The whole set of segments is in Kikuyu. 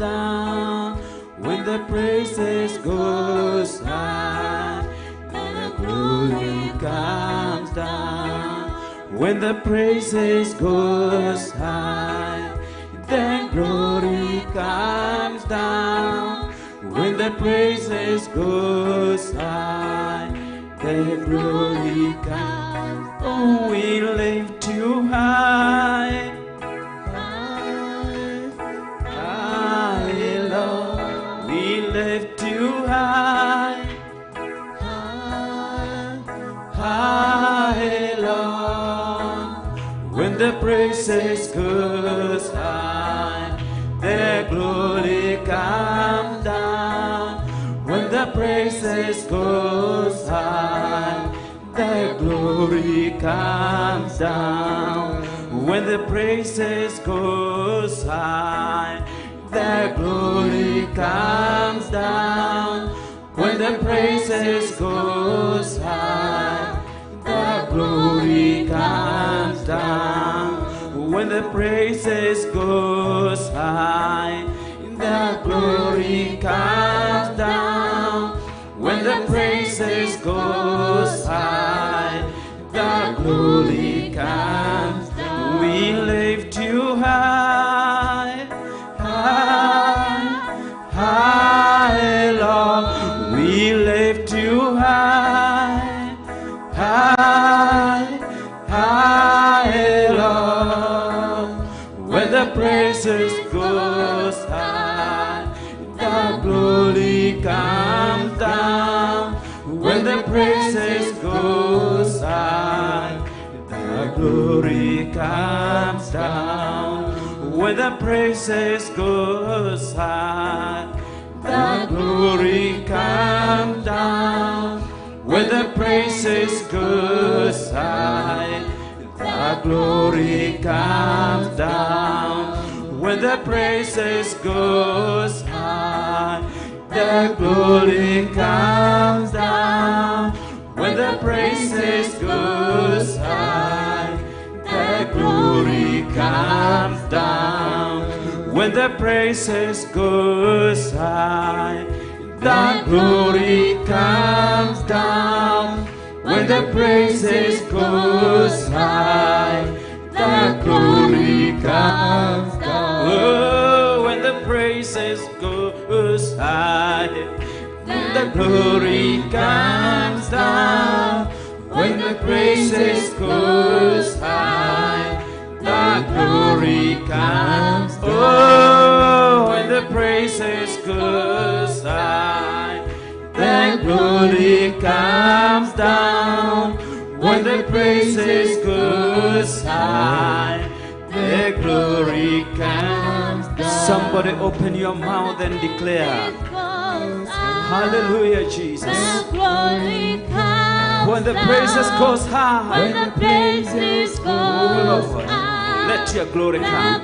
down. When the praises goes high, the glory comes down. When the praises goes high, the glory comes down. When the praises goes high, the glory comes. Oh, we lift you high, high, high, Lord. We lift you high, high, high, Lord. When the praises goes high, the glory comes down. When the praises goes high, the glory comes down. When the praises goes high, the glory comes down. When the praises goes high, the glory comes down. When the praises goes high, the glory comes down. When the praises goes high, the glory comes down. We lift you high, high, high, Lord. We lift you high, high, high, Lord. When the praises goes high, the glory comes down. When the praises goes high, the glory comes down. When the praises goes high, the glory comes down. When the praises goes high, the glory comes down. When the praises goes high, the glory comes down. When the praises goes high, the glory comes down. When the praises goes high, the glory comes down. When the praises goes high, the glory comes down. Oh, when the praises goes high, the glory comes down. When the praises goes high, the glory comes down. Oh, when the praises goes high, the glory comes down. When the praises goes high, the glory comes down. Somebody open your mouth and declare, hallelujah, Jesus. When the praises goes high, when the praises goes high, let your glory come.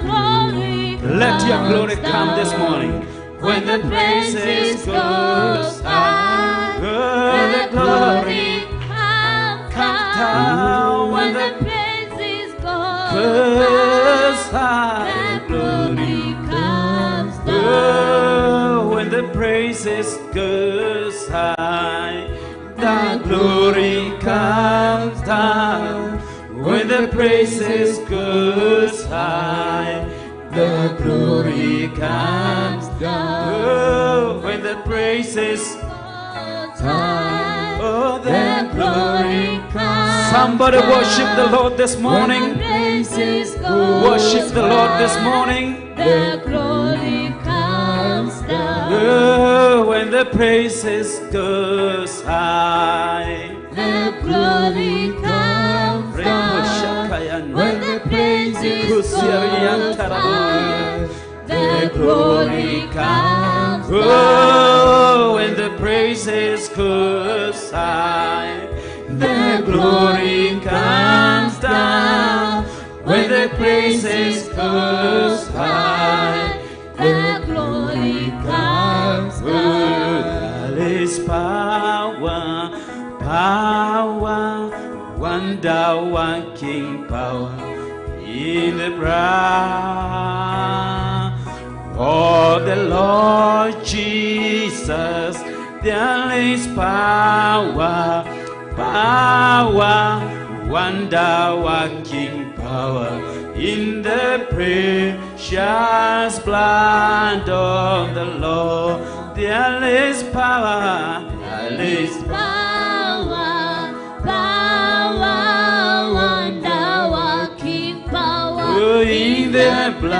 Let your glory come this morning. When the praises goes high, the glory comes down. When the praises goes high, the glory comes down. When the praises goes high, the glory comes down. When the praises goes high, the glory comes down. Oh, when the praises goes high, oh, the glory comes. Somebody worship the Lord this morning. Worship the Lord this morning. The glory comes down. Oh, when the praises goes high, the glory comes down. When the praises goes high, the glory comes down. Oh, when the praises goes high, the glory comes down. When the praises goes high, the glory comes down. There is power, power, wonder-working power in the blood of the Lord. There is power, power, wonder-working power in the precious blood of the Lord. There is power, there is power, power, wonder-working power in the blood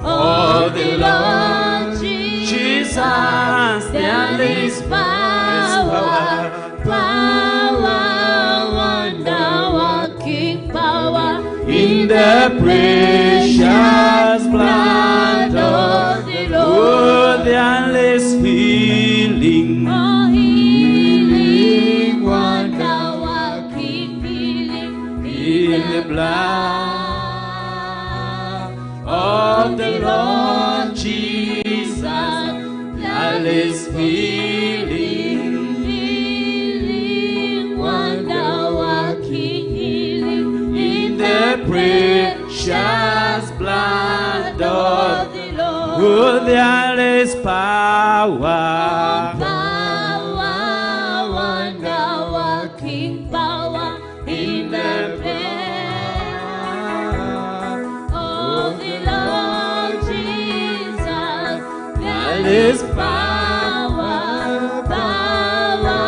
of the Lord Jesus. There is power, power, wonder-working power in the precious blood of the Lord. Oh, there is healing, oh, healing, wonder-working healing in the blood of the Lord Jesus. There is healing, healing, wonder-working healing in the precious blood of the Lord. Oh, there is power, power, wonder-working power in the blood of the Lord Jesus. There is power, power,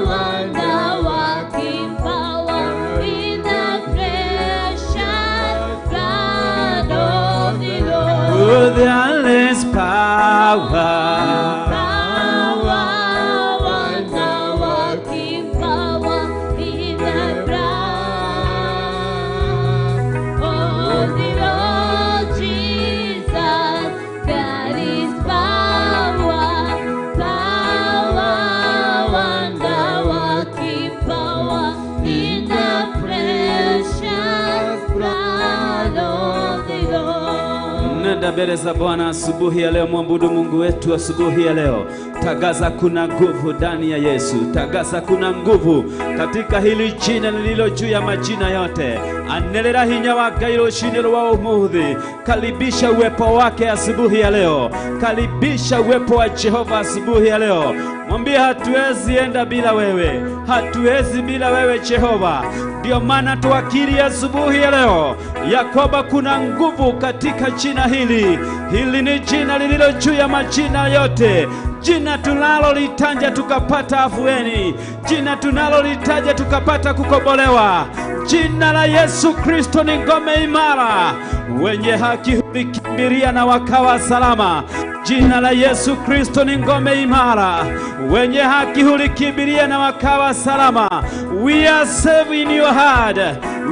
wonder-working power in the precious blood of the Lord. Oh, there is power, power, wonder-working power in the blood of the Lord Jesus. There is power, power, wonder-working power in the precious blood of the Lord. Nenda mbele za Bwana asubuhi ya leo, mwabudu Mungu wetu asubuhi ya leo. Tagaza kuna nguvu ndani ya Yesu. Tagaza kuna nguvu katika hili jina lililo juu ya majina yote. Anelera hinya wa Ngai rũcinĩ rwa ũmũthĩ. Karibisha uwepo wake asubuhi ya leo. Karibisha uwepo wa Jehova asubuhi ya leo. Mwambie hatuwezi enda bila wewe, hatuwezi bila wewe Jehova. Ndio maana tuakiri asubuhi ya leo ya kwamba kuna nguvu katika jina hili. Hili ni jina lililo juu ya majina yote, jina tunalolitaja tukapata afueni, jina tunalolitaja tukapata kukombolewa. Jina la Yesu Kristo ni ngome imara, wenye haki hulikimbilia na wakawa salama. Jina la Yesu Kristo ni ngome imara, wenye haki hulikimbilia na wakawa salama. We are safe in your heart.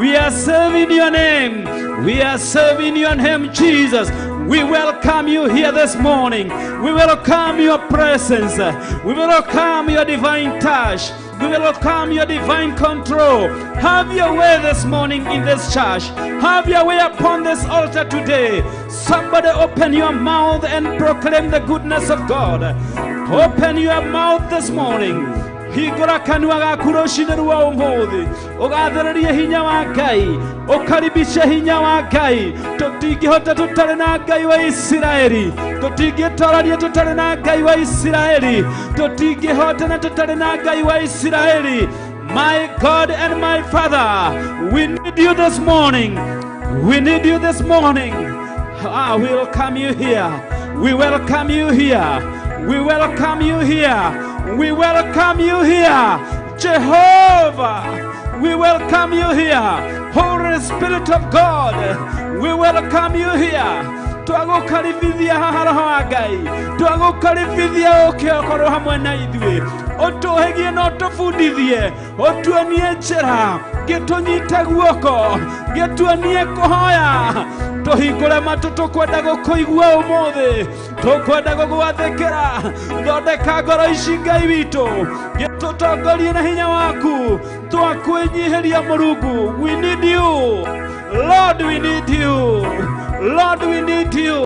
We are safe in your name. We are safe in your name, Jesus. We welcome you here this morning. We welcome your presence. We welcome your divine touch. We welcome your divine control. Have your way this morning in this church. Have your way upon this altar today. Somebody open your mouth and proclaim the goodness of God. Open your mouth this morning. Hingũra kanua gaku rũcinĩ rwa ũmũthĩ, ũgathĩrĩrie hinya wa Ngai, ũkaribishe hinya wa Ngai. Tũtingĩhota tũtarĩ na Ngai wa Isiraeli, tũtingĩtorania tũtarĩ na Ngai wa Isiraeli, tũtingĩhotana tũtarĩ na Ngai wa Isiraeli. My God and my Father, we need you this morning. We need you this morning. We welcome you here. We welcome you here. We welcome you here. We welcome you here. Jehovah, we welcome you here. Holy Spirit of God, we welcome you here. Twagũkaribithia haha Roho wa Ngai, twagũkaribithia ũke ũkorwo hamwe na ithuĩ, ũtũhĩgie na ũtũbundithie, ũtuonie njĩra, gĩtũnyite guoko, gĩtuonie kũhoya, tũhingũre matũ, tũkwenda gũkũigua ũmũthĩ, tũkwenda gũgwathĩkĩra. Thondeka ngoro ici Ngai witũ, gĩtũtongorie na hinya waku, twakwĩnyihĩria Mũrungu. We need you, Lord, we need you. Lord, we need you.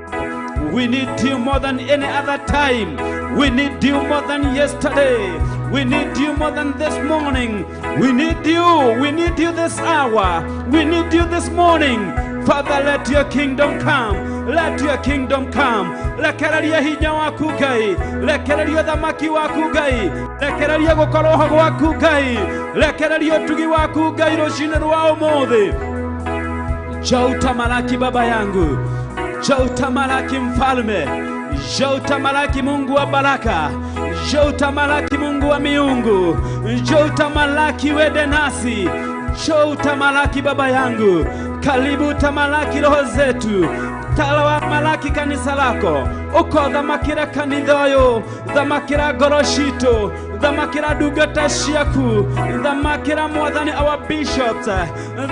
We need you more than any other time. We need you more than yesterday. We need you more than this morning. We need you. We need you this hour. We need you this morning. Father, let your kingdom come. Let your kingdom come. Rekereria hinya waku Ngai, rekereria thamaki waku Ngai, rekereria gukorwo gwaku Ngai, rekereria utugi waku Ngai rucini rwa umuthi. Njoo utamalaki baba yangu, njoo utamalaki mfalme, njoo utamalaki Mungu wa baraka, njoo utamalaki Mungu wa miungu, njoo utamalaki wende nasi, njoo utamalaki baba yangu. Karibu utamalaki roho zetu, tamalaki kanisa lako, uko thamakira kanitha uyu, thamakira ngoro citu, thamakira ndungata ciaku, thamakira mwathani our bishops,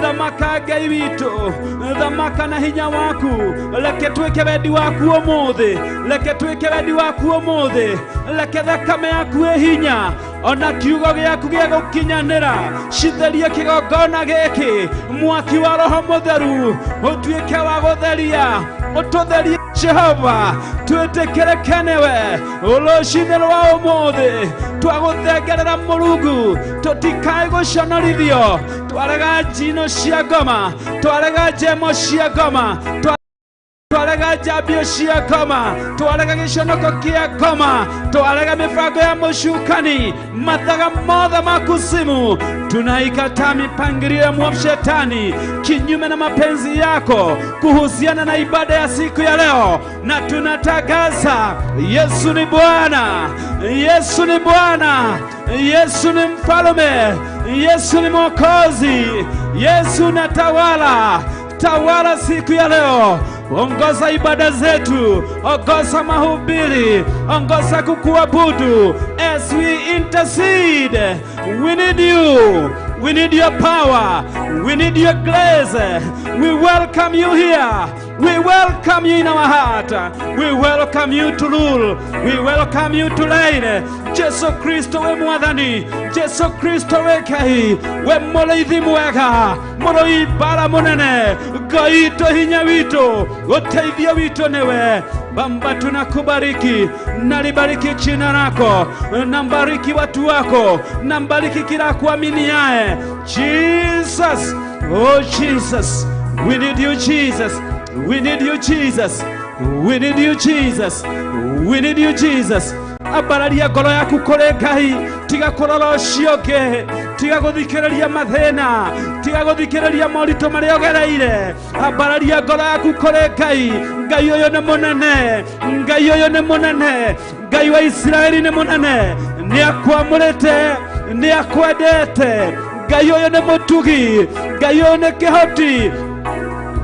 thamaka Ngai witũ, thamaka na hinya waku. Reke twĩke wendi waku ũmũthĩ, reke twĩke wendi waku ũmũthĩ, reke thakame yaku ĩ hinya ona kiugo gĩaku gĩa gũkinyanĩra citherie kĩgongona gĩkĩ, mwaki wa Roho Mũtheru ũtuĩke wa gũtheria, ũtũtherie Jehova, twĩtĩkĩrĩke nĩwe rũcinĩ rwa ũmũthĩ. Twagũthengerera Mũrungu, tũtikae gũconorithio. Twarega njino cia ngoma, twarega njemo cia ngoma, twarega njambio cia ngoma, twarega gĩconoko kĩa ngoma, twarega mĩbango ya mũcukani, mathaga mothe ma kuzimu. Tunaikataa mipangilio ya mwovu shetani kinyume na mapenzi yako kuhusiana na ibada ya siku ya leo, na tunatangaza Yesu ni Bwana, Yesu ni Bwana, Yesu ni mfalme, Yesu ni Mwokozi, Yesu natawala. Tawala siku ya leo, ongoza ibada zetu, ongoza mahubiri, ongoza kukuabudu. As we intercede, we need you, we need your power, we need your grace. We welcome you here, we welcome you in our heart, we welcome you to rule, we welcome you to reign. Jesu Kristo we mwathani, Jesu Kristo we Ngai, we mũrĩithi mwega, mũrũi mbara mũnene, Ngai witũ, hinya witũ, ũteithio witũ nĩwe. Baba, tunakubariki, nalibariki jina lako, nambariki watu wako, nambariki kila kuaminiaye. Jesus, oh Jesus, we need you Jesus, we need you Jesus, we need you Jesus, we need you Jesus. Ambararia ngoro yaku kũrĩ Ngai, tiga kũrora ũcio ũngĩ, tiga gũthikĩrĩria mathĩna, tiga gũthikĩrĩria moritũ marĩa ũgereire. Ambararia ngoro yaku kũrĩ Ngai. Ngai ũyũ nĩ mũnene, Ngai ũyũ nĩ mũnene, Ngai wa Isiraeli nĩ mũnene, nĩ akwamũrĩte, nĩ akwendete. Ngai ũyũ nĩ mũtugi, Ngai ũyũ nĩ kĩhoti,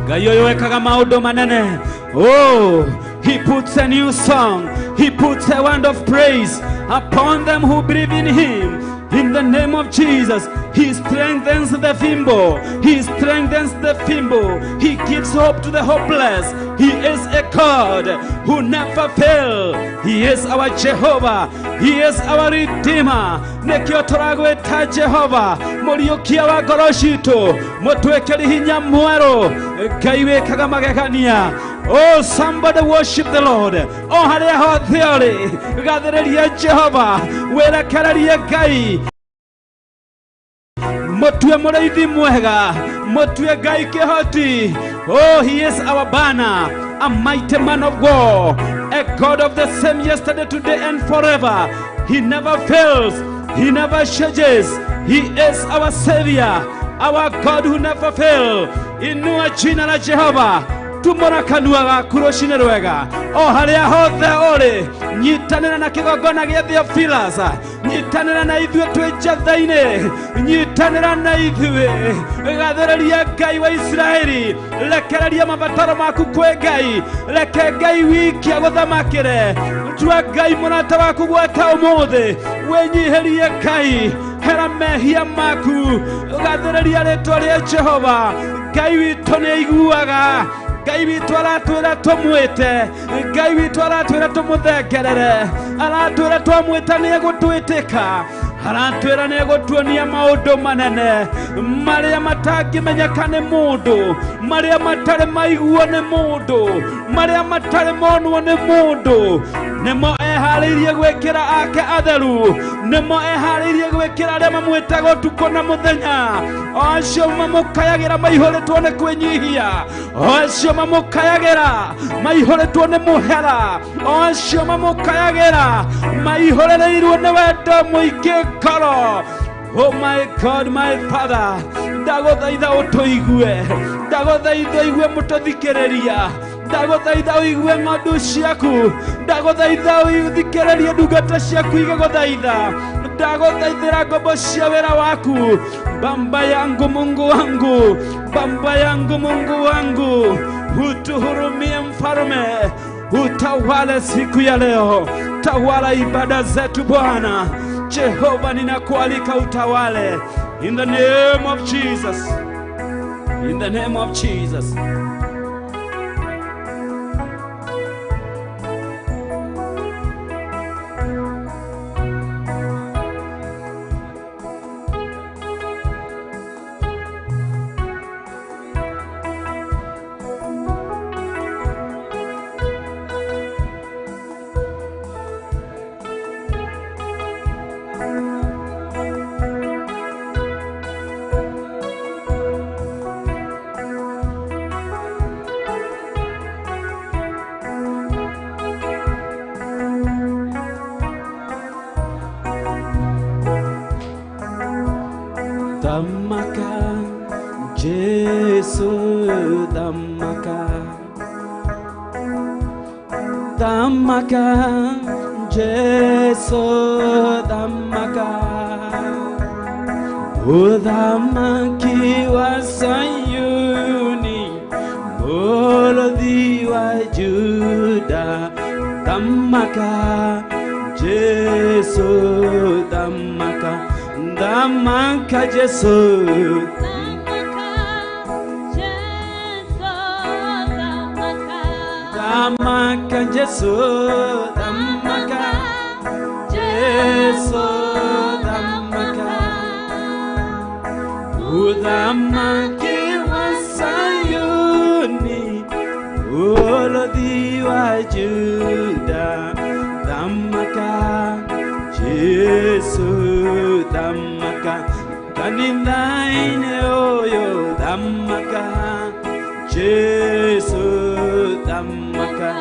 Ngai ũyũ wekaga maũndũ manene. Oh, he puts a new song, he puts a word of praise upon them who believe in him. In the name of Jesus, he strengthens the feeble. He strengthens the feeble. He gives hope to the hopeless. He is a God who never fails. He is our Jehovah. He is our Redeemer. Nĩkĩo tũragwĩta Jehova, mũriũkia wa ngoro citũ, mũtwĩkĩri hinya mwerũ, Ngai wĩkaga magegania. Oh, somebody worship the Lord. O harĩa hothe ũrĩ, gathĩrĩria Jehova, wĩrekererie Ngai, mũtue mũrĩithi mwega, mũtue Ngai kĩhoti. Oh, he is our banner, a mighty man of war, a God of the same yesterday, today, and forever. He never fails, he never changes. He is our Savior, our God who never fails. Inua jina la Jehova, tumora kanua gaku rũcinĩ rwega, o harĩa hothe ũrĩ, nyitanĩra na kĩgongona gĩa Theophilus, nyitanĩra na ithuĩ twĩ njatha-inĩ, nyitanĩra na ithuĩ, gathĩrĩria Ngai wa Isiraeli, rekereria mabataro maku kwĩ Ngai, reke Ngai wiki agũthamakĩre, tua Ngai mũrata waku gwata ũmũthĩ, wĩnyihĩrie Ngai, hera mehia maku, gathĩrĩria rĩtwa rĩa Jehova. Ngai witũ nĩ aiguaga, Ngai witũ aratwĩra tũmwĩte, Ngai witũ aratwĩra tũmũthengerere, aratwĩra twamwĩta nĩ egũtwĩtĩka. Aratwĩra nĩ egũtuonia maũndũ manene marĩa matangĩmenyeka nĩ mũndũ, marĩa matarĩ maiguo nĩ mũndũ, marĩa matarĩ monwo nĩ mũndũ. Nĩmo eharĩirie gwĩkĩra ake atheru, nĩmo eharĩirie gwĩkĩra arĩa mamwĩtaga ũtukũ na mũthenya, o acio mamũkayagĩra maihũrĩtwo nĩ kwĩnyihia, o acio mamũkayagĩra maihũrĩtwo nĩ mũhera, o acio mamũkayagĩra maihũrĩrĩirwo nĩ wendo mũingĩ ngoro. Oh my God, my Father, ndagũthaitha ũtũigue, ndagũthaitha ũigue mũtũthikĩrĩria, ndagũthaitha ũigue ng'ondu ciaku, ndagũthaitha ũthikĩrĩrie ndungata ciaku igĩgũthaitha, ndagũthaithĩra ngombo cia wĩra waku. Baba yangu Mungu wangu, Baba yangu Mungu wangu, utuhurumie mfalme, utawale siku ya leo, tawala ibada zetu Bwana. Jehova, ninakualika utawale. In the name of Jesus. In the name of Jesus. Damaka, Jesu, Damaka, Damaka, Jesu, Damaka, Udhamaki wa Sayuni, Molodi wa Juda, Damaka, Jesu, Damaka, Damaka, Jesu, Damaka, Jesu, Damaka, Damaka, Jesu, Damaka, Jesu, Damaka, Udhamaki wa Sayuni, Olodi wa Juda, Damaka, Jesu, Damaka, Kanindaine oyo, Damaka, Jesu, Damaka,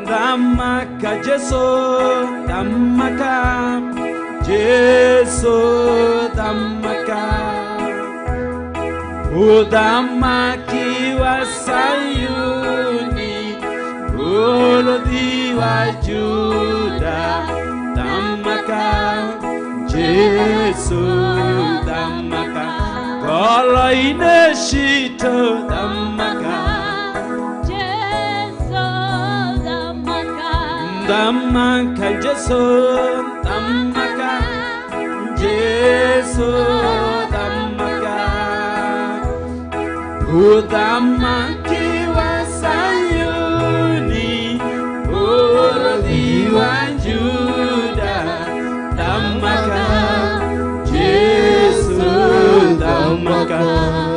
Damaka, Jesu, Damaka, Jesu, Damaka, Udhamaki wa Sayuni, Olodi wa Juda, Damaka, Jesu, Damaka, Koloine shito, Damaka, Jesu, Damaka, Damaka, Jesu, Damaka, Jesu, Damaka, Udhamaki wa Sayuni, Olodi wa Juda, Damaka, Jesu, Damaka,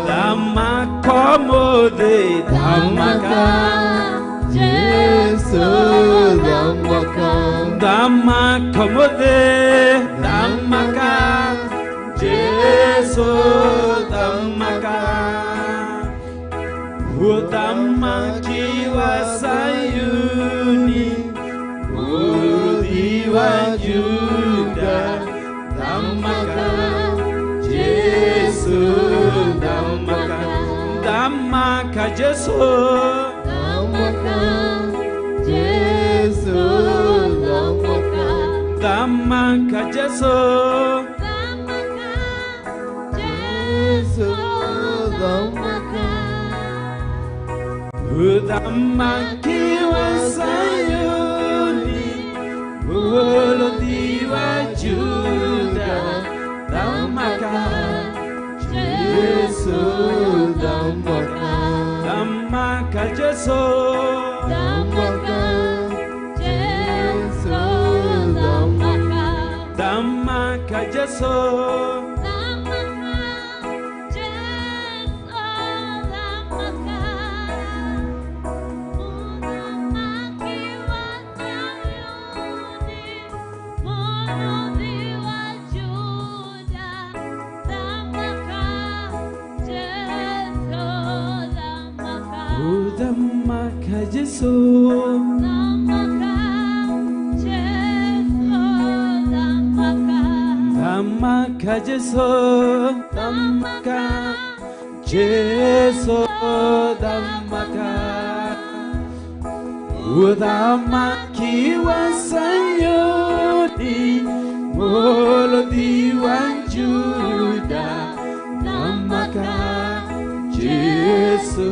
Damaka modhe, Damaka, Jesu, Damaka, Damaka modhe, Damaka, Jesu, Damaka, Udhamaki wa Sayuni, Olodi wa Juda, Damaka, Jesu, Damaka, Damaka, Jesu, Damaka, Jesu, Damaka, Damaka, Jesu, Damaka, Jesu, Damaka, Udhamaki wa Sayuni, Olodi wa Juda, Damaka, Jesu, Damaka, Damaka, Jesu, Damaka, Jesu, Damaka, Damaka, Thamaka Jesu, thamaka Jesu, thamaka Muthamaki wa Sayuni, Mũrũthi wa Juda, thamaka Jesu, thamaka. Thamaka Jesu, Thamaka Jesu, thamaka. Thamaka Jesu, thamaka Jesu, thamaka. Uthamaki wa Sayuni, Mũrũthi wa Juda, thamaka Jesu.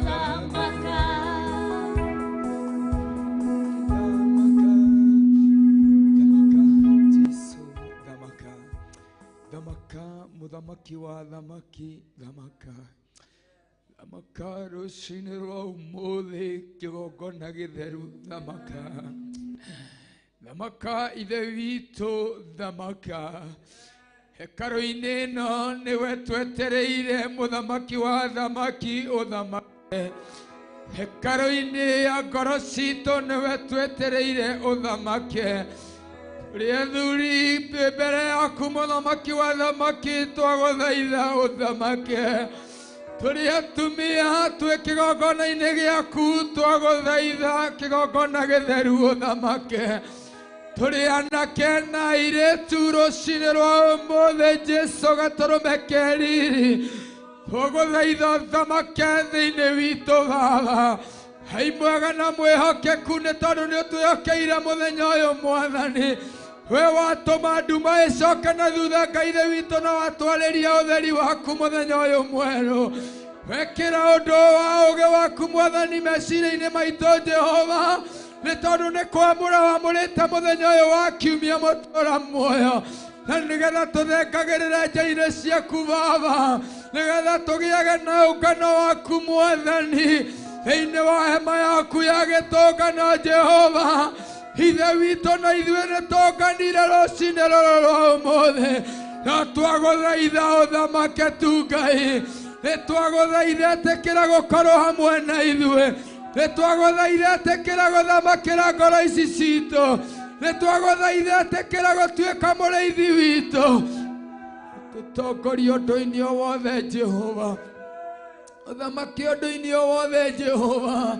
Thamaka. Thamaka, thamaka, Jesu, thamaka, thamaka, muthamaki wa thamaki, thamaka, thamaka, rũcinĩ rwa ũmũthĩ kĩgongona gĩtheru, thamaka, thamaka, ithe witũ, thamaka, hekarũ-inĩ ĩno nĩwe twetereire mũthamaki wa thamaki ũthamake. Hekarũ-inĩ ya ngoro citũ nĩwe twetereire ũthamake. Tũrĩ athuri mbere yaku mũthamaki wa thamaki twagũthaitha ũthamake. Tũrĩ atumia twĩ kĩgongona-inĩ gĩaku twagũthaitha kĩgongona gĩtheru ũthamake. Tũrĩ anake na airĩtu rũcinĩ rwa ũmũthĩ Jesu gatũrũme ke riri. Tũgũthaitha ũthamake thĩinĩ witũ Baba. Hai mwega na mwĩhokeku nĩ tondũ nĩ ũtwĩhokeire mũthenya ũyũ Mwathani. We watũma nduma ĩcoke na thutha Ngai ithe witũ na watwarĩria ũtheri waku mũthenya ũyũ mwerũ. Wekĩra ũndũ wa ũũgĩ waku Mwathani meciria-inĩ maitũ Jehova, nĩ tondũ nĩ kwamũra wamũrĩte mũthenya ũyũ wa kiumia mũtũra muoyo. Na nĩgetha tũthengagĩrĩre njĩra ciaku Baba, nĩgetha tũgĩage na ũngano waku Mwathani thĩinĩ wa hema yaku ya gĩtũngano Jehova. Ithe witũ na ithuĩ nĩ tũnganire rũcinĩ rũrũ rwa ũmũthĩ, no twagũthaitha ũthamake tu Ngai. Nĩ twagũthaitha ĩtĩkĩra gũkorwo hamwe na ithuĩ, nĩ twagũthaitha ĩtĩkĩra gũthamakĩra ngoro ici citũ, nĩ twagũthaitha ĩtĩkĩra gũtuĩka mũrĩithi witũ. Tũtongorie ũndũ-inĩ o wothe Jehova, ũthamake ũndũ-inĩ o wothe Jehova,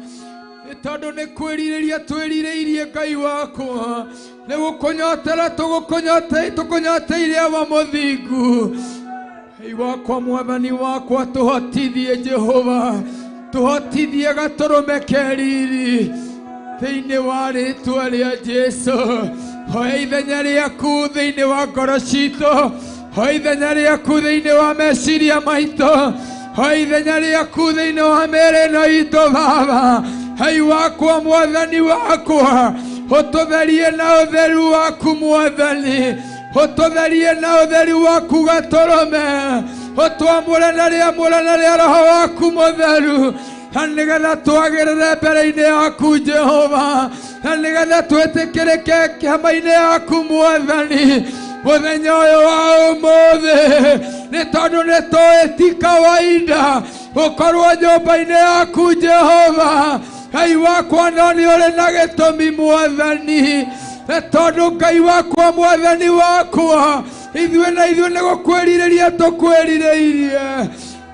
nĩ tondũ nĩ kwĩrirĩria twĩrirĩirie Ngai wakwa, nĩ gũkũnyotera tũkũnyoteire awa mũthingu. Ngai wakwa Mwathani wakwa, tũhotithie Jehova, tũhotithie gatũrũme ke riri thĩinĩ wa rĩtwa rĩa Jesu. Hoya ithenya rĩaku thĩinĩ wa ngoro citũ, hoya ithenya rĩaku thĩinĩ wa meciria maitũ, hoya ithenya rĩaku thĩinĩ wa mĩĩrĩ ĩno itũ Baba. Hai wakwa Mwathani wakwa, ũtũtherie na ũtheru waku Mwathani, ũtũtherie na ũtheru waku gatũrũme, ũtwamũre na rĩamũrana rĩa Roho waku mũtheru, na nĩgetha twagĩrĩre mbere-inĩ yaku Jehova, na nĩgetha twĩtĩkĩrĩke hema-inĩ yaku Mwathani mũthenya ũyũ wa ũmũthĩ, nĩ tondũ nĩ tũĩ ti kawaida gũkorwo nyũmba-inĩ yaku Jehova. Ngai wakwa no nĩ ũrĩ na gĩtũmi Mwathani, nĩ tondũ Ngai wakwa Mwathani wakwa, ithuĩ na ithuĩ nĩ gũkwĩrirĩria tũkwĩrirĩirie.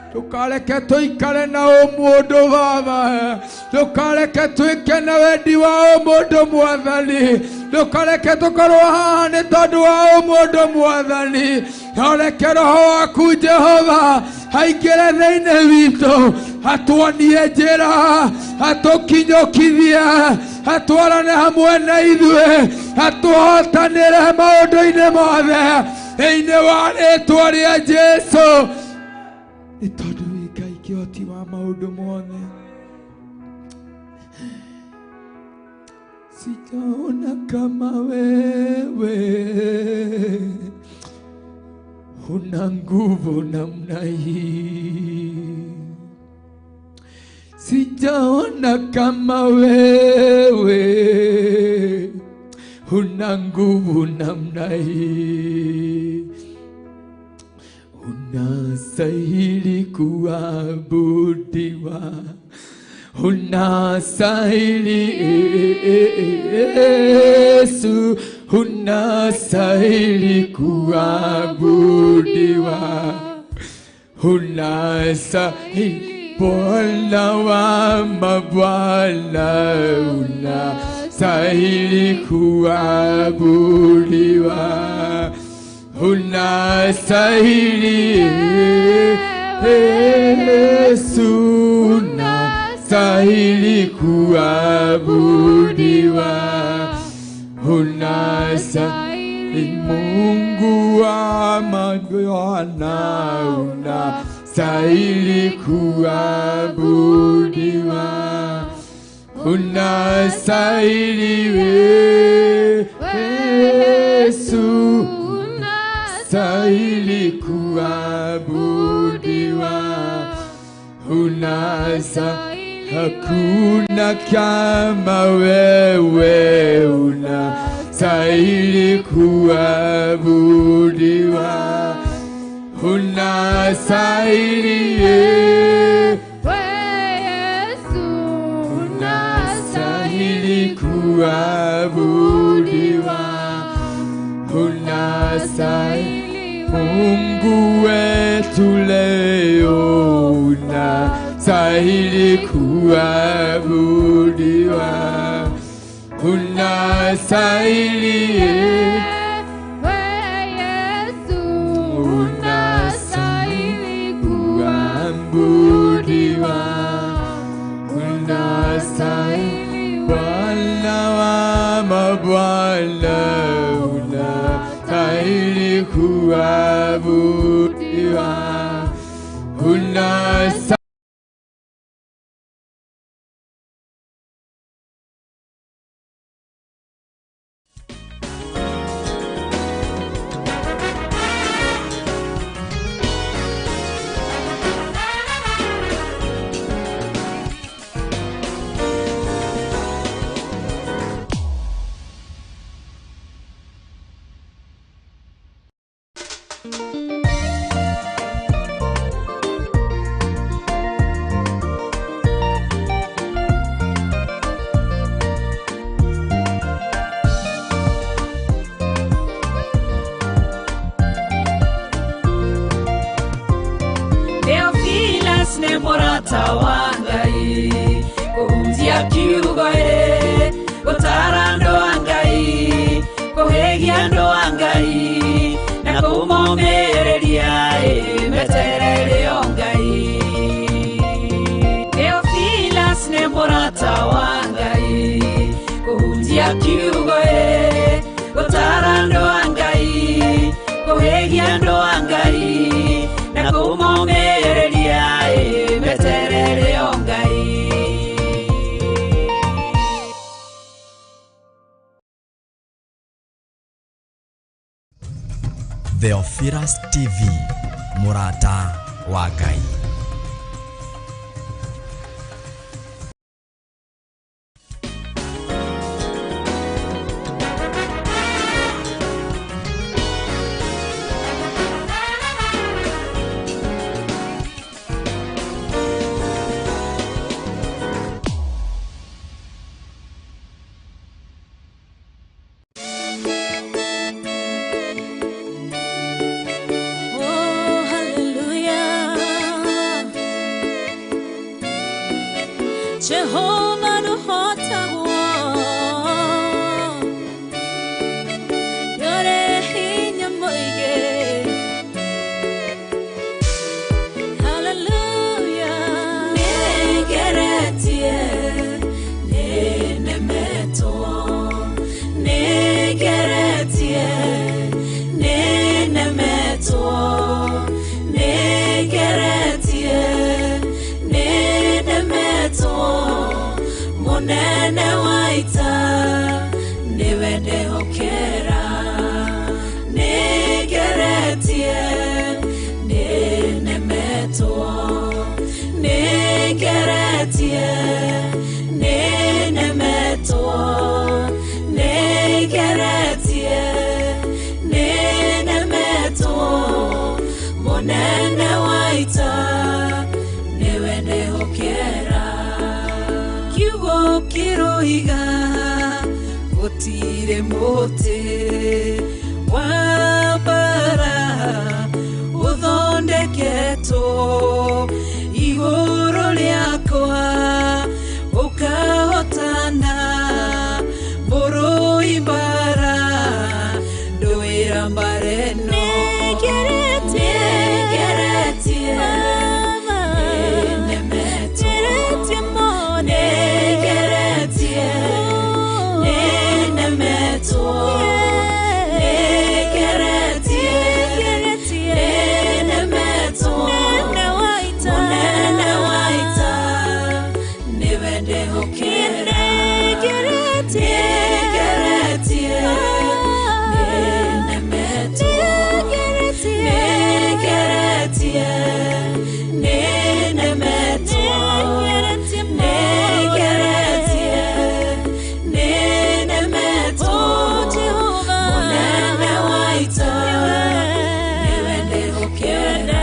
Ndũkareke tũikare na ũmũndũ Baba, ndũkareke twĩke na wendi wa ũmũndũ Mwathani, ndũkareke tũkorwo haha nĩ tondũ wa ũmũndũ Mwathani. No reke Roho waku Jehova aingĩre thĩinĩ witũ, atuonie njĩra, atũkinyũkithie, atwarane hamwe na ithuĩ, atũhotanĩre maũndũ-inĩ mothe thĩinĩ wa rĩtwa rĩa Jesu. Nĩ tondũ wĩ Ngai kĩhoti wa maũndũ mothe. Sijaona kama wewe, huna nguvu namna hii. Sijaona kama wewe, Una nguvu namna hii, unastahili kuabudiwa, unastahili Yesu, unastahili kuabudiwa, unastahili Bwana wa mabwana, unastahili kuabudiwa, unastahili Yesu, unastahili kuabudiwa, unastahili Mungu wa mabwana, unastahili kuabudiwa, unastahili Yesu, unastahili kuabudiwa, unastahili, hakuna kama wewe, unastahili kuabudiwa, unastahili Yesu, unastahili kuabudiwa, unastahili Mungu wetu leo, unastahili kuabudiwa, unastahili Yesu, unastahili kuabudiwa, unastahili Bwana wa mabwana, unastahili kuabudiwa, unastahili. Theophilus nĩ mũrata wa Ngai, kũhunjia kiugo ĩ, gũtaara andũ a Ngai, kũhĩgia andũ a Ngai, na kũmomĩrĩria ĩ, meterere o Ngai. Theophilus nĩ mũrata wa Ngai, kũhunjia kiugo ĩ, gũtaara andũ a Ngai, kũhĩgia andũ a Ngai, na kũmomĩrĩria ĩ, meterere o Ngai. Theophilus TV, mũrata wa Ngai. Oh, hallelujah. Jehovah nuhotagwo, yore hinya mũingĩ. Hallelujah. Nĩngeretie, nĩnemetwo, nĩngeretie, nĩnemetwo, nĩngeretie, nĩnemetwo, mũnene wa ita nĩwe ndehokera, nĩngeretie, nĩnemetwo, nĩngeretie, nĩnemetwo, nĩngeretie, Kiroiga gutire muti wa mbara uthondeketwo iguru riakwa ukahotana mũrũi mbara ndũĩra mbara ĩno nĩngeretie nĩnemetwo nĩngeretie nĩnemetwo nĩngeretie nĩnemetwo mũnene wa ita nĩwe ndĩhokera nĩngeretie nĩnemetwo nĩngeretie nĩnemetwo nĩngeretie nĩnemetwo mũnene wa ita nĩwe ndĩhokera.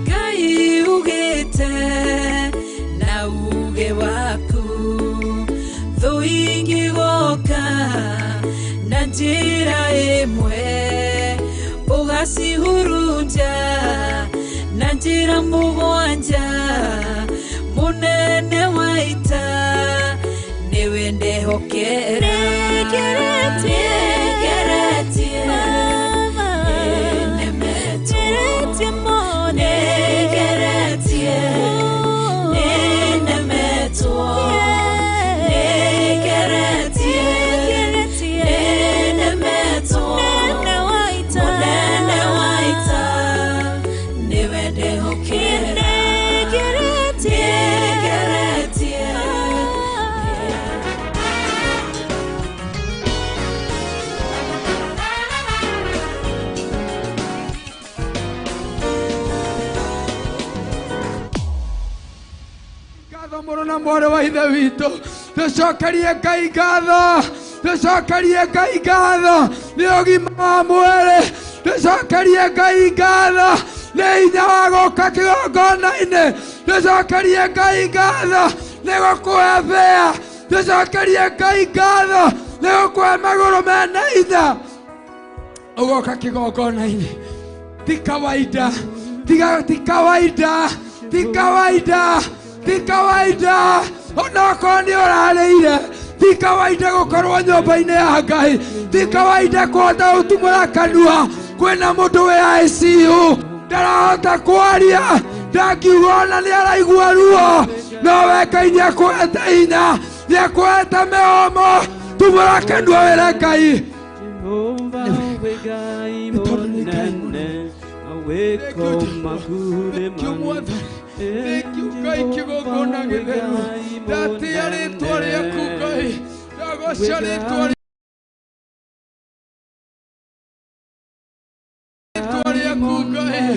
Ngai ugĩte na uge waku thũ ingĩgoka na njĩra ĩmwe ũgacihurunja na njĩra mũgwanja mũnene wa ita nĩwe ndehokera nĩngeretie nĩnemetwo nĩngeretie nĩnemetwo nĩngeretie nĩnemetwo mũnene wa ita nĩwe ndehokera nĩngeretie. Ngatho mũno na mwarĩ wa ithe witũ tũcokerie Ngai ngatho tũcokerie Ngai ngatho nĩ ũgima wa mwĩrĩ tũcokerie Ngai ngatho nĩ hinya wa gũka kĩgongona-inĩ tũcokerie Ngai ngatho nĩ gũkũhe bĩa tũcokerie Ngai ngatho nĩ gũkũhe magũrũ mena hinya ũgoka kĩgongona-inĩ ti kawaida ti kawaida ti kawaida ti kawaida onokorwo nĩ ũrarĩire ti kawaida gũkorwo nyũmba-inĩ ya Ngai ti kawaida kũhota gũtumũra kanua kwĩna mũndũ wĩ ICU ndarahota kwaria ndangiuga ona nĩ araigua ruo no we Ngai nĩ akũhete hinya nĩ akũhete mĩhomo tumũra kanua wĩre Ngai Jehova wĩ Ngai Nĩ tondũ nĩ Ngai mũnene Thank you, mawĩko Jehova. maku nĩ Thank you, manene. Mwathani. Thank you, Ngai kĩgongona gĩtheru ndatĩa rĩtwa rĩaku Ngai ndagoca rĩtwa rĩaku Ngai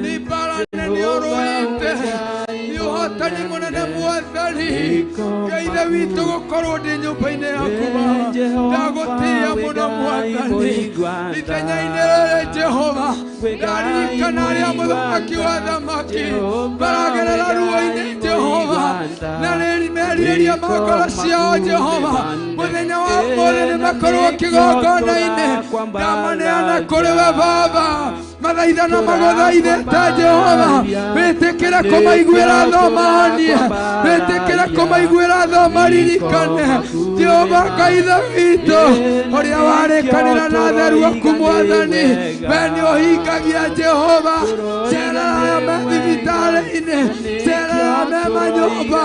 nĩ mbara nene ũrũĩte nĩ ũhotani mũnene Mwathani Ngai ithe witũ gũkorwo ndĩ nyũmba-inĩ yaku Baba ndagũtĩĩa mũno Mwathani ithenya-inĩ rĩrĩ Jehova ndaririkana arĩa mũthamaki wa thamaki maragerera ruo-inĩ Jehova na rĩrĩ merirĩria ma ngoro ciao Jehova mũthenya wa ũmũthĩ nĩ makorwo kĩgongona-inĩ ndamaneana kũrĩ we Baba mathaithana magũthaithĩte Jehova wĩtĩkĩre kũmaiguĩra tha ũmahonie wĩtĩkĩre kũmaiguĩra tha ũmaririkane Jehova Ngai ithe witũ ũrĩa warĩkanĩra na atheru aku Mwathani we nĩ ũhingagia Jehova cerera aya me thibitarĩ-inĩ cerera me manyũmba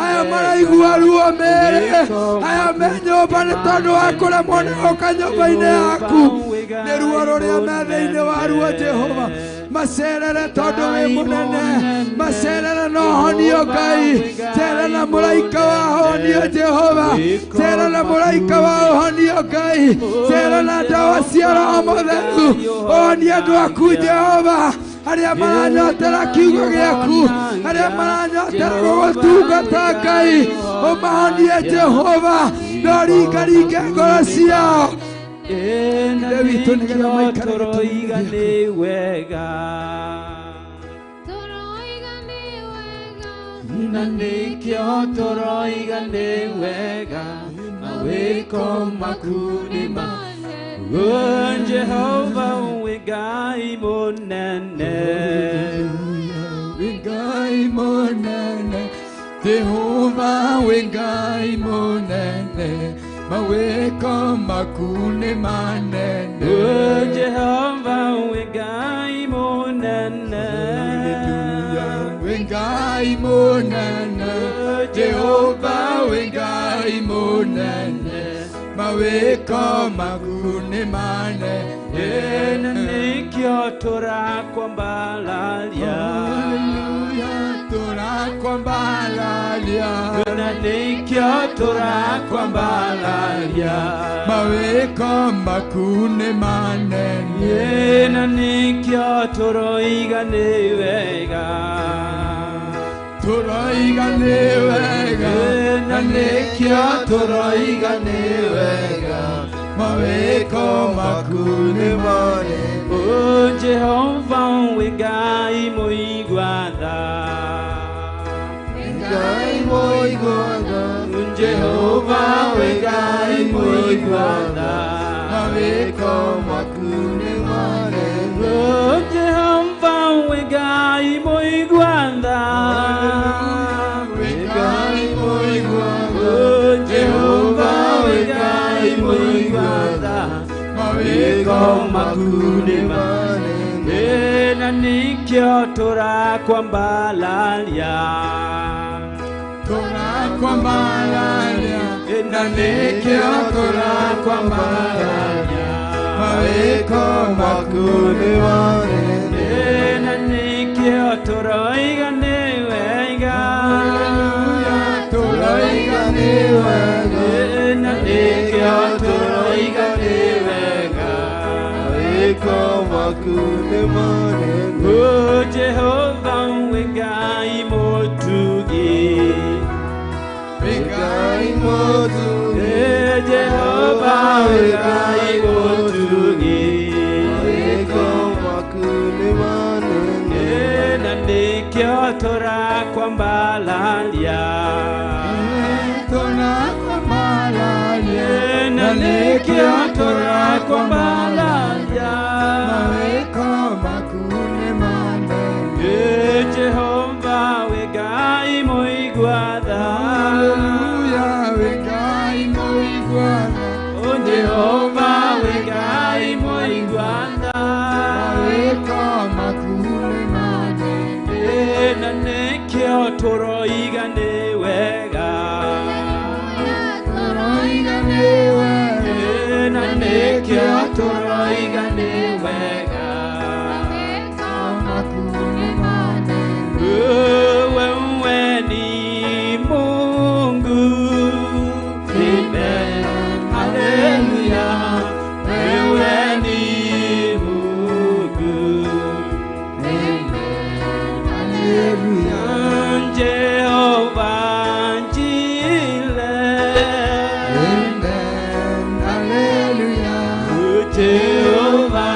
aya maraigua ruo mĩĩrĩ aya me nyũmba nĩ tondũ wa kũremwo nĩ gũka nyũmba-inĩ yaku nĩ ruo rũrĩa me thĩinĩ wa ruo Jehova macerere tondũ wĩ mũnene macerere na ũhonio Ngai cerera na mũraika wa honio Jehova cerera na mũraika wa ũhonio Ngai cerera na ndawa cia roho Roho Mũtheru onie andũ aku Jehova arĩa maranyotera kiugo gĩaku arĩa maranyotera gũgũtungata Ngai ũmahonie Jehova no ringaringe ngoro ciao Ithe witũ nĩgetha maikare tũroiga nĩ wega na nĩkĩo tũroiga nĩ wega mawĩko maku nĩ Jehova wĩ Ngai mũnene wĩ Ngai mũnene Jehova wĩ Ngai mũnene mawĩko maku nĩ manene Jehova wĩ Ngai mũnene wĩ Ngai mũnene Jehova wĩ Ngai mũnene mawĩko maku nĩ manene na nĩkĩo tũrakwambararia Haleluya tũrakwambararia na nĩkĩo tũrakwambararia mawĩko maku nĩ manene na nĩkĩo tũroiga nĩ wega tũroiga nĩ wega na nĩkĩo tũroiga nĩ wega mawĩko maku nĩ manene Jehova wĩ Ngai mũigua tha Ngai mũigua tha Jehova wĩ Ngai mũigua tha mawĩko maku nĩ manene Jehova wĩ Ngai mũigua tha wĩ Ngai mũigua tha Jehova wĩ Ngai mũigua tha mawĩko maku nĩ manene na nĩkĩo tũrakwambararia tũrakwambararia na nĩkĩo tũrakwambararia mawĩko maku nĩ manene na nĩkĩo tũroiga nĩ wega tũroiga nĩ wega na nĩkĩo tũroiga nĩ wega mawĩko maku nĩ manene Jehova wĩ Ngai mũtugi wĩ Ngai mũtugi Jehova wĩ Ngai mũtugi mawĩko maku nĩ manene na nĩkĩo tũrakwambararia tũrakwambararia na nĩkĩo tũrakwambararia mawĩko maku nĩ manene Jehova wĩ Ngai mũigua tha Haleluya wĩ Ngai mũigua tha Jehova wĩ Ngai mũigua tha mawĩko maku nĩ manene na nĩkĩo tũroiga nĩ wega tũroiga nĩ wega na nĩkĩo tũroiga nĩ wega mawĩko maku nĩ manene Wewe ni Mungu Amen Haleluya wewe ni Mungu Amen Haleluya Jehova Jireh Amen Haleluya Jehova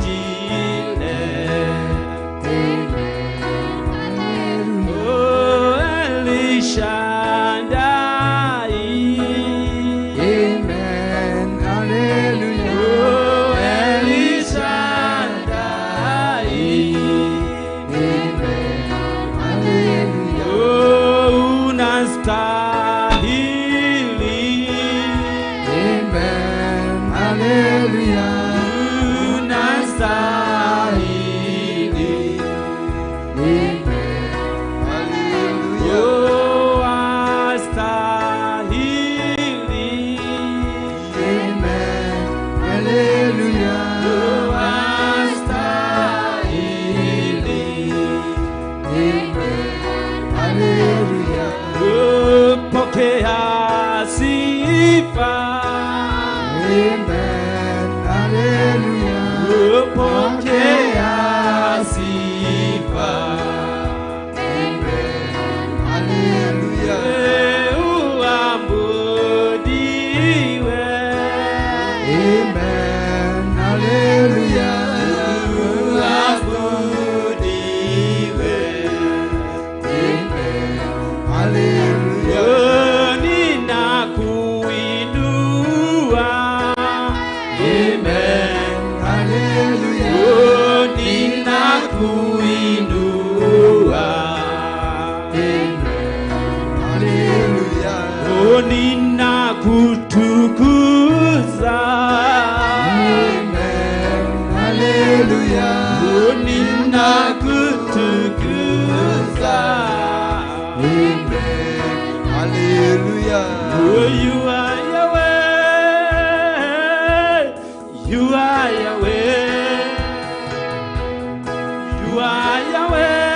Jireh Amen Haleluya Oh El Shaddai Amen Haleluya Oh El Shaddai Amen Haleluya Oh unastahili Amen Haleluya Unastahili Amen Haleluya Oh astahili Amen Haleluya Oh astahili Amen Haleluya Oh pokea sifa Amen Haleluya Hallelujah. Ninakutukuza. Amen. Hallelujah. Oh, you are Yahweh. You are Yahweh. You are Yahweh.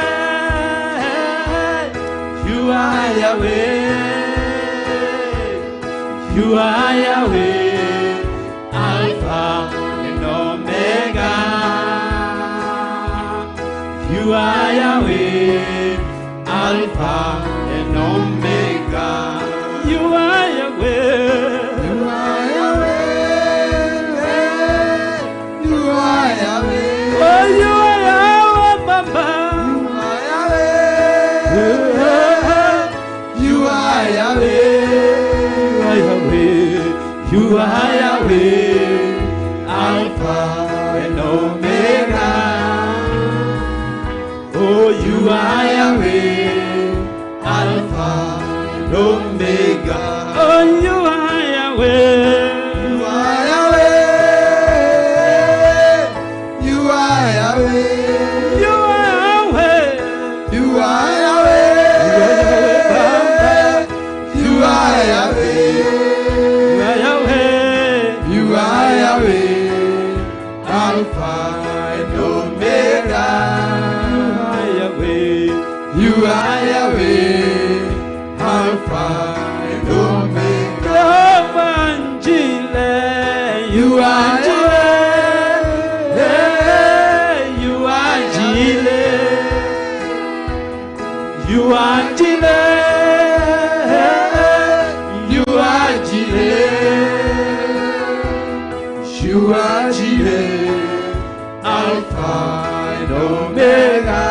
You are Yahweh. You are Yahweh, Alpha and Omega. You are Yahweh, Alpha and Omega. You are Yahweh. You are Yahweh. You are Yahweh. Oh, you are Yahweh, Mama. You are Yahweh. You are Yahweh. You are Yahweh, Alpha and Omega. Oh, you are Yahweh, Alpha and Omega. Oh, you are Yahweh. You are Yahweh. You are Yahweh. You are Yahweh. You are Yahweh. You are Yahweh. You are Yahweh. You are Yahweh, Alpha and Omega. You are Yahweh. You are Yahweh, Alpha and Omega. You are Jireh. You are Jireh. You are Jireh. You are Jireh. You are Jireh, Alpha and Omega.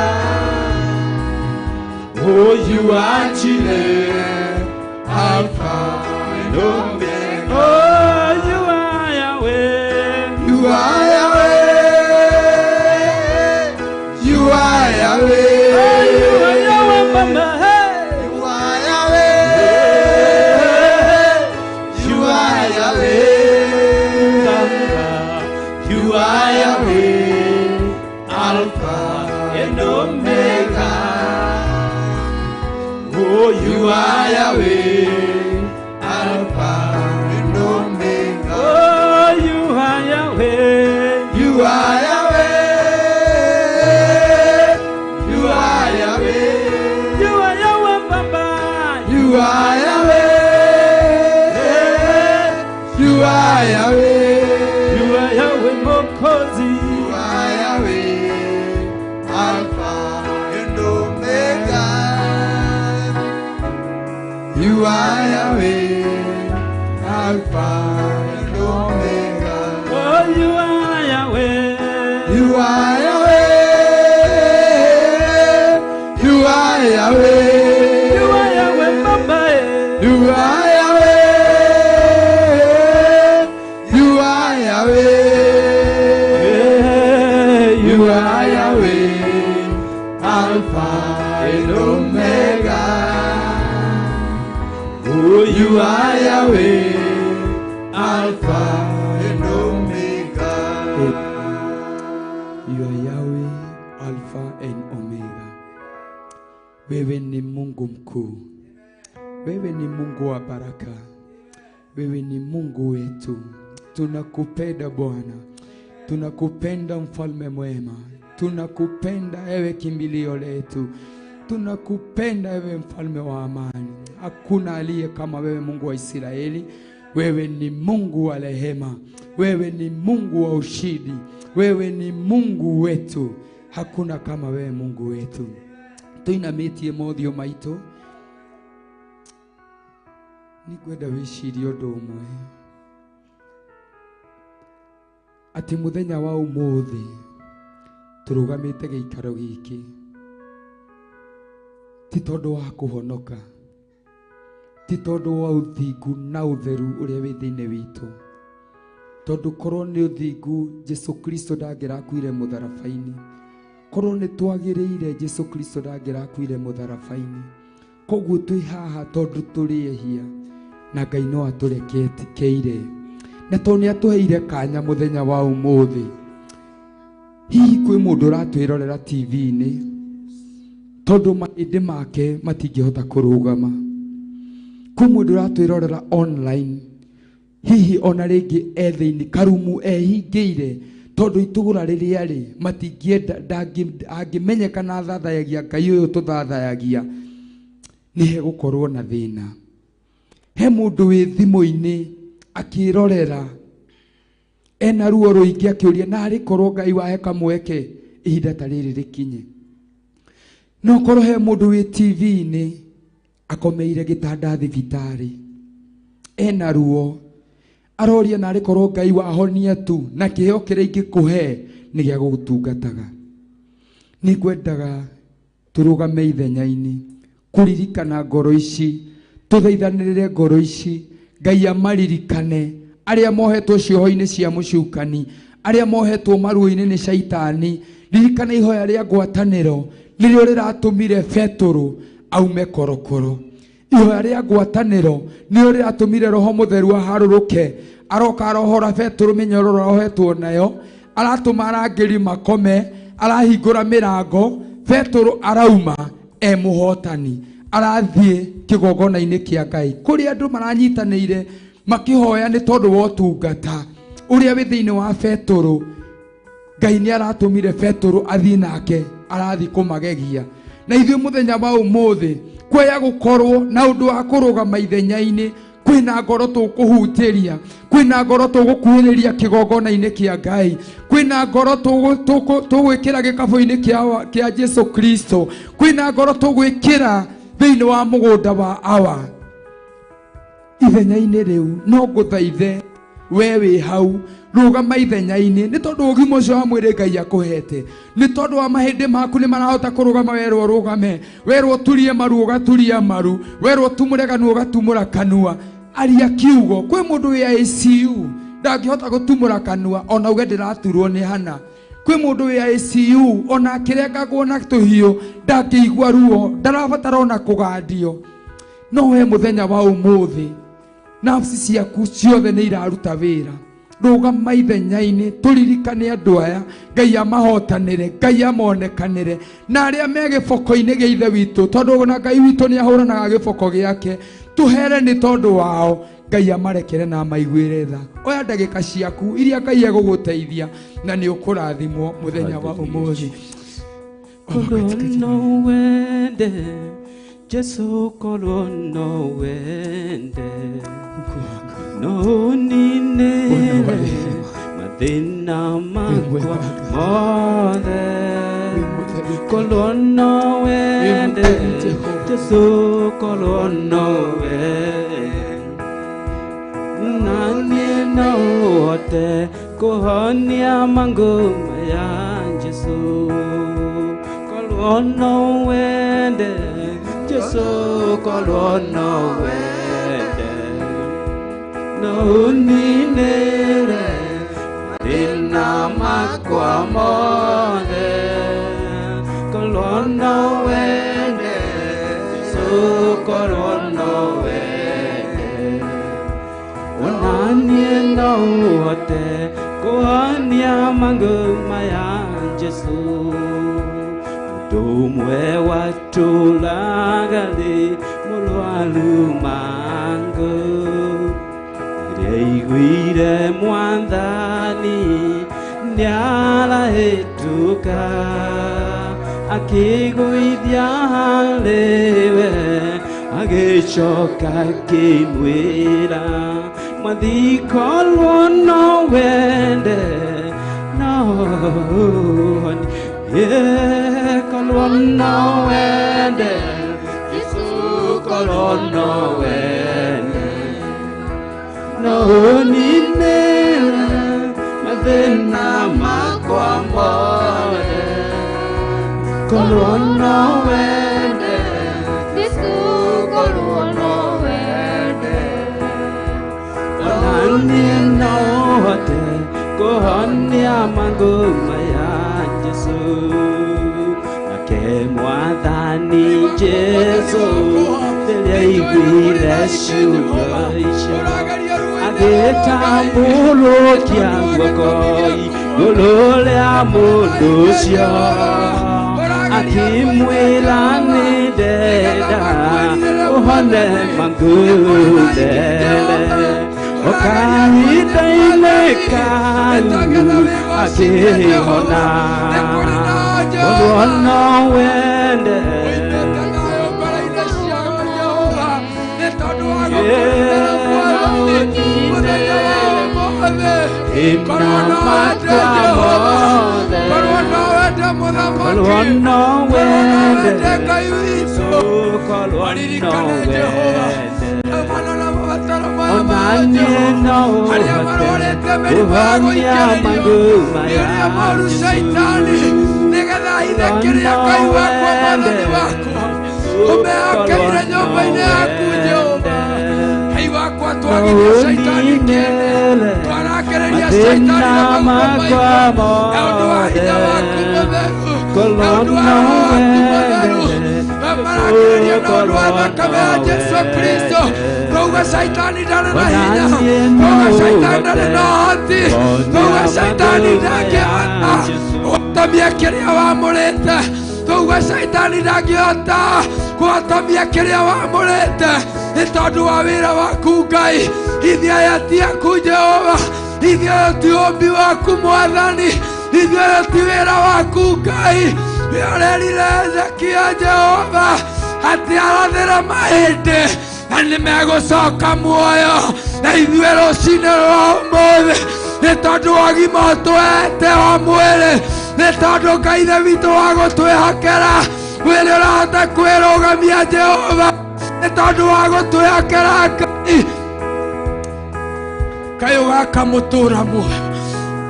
Oh, you are Jireh, Alpha and Omega. Oh, you are Yahweh. You are Yahweh. You are Yahweh. Oh, you are Yahweh, Mama. Hey. You are Yahweh. You are Yahweh. You are Yahweh, Alpha and Omega. Oh, you are Yahweh, Alpha and Omega. Oh, you are Yahweh. You are Yahweh. You are Yahweh. You are Yahweh, Papa. You are Yahweh. You are Yahweh. You are Yahweh Mokozi. You are Yahweh, Alpha and Omega. You are Yahweh, Alpha and Omega. Oh, you are Yahweh. You are Yahweh. You are Yahweh. You are Yahweh, Mama. You are Yahweh. You are Yahweh. You are Yahweh, Alpha and Omega. Oh, You are Yahweh, Alpha and Omega. You are Yahweh, Alpha and Omega. Wewe ni Mungu mkuu. Wewe ni Mungu wa baraka. Wewe ni Mungu wetu. Tunakupenda Bwana. Tunakupenda mfalme mwema. Tunakupenda ewe kimbilio letu. Tunakupenda ewe mfalme wa amani. Hakuna aliye kama wewe, Mungu wa Israeli. Wewe ni Mungu wa rehema. Wewe ni Mungu wa ushindi. Wewe ni Mungu wetu. Hakuna kama wewe Mungu wetu. Tuinamitie mothiũ maitũ. Nĩngwenda wĩcirie ũndũ ũmwe, atĩ mũthenya wa ũmũthĩ tũrũgamĩte gĩikaro gĩkĩ ti tondũ wa kũhonoka, ti tondũ wa ũthingu na ũtheru ũrĩa wĩ thĩinĩ witũ, tondũ korwo nĩ ũthingu Jesu Kristo ndangĩrakuire mũtharaba-inĩ. Korwo nĩ twagĩrĩire Jesu Kristo ndangĩrakuire mũtharaba-inĩ. Koguo twĩ haha tondũ tũrĩ ehia na Ngai no atũrekeire, na tondũ nĩ atũheire kanya mũthenya wa ũmũthĩ. Hihi kwĩ mũndũ ũratwĩrorera TV-inĩ tondũ mahĩndĩ make matingĩhota kũrũgama. Kwĩ mũndũ ũratwĩrorera online, hihi ona rĩngĩ e thĩinĩ karumu ehingĩire tondũ itũgũra rĩrĩa rĩ matingĩenda angĩmenyeka na thathayagia Ngai ũyũ tũthathayagia nĩ hegũkorwo na thĩna. He mũndũ wĩ thimũ-inĩ akĩrorera ena ruo rũingĩ akĩũria narĩ korwo Ngai wahe kamweke ihinda ta rĩrĩ rĩkinye. No korwo he mũndũ wĩ TV-inĩ akomeire gĩtanda thibitarĩ ena ruo aroria narĩ korwo Ngai wahonia tu na kĩheo kĩrĩa ingĩkũhe nĩ gĩa gũgũtungataga. Nĩ ngwendaga tũrũgame ithenya-inĩ kũririkana ngoro ici, tũthaithanĩrĩre ngoro ici, Ngai amaririkane arĩa mohetwo cioho-inĩ cia mũcukani, arĩa mohetwo maruo-inĩ nĩ caitani. Ririkana ihoya rĩa ngwatanĩro nĩrĩo rĩratũmire Betũrũ aume korokoro. Ihoya rĩa ngwatanĩro nĩrĩo rĩratũmire Roho Mũtheru aharũrũke, aroka arohora Betũrũ mĩnyororo arohetwo nayo, aratũma arangĩri makome, arahingũra mĩrango, Betũrũ arauma e mũhotani, arathiĩ kĩgongona-inĩ kĩa Ngai kũrĩa andũ maranyitanĩire makĩhoya nĩ tondũ wa ũtungata ũrĩa wĩ thĩinĩ wa Betũrũ. Ngai nĩ aratũmire Betũrũ athiĩ nake arathiĩ kũmagegia. Na ithuĩ mũthenya wa ũmũthĩ kwaya gũkorwo na ũndũ wa kũrũgama ithenya-inĩ, kwĩna ngoro tũkũhutĩria, kwĩna ngoro tũgũkuhĩrĩria kĩgongona-inĩ kĩa Ngai, kwĩna ngoro tũgwĩkĩra gĩkabũ-inĩ kĩa Jesu Kristo, kwĩna ngoro tũgwĩkĩra thĩinĩ wa mũgũnda wa Awa. Ithenya-inĩ rĩu no ngũthaithe we wĩ hau rũgama ithenya-inĩ nĩ tondũ ũgima ũcio wa mwĩrĩ Ngai akũhete, nĩ tondũ wa mahĩndĩ maku nĩ marahota kũrũgama, werwo rũgame, werwo ũturie maru ũgaturia maru, werwo ũtumũre kanua ũgatumũra kanua. Aria kiugo. Kwĩ mũndũ wĩ ICU ndangĩhota gũtumũra kanua ona uge ndĩraturwo nĩ hana. Kwĩ mũndũ wĩ ICU ona akĩrengagwo na tũhiũ ndangĩigua ruo, ndarabatara ona kũgandio. No we mũthenya wa ũmũthĩ nafsi ciaku ciothe nĩ iraruta wĩra. Rũgama ithenya-inĩ tũririkane andũ aya, Ngai amahotanĩre, Ngai amonekanĩre, na arĩa me gĩboko-inĩ gĩa ithe witũ, tondũ ona Ngai witũ nĩ ahũranaga gĩboko gĩake, tũhere nĩ tondũ wao, Ngai amarekere na amaiguĩre tha. Oya ndagĩka ciaku iria Ngai egũgũteithia na nĩ ũkũrathimwo mũthenya wa ũmũthĩ. Korwo no wende Jesu, korwo no wende no ninere mathĩna makwa mothe. Korwo no wende Jesu, korwo no wende nani no ũhote kũhonia mangũ maya Jesu. Korwo no wende Jesu, korwo no wende no ninere mathĩna makwa mothe. Korwo no wende Jesu, korwo no wende onanie no ũhote kũhonia mangũ maya Jesu. Mũndũ ũmwe watũraga thĩ mũrwaru mangũ, rĩrĩa aiguire Mwathani nĩarahĩtũka, akĩgũithia harĩwe, agĩcoka akĩmwĩra, Mwathi korwo no wende no ũhonie, korwo no wende Jesu, korwo no wende no ninere mathĩna makwa mothe. Korwo no wende Jesu, korwo no wende onanie no ũhote kũhonia mangũ maya Jesu. Nake Mwathani Jesu rĩrĩa aiguire ciugo icio agĩtambũrũkia guoko Igũrũ rĩa mũndũ ũcio akĩmwĩra nĩ ndenda ũhone mangũndere o kahinda-inĩ kau akĩhona korwo no wende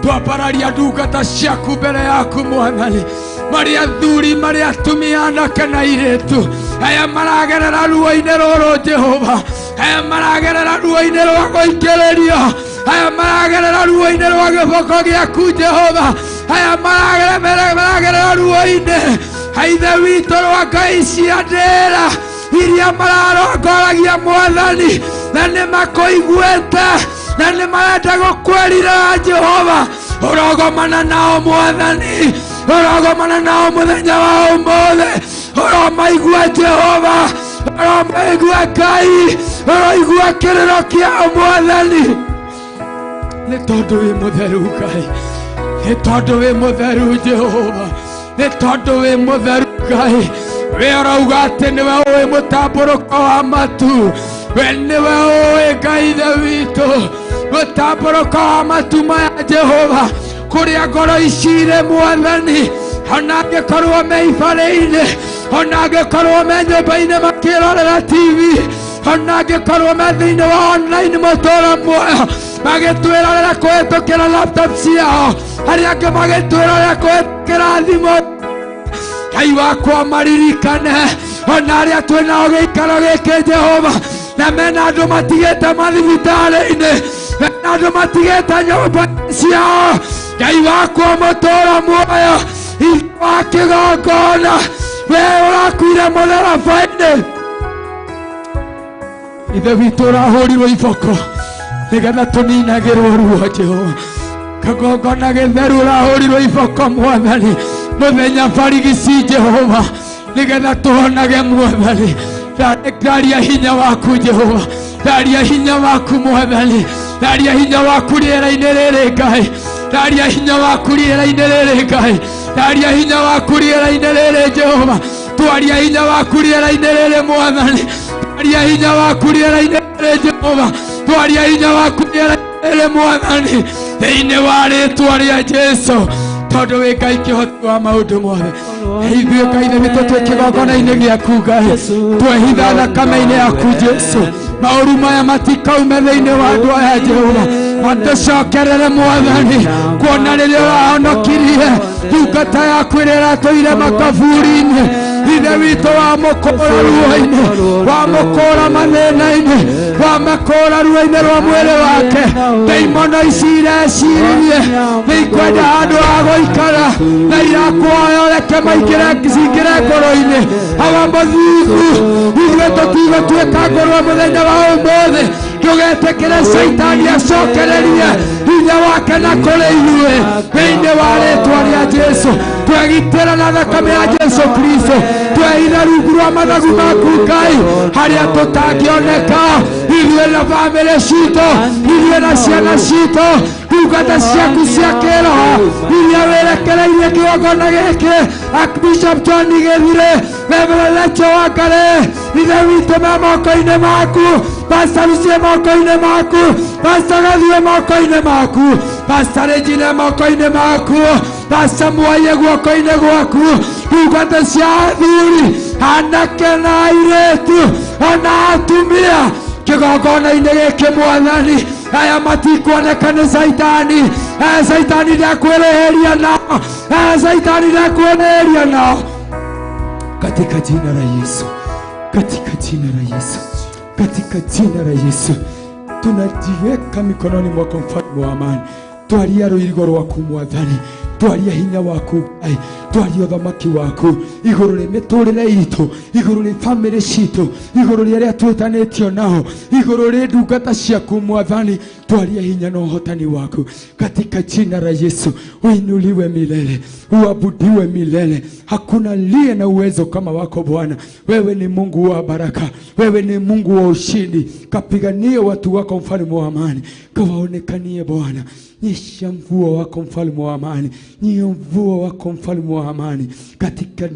Twambararia ndungata ciaku mbere yaku mwathani marĩa athuri marĩa atumia anake na airĩtu aya maragerera ruo-inĩ rũrũ Jehova aya maragerera ruo-inĩ rwa gũikĩrĩrio aya maragerera ruo-inĩ rwa gĩboko gĩaku Jehova aya maragerera ruo-inĩ Ithe witũ rwa Ngai cia ndĩra iria mararongoragia mwathani na nĩ makũiguĩte na nĩ marenda gũkwĩrira Jehova ũrogomana nao mwathani ũrogomana nao mũthenya wa ũmũthĩ ũromaigua Jehova ũromaigua Ngai ũroigua kĩrĩro kĩao mwathani nĩ tondũ wĩ mũtheru Ngai nĩ tondũ wĩ mũtheru Jehova nĩ tondũ wĩ mũtheru Ngai we ũrauga atĩ nĩwe ũĩ mũtambũrũko wa matu we nĩwe ũĩ Ngai Ithe witũ mũtambũrũko wa matu maya Jehova kũrĩa ngoro ici irĩ mwathani ona angĩkorwo me ibarĩ-inĩ ona angĩkorwo me nyũmba-inĩ makĩrorera TV ona angĩkorwo me thĩinĩ wa online mũtũra muoyo magĩtwĩrorera kũhĩtũkĩra laptop ciao arĩa angĩ magĩtwĩrorera kũhĩtũkĩra thimũ Ngai wakwa maririkane ona arĩa twĩnao gĩikaro gĩkĩ Jehova na mena andũ matigĩte mathibitarĩ-inĩ mena andũ matigĩte nyũmba ciao Ngai wakwa mũtũra muoyo ithe wa kĩgongona we ũrakuire mũtharaba-inĩ Ithe witũ ũrahũrirwo iboko nĩgetha tũninagĩrwo ruo Jehova kagongona gĩtheru ũrahũrirwo iboko mwathani mũthenya barigici Jehova nĩgetha tũhonage mwathani ndaria hinya waku Jehova ndaria hinya waku mwathani ndaria hinya waku rĩera-inĩ rĩrĩ Ngai ndaria hinya waku rĩera-inĩ rĩrĩ Ngai ndaria hinya waku rĩera-inĩ rĩrĩ Jehova twaria hinya waku rĩera-inĩ rĩrĩ mwathani twaria hinya waku rĩera-inĩ rĩrĩ Jehova twaria hinya waku rĩera-inĩ rĩrĩ mwathani thĩinĩ wa rĩtwa rĩa Jesũ tondũ wĩ Ngai kĩhoti wa maũndũ mothe ithuĩ Ngai Ithe witũ twĩ kĩgongona-inĩ gĩaku Ngai twehitha thakame-inĩ yaku Jesũ maũru maya matikaume thĩinĩ wa andũ aya Jehova matũcokerere mwathani kuona rĩrĩa ũrahonokirie ndungata yaku ĩrĩa ĩratũire makaburi-inĩ Ithe witũ wamũkũra ruo-inĩ wamũkũra mathĩna-inĩ wamũkũra ruo-inĩ rwa mwĩrĩ wake ndaimono ici ireciririe nĩ ikwenda handũ ha gũikara na irakuoya ũreke maingĩre cingĩre ngoro-inĩ awa mũthingu ithuĩ tũtigũtuĩka ngũrwe mũthenya wa ũmũthĩ Ndũgetĩkĩre Caitani acokererie hinya wake na kũrĩ ithuĩ thĩinĩ wa rĩtwa rĩa Jesu. Twegitĩra na thakame ya Jesu Kristo, twehitha rungu rwa mathagu maku Ngai, harĩa tũtangĩoneka, ithuĩ na bamĩrĩ citũ, ithuĩ na ciana citũ, ndungata ciaku cia kĩroho iria wĩrekereirie kĩgongona gĩkĩ, Archbishop John Gĩthire, Reverend Lecho Wangari, ithe witũ me moko-inĩ maku, Pastor Lucie moko-inĩ maku, Pastor Gathue moko-inĩ maku, Pastor Regina moko-inĩ maku, Pastor Mwaye guoko-inĩ gwaku, ndungata cia athuri, anake na airĩtu, ona atumia kĩgongona-inĩ gĩkĩ Mwathani, aya matikuoneka nĩ Caitani, aya Caitani ndakwĩrĩhĩria nao, aya Caitani ndakwĩrĩhĩria nao, katika jina la Yesu, katika jina la Yesu, katika jina la Yesu, tunajiweka mikononi mwako mfalme wa amani. Twaria rũirigo rwaku Mwathani, twaria hinya waku Ngai, twaria ũthamaki waku igũrũ rĩ mĩtũrĩre itũ, igũrũ rĩ bamĩrĩ citũ, igũrũ rĩ arĩa twĩtanĩtio nao, igũrũ rĩ ndungata ciaku Mwathani, twaria hinya na ũhotani waku katika jina la Yesu. Uinuliwe milele, uabudiwe milele. Hakuna liye na uwezo kama wako Bwana. Wewe ni Mungu wa baraka, wewe ni Mungu wa ushindi. Kapiganie watu wako mfalme wa amani, kawaonekanie Bwana. Nyesha mvua wako mfalme wa amani, nyesha mvua wako mfalme wa amani katika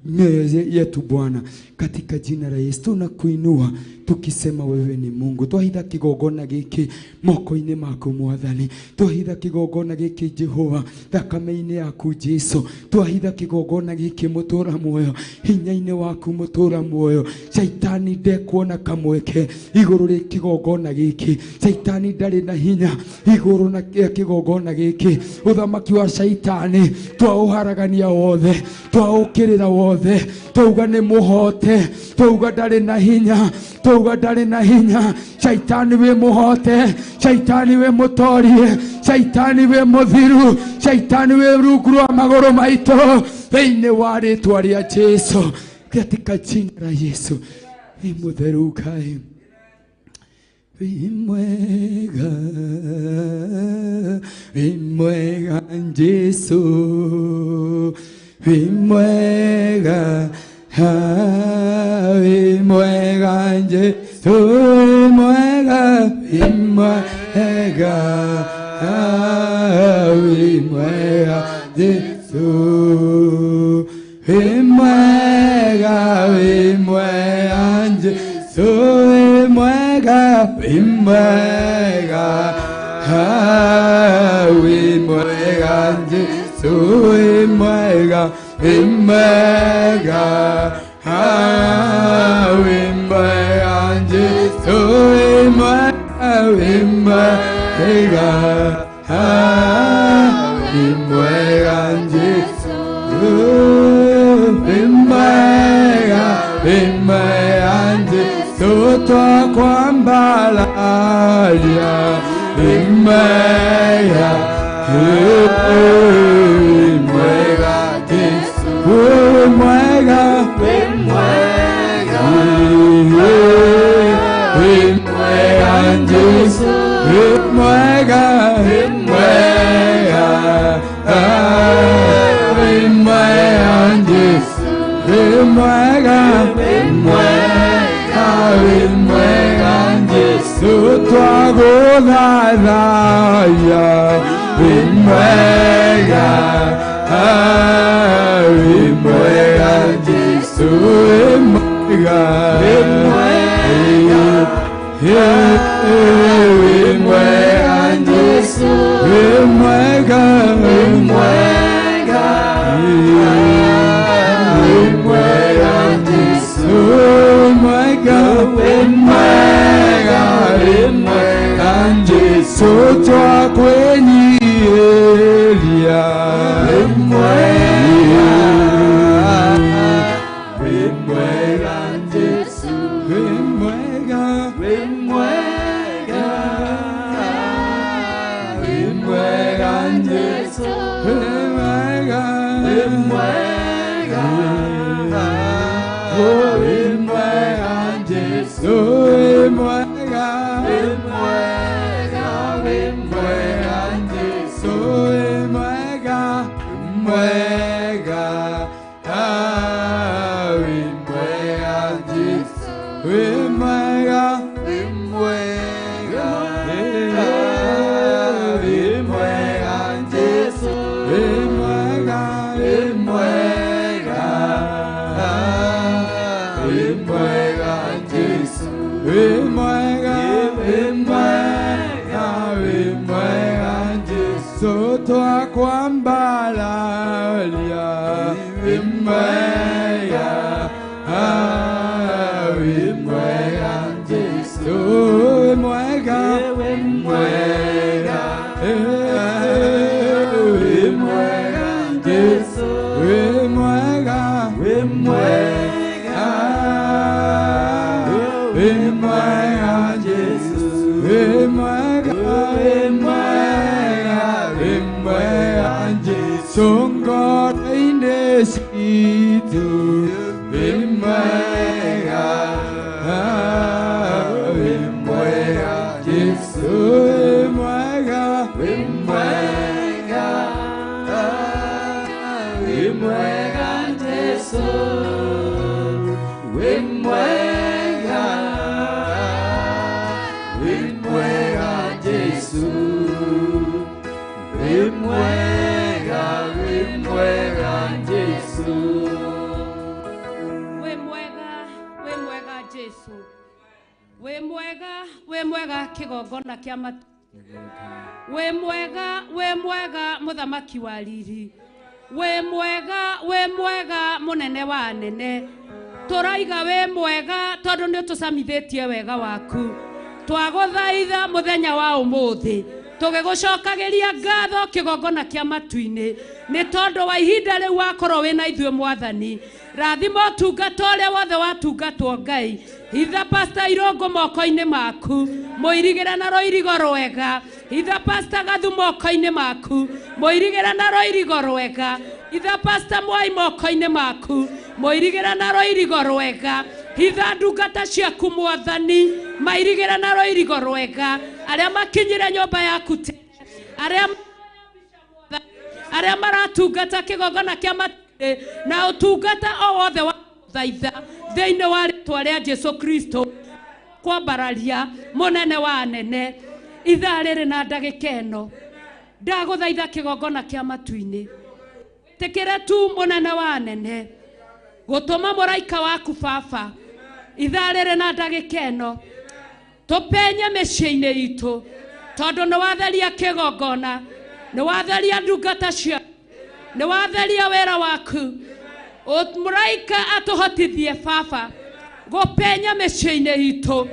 mioyo yetu Bwana, katika jina la Yesu tunakuinua tukisema wewe ni Mungu. Twahitha kigongona giki moko-inĩ maku Mwathani, twahitha kigongona giki Jehova thakame-inĩ yaku Jesu, twahitha kigongona giki mũtũra muoyo hinya-inĩ waku mũtũra muoyo. Caitani ndekuona kamweke igũrũ rĩ kigongona giki, Caitani ndarĩ na hinya igũrũ na kigongona giki. Ũthamaki wa Caitani twaũharagania wothe, twaũkĩrĩra wothe, twauga nĩ mũhote, twauga ndarĩ na hinya, twauga ndarĩ na hinya. Caitani wĩ mũhote, Caitani wĩ mũtorie, Caitani wĩ mũthiru, Caitani wĩ rungu rwa magũrũ maitũ thĩinĩ wa rĩtwa rĩa Jesu, katika jina la Yesu. Wĩ mũtheru Ngai, wĩ mwega, wĩ mwega Jesu, wĩ mwega, wĩ mwega Jesu, wĩ mwega, wĩ mwega, wĩ mwega Jesu, wĩ mwega, wĩ mwega Jesu, wĩ mwega, wĩ mwega, wĩ mwega Jesu, wĩ mwega, wĩ mwega, wĩ mwega Jesu, wĩ mwega, wĩ mwega, wĩ mwega Jesu, wĩ mwega, wĩ mwega Jesu, twakwambalaria wĩ mwega, wĩ mwega Jesu, wĩ mwega, wĩ mwega, wĩ mwega Jesu, wĩ mwega, wĩ mwega, wĩ mwega Jesu, wĩ mwega, wĩ mwega, wĩ mwega Jesu, twagũthathaiya wĩ mwega, wĩ mwega Jesu, wĩ mwega, wĩ mwega, wĩ mwega Jesu, wĩ mwega, wĩ mwega, wĩ mwega Jesu, wĩ mwega, wĩ mwega, wĩ mwega Jesu, twakwĩnyiihĩria wĩ mwega, wĩ mwega Jesu, wĩ mwega, wĩ mwega, wĩ mwega Jesu, wĩ mwega, wĩ mwega, wĩ mwega Jesu, wĩ mwega, wĩ mwega, wĩ mwega Jesu, wĩ mwega, wĩ mwega, wĩ mwega Jesu, wĩ mwega, wĩ mwega, wĩ mwega Jesu, wĩ mwega, wĩ mwega, wĩ mwega Jesu, twakwambararia wĩ mwega, wĩ mwega Jesu, wĩ mwega, wĩ mwega, wĩ mwega Jesu, wĩ mwega, wĩ mwega, wĩ mwega Jesu, wĩ mwega, wĩ mwega, wĩ mwega Jesu, ngoro-inĩ citũ wĩ mwega, wĩ mwega Jesu, wĩ mwega, wĩ mwega, wĩ mwega Jesu, wĩ mwega, wĩ mwega Jesu, wĩ mwega, wĩ mwega Jesu. Wĩ mwega, wĩ mwega Jesu, wĩ mwega, wĩ mwega kĩgongona kĩa matu, wĩ mwega, wĩ mwega mũthamaki wa riri, wĩ mwega, wĩ mwega mũnene wa anene, tũraiga wĩ mwega tondũ nĩ ũtũcamithĩtie wega waku, twagũthaitha mũthenya wa ũmũthĩ tũgĩgũcokagĩria ngatho kĩgongona kĩa matu-inĩ nĩ tondũ wa ihinda rĩu wakorwo wĩna ithuĩ mwathani. Rathima ũtungata ũrĩa wothe watungatwo Ngai, hitha Pastor Irũngũ moko-inĩ maku, mũirigĩre na rũirigo rwega, hitha Pastor Gathu moko-inĩ maku, mũirigĩre na rũirigo rwega, hitha Pastor Mwai moko-inĩ maku, mũirigĩre na rũirigo rwega, hitha ndungata ciaku mwathani, mairigĩre na rũirigo rwega, arĩa makinyire nyũmba yaku tene, arĩa maratungata kĩgongona kĩa matu na ũtungata o wothe wa thaitha thĩinĩ wa rĩtwa rĩa Jesu Kristo, kwambararia mũnene wa anene ithaa rĩrĩ na ndagĩka ĩno ndagũthaitha kĩgongona kĩa matu-inĩ, tĩkĩre tu mũnene wa anene gũtũma mũraika waku baba ithaa rĩrĩ na ndagĩka ĩno tũpenye mĩciĩ-inĩ itũ, tondũ nĩ watheria kĩgongona, nĩ watheria ndungata ciaku, nĩ watheria wĩra waku, mũraika atũhotithie baba gũpenya mĩciĩ-inĩ itũ,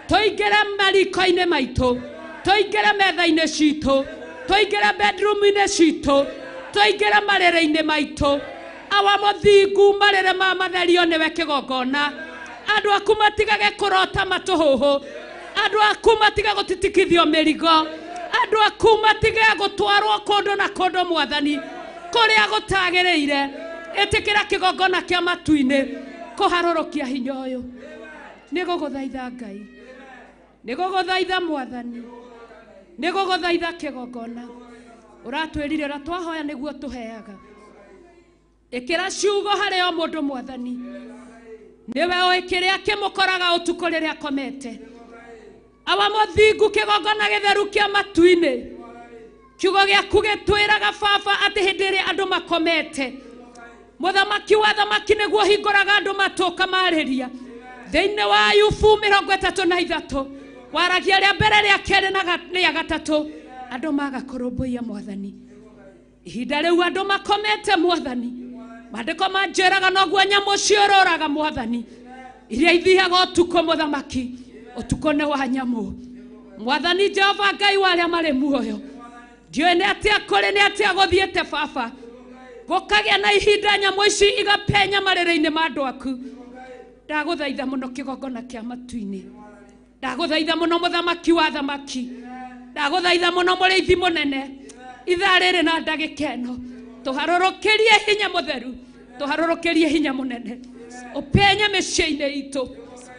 tũingĩre mariko-inĩ maitũ, tũingĩre metha-inĩ citũ, tũingĩre bedroom-inĩ citũ, tũingĩre marĩrĩ-inĩ maitũ, awa mũthingu marĩrĩ ma matherio nĩwe kĩgongona, andũ aku matigage kũrota matũhũhũ, andũ aku matige gũtitikithio mĩrigo, andũ aku matige gũtwarwo kũndũ na kũndũ mwathani kũrĩa gũtagĩrĩire. Ĩtĩkĩra kĩgongona kĩa matu-inĩ kũharũrũkia hinya ũyũ. Nĩ gũgũthaitha Ngai, nĩ gũgũthaitha mwathani, nĩ gũgũthaitha kĩgongona. Ũratwĩrire ũrĩa twahoya nĩguo tũheaga. Ĩkĩra ciugo harĩ o mũndũ mwathani, nĩwe ũĩ kĩrĩa kĩmũkoraga ũtukũ rĩrĩa akomete. Awa mũthingu kĩgongona gĩtheru kĩa matu-inĩ, kiugo gĩaku gĩtwĩraga baba atĩ hĩndĩ ĩrĩa andũ makomete, mũthamaki wa thamaki nĩguo hingũraga andũ matũ ũkamarĩria. Thĩinĩ wa Ayubu 33 waragia rĩa mbere, rĩa kerĩ na rĩa gatatũ, andũ maga kũrũmbũiya mwathani. Ihinda rĩu andũ makomete mwathani, maandĩko manjĩraga noguo nyamũ ciũrũraga mwathani, iria ithiaga ũtukũ mũthamaki, ũtukũ nĩ wa nyamũ. Mwathani Jehova Ngai wa arĩa marĩ muoyo, ndiũĩ nĩ atĩa kũrĩ, nĩ atĩa gũthiĩte baba, gũkagĩa na ihinda nyamũ ici igapenya marĩrĩ-inĩ ma andũ aku. Ndagũthaitha mũno kĩgongona kĩa matu-inĩ, ndagũthaitha mũno mũthamaki wa thamaki, ndagũthaitha mũno mũrĩithi mũnene, ithaa rĩrĩ na ndagĩka ĩno tũharũrũkĩrie hinya mũtheru, tũharũrũkĩrie hinya mũnene, ũpenye mĩciĩ-inĩ itũ,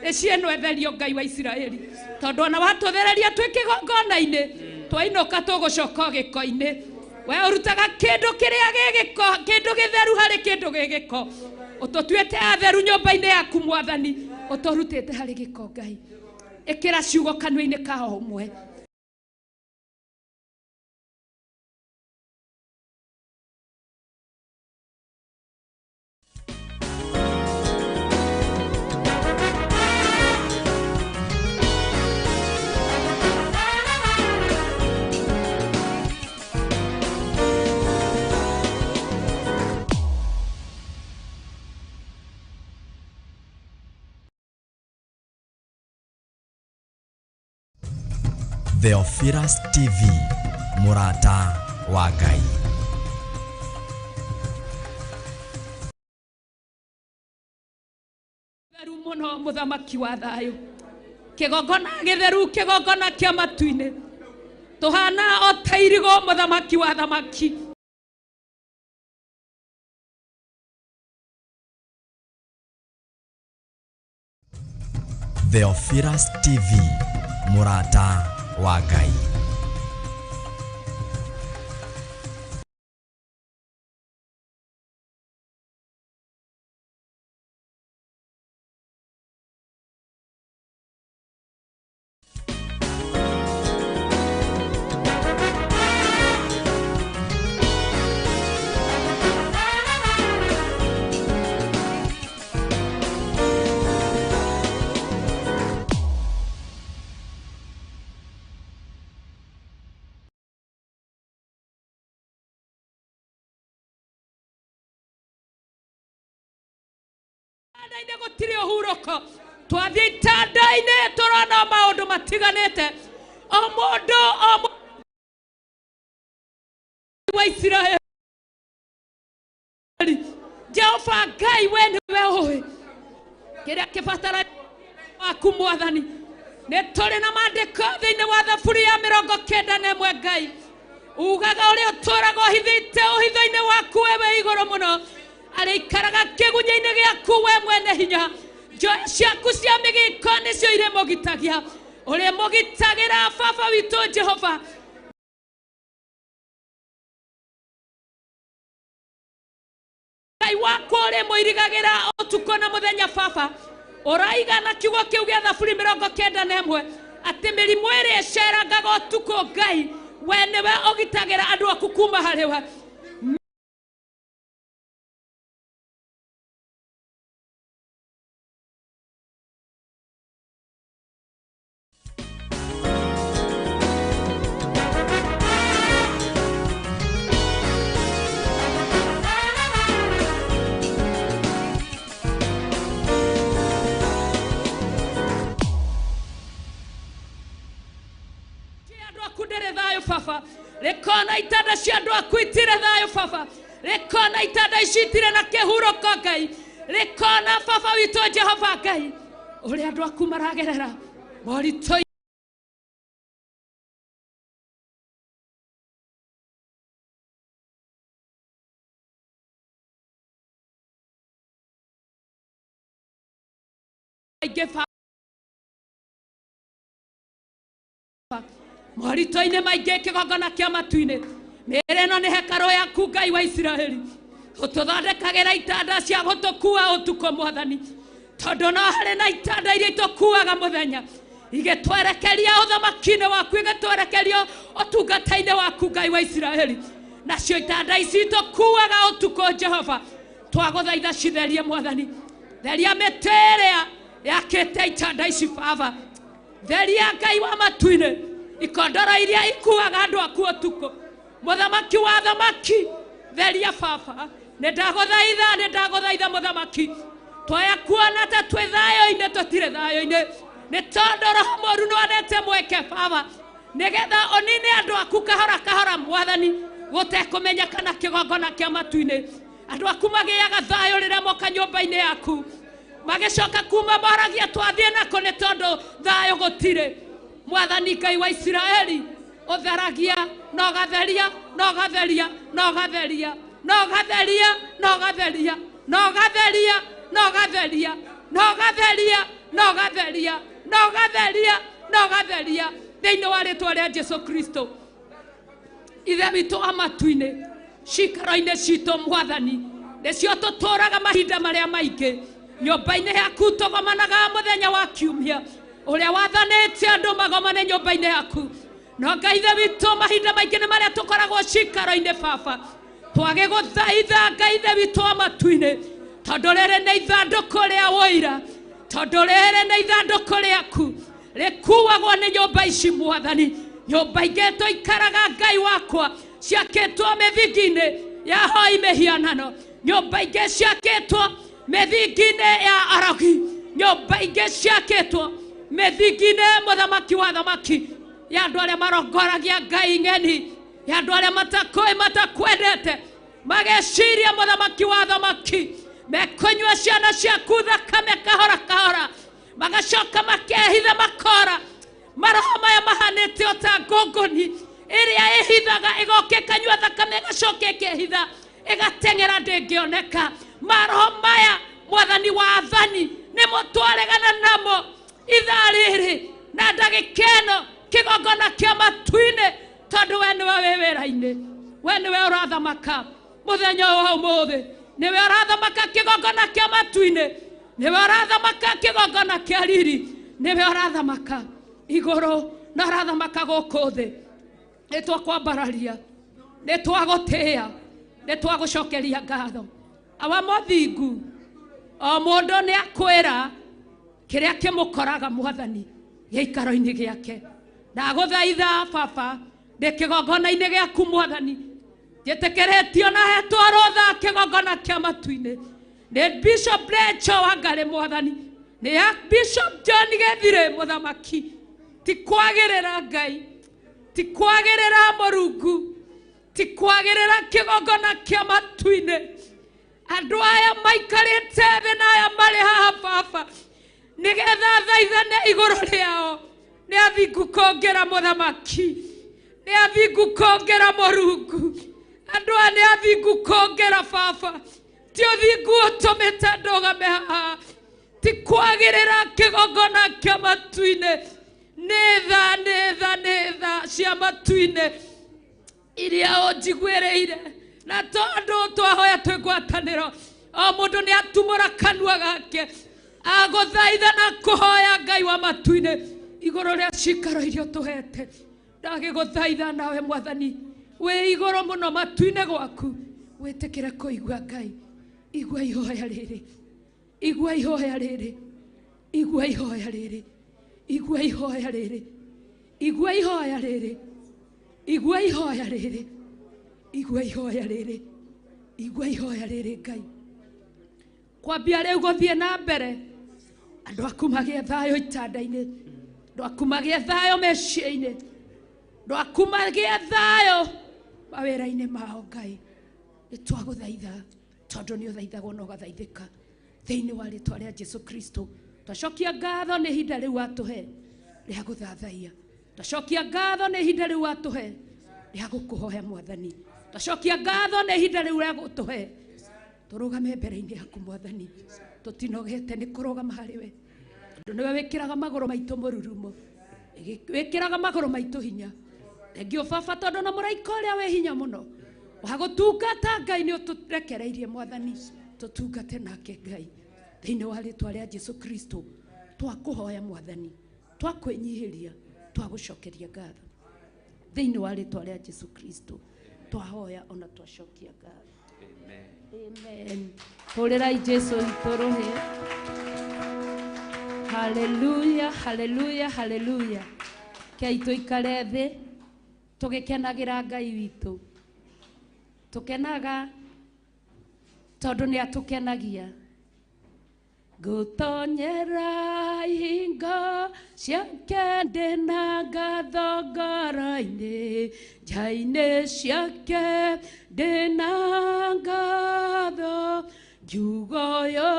mĩciĩ ĩno ĩtherio Ngai wa Isiraeli, tondũ ona watũthereria twĩ kĩgongona-inĩ, twainũka tũgũcoka gĩko-inĩ. We ũrutaga kĩndũ kĩrĩa gĩgĩko, kĩndũ gĩtheru harĩ kĩndũ gĩgĩko. Ũtũtuĩte atheru nyũmba-inĩ yaku mwathani, ũtũrutĩte harĩ gĩko Ngai. Ĩkĩra ciugo kanua-inĩ ka o ũmwe. Theophilus TV, Murata wa Ngai. Theru muno muthamaki wa thayo, kigongona githeru, kigongona kia matu-inĩ, tuhana o ta irigo muthamaki wa thamaki. Theophilus TV, Murata wa Ngai. Itanda-inĩ gũtirĩ ũhurũko, twathiĩ itanda-inĩ tũrona maũndũ matiganĩte. O mũndũ o wa Isiraeli, Jehova Ngai we nĩwe ũĩ kĩrĩa kĩbatara waku mwathani. Nĩ tũrĩ na maandĩko thĩinĩ wa Thaburi ya 91 Ngai ugaga ũrĩa ũtũũraga ũhithĩte ũhitho-inĩ waku we wĩ igũrũ mũno, arĩikaraga kĩgunyĩ-inĩ gĩaku we mwene hinya. Njoya ciaku cia mĩgĩko nĩcio irĩmũgitagia, ũrĩmũgitagĩra baba witũ Jehova. Ngai wakwa ũrĩmũirigagĩra ũtukũ na mũthenya baba. Ũraiga na kiugo kĩu gĩa Thaburi 91 atĩ mĩrimũ ĩrĩa ĩcerangaga ũtukũ Ngai we nĩwe ũgitagĩra andũ aku kuma harĩ we. Baba rĩkona itanda cia andũ aku itirĩ thayũ baba, rĩkona itanda ici itirĩ na kĩhurũko Ngai, rĩkona baba witũ Jehova Ngai ũrĩa andũ aku maragerera moritũ maingĩ baba, moritũ-inĩ maingĩ kĩgongona kĩa matu-inĩ. Mĩĩrĩ ĩno nĩ hekarũ yaku Ngai wa Isiraeli, ũtũthondekagĩra itanda cia gũtũkua ũtukũ mwathani, tondũ no harĩ na itanda iria itũkuaga mũthenya, igĩtwerekeria ũthamaki-inĩ waku, igĩtwerekeria ũtungata-inĩ waku Ngai wa Isiraeli. Nacio itanda ici itũkuaga ũtukũ Jehova, twagũthaitha citherie mwathani. Theria mĩtĩ ĩrĩa yakĩte itanda ici baba, theria Ngai wa matu-inĩ ikondoro iria ikuaga andũ aku ũtukũ. Mũthamaki wa thamaki, theria baba, nĩ ndagũthaitha, nĩ ndagũthaitha mũthamaki. Twaya kuona ta twĩ thayũ-inĩ, tũtirĩ thayũ-inĩ, nĩ tondũ roho mũũru nĩwonete mweke baba, nĩgetha ũnine andũ aku kahora kahora mwathani, gũtekũmenya kana kĩgongona kĩa matu-inĩ. Andũ aku magĩaga thayũ rĩrĩa moka nyũmba-inĩ yaku, magĩcoka kuma moragia twathiĩ nako, nĩ tondũ thayũ gũtirĩ. Mwathani Ngai wa Isiraeli, ũtheragia na ũgatheria na ũgatheria na ũgatheria na ũgatheria na ũgatheria na ũgatheria na ũgatheria na ũgatheria na ũgatheria na ũgatheria na ũgatheria thĩinĩ wa rĩtwa rĩa Jesu Kristo. Ithe witũ wa matu-inĩ, cikaro-inĩ citũ Mwathani, nĩcio tũtũraga mahinda marĩa maingĩ. Nyũmba-inĩ yaku tũgomanaga mũthenya wa kiumia, ũrĩa wathanĩte andũ magomane nyũmba-inĩ yaku. No Ngai ithe witũ, mahinda maingĩ nĩ marĩa tũkoragwo cikaro-inĩ baba, twagĩgũthaitha Ngai ithe witũ wa matu-inĩ, tondũ rĩrĩ nĩ ithandũkũ rĩa ũira, tondũ rĩrĩ nĩ ithandũkũ rĩaku rĩkuagwo nĩ nyũmba ici Mwathani. Nyũmba ingĩ tũikaraga Ngai wakwa ciakĩtwo mĩthingi-inĩ ya hoi mĩhianano, nyũmba ingĩ ciakĩtwo mĩthingi-inĩ ya arogi, nyũmba ingĩ ciakĩtwo mĩthingi-inĩ mũthamaki wa thamaki, ya andũ arĩa marongoragia ngai ng'eni, ya andũ arĩa matakũĩ matakwendete, mageciria mũthamaki wa thamaki mekũnyua ciana ciaku thakame kahora kahora, magacoka makehitha makora. Maroho maya mahanĩte o ta ngũngũni ĩrĩa ĩhithaga ĩgoka ĩkanyua thakame ĩgacoka ĩkehitha ĩgateng'era ndĩngĩoneka. Maroho maya Mwathani wa athani nĩmo twaregana namo ithaa rĩrĩ na ndagĩka ĩno kĩgongona kĩa matu-inĩ, tondũ we nĩwe wĩ wĩra-inĩ, we nĩwe ũrathamaka mũthenya ũyũ wa ũmũthĩ, nĩwe ũrathamaka kĩgongona kĩa matu-inĩ, nĩwe ũrathamaka kĩgongona kĩa riri, nĩwe ũrathamaka igũrũ na ũrathamaka gũkũ thĩ. Nĩ twakwambararia, nĩ twagũtĩĩa, nĩ twagũcokeria ngatho. Awa mũthingu, o mũndũ nĩ akwĩra kĩrĩa kĩmũkoraga Mwathani gĩikaro-inĩ gĩake. Ndagũthaitha baba, ndĩ kĩgongona-inĩ gĩaku Mwathani, njĩtĩkĩrĩtio na hetwo rũtha kĩgongona kĩa matu-inĩ nĩ Bishop Rachel Wangari Mwathani, nĩ Bishop John Gĩthire mũthamaki. Ti kwagĩrĩra Ngai, ti kwagĩrĩra Mũrungu, ti kwagĩrĩra kĩgongona kĩa matu-inĩ. Andũ aya maikarĩte thĩ na aya marĩ haha baba, nĩgetha thaithane igũrũ rĩao. Nĩ athingu kũngĩra mũthamaki, nĩ athingu kũngĩra Mũrungu. Andũ aya nĩ athingu kũngĩra baba, ti ũthingu ũtũmĩte ndũgame haha, ti kwagĩrĩra kĩgongona kĩa matu-inĩ. Nĩ tha, nĩ tha, nĩ tha cia matu-inĩ iria ũnjiguĩrĩire, na tondũ twahoya twĩ ngwatanĩro, o mũndũ nĩ atumũra kanua gake agũthaitha na kũhoya Ngai wa matu-inĩ igũrũ rĩa cikaro iria ũtũhete. Ndagĩgũthaitha nawe Mwathani wĩ igũrũ mũno matu-inĩ gwaku, wĩtĩkĩre kũigua Ngai. Igua ihoya rĩrĩ, igua ihoya rĩrĩ, igua ihoya rĩrĩ, igua ihoya rĩrĩ, igua ihoya rĩrĩ, igua ihoya rĩrĩ, igua ihoya rĩrĩ, igua ihoya rĩrĩ Ngai. Kwambia rĩu gũthiĩ na mbere, andũ aku magĩe thayũ itanda-inĩ, andũ aku magĩe thayũ mĩciĩ-inĩ, andũ aku magĩe thayũ mawĩra-inĩ mao Ngai. Nĩ twagũthaitha tondũ nĩ ũthaithagwo na ũgathaithĩka thĩinĩ wa rĩtwa rĩa Jesu Kristo. Twacokia ngatho nĩ ihinda rĩu watũhe rĩa gũthathaiya, twacokia ngatho nĩ ihinda rĩu watũhe rĩa gũkũhoya Mwathani, twacokia ngatho nĩ ihinda rĩu rĩa gũtũhe tũrũgame mbere-inĩ yaku Mwathani. Tũtinogete nĩ kũrũgama harĩ we, tondũ nĩwe wĩkĩraga magũrũ maitũ mũrurumo, wĩkĩraga magũrũ maitũ hinya. Thengio baba, tondũ na mũraika ũrĩa wĩ hinya mũno wa gũtungata Ngai nĩ ũtũrekereirie Mwathani, tũtungate nake Ngai thĩinĩ wa rĩtwa rĩa Jesu Kristo. Twakũhoya Mwathani, twakwĩnyihĩria, twagũcokeria ngatho thĩinĩ wa rĩtwa rĩa Jesu Kristo. Twahoya ona twacokia ngatho. Amen. Hũrĩrai Jesu witũ rũhĩ. Haleluya, haleluya, haleluya. Kei tũikare thĩ tũgĩkenagĩra Ngai witũ. Tũkenaga tondũ nĩ atũkenagia. Ngũtonyera ihingo ciake ndĩna ngatho ngoro-inĩ, nja-inĩ ciake ndĩna ngatho. Ngiuga ũyũ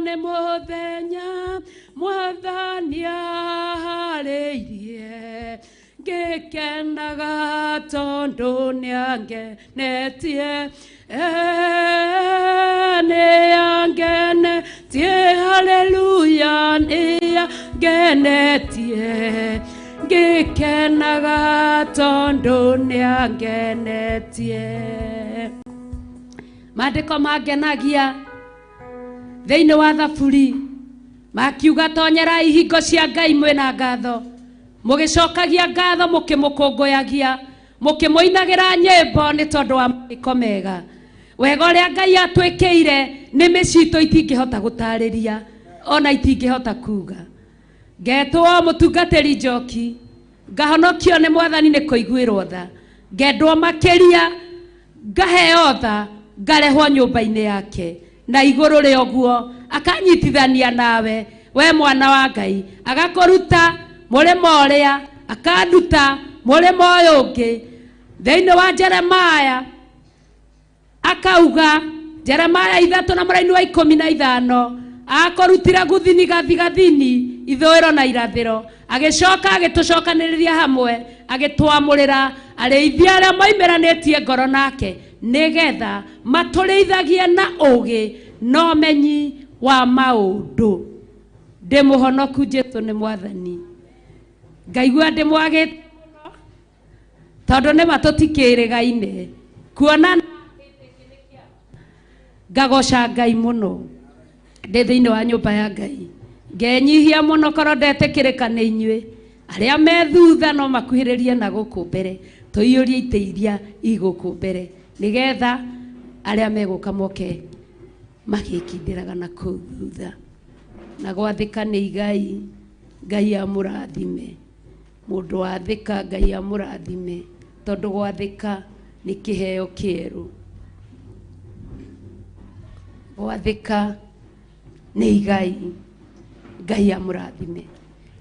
nĩ mũthenya Mwathani aharĩirie, ngĩkenaga tondũ nĩangenetie. Nĩangenetie, haleluya, nĩangenetie, Ngĩkenaga tondũ nĩangenetie. Maandĩko mangenagia thĩinĩ wa Thaburi makiuga tonyerai ihingo cia Ngai mwĩna ngatho, mũgĩcokagia ngatho, mũkĩmũkũngũyagia, mũkĩmũinagĩra nyĩmbo nĩ tondũ wa mawĩko mega. Wega ũrĩa Ngai atwĩkĩire nĩmĩ citũ itingĩhota gũtarĩria ona itingĩhota kuga. Ngetwo mũtungatĩri Njoki, ngahonokio nĩ Mwathani nĩ kũiguĩrwo tha, ngendwo makĩria, ngaheo tha, ngarehwo nyũmba-inĩ yake, na igũrũ rĩa ũguo akanyitithania nawe we mwana wa Ngai, agakũruta mũrĩmo ũrĩa, akanduta mũrĩmo ũyũ ũngĩ. Thĩinĩ wa Jeremaya akauga, Jeremaya 3 na mũraini wa 15, akũrutire guthini gathigathini, ithũĩro na irathĩro, agĩcoka agĩtũcokanĩrĩria hamwe, agĩtwamũrĩra arĩithia arĩa moimĩranĩtie ngoro nake, nĩgetha matũrĩithagie na ũũgĩ na ũmenyi wa maũndũ. Ndĩ mũhonoku, Jesũ nĩ Mwathani. Ngaigua ndĩmwagĩte mũno tondũ nĩma tũtikĩrĩgaine, kuona ngagoca Ngai mũno ndĩ thĩinĩ wa nyũmba ya Ngai. Ngenyihia mũno korwo ndetĩkĩrĩka nĩ inyuĩ arĩa me thutha no makuhĩrĩrie na gũkũ mbere, tũiyũrie itĩ iria i gũkũ mbere, nĩgetha arĩa megũka moke magĩkindĩraga na kũu thutha. Na gwathĩka nĩ igai, Ngai amũrathime. Mũndũ wathĩka Ngai amũrathime, tondũ gwathĩka nĩ kĩheo kĩerũ. Gwathĩka nĩ igai, Ngai amũrathime.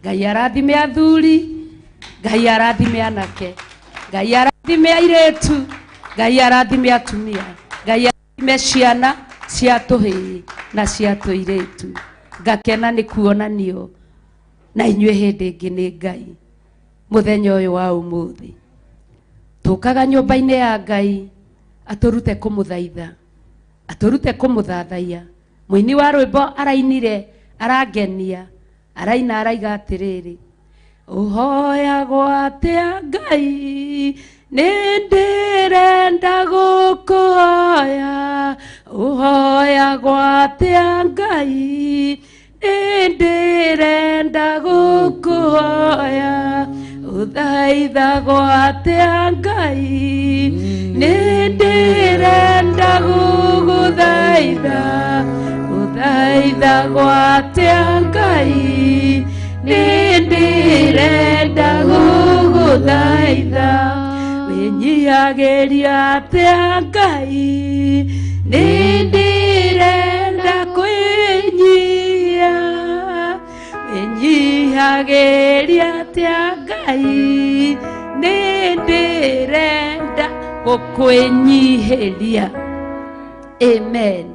Ngai arathime athuri, Ngai arathime anake, Ngai arathime airĩtu, Ngai arathime atumia, Ngai arathime ciana cia tũhĩĩ na cia tũirĩtu. Ngakena nĩ kuonanio na inyuĩ hĩndĩ ĩngĩ nĩ Ngai mũthenya ũyũ wa ũmũthĩ. Tũkaga nyũmba-inĩ ya Ngai atũrute kũmũthaitha, atũrute kũmũthathaiya. Mũini wa rwĩmbo arainire, arangenia, araina araiga atĩrĩrĩ, ũhoyagwo atĩa Ngai, nĩ ndĩrenda gũkũhoya. Ũhoyagwo atĩa Ngai, nĩ ndĩrenda gũkũhoya. Ũthaithagwo atĩa Ngai, nĩ ndĩrenda gũgũthaitha. Ũthaithagwo atĩa Ngai, nĩ ndĩrenda gũgũthaitha. Wĩnyihagĩria atĩa Ngai, nĩ ndĩrenda kwĩnyihia. Wĩnyihagĩria atĩa Ngai, nĩ ndĩrenda gũkwĩnyihĩria. Amen.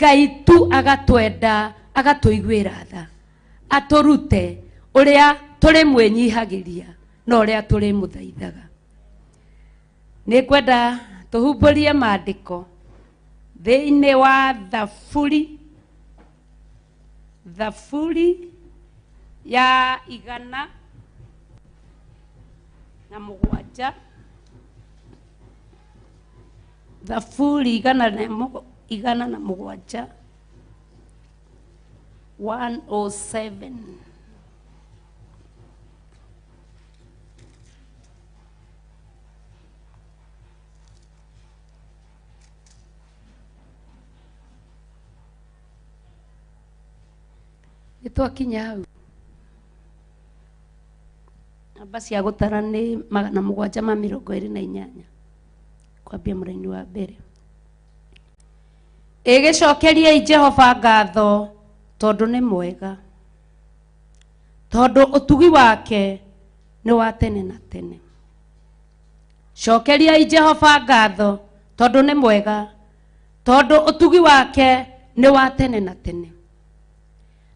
Ngai tu agatwenda, agatũiguĩra tha, atũrute ũrĩa tũrĩmwĩnyihagĩria na ũrĩa tũrĩmũthaithaga. Nĩ ngwenda tũhumbũrie maandĩko thĩinĩ wa Thaburi, Thaburi ya 107, Thaburi 107, 107. Nĩ twakinya hau. Namba cia gũtara nĩ 728 kwambia mũraini wa mbere. Ĩgĩcokeriei Jehova ngatho tondũ nĩ mwega, tondũ ũtugi wake nĩ wa tene na tene. Cokeriai Jehova ngatho tondũ nĩ mwega, tondũ ũtugi wake nĩ wa tene na tene.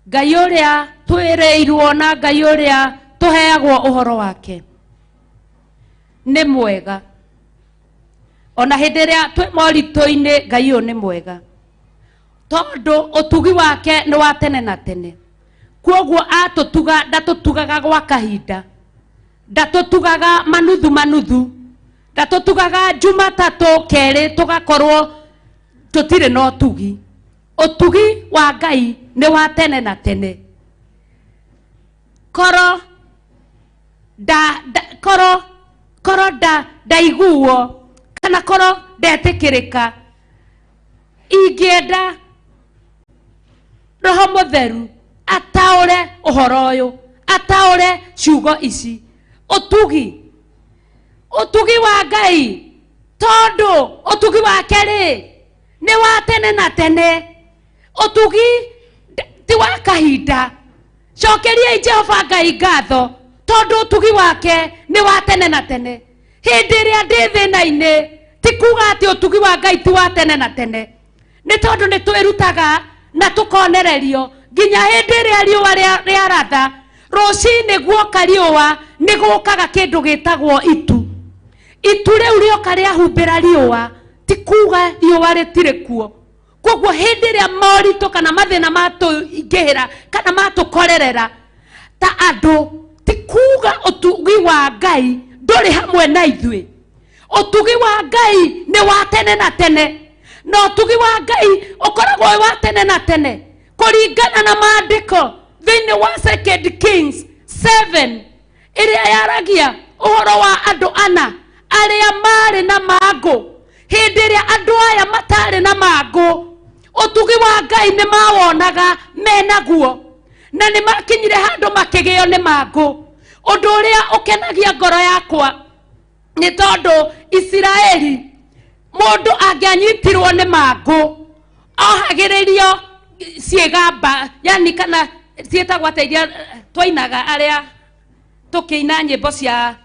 Ngai ũrĩa twĩrĩirwo na Ngai ũrĩa tũheagwo ũhoro wake nĩ mwega. Ona hĩndĩ ĩrĩa twĩ moritũ-inĩ Ngai ũyũ nĩ mwega, tondũ ũtugi wake nĩ wa tene na tene. Kwoguo atũtuga ndatũtugaga gwa kahinda, Ndatũtugaga manuthu manuthu, ndatũtugaga Jumatatũ kerĩ tũgakorwo tũtirĩ na ũtugi. Ũtugi wa Ngai nĩ wa tene na tene. Koro da, da koro koro da ndaiguo kana koro ndetĩkĩrĩka, ingĩenda Roho Mũtheru ataũre ũhoro ũyũ, ataũre ciugo ici. Ũtugi, ũtugi wa Ngai, tondũ ũtugi wake rĩ nĩ wa tene na tene. Ũtugi ti wa kahinda. Cokeriai Jehova Ngai ngatho tondũ ũtugi wake nĩ wa tene na tene. Hĩndĩ ĩrĩa ndĩ thĩna-inĩ ti kuga atĩ ũtugi wa Ngai ti wa tene na tene, nĩ tondũ nĩ twĩrutaga na tũkonererio nginya hĩndĩ ĩrĩa riũa rĩaratha. Rũcinĩ guoka riũa nĩ gũkaga kĩndũ gĩtagwo itu. Itu rĩu rĩoka rĩahumbĩra riũa, ti kuga riũa rĩtirĩ kuo. Koguo hĩndĩ ĩrĩa moritũ kana mathĩna matũingĩhĩra kana matũkorerera ta andũ, ti kuga ũtugi wa Ngai ndũrĩ hamwe na ithuĩ. Ũtugi wa Ngai nĩ wa tene na tene, na ũtugi wa Ngai ũkoragwo wĩ wa tene na tene kũringana na maandĩko thĩinĩ wa 2 Kings 7 ĩrĩa yaragia ũhoro wa andũ ana arĩa marĩ na mangũ. Hĩndĩ ĩrĩa andũ aya matarĩ na mangũ, ũtugi wa Ngai nĩ mawonaga menaguo, na nĩ makinyire handũ makĩgĩo nĩ mangũ. Ũndũ ũrĩa ũkenagia ngoro yakwa nĩ tondũ Isiraeli mũndũ angĩanyitirwo nĩ mangũ ohagĩrĩrio ciĩgamba, yani kana ciĩtagwo atĩa iria twainaga arĩa tũkĩina nyĩmbo cia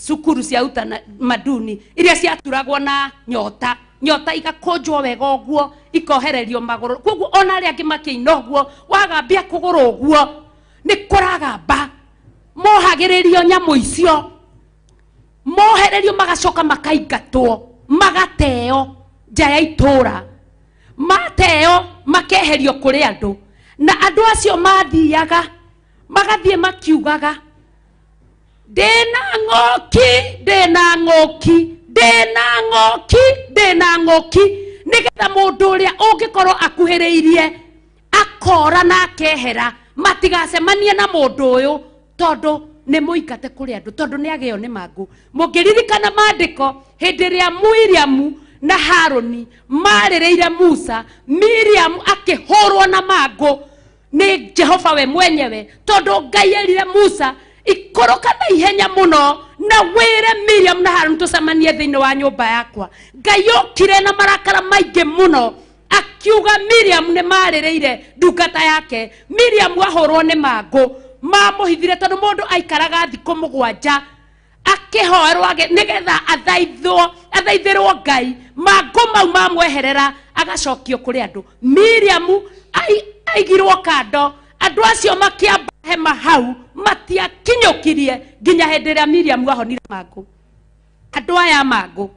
cukuru cia utamaduni iria ciaturagwo na nyota, nyota igakũnjwo wega ũguo ikohererio magũrũ. Koguo ona arĩa angĩ makĩina ũguo wagambia kũgũrũ ũguo nĩ kũragamba. Mohagĩrĩrio nyamũ icio, mohererio magacoka makaingatwo, magateo nja ya itũra, mateo makeherio kũrĩ andũ, na andũ acio mathiaga magathiĩ makiugaga ndĩna ng'ũki, ndĩna ng'ũki, ndĩna ng'ũki, ndĩna ng'ũki, nĩgetha mũndũ ũrĩa ũngĩkorwo akuhĩrĩirie akora na akehera, matigacemanie na mũndũ ũyũ tondũ nĩ mũingate kũrĩ andũ, tondũ nĩ agĩo nĩ mangũ. Mũngĩririkana maandĩko hĩndĩ ĩrĩa Miriamu na Harũni marĩrĩire Musa, Miriamu akĩhũrwo na mangũ nĩ Jehova we mwenyewe, tondũ Ngai erire Musa ikũrũka na ihenya mũno na wĩre Miriam na Harũni tũcemanie thĩinĩ wa nyũmba yakwa. Ngai okire na marakara maingĩ mũno akiuga Miriam nĩ marĩrĩire ndungata yake. Miriam ahũrwo nĩ mangũ mamũhithire tondũ mũndũ aikaraga thikũ mũgwanja akĩhoerwo nĩgetha athaithĩrwo Ngai. Mangũ mau mamweherera agacokio kũrĩ andũ. Miriam aigirwo kando, andũ acio makĩamba hema hau matiakinyũkirie nginya hĩndĩ ĩrĩa Miriam ahonire mangũ. Andũ aya mangũ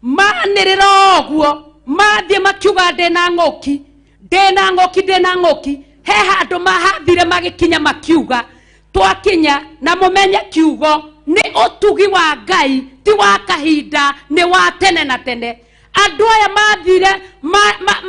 manĩrĩra ũguo mathiĩ makiuga ndĩna ng'ũki, ndĩna ng'ũki, ndĩna ng'ũki. He handũ mahathire magĩkinya makiuga twakinya, na mũmenye kiugo nĩ ũtugi wa Ngai ti wa kahinda, nĩ wa tene na tene. Andũ aya mathire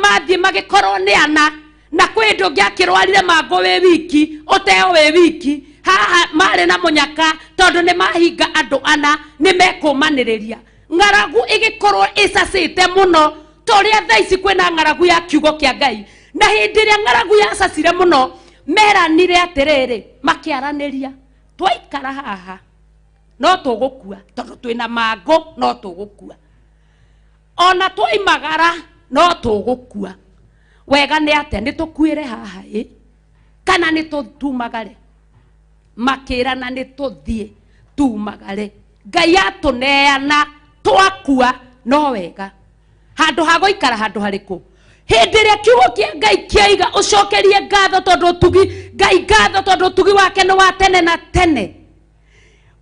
mathiĩ magĩkorwo nĩ ana, na kwĩ hĩndĩ ũngĩakĩrwarire mangũ wĩ wiki ũteo wĩ wiki. Haha marĩ na mũnyaka tondũ nĩ mahinga andũ ana nĩ mekũmanĩrĩria. Ng'aragu ĩgĩkorwo ĩcacĩte mũno ta ũrĩa thaa ici kwĩna ng'aragu ya kiugo kĩa Ngai. Na hĩndĩ ĩrĩa ng'aragu yacacire mũno meranire atĩrĩrĩ, makĩaranĩria twaikara haha no tũgũkua tondũ twĩna mangũ, no tũgũkua, ona twaimagara no tũgũkua. Wega nĩ atĩa, nĩ tũkuĩre haha ĩ kana nĩ tũtumagare? Makĩrana nĩ tũthiĩ tumagare, Ngai atũneana twakua no wega. Handũ ha gũikara handũ harĩkũ? Hĩndĩ ĩrĩa kiugo kĩa Ngai kĩaiga ũcokerie ngatho tondũ ũtugi Ngai ngatho tondũ ũtugi wake nĩ wa tene na tene.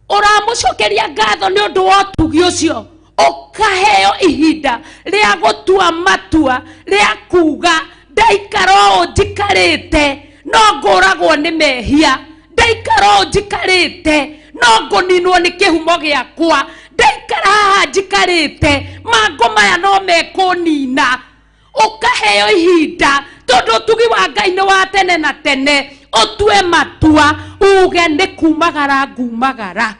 Ũramũcokeria ngatho nĩ ũndũ wa ũtugi ũcio, ũkaheo ihinda rĩa gũtua matua rĩa kuga ndaikara ũũ njikarĩte no ngũragwo nĩ mehia, ndaikara ũũ njikarĩte No ngũninwo nĩ kĩhumo gĩakwa. Ndaikara haha njikarĩte mangũ maya no mekũnina. Ũkaheo ihinda tondũ ũtugi wa Ngai nĩ wa tene na tene. Ũtue matua uge nĩ kumagara ngumagara.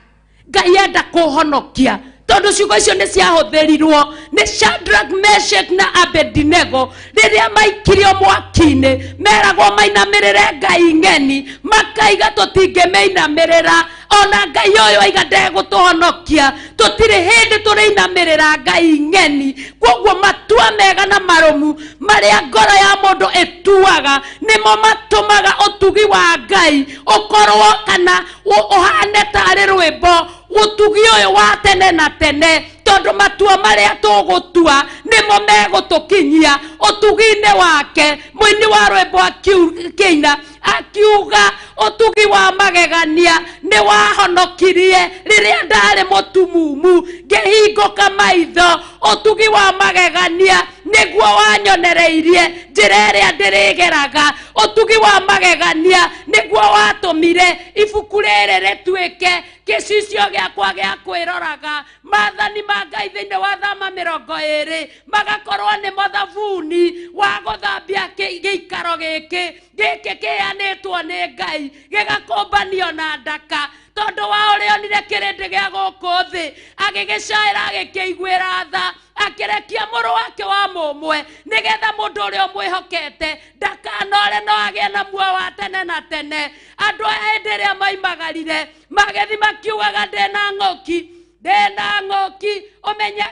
Ngai enda kũhonokia tondũ ciugo icio nĩ ciahũthĩrirwo nĩ Shadrach, Meshach na Abednego rĩrĩa maikirio mwaki-inĩ. Meragwo mainamĩrĩre Ngai ng'eni, makaiga tũtingĩmĩinamĩrĩra. Ona Ngai ũyũ aiga ndegũtũhonokia, tũtirĩ hĩndĩ tũrĩinamĩrĩra Ngai ng'eni. Kwoguo matua mega na marũmu marĩa ngoro ya mũndũ ĩtuaga nĩmo matũmaga ũtugi wa Ngai ũkorwo kana ũhane tarĩ rwĩmbo, ũtugi ũyũ wa tene na tene, tondũ matua marĩa tũgũtua nĩmo megũtũkinyia ũtugi-inĩ wake. Mũini wa rwĩmbo akĩina akiuga ũtugi wa magegania nĩ wahonokirie rĩrĩa ndarĩ mũtumumu ngĩhingũka maitho. Ũtugi wa magegania nĩguo wanyonereirie njĩra ĩrĩa ndĩrĩgeraga. Ũtugi wa magegania nĩguo watũmire ibuku rĩrĩ rĩtuĩke gĩcicio gĩakwa gĩa kwĩroraga. Maathani ma Ngai thĩinĩ wa Thama 20 magakorwo nĩmo thabuni wa gũthambia gĩikaro gĩkĩ gĩkĩ kĩheanĩtwo nĩ Ngai, gĩgakũmbanio na ndaka. Tondũ wa ũrĩa onire kĩrĩndĩ gĩa gũkũ thĩ agĩgĩcaĩra agĩkĩiguĩra tha, akĩrekia mũrũ wake wa mũmwe nĩgetha mũndũ ũrĩa ũmwĩhokete ndakanore no agĩe na muoyo wa tene na tene. Andũ aya hĩndĩ ĩrĩa maimagarire magĩthiĩ makiugaga ndĩna ng'ũki, ndĩna ng'ũki. Ũmenye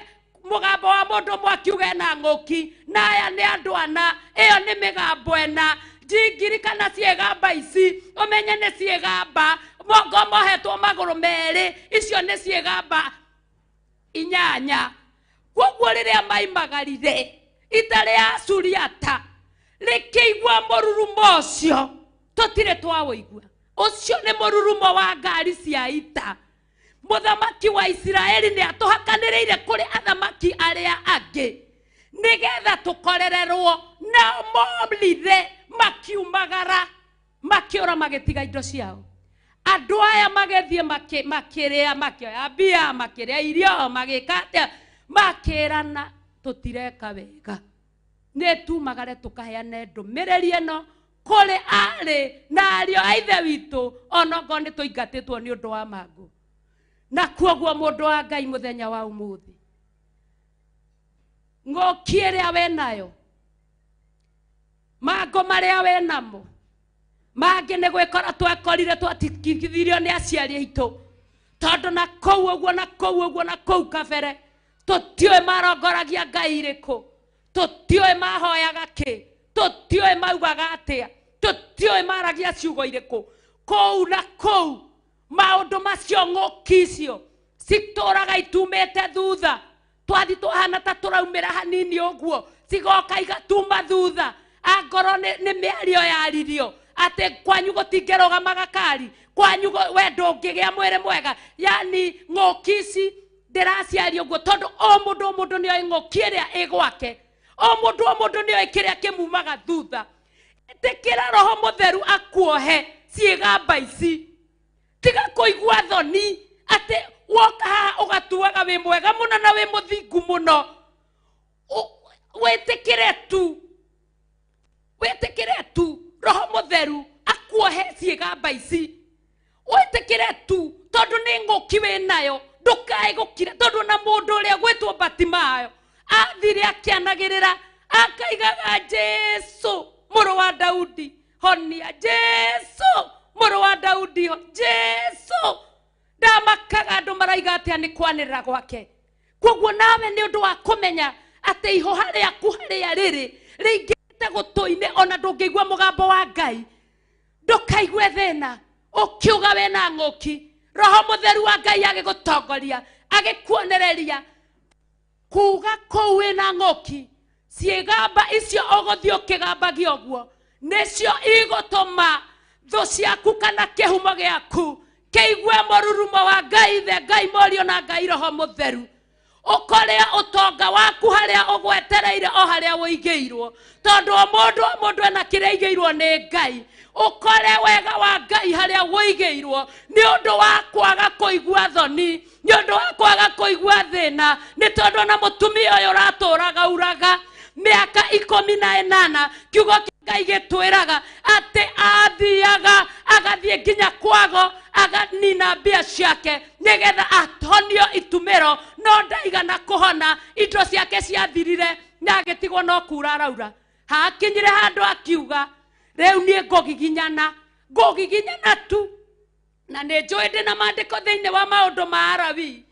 mũgambo wa mũndũ ũmwe akiuga ena ng'ũki, na aya nĩ andũ ana, ĩyo nĩ mĩgambo ĩna. Njingiri kana ciĩgamba ici ũmenye nĩ ciĩgamba mongo mohetwo magũrũ merĩ, icio nĩ ciĩgamba 8. Kwoguo rĩrĩa maimagarire ita rĩa Suriata rĩkĩigua mũrurumo ũcio, tũtirĩ twaũigua. Ũcio nĩ mũrurumo wa ngari cia ita. Mũthamaki wa Isiraeli nĩ atũhakanĩrĩire kũrĩ athamaki arĩa angĩ nĩgetha tũkorererwo. Nao momrire makiumagara makĩũra magĩtiga indo ciao. Andũ aya magĩthiĩ makĩrĩa, makĩoya mbia, makĩrĩa irio, magĩka atĩa, makĩrana tũtireka wega, nĩ tumagare tũkaheane ndũmĩrĩri ĩno kũrĩ aarĩ na ariũ a ithe witũ, onokorwo nĩ tũingatĩtwo nĩ ũndũ wa mangũ. Na kwoguo mũndũ wa Ngai mũthenya wa ũmũthĩ, ng'ũki ĩrĩa wĩnayo, mangũ marĩa wĩnamo, mangĩ nĩ gwĩkora twekorire twatigithirio nĩ aciari aitũ, tondũ na kũu ũguo na kũu ũguo na kũu kabere tũtiũĩ marongoragia Ngai irĩkũ, tũtiũĩ mahoyaga kĩ, tũtiũĩ maugaga atĩa, tũtiũĩ maragia ciugo irĩkũ. Kũu na kũu maũndũ macio ng'ũki icio citũraga itumĩte thutha. Twathi tũhana ta tũraumĩra hanini ũguo cigoka igatuma thutha. Angorwo nĩ mĩario yaririo atĩ kwanyu gũtingĩrũgama gakari, kwanyu we ndũngĩgĩa mwĩrĩ mwega. Yani ng'ũki ici ndĩraciaria ũguo tondũ o mũndũ o mũndũ nĩoĩ ng'ũki ĩrĩa ĩ gwake, o mũndũ o mũndũ nĩoĩ kĩrĩa kĩmumaga thutha. Ĩtĩkĩra Roho Mũtheru akuohe ciĩgamba ici. Tiga kũigua thoni atĩ woka haha ũgatuaga wĩ mwega mũno na wĩ mũthingu mũno. Wĩtĩkĩre tu, wĩtĩkĩre tu Roho Mũtheru akuohe ciĩgamba ici. Wĩtĩkĩre tu tondũ nĩ ng'ũki wĩnayo, ndũkae gũkira, tondũ na mũndũ ũrĩa gwĩtwo Batimayo athire akĩanagĩrĩra akaigaga Jesũ mũrũ wa Daudi honia, Jesũ mũrũ wa Daudi Jesũ. Ndamakaga andũ maraiga atĩa nĩ kwanĩrĩra gwake. Kwoguo nawe nĩ ũndũ wa kũmenya atĩ ihũha rĩaku harĩa rĩrĩ rĩingĩrĩte gũtũ-inĩ, ona ndũngĩigua mũgambo wa Ngai, ndũkaigue thĩna ũkiuga wĩna ng'ũki. Roho Mũtheru wa Ngai agĩgũtongoria agĩkuonereria kuga kũu wĩna ng'ũki. Ciĩgamba icio ũgũthiĩ ũkĩgambagia ũguo nĩcio igũtũma thũ ciaku kana kĩhumo gĩaku kĩigue mũrurumo wa Ngai Ithe, Ngai Mũriũ na Ngai Roho Mũtheru. Ũkore ũtonga waku harĩa ũgwetereire o harĩa wũigĩirwo, tondũ o mũndũ ena kĩrĩa aigĩirwo nĩ Ngai. Ũkore wega wa Ngai harĩa wũigĩirwo nĩ ũndũ wa kwaga kũigua thoni, nĩ ũndũ wa kwaga kũigua thĩna, nĩ tondũ ona mũtumia ũyũ ũratũraga uraga mĩaka 18, kiugo kĩa Ngai gĩtwĩraga atĩ athiaga agathiĩ nginya kwago aganina mbia ciake nĩgetha atonio itumĩro, no ndaigana kũhona, indo ciake ciathirire na agĩtigwo no kura araura. Hakinyire handũ akiuga rĩu niĩ ngũgiginyana, ngũgiginyana tu. Na nĩ njũĩ ndĩna maandĩko thĩinĩ wa maũndũ ma Alawii,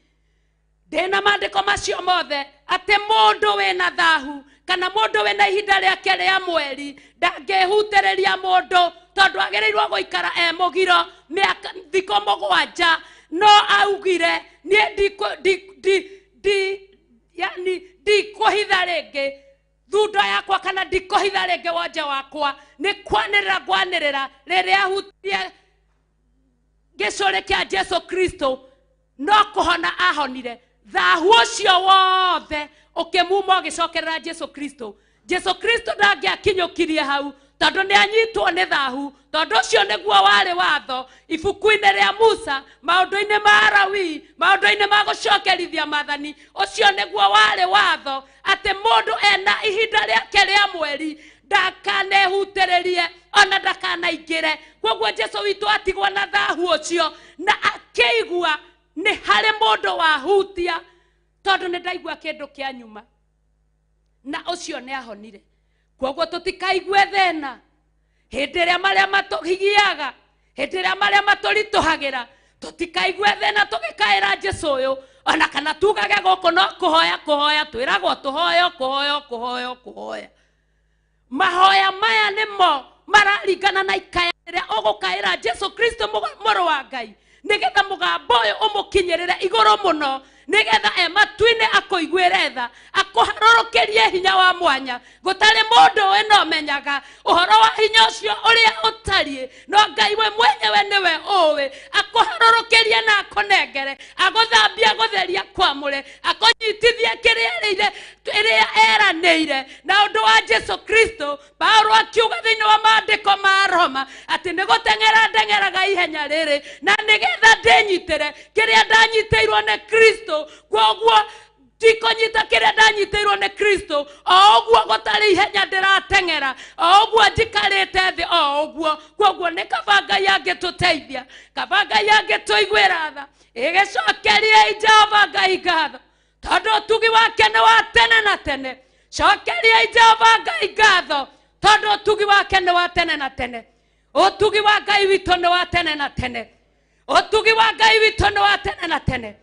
ndĩna maandĩko macio mothe atĩ mũndũ wĩna thahu kana mũndũ wĩna ihinda rĩake rĩa mweri ndangĩhutĩrĩria mũndũ, tondũ agĩrĩirwo gũikara e mũgiro mĩaka thikũ 7. No augire niĩ ndikũhitha rĩngĩ thundo yakwa kana ndikũhitha rĩngĩ wonje wakwa, nĩ kwanĩrĩra ngwanĩrĩra rĩrĩa ahutirie gĩcũrĩ kĩa Jesu Kristo no kũhona ahonire. Thahu ũcio wothe ũkĩmuma ũgĩcokerera Jesu Kristo. Jesu Kristo ndangĩakinyũkirie hau tondũ nĩ anyitwo nĩ thahu, tondũ ũcio nĩguo warĩ watho ibuku-inĩ rĩa Musa, maũndũ-inĩ ma Alawii, maũndũ-inĩ ma gũcokerithia maathani. Ũcio nĩguo warĩ watho atĩ mũndũ ena ihinda rĩake rĩa mweri ndakanehutĩrĩrie ona ndakanaingĩre. Kwoguo Jesu witũ atigwo na thahu ũcio na akĩigua nĩ harĩ mũndũ wahutia, tondũ nĩ ndaigua kĩndũ kĩa nyuma, na ũcio nĩ ahonire. Kwoguo tũtikaigue thĩna hĩndĩ ĩrĩa marĩa matũhigiaga, hĩndĩ ĩrĩa marĩa matũritũhagĩra, tũtikaigue thĩna tũgĩkaĩra Jesu ũyũ, ona kana tugage gũkũ no kũhoya kũhoya, twĩragwo tũhoyo kũhoyo kũhoyo kũhoya. Mahoya maya nĩmo mararingana na ikaya rĩrĩa ũgũkaĩra Jesu Kristo mũrũ wa Ngai, nĩgetha mũgambo ũyũ ũmũkinyĩrĩre igũrũ mũno, nĩgetha e matu-inĩ akũiguĩre tha, akũharũrũkĩrie hinya wa mwanya. Gũtarĩ mũndũ ũĩ no menyaga ũhoro wa hinya ũcio ũrĩa ũtariĩ, no Ngai we mwenyewe nĩwe ũĩ. Akũharũrũkĩrie na akũnengere, agũthambie, agũtherie, akwamũre, akũnyitithie kĩrĩa ĩrĩa eranĩire. Na ũndũ wa Jesu Kristo, Paulo akiuga thĩinĩ wa maandĩko ma Roma atĩ nĩ gũteng'era ndeng'eraga ihenya rĩrĩ na nĩgetha ndĩnyitĩre kĩrĩa ndanyitĩirwo nĩ Kristo. Kwoguo ndikũnyita kĩrĩa ndanyitĩirwo nĩ Kristo, o ũguo gũtarĩ ihenya ndĩrateng'era, o ũguo njikarĩte thĩ, o ũguo. Kwoguo nĩ kaba Ngai angĩtũteithia, kaba Ngai angĩtũiguĩra tha. Ĩgĩcokeriei Jehova Ngai ngatho, tondũ ũtugi wake nĩ wa tene na tene. Cokeriei Jehova Ngai ngatho, tondũ ũtugi wake nĩ wa tene na tene. Ũtugi wa Ngai witũ nĩ wa tene na tene. Ũtugi wa Ngai witũ nĩ wa tene na tene.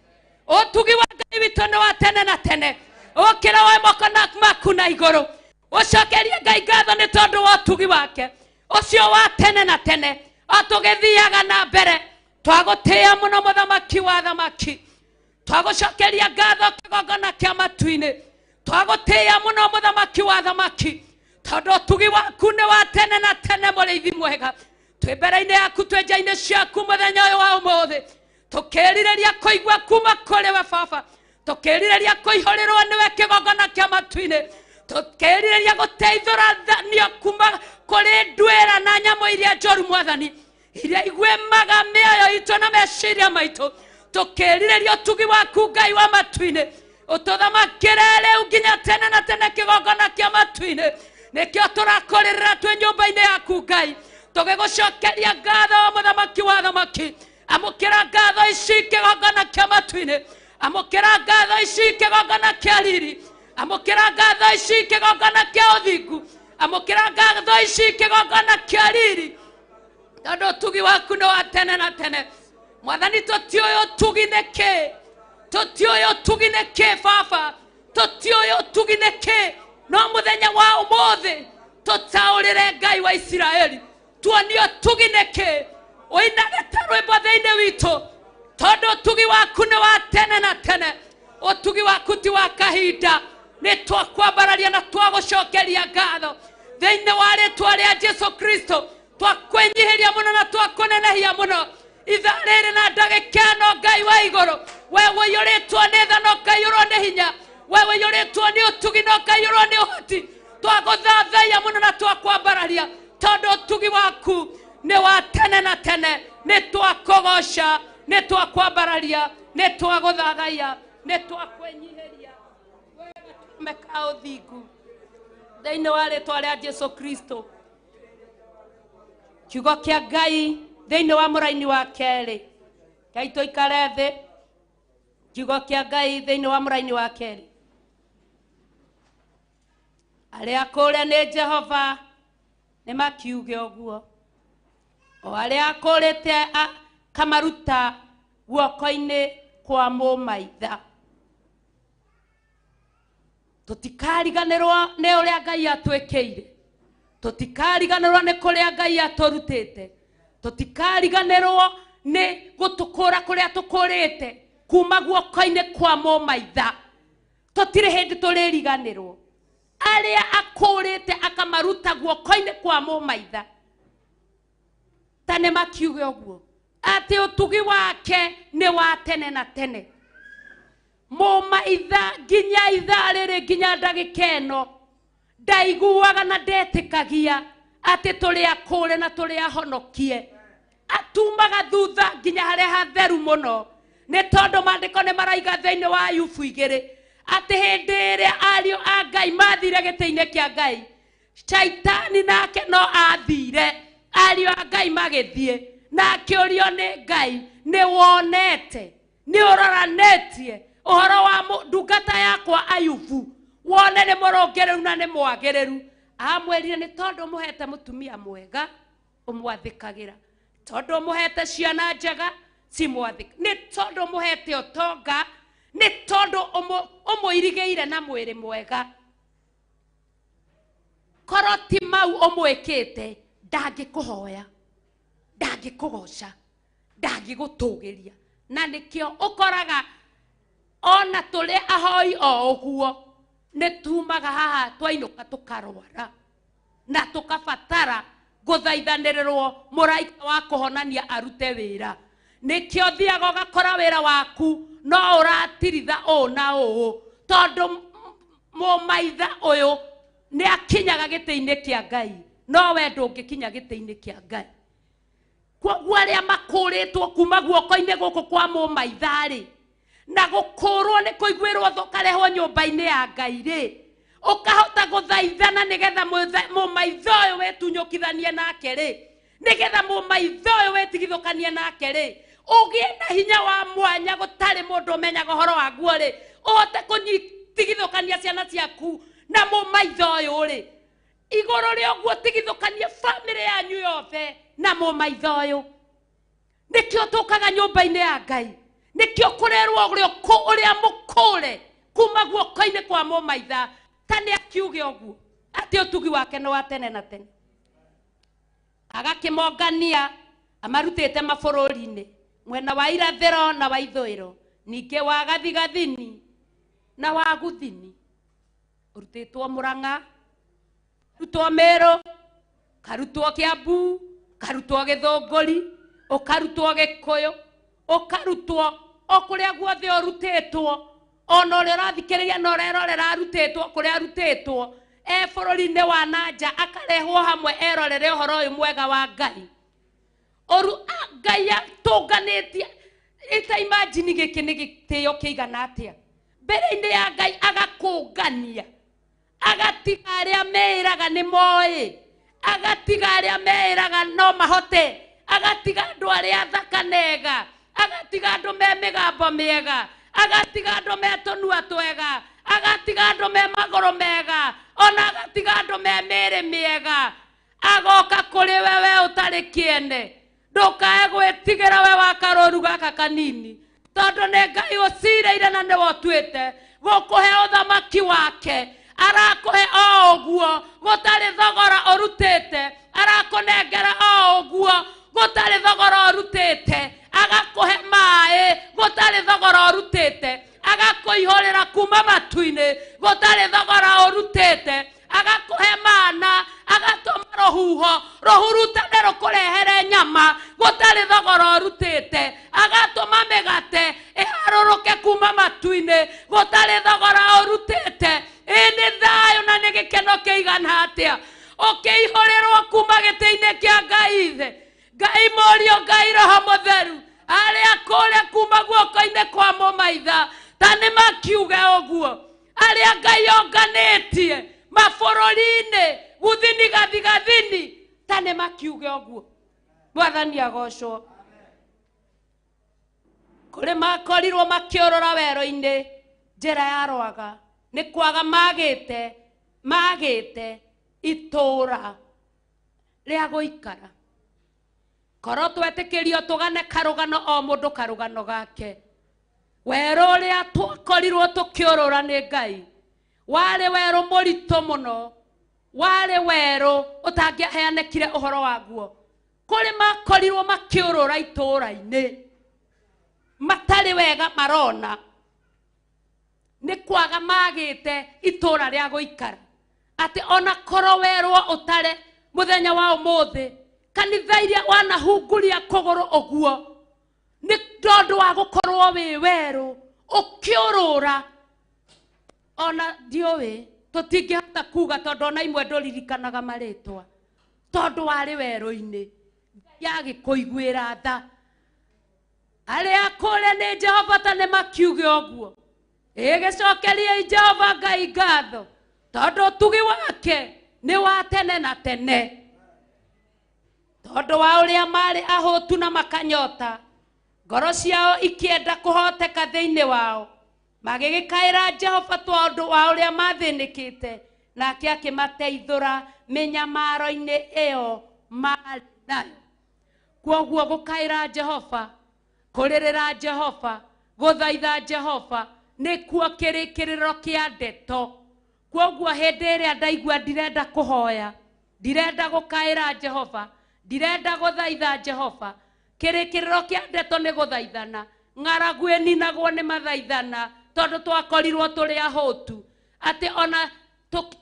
Ũtugi wa Ngai witũ nĩ wa tene na tene. Ũkĩra woe moko maku na igũrũ, ũcokerie Ngai ngatho nĩ tondũ wa ũtugi wake ũcio wa tene na tene. O tũgĩthiaga na mbere, twagũtĩĩa mũno mũthamaki wa thamaki, twagũcokeria ngatho kĩgongona kĩa matu-inĩ, twagũtĩĩa mũno mũthamaki wa thamaki, tondũ ũtugi waku nĩ wa tene na tene. Mũrĩithi mwega, twĩ mbere-inĩ yaku, twĩ nja-inĩ ciaku mũthenya ũyũ wa ũmũthĩ, tũkĩrirĩria kũigua kuma kũrĩ we Baba, tũkĩrirĩria kũihũrĩrwo nĩwe kĩgongona kĩa matu-inĩ, tũkĩrirĩria gũteithũranio kuma kũrĩ nduĩra na nyamũ iria njoru Mwathani, iria iguĩmaga mĩoyo itũ na meciria maitũ. Tũkĩrirĩria ũtugi waku Ngai wa matu-inĩ, ũtũthamakĩre rĩu nginya tene na tene kĩgongona kĩa matu-inĩ. Nĩkĩo tũrakũrĩrĩra twĩ nyũmba-inĩ yaku Ngai, tũgĩgũcokeria ngatho mũthamaki wa thamaki. Amũkĩra ngatho ici kĩgongona kĩa matu-inĩ, amũkĩra ngatho ici kĩgongona kĩa riri, amũkĩra ngatho ici kĩgongona kĩa ũthingu, amũkĩra ngatho ici kĩgongona kĩa riri, tondũ ũtugi waku nĩ wa tene na tene. Mwathani, tũtiũĩ ũtugi nĩ kĩ, tũtiũĩ ũtugi nĩ kĩ Baba, tũtiũĩ ũtugi nĩ kĩ, no mũthenya wa ũmũthĩ tũtaũrĩre Ngai wa Isiraeli, tuonie ũtugi nĩ kĩ, ũinage ta rwĩmbo thĩinĩ witũ, tondũ ũtugi waku nĩ wa tene na tene. Ũtugi waku ti wa kahinda. Nĩ twakwambararia na twagũcokeria ngatho thĩinĩ wa rĩtwa rĩa Jesu Kristo. Twakwĩnyihĩria mũno na twakũnenehia mũno ithaa rĩrĩ na ndagĩka ĩno Ngai wa igũrũ. We ũiyũrĩtwo nĩ tha na ũkaiyũrwo nĩ hinya. We ũiyũrĩtwo nĩ ũtugi na ũkaiyũrwo nĩ ũhoti. Twagũthathaiya mũno na twakwambararia tondũ ũtugi waku nĩ wa tene na tene. Nĩ twakũgoca, nĩ twakwambararia, nĩ twagũthathaiya, nĩ twakwĩnyihĩria. We gatũrũme ka ũthingu thĩinĩ wa rĩtwa rĩa Jesu Kristo. Kiugo kĩa Ngai thĩinĩ wa mũraini wa kerĩ. Ngai tũikare thĩ. Kiugo kĩa Ngai thĩinĩ wa mũraini wa kerĩ. Arĩa akũũre nĩ Jehova nĩ makiuge ũguo. O arĩa akũũrĩte akamaruta guoko-inĩ kwa mũmaitha. Tũtikariganĩrwo nĩ ũrĩa Ngai atwĩkĩire. Tũtikariganĩrwo nĩ kũrĩa Ngai atũrutĩte. Tũtikariganĩrwo nĩ gũtũkũra kũrĩa tũkũrĩte kuma guoko-inĩ kwa mũmaitha. Tũtirĩ hĩndĩ tũrĩriganĩrwo. Arĩa akũrĩte akamaruta guoko-inĩ kwa mũmaitha. Ta nĩ makiuge ũguo atĩ ũtugi wake nĩ wa tene na tene. Mũmaitha nginya ithaa rĩrĩ nginya ndagĩka ĩno ndaiguaga na ndetĩkagia atĩ tũrĩ akũre na tũrĩ ahonokie. Atumaga thutha nginya harĩa hatheru mũno, nĩ tondũ maandĩko nĩ maraiga thĩinĩ wa Ayubu 2 atĩ hĩndĩ ĩrĩa ariũ a Ngai mathire gĩtĩ-inĩ kĩa Ngai, Shaitani nake no athire, ariũ a Ngai magĩthiĩ na akĩũrio nĩ Ngai, nĩ wonete, nĩ ũroranĩtie ũhoro wa ndungata yakwa Ayubu, wone nĩ mũrũngĩrĩru na nĩ mwagĩrĩru. Amwĩrire nĩ tondũ mũhete mũtumia mwega ũmwathĩkagĩra, tondũ mũhete ciana njega cimwathĩka, nĩ tondũ mũhete ũtonga, nĩ tondũ ũmũirigĩire na mwĩrĩ mwega. Korwo ti mau ũmwĩkĩte ndangĩkũhoya, ndangĩkũgoca, ndangĩgũtũgĩria. Na nĩkĩo ũkoraga ona tũrĩ ahoi o ũguo nĩ tumaga haha twainũka tũkarwara na tũkabatara gũthaithanĩrĩrwo mũraika wa kũhonania arute wĩra. Nĩkĩo thiaga ũgakora wĩra waku no ũratiritha ũũ na ũũ, tondũ mũmaitha ũyũ nĩ akinyaga gĩtĩ-inĩ kĩa Ngai, no we ndũngĩkinya gĩtĩ-inĩ kĩa Ngai. Kwoguo arĩa makũrĩtwo kuma guoko-inĩ gũkũ kwa mũmaitha-rĩ, na gũkũrwo nĩ kũiguĩrwo tha ũkarehwo nyũmba-inĩ ya Ngai rĩ, ũkahota gũthaithana nĩgetha mũmaitha ũyũ wĩtunyũkithanie nake rĩ, nĩgetha mũmaitha ũyũ wĩtigithũkanie nake rĩ, ũgĩe na hinya wa mwanya gũtarĩ mũndũ ũmenyaga ũhoro waguo rĩ, ũhote kũtigithũkania ciana ciaku na mũmaitha ũyũ rĩ. Igũrũ rĩa ũguo tigithũkanie bamĩrĩ yanyu yothe na mũmaitha ũyũ. Nĩkĩo tũkaga nyũmba-inĩ ya Ngai, nĩkĩo kũrerwo ũrĩa mũkũre kuma guoko-inĩ kwa mũmaitha. Ta nĩ akiuge ũguo atĩ ũtugi wake nĩ wa tene na tene. Agakĩmongania amarutĩte mabũrũri-inĩ, mwena wa irathĩro na wa ithũĩro, ningĩ wa gathigathini na wa gũthini. Ũrutĩtwo Mũrang'a, rutwo Meru, karutwo Kiambu, karutwo Gĩthũngũri, ũkarutwo Gĩkũyũ, ũkarutwo o kũrĩa guothe ũrutĩtwo, ona ũrĩa ũrathikĩrĩria na ũrerorera arutĩtwo kũrĩa arutĩtwo e bũrũri-inĩ wa nanja, akarehwo hamwe erorere ũhoro ũyũ mwega wa Ngai. Ngai atũnganĩtie. Ita imagine gĩkĩ nĩ gĩtĩo kĩigana atĩa mbere-inĩ ya Ngai, agakũngania, agatiga arĩa meĩraga nĩ moĩ, agatiga arĩa meĩraga no mahote, agatiga andũ arĩa athaka nega, agatiga andũ me mĩgambo mĩega, agatiga andũ me tũnua twega, agatiga andũ me magũrũ mega, ona agatiga andũ me mĩĩrĩ mĩega. Agoka kũrĩ we we ũtarĩ kĩene. Ndũkae gwĩtigĩra we wa karũru gaka kanini, tondũ nĩ Ngai ũcirĩire na nĩwe ũtuĩte gũkũhe ũthamaki wake. Arakũhe o ũguo gũtarĩ thogora ũrutĩte, arakũnengera o ũguo gũtarĩ thogora ũrutĩte, agakũhe maĩ gũtarĩ thogora ũrutĩte, agakũihũrĩra kuma matu-inĩ gũtarĩ thogora ũrutĩte, agakũhe mana, agatũma rũhuho rũhurutane rũkũrehere nyama gũtarĩ thogora ũrutĩte, agatũma mĩgate ĩharũrũke matu-inĩ gũtarĩ thogora ũrutĩte. Ĩ nĩ thayũ na nĩ gĩkeno kĩigana atĩa ũkĩihũrĩrwo kuma gĩtĩ-inĩ kĩa Ngai Ithe, Ngai Mũriũ, Ngai Roho Mũtheru, arĩa kũrĩa kuma guoko-inĩ kwa mũmaitha ta nĩ makiuge ũguo, arĩa Ngai onganĩtie mabũrũri-inĩ guthini gathigathini ta nĩ makiuge ũguo. Mwathani agocwo. Kũrĩ makorirwo makĩũrũra werũ-inĩ njĩra ya rwaga nĩ kwaga magĩte itũra rĩa gũikara. Korwo twetĩkĩrio tũgane karũgano o mũndũ karũgano gake, werũ ũrĩa twakorirwo tũkĩũrũra nĩ Ngai warĩ werũ mũritũ mũno, warĩ werũ ũtangĩaheanĩkire ũhoro waguo. Kũrĩ makorirwo makĩũrũra itũra-inĩ matarĩ wega marona nĩ kwaga magĩte itũra rĩa gũikara, atĩ ona korwo werwo ũtare mũthenya wa ũmũthĩ kanitha iria wanahunguria kũgũrũ ũguo nĩ tondũ wa gũkorwo wĩ werũ ũkĩũrũra. Ona ndiũĩ tũtingĩhota kuga tondũ ona imwe ndũririkanaga marĩtwa tondũ warĩ werũ-inĩ. Ngai agĩkũiguĩra tha. Arĩa kũrĩa nĩ Jehova ta nĩ makiuge ũguo. Ĩgĩcokeriei Jehova Ngai ngatho tondũ ũtugi wake nĩ wa tene na tene. Tondũ wa ũrĩa marĩ ahũtu na makanyota, ngoro ciao ikĩenda kũhoteka thĩinĩ wao, magĩgĩkaĩra Jehova tondũ wa ũrĩa mathĩnĩkĩte, nake akĩmateithũra mĩnyamaro-inĩ ĩyo marĩ nayo. Kwoguo gũkaĩra Jehova, kũrĩrĩra Jehova, gũthaitha Jehova nĩkuo kĩrĩkĩrĩro kĩa ndeto. Kwoguo hĩndĩ ĩrĩa ndaigua ndirenda kũhoya, ndirenda gũkaĩra Jehova, ndirenda gũthaitha Jehova, kĩrĩkĩrĩro kĩa ndeto nĩ gũthaithana. Ng'aragu ĩninagwo nĩ mathaithana tondũ twakorirwo tũrĩ ahũtu, atĩ ona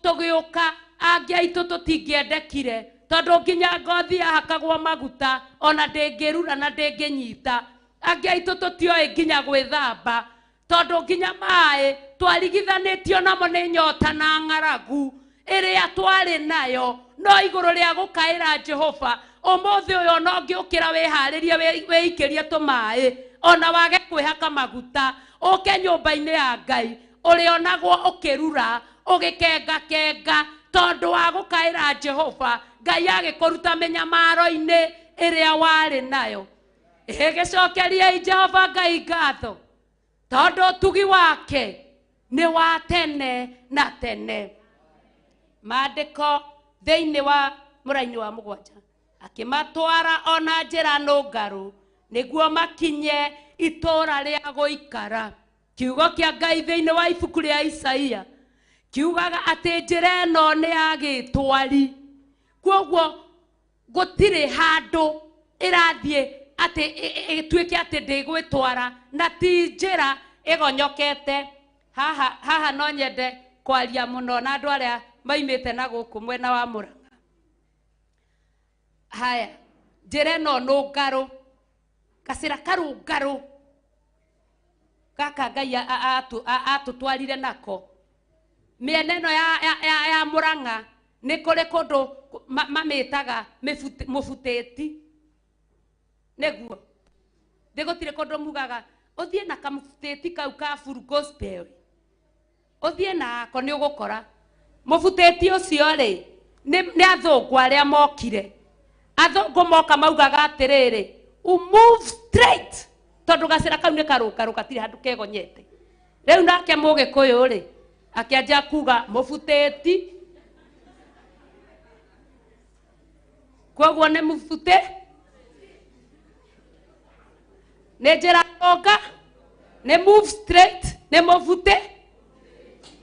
tũgĩũka angĩ aitũ tũtingĩendekire tondũ nginya ngothi yahakagwo maguta ona ndĩngĩrura na ndĩngĩnyita. Angĩ aitũ tũtioĩ nginya gwĩthamba tondũ nginya maĩ twarigithanĩtio namo nĩ nyota na ng'aragu ĩrĩa twarĩ nayo. No igũrũ rĩa gũkaĩra Jehova ũmũthĩ ũyũ ona ũngĩũkĩra wĩharĩrie wĩikĩrie tũmaĩ ona wage kwĩhaka maguta ũke nyũmba-inĩ ya Ngai ũrĩonagwo ũkĩrura ũgĩkengakenga tondũ wa gũkaĩra Jehova. Ngai agĩkũruta mĩnyamaro-inĩ ĩrĩa warĩ nayo. Ĩgĩcokeriei Jehova Ngai ngatho tondũ ũtugi wake nĩ wa tene na tene. Maandĩko thĩinĩ wa mũraini wa 7 akĩmatwara ona njĩra nũngarũ nĩguo makinye itũra rĩa gũikara. Kiugo kĩa Ngai thĩinĩ wa ibuku rĩa Isaia kiugaga atĩ njĩra ĩno nĩ ya gĩtwari, kwoguo gũtirĩ handũ ĩrathiĩ atĩ ĩtuĩke atĩ ndĩgwĩtwara, na ti njĩra ĩgonyokete. Haha haha no nyende kwaria mũno na andũ arĩa maimĩte na gũkũ mwena wa Mũrang'a. Haya, njĩra ĩno nũngarũ, gacĩra karũngarũ gaka Ngai atũtwarire nako. Mĩena ĩno ya Mũrang'a nĩ kũrĩ kũndũ mamĩtaga mũbutĩti, nĩguo thĩ gũtirĩ kũndũ mugaga ũthiĩ na kamũbutĩti kau ka full gospel, ũthiĩ nako nĩ ũgũkora mũbutĩti ũcio rĩ nĩ athũngũ arĩa mokire. Athũngũ moka maugaga atĩrĩrĩ, u move straight tondũ gacĩra kau nĩ karũngarũ gatirĩ handũ kegonyete. Rĩu nake mũgĩkũyũ rĩ akĩanjia kuga mũbutĩti, kwoguo nĩ mũbutĩ, nĩ njĩra nũnga, nĩ move straight, nĩ mũbutĩ.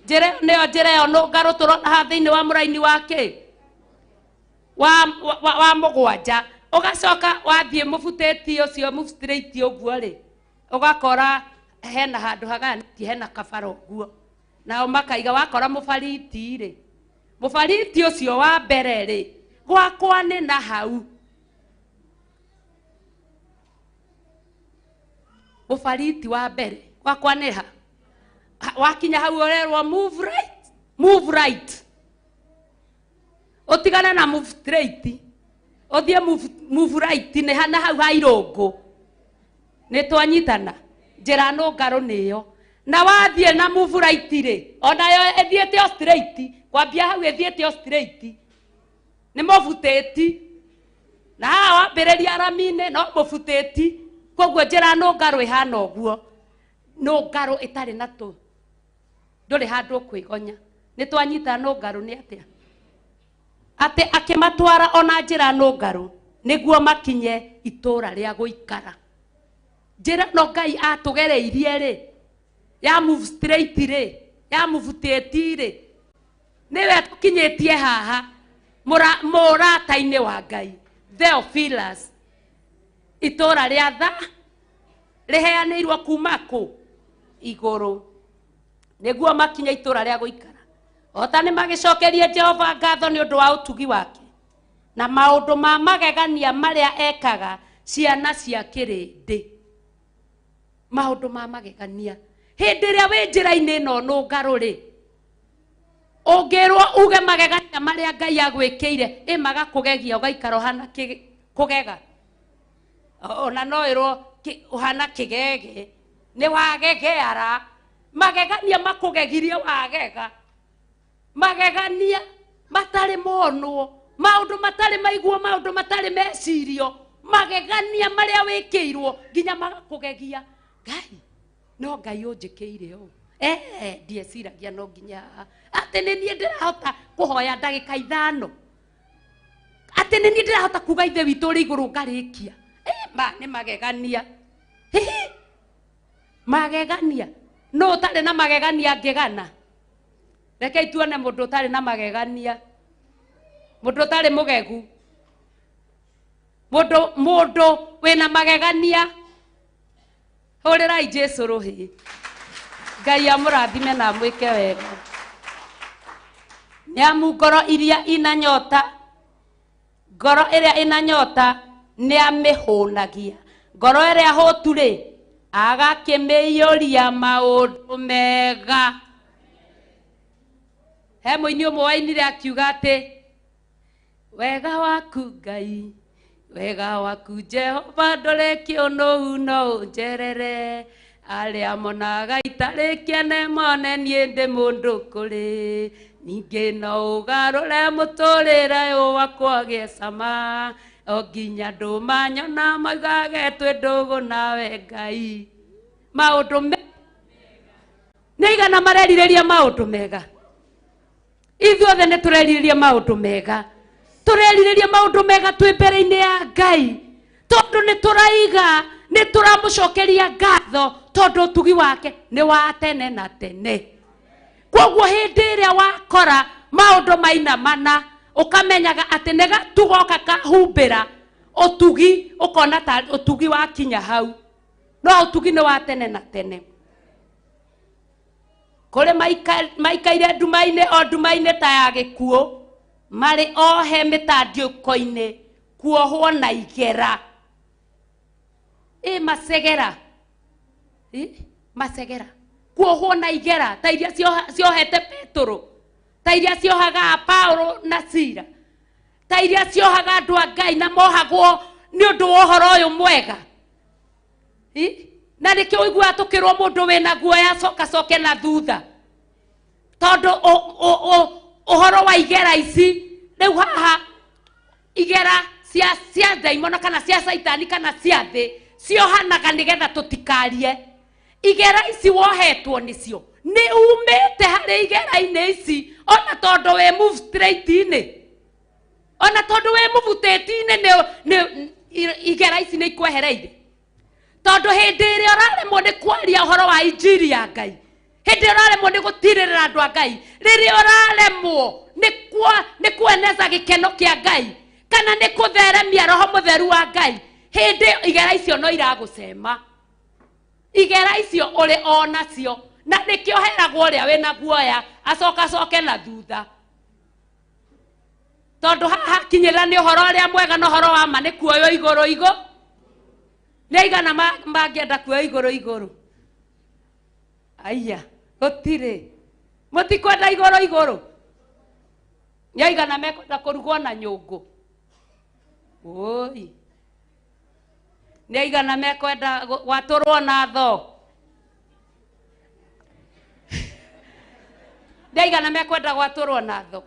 Njĩra nĩyo njĩra ĩyo nũngarũ tũrona haha thĩinĩ wa mũraini wa kĩ wa 7. Ũgacoka wathiĩ mũbutĩti ũcio move straight ũguo rĩ, ũgakora hena handũ hagayanĩtie hena kabara ũguo, nao makaiga wakora mũbariti rĩ, mũbariti ũcio wa mbere rĩ gwakwa nĩ na hau. Mũbariti wa mbere gwakwa nĩ ha Wakinya hau ũrerwo move right, move right. Ũtigane na move straight. Ũthiĩ move right nĩ hana hau ha irũngũ. Nĩ twanyitana. Njĩra nũngarũ nĩyo. Na wathiĩ na move right rĩ, onayo ĩthiĩte o straight, kwambia hau ĩthiĩte o straight. Nĩ mũbutĩti. Na haha wambĩrĩria rami-inĩ no mũbutĩti. Koguo njĩra nũngarũ ĩhana ũguo. Nũngarũ ĩtarĩ na tũ. Ndũrĩ handũ ũkwĩgonya. Nĩ twanyita nũngarũ nĩ atĩa? Atĩ akĩmatwara ona njĩra nũngarũ nĩguo makinye itũũra rĩa gũikara. Njĩra no Ngai atũgereirie rĩ, ya move straight rĩ, ya mũbutĩti rĩ, nĩwe tũkinyĩtie haha mũrata-inĩ wa Ngai. Theophilus, itũũra rĩa tha rĩheanĩirwo kuma kũ? Igũrũ. Nĩguo makinye itũũra rĩa gũikara. Ota nĩ magĩcokerie Jehova ngatho nĩ ũndũ wa ũtugi wake na maũndũ ma magegania marĩa ekaga ciana cia kĩrĩndĩ. Maũndũ ma magegania. Hĩndĩ ĩrĩa wĩ njĩra-inĩ ĩno nũngarũ rĩ, ũngĩrwo uge magegania marĩa Ngai agwĩkĩire, ĩ magakũgegia ũgaikara ũhana kũgega. Ona no ĩrwo ũhana kĩgege, nĩ wagegeara. Magegania makũgegirie wagega. Magegania matarĩ monwo, maũndũ matarĩ maiguo, maũndũ matarĩ mecirio, magegania marĩa wĩkĩirwo nginya magakũgegia. Ngai, no Ngai ũnjĩkĩire ũũ. Ndieciragia no nginya atĩ nĩ niĩ ndĩrahota kũhoya ndagĩka 5. Atĩ nĩ niĩ ndĩrahota kuga Ithe witũ ũrĩ igũrũ ngarĩkia. Ma nĩ magegania. Hihi magegania. No ũtarĩ na magegania angĩgana. Rekei tuone mũndũ ũtarĩ na magegania. Mũndũ ũtarĩ mũgegu. Mũndũ wĩna magegania. Hũrĩrai Jesũ rũhĩ. Ngai amũrathime na amwĩke wega. Nĩ amu ngoro iria ina nyota, ngoro ĩrĩa ĩna nyota nĩ amĩhũnagia. Ngoro ĩrĩa hũtu rĩ, agakĩmĩiyũria maũndũ mega. He mũini ũmwe wainire akiuga atĩ wega waku Ngai, wega waku Jehova ndũrĩ kĩũnũhu no ũnjerere. Arĩa monaga itarĩ kĩene mone niĩ ndĩ mũndũ kũrĩ. Ningĩ no ũgarũre mũtũrĩre ũyũ wakwa ũgĩe cama. O nginya andũ manyona maugage twĩ ndũgũ nawe Ngai. Maũndũ mega. Nĩ aigana marerirĩria maũndũ mega? Ithuothe nĩ tũrerirĩria maũndũ mega. Tũrerirĩria maũndũ mega twĩ mbere-inĩ ya Ngai. Tondũ nĩ tũraiga, nĩ tũramũcokeria ngatho tondũ ũtugi wake nĩ wa tene na tene. Koguo hĩndĩ ĩrĩa wakora maũndũ mainamana, ũkamenyaga atĩ nĩ gatugoka kahumbĩra ũtugi, ũkona ta ũtugi wakinya hau. No ũtugi nĩ wa tene na tene. Kũrĩ maikaire nduma-inĩ o nduma-inĩ ta ya gĩkuũ, marĩ ohe mĩtandiũko-inĩ, kuohwo na igera. Ĩ macegera. Ĩ macegera. Kuohwo na igera ta iria ciohete Petero, ta iria ciohaga Paulo na Sila, ta iria ciohaga andũ a Ngai na mohagwo nĩ ũndũ wa ũhoro ũyũ mwega. Ĩ na nĩkĩo ũiguaga tũkĩrwo mũndũ wĩna guoya acokacoke na thutha. Tondũ ũhoro wa igera ici rĩu haha igera cia ndaimono kana cia caitani kana cia thĩ ciohanaga nĩgetha tũtikarie. Igera ici wohetwo nĩcio nĩ umĩte harĩ igera-inĩ ici, ona tondũ wĩ move straight-inĩ, ona tondũ wĩ mũbutĩti-inĩ, nĩ igera ici nĩ ikwehereire. Tondũ hĩndĩ ĩrĩa ũraremwo nĩ kwaria ũhoro wa injiri ya Ngai, hĩndĩ ĩrĩa ũraremwo nĩ gũtirĩrĩra andũ a Ngai, rĩrĩa ũraremwo nĩ kueneza gĩkeno kĩa Ngai kana nĩ kũtheremia roho mũtheru wa Ngai, hĩndĩ igera icio no iragũcema. Igera icio ũrĩ o nacio, na nĩkĩo heragwo ũrĩa wĩna guoya acokacoke na thutha. Tondũ haha hakinyĩrĩra nĩ ũhoro ũrĩa mwega na ũhoro wa ma nĩ kuoywo igũrũ igũ. Nĩ aigana mangĩenda kuoywo igũrũ igũrũ? Aya, Gũtirĩ. Mũtikwenda igũrũ igũrũ. Nĩ aigana mekwenda kũrugwo na nyũngũ. Oi. Nĩ aigana mekwenda gwatũrwo na thoo. Nĩ aigana mekwenda gwatũrwo na thoo.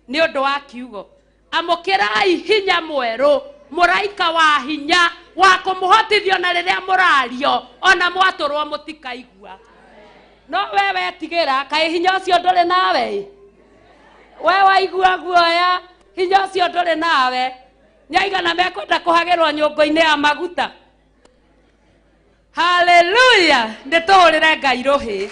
Nĩ ũndũ wa kiugo. Amũkĩrai hinya mwerũ, mũraika wa hinya wa kũmũhotithio na rĩrĩa mũrario ona mwatũrwo mũtikaigua. No we wetigĩra kaĩ hinya ũcio ndũrĩ nawe. We waigua guoya hinya ũcio ndũrĩ nawe. Nĩ aigana mekwenda kũhagĩrwo nyũngũ-inĩ ya maguta. Haleluya. Nĩ tũhũrĩre Ngai rũhĩ.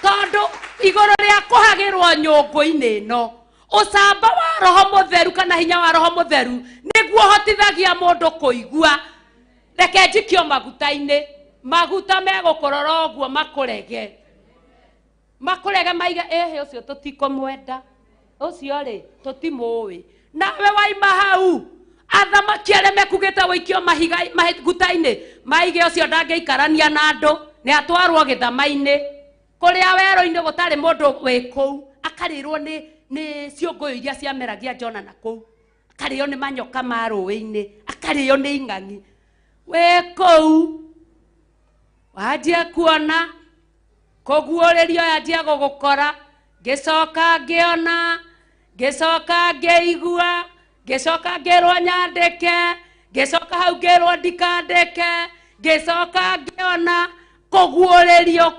Tondũ igũrũ rĩa kũhagĩrwo nyũngũ-inĩ ĩno, ũcamba wa roho mũtheru kana hinya wa roho mũtheru nĩguo ũhotithagia mũndũ kũigua. Reke njikio maguta-inĩ, maguta megũkũrora ũguo makũrege. Makũrege maige ĩhĩ ũcio tũtikũmwenda. Ũcio rĩ tũtimũĩ. Nawe waima hau athamaki arĩa mekugĩte wũikio maguta-inĩ maige ũcio ndangĩikarania na andũ, nĩ atwarwo gĩthama-inĩ kũrĩa werũ-inĩ gũtarĩ mũndũ wĩ kũu, akarĩrwo nĩ ciũngũyũ iria ciameragia Jona na kũu, akarĩo nĩ manyoka ma rũĩ-inĩ, akarĩo nĩ ing'ang'i. Wĩ kũu wanjia kuona kũguũrĩrio yanjia gũgũkora, ngĩcoka ngĩona, ngĩcoka ngĩigua, ngĩcoka ngĩrwo nyandĩke, ngĩcoka hau ngĩrwo ndikandĩke, ngĩcoka ngĩona kũguũrĩrio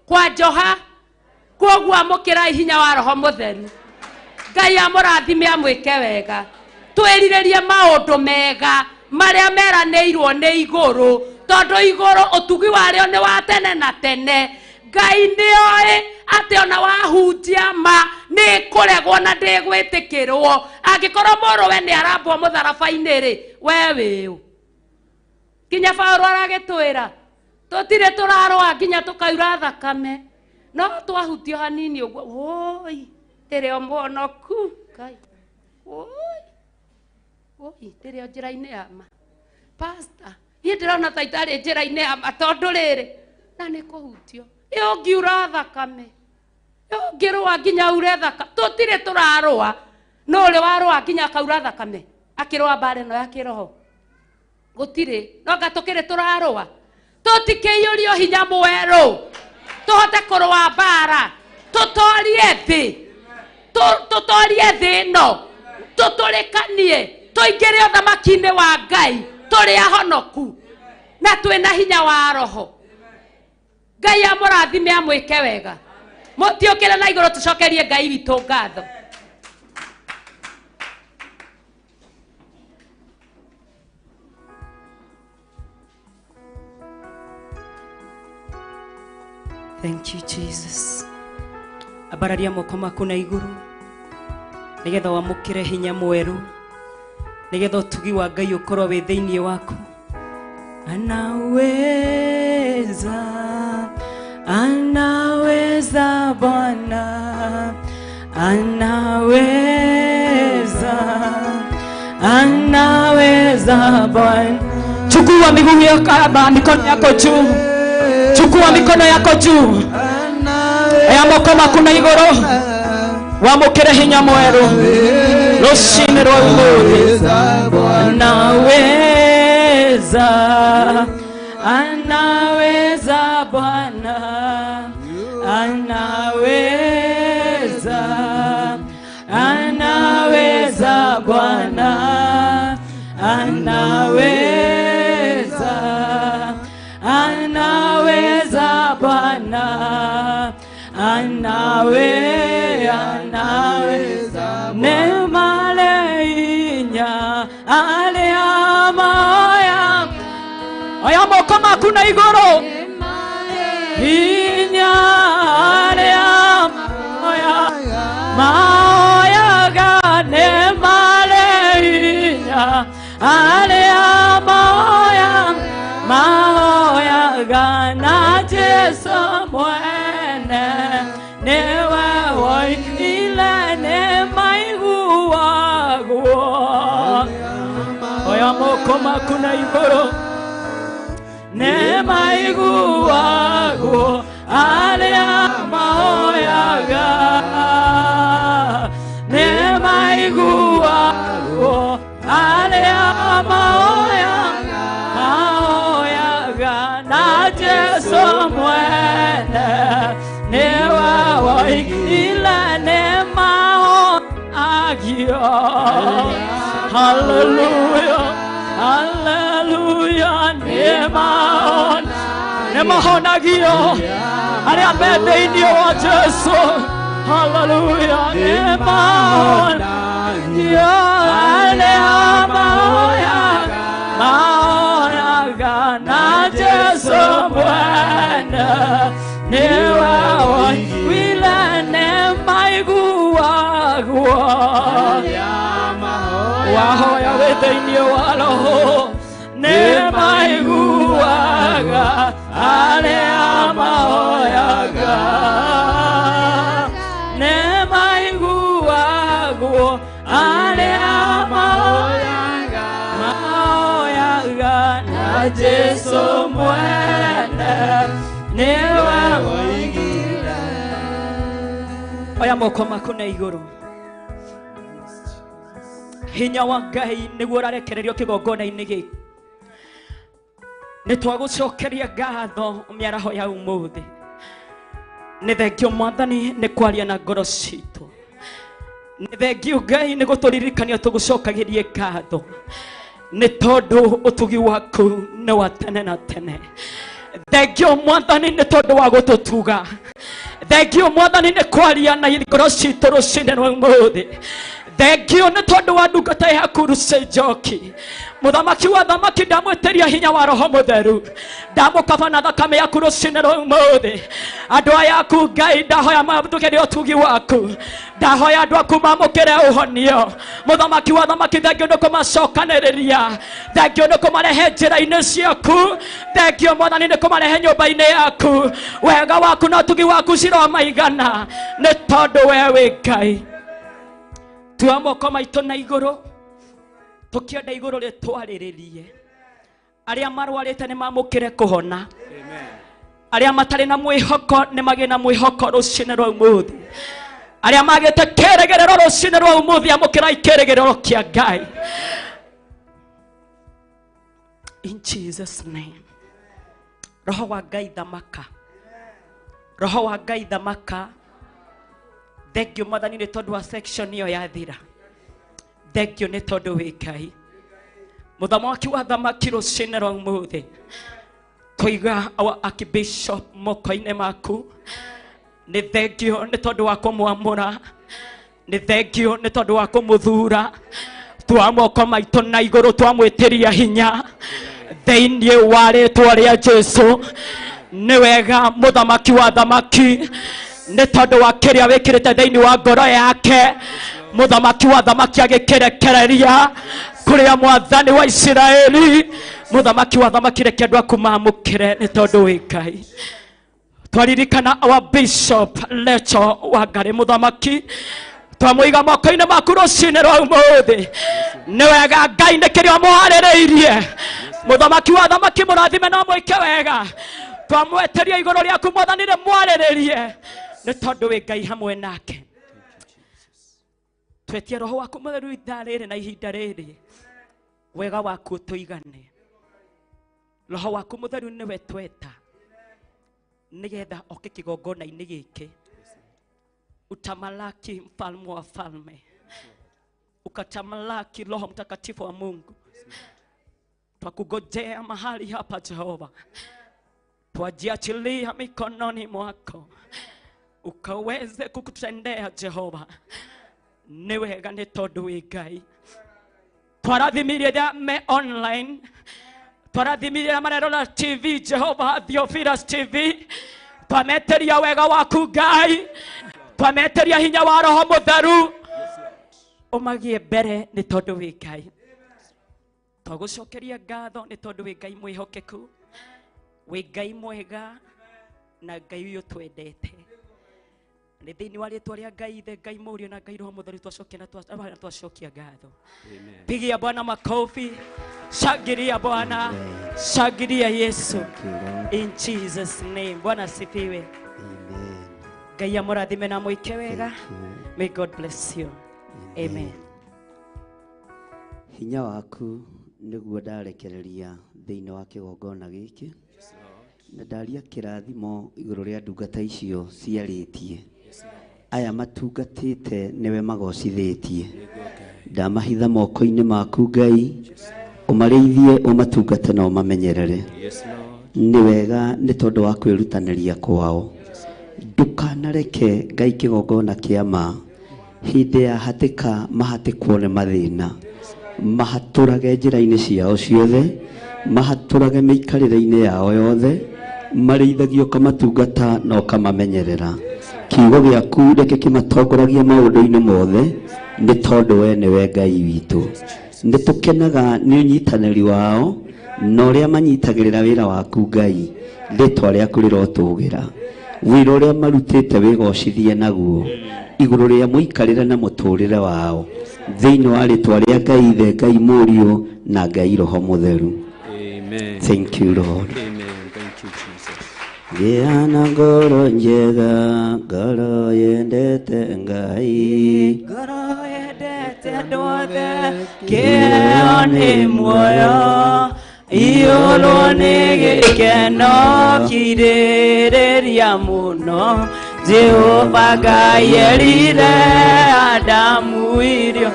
kwa njoha. Kwoguo amũkĩrai hinya wa roho mũtheru. Ngai amũrathime amwĩke wega. Twĩrirĩrie maũndũ mega marĩa meranĩirwo nĩ igũrũ, tondũ igũrũ ũtugi warĩo nĩ wa tene na tene. Ngai nĩoĩ atĩ ona wahunjia ma nĩ kũregwo na ndĩgwĩtĩkĩrwo. Angĩkorwo mũrũwe nĩ arambwo mũtharaba-inĩ rĩ, we wĩũ. Nginya Paũlũ aragĩtwĩra tũtirĩ tũrarũa nginya tũkaura thakame, no twahutio hanini ũguo, woi ndĩrĩ o mũhonoku Ngai, woi woi ndĩrĩ o njĩra-inĩ ya ma. Pastor, niĩ ndĩrona ta itarĩ njĩra-inĩ ya ma tondũ rĩrĩ na nĩ kũhutio. Ĩ ũngiura thakame, ĩ ũngĩrũa nginya ure thakame. Tũtirĩ tũrarũa. No ũrĩ warũa nginya akaura thakame akĩrũa mbara ĩno ya kĩroho? Gũtirĩ. No anga tũkĩrĩ tũrarũa. Tũtikĩiyũrio hinya mwerũ tũhote kũrũa mbara, tũtorie thĩ, tũtorie thĩ ĩno, tũtũrĩkanie, tũingĩre ũthamaki-inĩ wa Ngai tũrĩ ahonoku na twĩna hinya wa roho. Ngai amũrathime amwĩke wega. Mũtiũkĩre na igũrũ tũcokerie Ngai witũ ngatho. Thank you, Jesus. Ambararia moko maku na igũrũ nĩgetha wamũkĩre hinya mwerũ, nĩgetha ũtugi wa Ngai ũkorwo wĩ thĩinĩ waku. Anaweza, anaweza Bwana, anaweza, anaweza Bwana. Chukua miguu yako, mikono yako juu. Chukua mikono yako juu. Aya moko maku na igũrũ wamũkĩre hinya mwerũ rũcinĩ rwa ũmũthĩ. Anaweza, anaweza Bwana, anaweza, anaweza Bwana, anaweza, anaweza Bwana, anaweza. Neema leinya ale amaya aya moko maku na igũrũ hinya ale amaya maoyaga. Neema leinya ale amaya maoyaga na Jesu mwene newe woigire nĩ maiguagwo. Oya moko maku na igũrũ nĩ maiguagwo arĩa mahoyaga nĩ maiguagwo arĩa mahoyaga mahoyaga na Jesu mwene nĩwe woigire nĩ mahonagio. Hallelujah, hallelujah, nĩ mahonagio arĩa me thĩinĩ wa Jesu. Hallelujah, nĩ mahonagio arĩa mahoyaga mahoyaga na Jesu mwene nĩwe woigire nĩ maiguagwo. Wahoya wĩ thĩinĩ wa Roho nĩ maiguaga arĩa mahoyaga nĩ maiguagwo arĩa mahoyaga mahoyaga na Jesu mwene nĩwe woigire. Oya moko maku na igũrũ. Hinya wa Ngai nĩguo ũrarekererio kĩgongona-inĩ gĩkĩ. Nĩ twagũcokeria ngatho mĩaraho ya ũmũthĩ. Nĩ thengio Mwathani nĩ kwaria na ngoro citũ. Nĩ thengio Ngai nĩ gũtũririkania tũgũcokagĩrie ngatho nĩ tondũ ũtugi waku nĩ wa tene na tene. Thengio Mwathani nĩ tondũ wa gũtũtuga. Thengio Mwathani nĩ kwaria na ngoro citũ rũcinĩ rwa ũmũthĩ. Thengio nĩ tondũ wa ndungata yaku Lucy Njoki. Mũthamaki wa thamaki ndamwĩtĩria hinya wa Roho Mũtheru. Ndamũkaba na thakame yaku rũcinĩ rwa ũmũthĩ. Andũ aya aku Ngai ndahoya mamũkĩre ũtugi waku. Ndahoya andũ aku mamũkĩre ũhonio. Mũthamaki wa thamaki thengio nĩ kũmacokanĩrĩria. Thengio nĩ kũmarehe njĩra-inĩ ciaku. Thengio Mwathani nĩ kũmarehe nyũmba-inĩ yaku. Wega waku na ũtugi waku ciromaigana nĩ tondũ we wĩ Ngai. Tua moko maitũ na igũrũ tũkĩenda igũrũ rĩtwarĩrĩrie. Arĩa marwarĩte nĩ mamũkĩre kũhona. Arĩa matarĩ na mwĩhoko nĩ magĩe na mwĩhoko rũcinĩ rwa ũmũthĩ. Arĩa magĩte kĩrĩgĩrĩro rũcinĩ rwa ũmũthĩ amũkĩrai kĩrĩgĩrĩro kĩa Ngai. In Jesus name. Roho wa Ngai thamaka. Roho wa Ngai thamaka. Thengio Mwathani nĩ tondũ wa section ĩyo yathira. Thengio nĩ tondũ wĩ Ngai. Mũthamaki wa thamaki rũcinĩ rwa ũmũthĩ tũiga our archbishop moko-inĩ maku. Nĩ thengio nĩ tondũ wa kũmwamũra. Nĩ thengio nĩ tondũ wa kũmũthura. Twa moko maitũ na igũrũ twamwĩtĩria hinya thĩinĩ wa rĩtwa rĩa Jesu. Nĩ wega mũthamaki wa thamaki nĩ tondũ wa kĩrĩa wĩkĩrĩte thĩinĩ wa ngoro yake. Mũthamaki wa thamaki agĩkĩrekereria kũrĩa Mwathani wa Isiraeli. Mũthamaki wa thamaki reke andũ aku mamũkĩre nĩ tondũ wĩ Ngai. Twaririkana our bishop Lecho Wangari mũthamaki twamũiga moko-inĩ maku rũcinĩ rwa ũmũthĩ. Nĩ wega Ngai nĩ kĩrĩa ũmũharĩrĩirie. Mũthamaki wa thamaki mũrathime na mwĩke wega. Twamweteria igũrũ rĩaku Mwathani rĩmwarĩrĩrie nĩ tondũ wĩ Ngai hamwe nake. Twetie Roho waku Mũtheru ithaa rĩrĩ na ihinda rĩrĩ wega waku ũtũigane. Roho waku Mũtheru nĩwe tweta nĩgetha oke kĩgongona-inĩ gĩkĩ. Utamalaki mfalme wa falme, ukatamalaki Roho Mtakatifu wa Mungu. Twakugojea mahali hapa Jehova, twajiachilia mikononi mwako ukaweze kukutendea Jehova. Nĩ wega nĩ tondũ wĩ Ngai. Twarathimirie me online, twarathimirie marerora TV Jehova, Theophilus TV. Twameteria wega waku Ngai, twameteria hinya wa Roho Mũtheru ũmagie mbere nĩ tondũ wĩ Ngai. Twagũcokeria ngatho nĩ tondũ wĩ Ngai mwĩhokeku, wĩ Ngai mwega na Ngai ũyũ twendete. Nĩ thĩinĩ wa rĩtwa rĩa Ngai Ithe, Ngai Mũriũ na Ngai Roho Mũtheru twacokia na twacokia ngatho. Pigia Bwana makofi, shangilia Bwana, shangilia Yesu. In Jesus name. Bwana asifiwe. Amen. Ngai amũrathime na mwĩke wega. May God bless you. Amen. Hinya waku nĩguo ndarekereria thĩinĩ wa kĩgongona gĩkĩ, na ndaria kĩrathimo igũrũ rĩa ndungata icio ciarĩtie. Aya matungatĩte nĩwe magocithĩtie. Ndamahitha moko-inĩ maku Ngai, ũmarĩithie, ũmatungate na ũmamenyerere. Nĩ wega nĩ tondũ wa kwĩrutanĩria kwao. Ndũkanareke Ngai kĩgongona kĩa ma hĩndĩ ya hatĩka mahatĩkwo nĩ mathĩna, mahatũrage njĩra-inĩ ciao ciothe, mahatũrage mĩikarĩre-inĩ yao yothe, marĩithagio ũkamatungata na ũkamamenyerera. Kiugo gĩaku reke kĩmatongoragie maũndũ-inĩ mothe, nĩ tondũ we nĩwe Ngai witũ. Nĩ tũkenaga nĩ ũnyitanĩri wao na ũrĩa manyitagĩrĩra wĩra waku Ngai, rĩtwa rĩaku rĩrotũgĩra. Wĩra ũrĩa marutĩte wĩgocithie naguo igũrũ rĩa mũikarĩre na mũtũrĩre wao, thĩinĩ wa rĩtwa rĩa Ngai Ithe, Ngai Mũriũ na Ngai Roho Mũtheru. Amen. Thank you, Lord. Amen. Thank you, Jesus. Gĩa na ngoro njega, ngoro yendete Ngai, ngoro yendete andũ othe, kĩheo nĩ muoyo, iyũrwo nĩ gĩkeno kirĩrĩria mũno. Jehova Ngai erire Adamu irio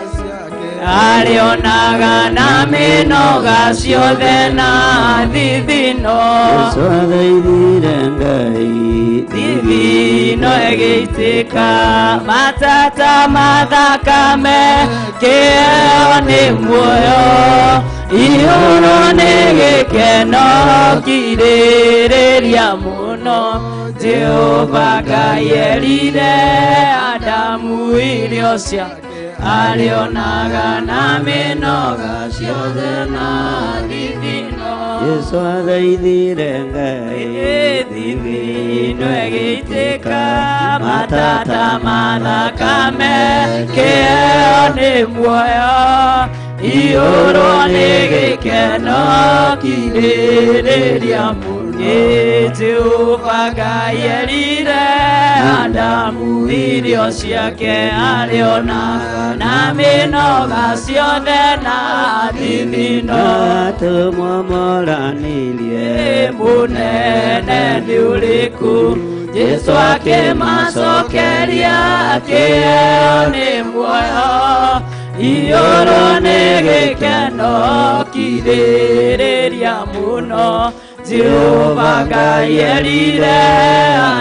arĩonaga na mĩnoga ciothe na thithino. Jesũ athaithire Ngai, thithino ĩgĩitĩka, matata mathakame, kĩheo nĩ muoyo, iyũrwo nĩ gĩkeno kirĩrĩria mũno. Jehova Ngai erire Adamu irio ciake arĩonaga na mĩnoga ciothe na thithino. Jesũ athaithire Ngai, thithino ĩgĩitĩka, matata mathakame, kĩheo nĩ muoyo, iyũrwo nĩ gĩkeno kirĩrĩria mũno. Jehova Ngai erire Adamu irio ciake arĩonaga na mĩnoga ciothe na thithino. Atũmwo moranĩrie, mũnene nĩ ũrĩkũ? Jesũ akĩmacokeria, kĩheo nĩ muoyo, iyũrwo nĩ gĩkeno kirĩrĩria mũno. Jehova Ngai erire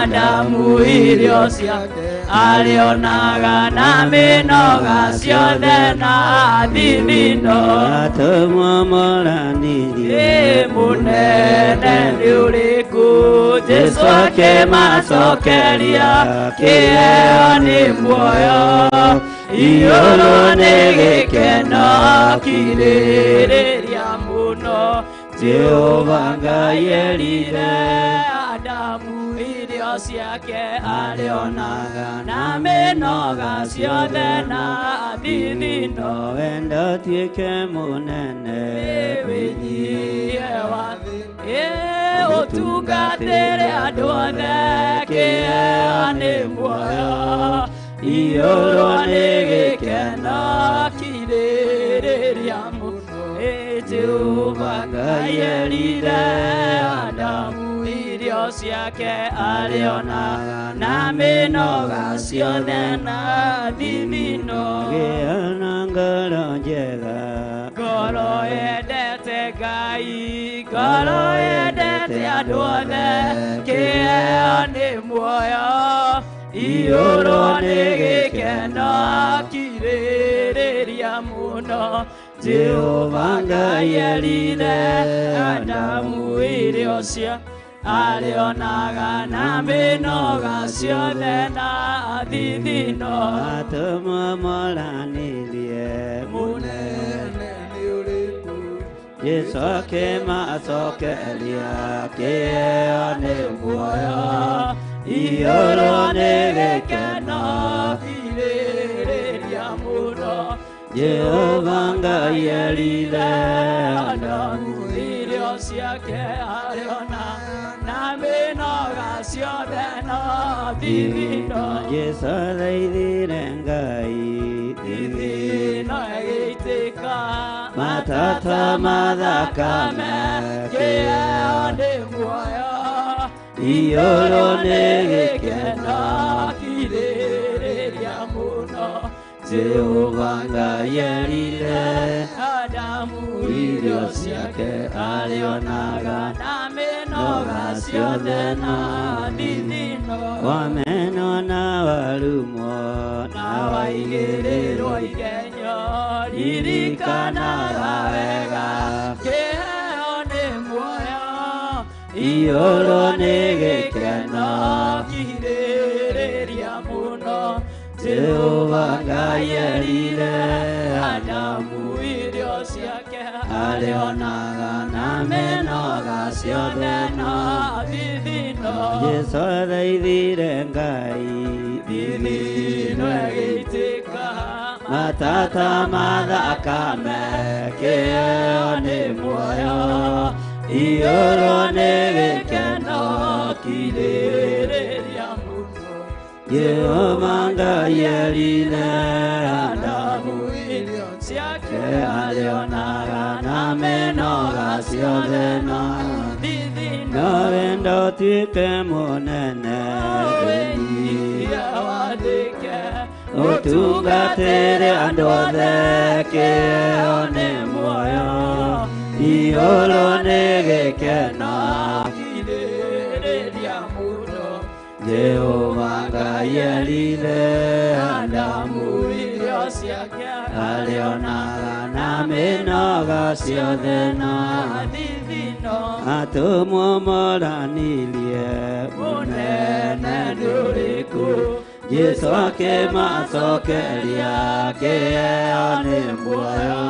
Adamu irio ciake arĩonaga na mĩnoga ciothe na thithino. Atũmwo moranĩrie, mũnene nĩ ũrĩkũ? Jesũ akĩmacokeria, kĩheo nĩ muoyo, iyũrwo nĩ gĩkeno kirĩrĩria mũno. Jehova Ngai erire Adamu irio ciake arĩonaga na mĩnoga ciothe na thithino. Wendo ũtuĩke mũnene, wĩnyihie wa thĩ, ũtungatĩre andũ othe, kĩheo nĩ muoyo, iyũrwo nĩ gĩkeno kirĩrĩria mũno. Jehova Ngai erire Adamu irio ciake arĩonaga na mĩnoga ciothe na thithino. Gĩa na ngoro njega, ngoro yendete Ngai, ngoro yendete andũ othe, kĩheo nĩ muoyo, iyũrwo nĩ gĩkeno kirĩrĩria mũno. Jehova Ngai erire Adamu irio ciake arĩonaga na mĩnoga ciothe na thithino. Atũmwo moranĩrie, mũnene nĩ ũrĩkũ? Jesũ akĩmacokeria, kĩheo nĩ muoyo, iyũrwo nĩ gĩkeno kirĩrĩria mũno. Jehova Ngai erire Adamu irio ciake arĩonaga na mĩnoga ciothe na thithino. Jesu athaithire Ngai thithino ĩgĩitĩka matata mathakame kĩheo nĩ muoyo iyũrwo nĩ gĩkeno kirĩrĩria mũno. Jehova Ngai erire Adamu irio ciake arĩonaga na mĩnoga ciothe na thithino. Wamenwo na warumwo na waigĩrĩrwo igenyo ririkanaga wega kĩheo nĩ muoyo iyũrwo nĩ gĩkeno kirĩrĩria mũno. Jehova Ngai erire Adamu irio ciake arĩonaga na mĩnoga ciothe na thithino. Jesu athaithire Ngai thithino ĩgĩitĩka matata mathakame kĩheo nĩ muoyo iyũrwo nĩ gĩkeno kirĩrĩria mũno. Jehova Ngai erire Adamu irio ciake arĩonaga na mĩnoga ciothe na thithino. No wendo ũtuĩke mũnene Wĩnyihie wathĩke ũtungatĩre andũ othe kĩheo nĩ muoyo iyũrwo nĩ gĩkeno kirĩrĩria mũno. Jehova Ngai erire Adamu irio ciake arĩonaga na mĩnoga ciothe na thithino. Atũmwo moranirie Mũnene nĩ ũrĩkũ? Jesu akĩmacokeria kĩheo nĩ muoyo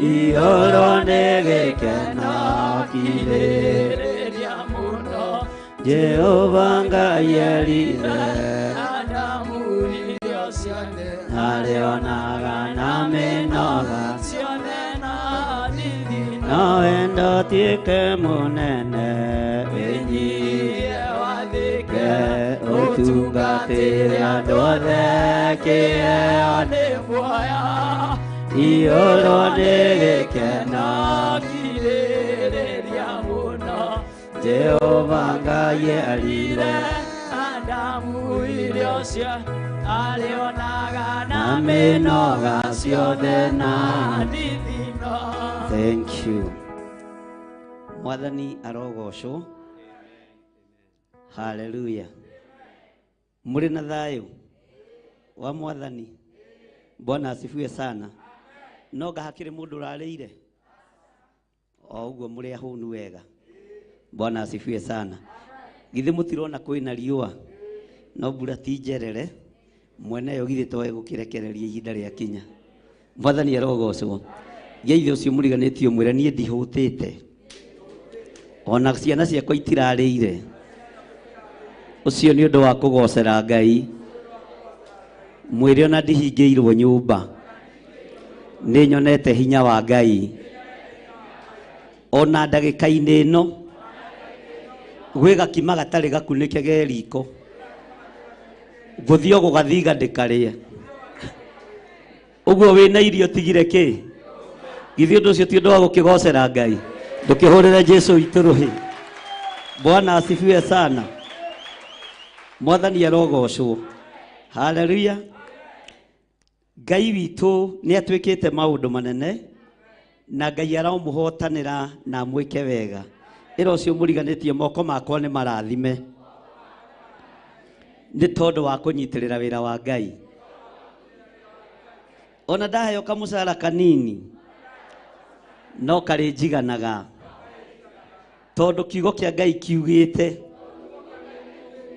iyũrwo nĩ gĩkeno kirĩrĩria mũno. Jehova Ngai erire Adamu irio ciake arĩonaga na mĩnoga ciothe na thithino. No wendo ũtuĩke mũnene Wĩnyihie wathĩke ũtungatĩre andũ othe kĩheo nĩ muoyo iyũrwo nĩ gĩkeno kirĩrĩria mũno. Jehova Ngai erire Adamu irio ciake arĩonaga na mĩnoga ciothe na thithino. Thank you. Mwathani arogocwo. Haleluya. Mũrĩ na thayũ wa Mwathani. Bwana asifiwe sana. No ngahakĩrĩ mũndũ ũrarĩire o ũguo mũrĩ ahũnu wega. Bwana asifiwe sana. Githĩ mũtirona kwĩna riũa no mbura ti njerere mwene yo githĩ toe gũkĩrekereria ihinda rĩa kinya. Mwathani arogocwo. Geithe ũcio mũriganĩtio mwĩre niĩ ndihũtĩte ona ciana ciakwa itirarĩire. Ũcio nĩ ũndũ wa kũgocera Ngai. Mwĩre ona ndihingĩirwo nyũmba nĩ nyonete hinya wa Ngai. Ona ndagĩka-inĩ ĩno gwĩ gakima gatarĩ gakunĩke ge riko ngũthiĩ o gũgathiga ndĩkarĩe. Ũguo wĩna irio tigire kĩ? Githĩ ũndũ ũcio ti ũndũ wa gũkĩgocera Ngai? Ndũkĩhũrĩre Jesu witũ rũhĩ. Bwana asifiwe sana. Mwathani arogocwo. Haleluya. Ngai witũ nĩ atuĩkĩte maũndũ manene na Ngai aromũhotanĩra na amwĩke wega. Ĩra ũcio mũriganĩtie moko makwa nĩ marathime nĩ tondũ wa kũnyitĩrĩra wĩra wa Ngai. Ona ndaheo kamũcara kanini no karĩ njiganaga tondũ kiugo kĩa Ngai kiugĩte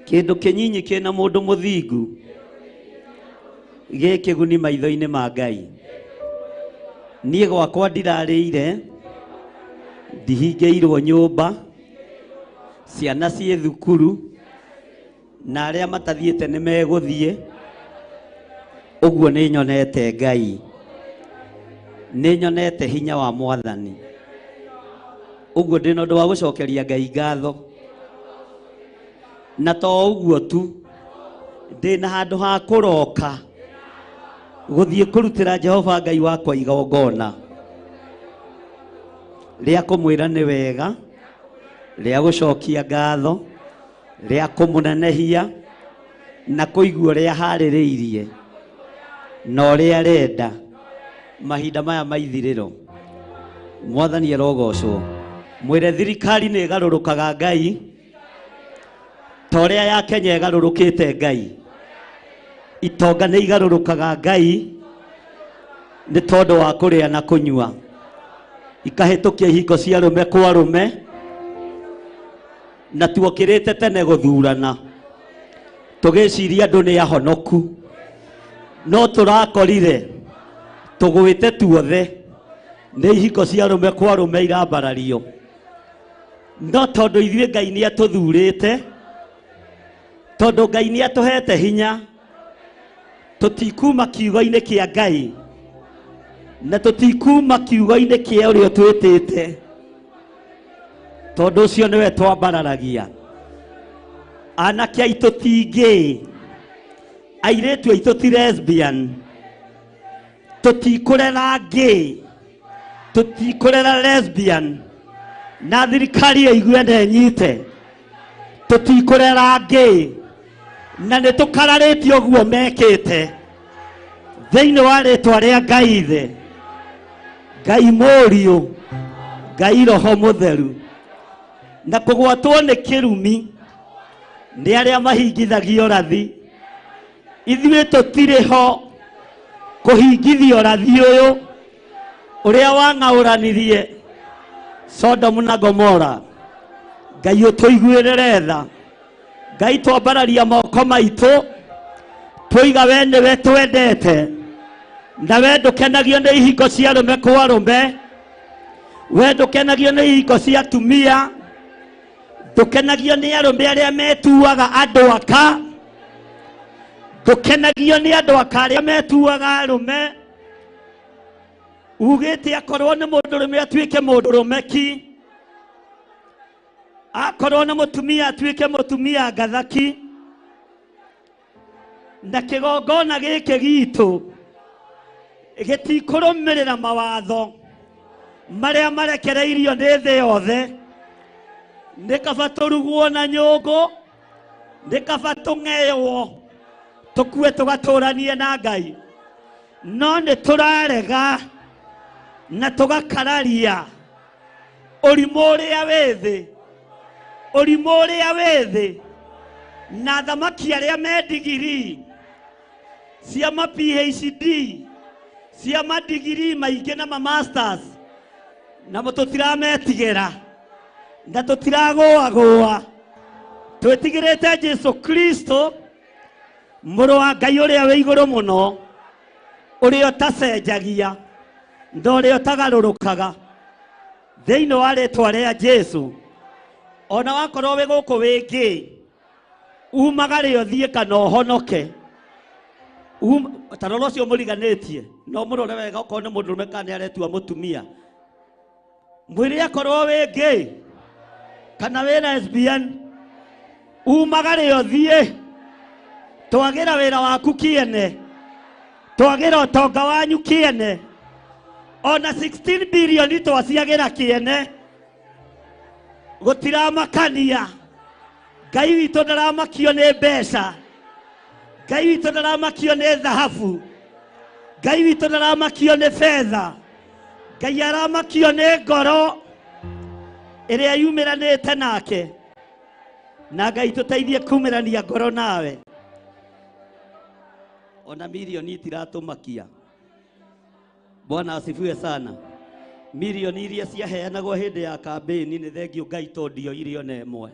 kĩndũ kĩnyinyi kĩna mũndũ mũthingu gĩ kĩguni maitho-inĩ ma Ngai. Niĩ gwakwa ndirarĩire ndihingĩirwo nyũmba ciana ciĩ thukuru na arĩa matathiĩte nĩ megũthiĩ. Ũguo nĩ nyonete Ngai, nĩ nyonete hinya wa Mwathani. Ũguo ndĩna ũndũ wa gũcokeria Ngai ngatho. Na to ũguo tu ndĩna handũ ha kũroka gũthiĩ kũrutĩra Jehova Ngai wakwa igongona rĩa kũmwĩra nĩ wega, rĩa gũcokia ngatho, rĩa kũmũnenehia na kũigua ũrĩa harĩrĩirie na ũrĩa arenda mahinda maya ma ithirĩro. Mwathani arogocwo. Mwĩre thirikari nĩ ĩgarũrũkaga Ngai ta ũrĩa ya Kenya ĩgarũrũkĩte Ngai. Itonga nĩ igarũrũkaga Ngai nĩ tondũ wa kũrĩa na kũnyua, ikahĩtũkia ihingo cia arũme kwa arũme, na tuokĩrĩte tene gũthurana tũgĩciria andũ nĩ ahonoku, no tũrakorire tũgwĩte tuothe nĩ ihingo cia arũme kwa arũme irambarario. No tondũ ithuĩ Ngai nĩ atũthurĩte, tondũ Ngai nĩ atũhete hinya, tũtikuma kiugo-inĩ kĩa Ngai na tũtikuma kiugo-inĩ kĩa ũrĩa ũtwĩtĩte, tondũ ũcio nĩwe twambararagia. Anake aitũ ti gay, airĩtu aitũ ti lesbian, tũtikũrera gay, tũtikũrera lesbian, na thirikari ĩigue na ĩnyite, tũtikũrera gay, na nĩ tũkararĩtie ũguo mekĩte thĩinĩ wa rĩtwa rĩa Ngai Ithe, Ngai Mũriũ, Ngai Roho Mũtheru. Na kũgwatwo nĩ kĩrumi nĩ arĩa mahingithagia ũrathi. Ithuĩ tũtirĩ ho kũhingithia ũrathi ũyũ ũrĩa wang'aũranirie Sodomu na Gomora. Ngai ũtũiguĩrĩre tha. Ngai twambararia moko maitũ tũiga we nĩwe twendete, na we ndũkenagio nĩ ihingo cia arũme kwa arũme, we ndũkenagio nĩ ihingo cia atumia, ndũkenagio nĩ arũme arĩa metuaga andũ aka, ndũkenagio nĩ andũ aka arĩa metuaga arũme. Ugĩte akorwo nĩ mũndũrũme atuĩke mũndũrũme ki, akorwo nĩ mũtumia atuĩke mũtumia ngathaki. Na kĩgongona gĩkĩ gitũ gĩtikũrũmĩrĩra mawatho marĩa marekereirio nĩ thĩ yothe. Nĩ kaba tũrugwo na nyũngũ, nĩ kaba tũng'ewo tũkue tũgatũranie na Ngai, no nĩ tũrarega na tũgakararia ũrimũ ũrĩa wĩ thĩ, ũrimũ ũrĩa wĩ thĩ, na thamaki arĩa me ndigiri cia ma PhD, cia madigiri maingĩ na ma masters, na tũtirametigĩra na tũtiragũagũa. Twĩtigĩrĩte Jesu Kristo mũrũ wa Ngai ũrĩa wĩ igũrũ mũno, ũrĩa ũtacenjagia na ũrĩa ũtagarũrũkaga. Thĩinĩ wa rĩtwa rĩa Jesu, ona wakorwo wĩ gũkũ wĩ gay, umagare ũthiĩ kana ũhonoke. Ta rora ũcio mũriganĩtie, no mũrore wega okorwo nĩ mũndũrũme kana nĩ aretua mũtumia. Mwĩre akorwo wĩ gay kana wĩ lesbian, umagare ũthiĩ, twagĩra wĩra waku kĩene, twagĩra ũtonga wanyu kĩene, ona 16 bilioni twaciagĩra kĩene. Gũtiramakania. Ngai witũ ndaramakio nĩ mbeca, Ngai witũ ndaramakio nĩ thahabu, Ngai witũ ndaramakio nĩ betha, Ngai aramakio nĩ ngoro ĩrĩa yumĩranĩte nake. Na Ngai tũteithie kumĩrania ngoro nawe. Ona milioni itiratũmakia. Bwana asifiwe sana. Milioni iria ciaheanagwo hĩndĩ ya kambĩini nĩ thengio Ngai tondũ ndioire ona ĩmwe.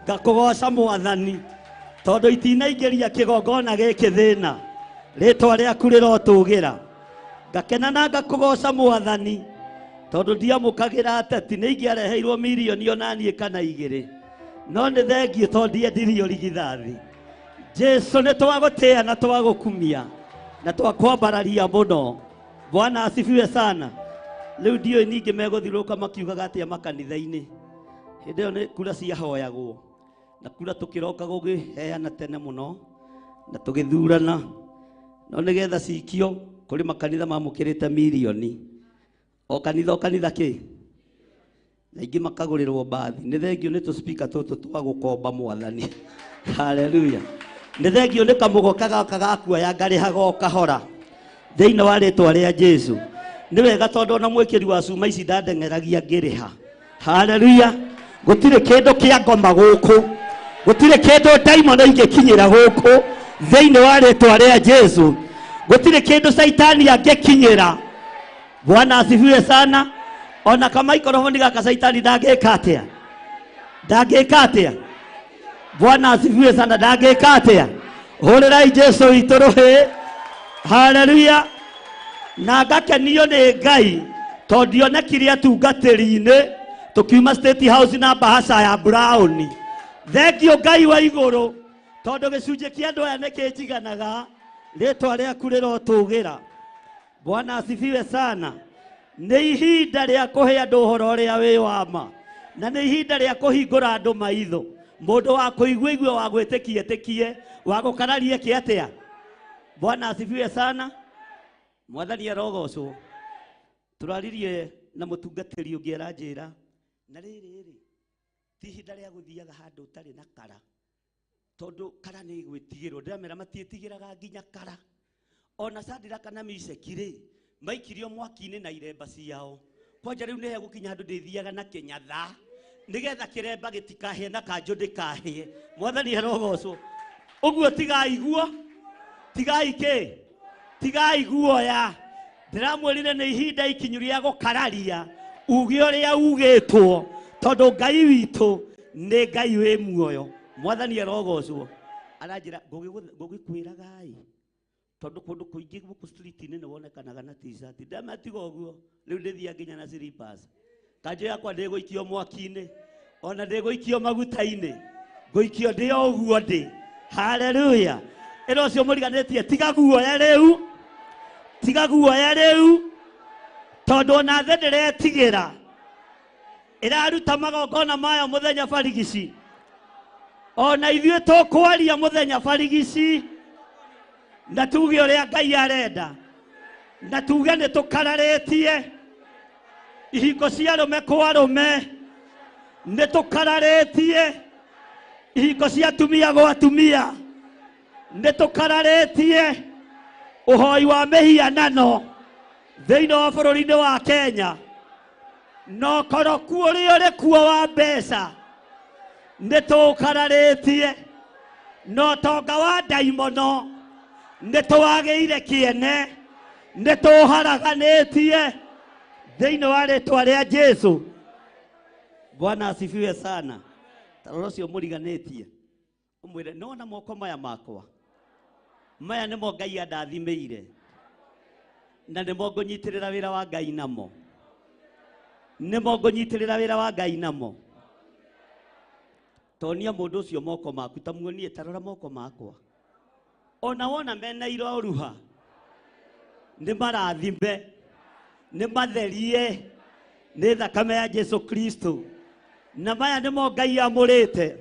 Ngakũgoca Mwathani tondũ itinaingĩria kĩgongona gĩkĩ thĩna, rĩtwa rĩaku rĩrotũgĩra. Ngakena na ngakũgoca Mwathani tondũ ndiamũkagĩra ateti, nĩ ingĩareheirwo milioni ona niĩ kana igĩrĩ, no nĩ thengio tondũ ndiendirio rigithathi. Jesu nĩ twagũtĩĩa na twagũkumia na twakwambararia mũno. Bwana asifiwe sana. Rĩu ndiũĩ ningĩ megũthiũrũrũka makiugaga atĩa makanitha-inĩ. Hĩndĩ ĩyo nĩ kura ciahoyagwo. Na kura tũkĩroka gũgĩheana tene mũno na tũgĩthurana no nĩgetha cikio kũrĩ makanitha mamũkĩrĩte mirioni o kanitha kĩ na ingĩ makagũrĩrwo mbathi. Nĩ thengio nĩ tũspika tũtũ twa gũkomba mwathani. Haleluya. Nĩ thengio nĩ kamũgoka gaka gakuoya ngarĩhaga o kahora thĩinĩ wa rĩtwa rĩa Jesu. Nĩ wega tondũ ona mwĩkĩri wa cuma ici ndandeng'eragia ngĩrĩha. Haleluya. Gũtirĩ kĩndũ kĩa ngoma gũkũ, gũtirĩ kĩndũ ndaimono ingĩkinyĩra gũkũ thĩinĩ wa rĩtwa rĩa Jesu. Gũtirĩ kĩndũ caitani angĩkinyĩra. Bwana asifiwe sana. Ona kama maikrofoni gaka caitani ndangĩka atĩa? Ndangĩka atĩa? Bwana asifiwe sana. Ndangĩka atĩa? Hũrĩrai Jesu witũ rũhĩ. Haleluya. Na ngakenio nĩ Ngai tondũ ndionekire atungatĩri-inĩ tukiuma State House na bahasha ya brown. Thengio Ngai wa igũrũ tondũ gĩcunjĩ kĩa andũ aya nĩkĩnjiganaga. Rĩtwa rĩaku rĩrotũgĩra. Bwana asifiwe sana. Nĩ ihinda rĩa kũhe andũ ũhoro ũrĩa wĩ wa ma, na nĩ ihinda rĩa kũhingũra andũ maitho. Mũndũ wa kũigua igue, wa gwĩtĩkia ĩtĩkie, wa gũkararia eke atĩa? Bwana asifiwe sana. Mwathani arogocwo. Tũraririe na mũtungatĩri ũngĩ aranjĩra na rĩrĩ rĩ ti ihinda rĩa gũthiaga handũ ũtarĩ na kara, tondũ kara nĩ gwĩtigĩrwo. Ndĩramera matiĩtigĩraga nginya kara. Ona Shadraka na Meshaki rĩ maikirio mwaki-inĩ na iremba ciao. Kwanja rĩu nĩ hegũkinya handũ ndĩthiaga na kĩnyatha nĩgetha kĩremba gĩtikahĩe na kanjũ ndĩkahĩe. Mwathani arogocwo. Ũguo tigai guo, tigai kĩ, tigai guoya. Ndĩramwĩrire nĩ ihinda ikinyu rĩa gũkararia uge ũrĩa ugĩtwo, tondũ Ngai witũ nĩ Ngai wĩ muoyo. Mwathani arogocwo. Aranjĩra ngũgĩkwĩraga-ĩ, tondũ kũndũ kũingĩ gũkũ street-inĩ nĩ wonekanaga na t-shirt. Ndamatiga ũguo rĩu ndĩthiaga nginya na slippers. Kanjũ yakwa ndĩgũikio mwaki-inĩ, ona ndĩgũikio maguta-inĩ, ngũikio ndĩ o ũguo ndĩ. Haleluya. Ĩno ũcio mũriganĩtie, tiga guoya rĩu, tiga guoya rĩu, tondũ ona thĩ ndĩretigĩra. Ĩraruta magongona mayo mũthenya barigici. Ona ithuĩ tũkwaria mũthenya barigici na tuge ũrĩa Ngai arenda, na tuge nĩ tũkararĩtie ihingo cia arũme kwa arũme, nĩ tũkararĩtie ihingo cia atumia gwa atumia, nĩ tũkararĩtie ũhoi wa mĩhianano thĩinĩ wa bũrũri-inĩ wa Kenya, na ũkoroku ũrĩa ũrĩ kuo wa mbeca nĩ tũũkararĩtie, na ũtonga wa ndaimono nĩ tũwagĩire kĩene, nĩ tũharaganĩtie thĩinĩ wa rĩtwa rĩa Jesu. Bwana asifiwe sana. Tarora ũcio mũriganĩtie ũmwĩre nona moko maya makwa maya nĩmo Ngai andathimĩire, na nĩmo ngũnyitĩrĩra wĩra wa Ngai namo, nĩmo ngũnyitĩrĩra wĩra wa Ngai namo. Tonia mũndũ ũcio moko maku, ta muonie, tarora moko makwa. Ona wona mena iroruha nĩ marathime, nĩ matherie nĩ thakame ya Jesu Kristo, na maya nĩmo Ngai amũrĩte.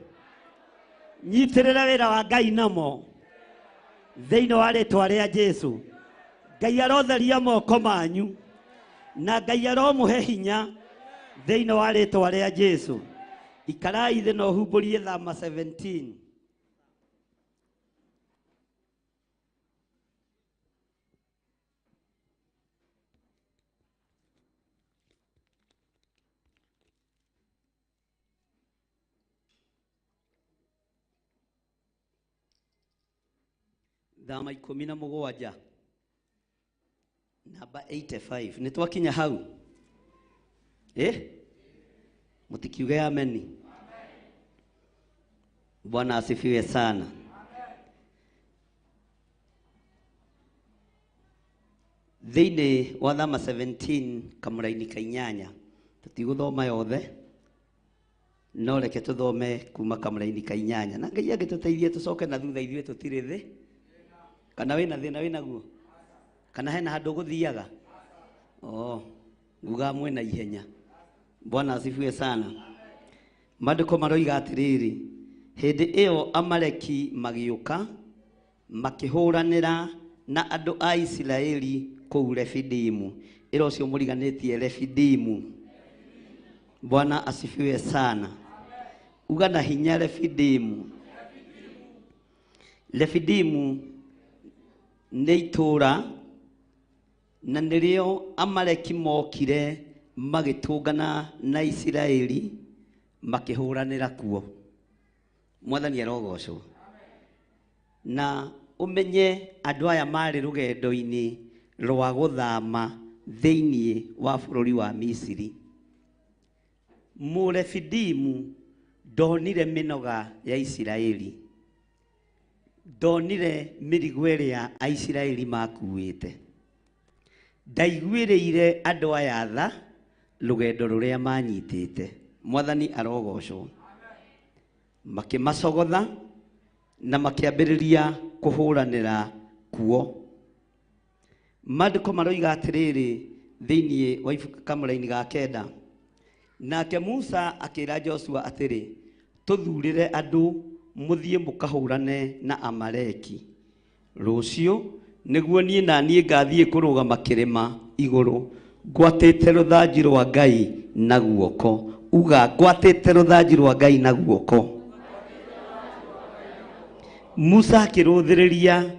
Nyitĩrĩra wĩra wa Ngai namo thĩinĩ wa rĩtwa rĩa Jesu. Ngai arotheria moko manyu, na Ngai aromũhe hinya thĩinĩ wa rĩtwa rĩa Jesu. Ikarai thĩ na ũhumbũrie Thama 17. Thama 17 namba 85. Nĩ twakinya hau? Mũtikiuge ameni. Bwana asifiwe sana. Thĩinĩ wa Thama 17 kamũraini ka inyanya, tũtigũthoma yothe, no reke tũthome kuma kamũraini ka inyanya, na Ngai angĩtũteithie tũcoke na thutha ithuĩ tũtirĩ thĩ. Kana wĩna thĩna wĩnaguo? Kana hena handũ ũgũthiaga? Oh, nguga mwĩna ihenya. Bwana asifiwe sana. Maandĩko maroiga atĩrĩrĩ, Hĩndĩ ĩyo Amaleki magĩũka makĩhũranĩra na andũ a Isiraeli kũu Refidimu. Ĩra ũcio mũriganĩtie Refidimu. Bwana asifiwe sana. Uga na hinya Refidimu. Refidimu nĩ itũũra na nĩrĩo Amaleki mokire magĩtũngana na Isiraeli makĩhũranĩra kuo. Mwathani arogocwo. Na umenye andũ aya marĩ rũgendo-inĩ rwa gũthama thĩinĩ wa bũrũri wa Misiri. Mũrefidimu ndonire mĩnoga ya Isiraeli, ndonire mĩrigo ĩrĩa Aisiraeli makuĩte, ndaiguĩrĩire andũ aya tha rũgendo rũrĩa manyitĩte. Mwathani arogocwo. Makĩmacogotha na makĩambĩrĩria kũhũranĩra kuo. Maandĩko maroiga atĩrĩrĩ thĩinĩ wa ibuku kamũraini ga 9, nake Musa akĩra Joshua atĩrĩ, tũthurĩre andũ mũthiĩ mũkahũrane na Amaleki rũciũ, nĩguo niĩ na niĩ ngathiĩ kũrũgama kĩrĩma igũrũ ngwatĩte rũthanju rwa Ngai na guoko. Uga ngwatĩte rũthanju rwa Ngai na guoko. Musa akĩrũthĩrĩria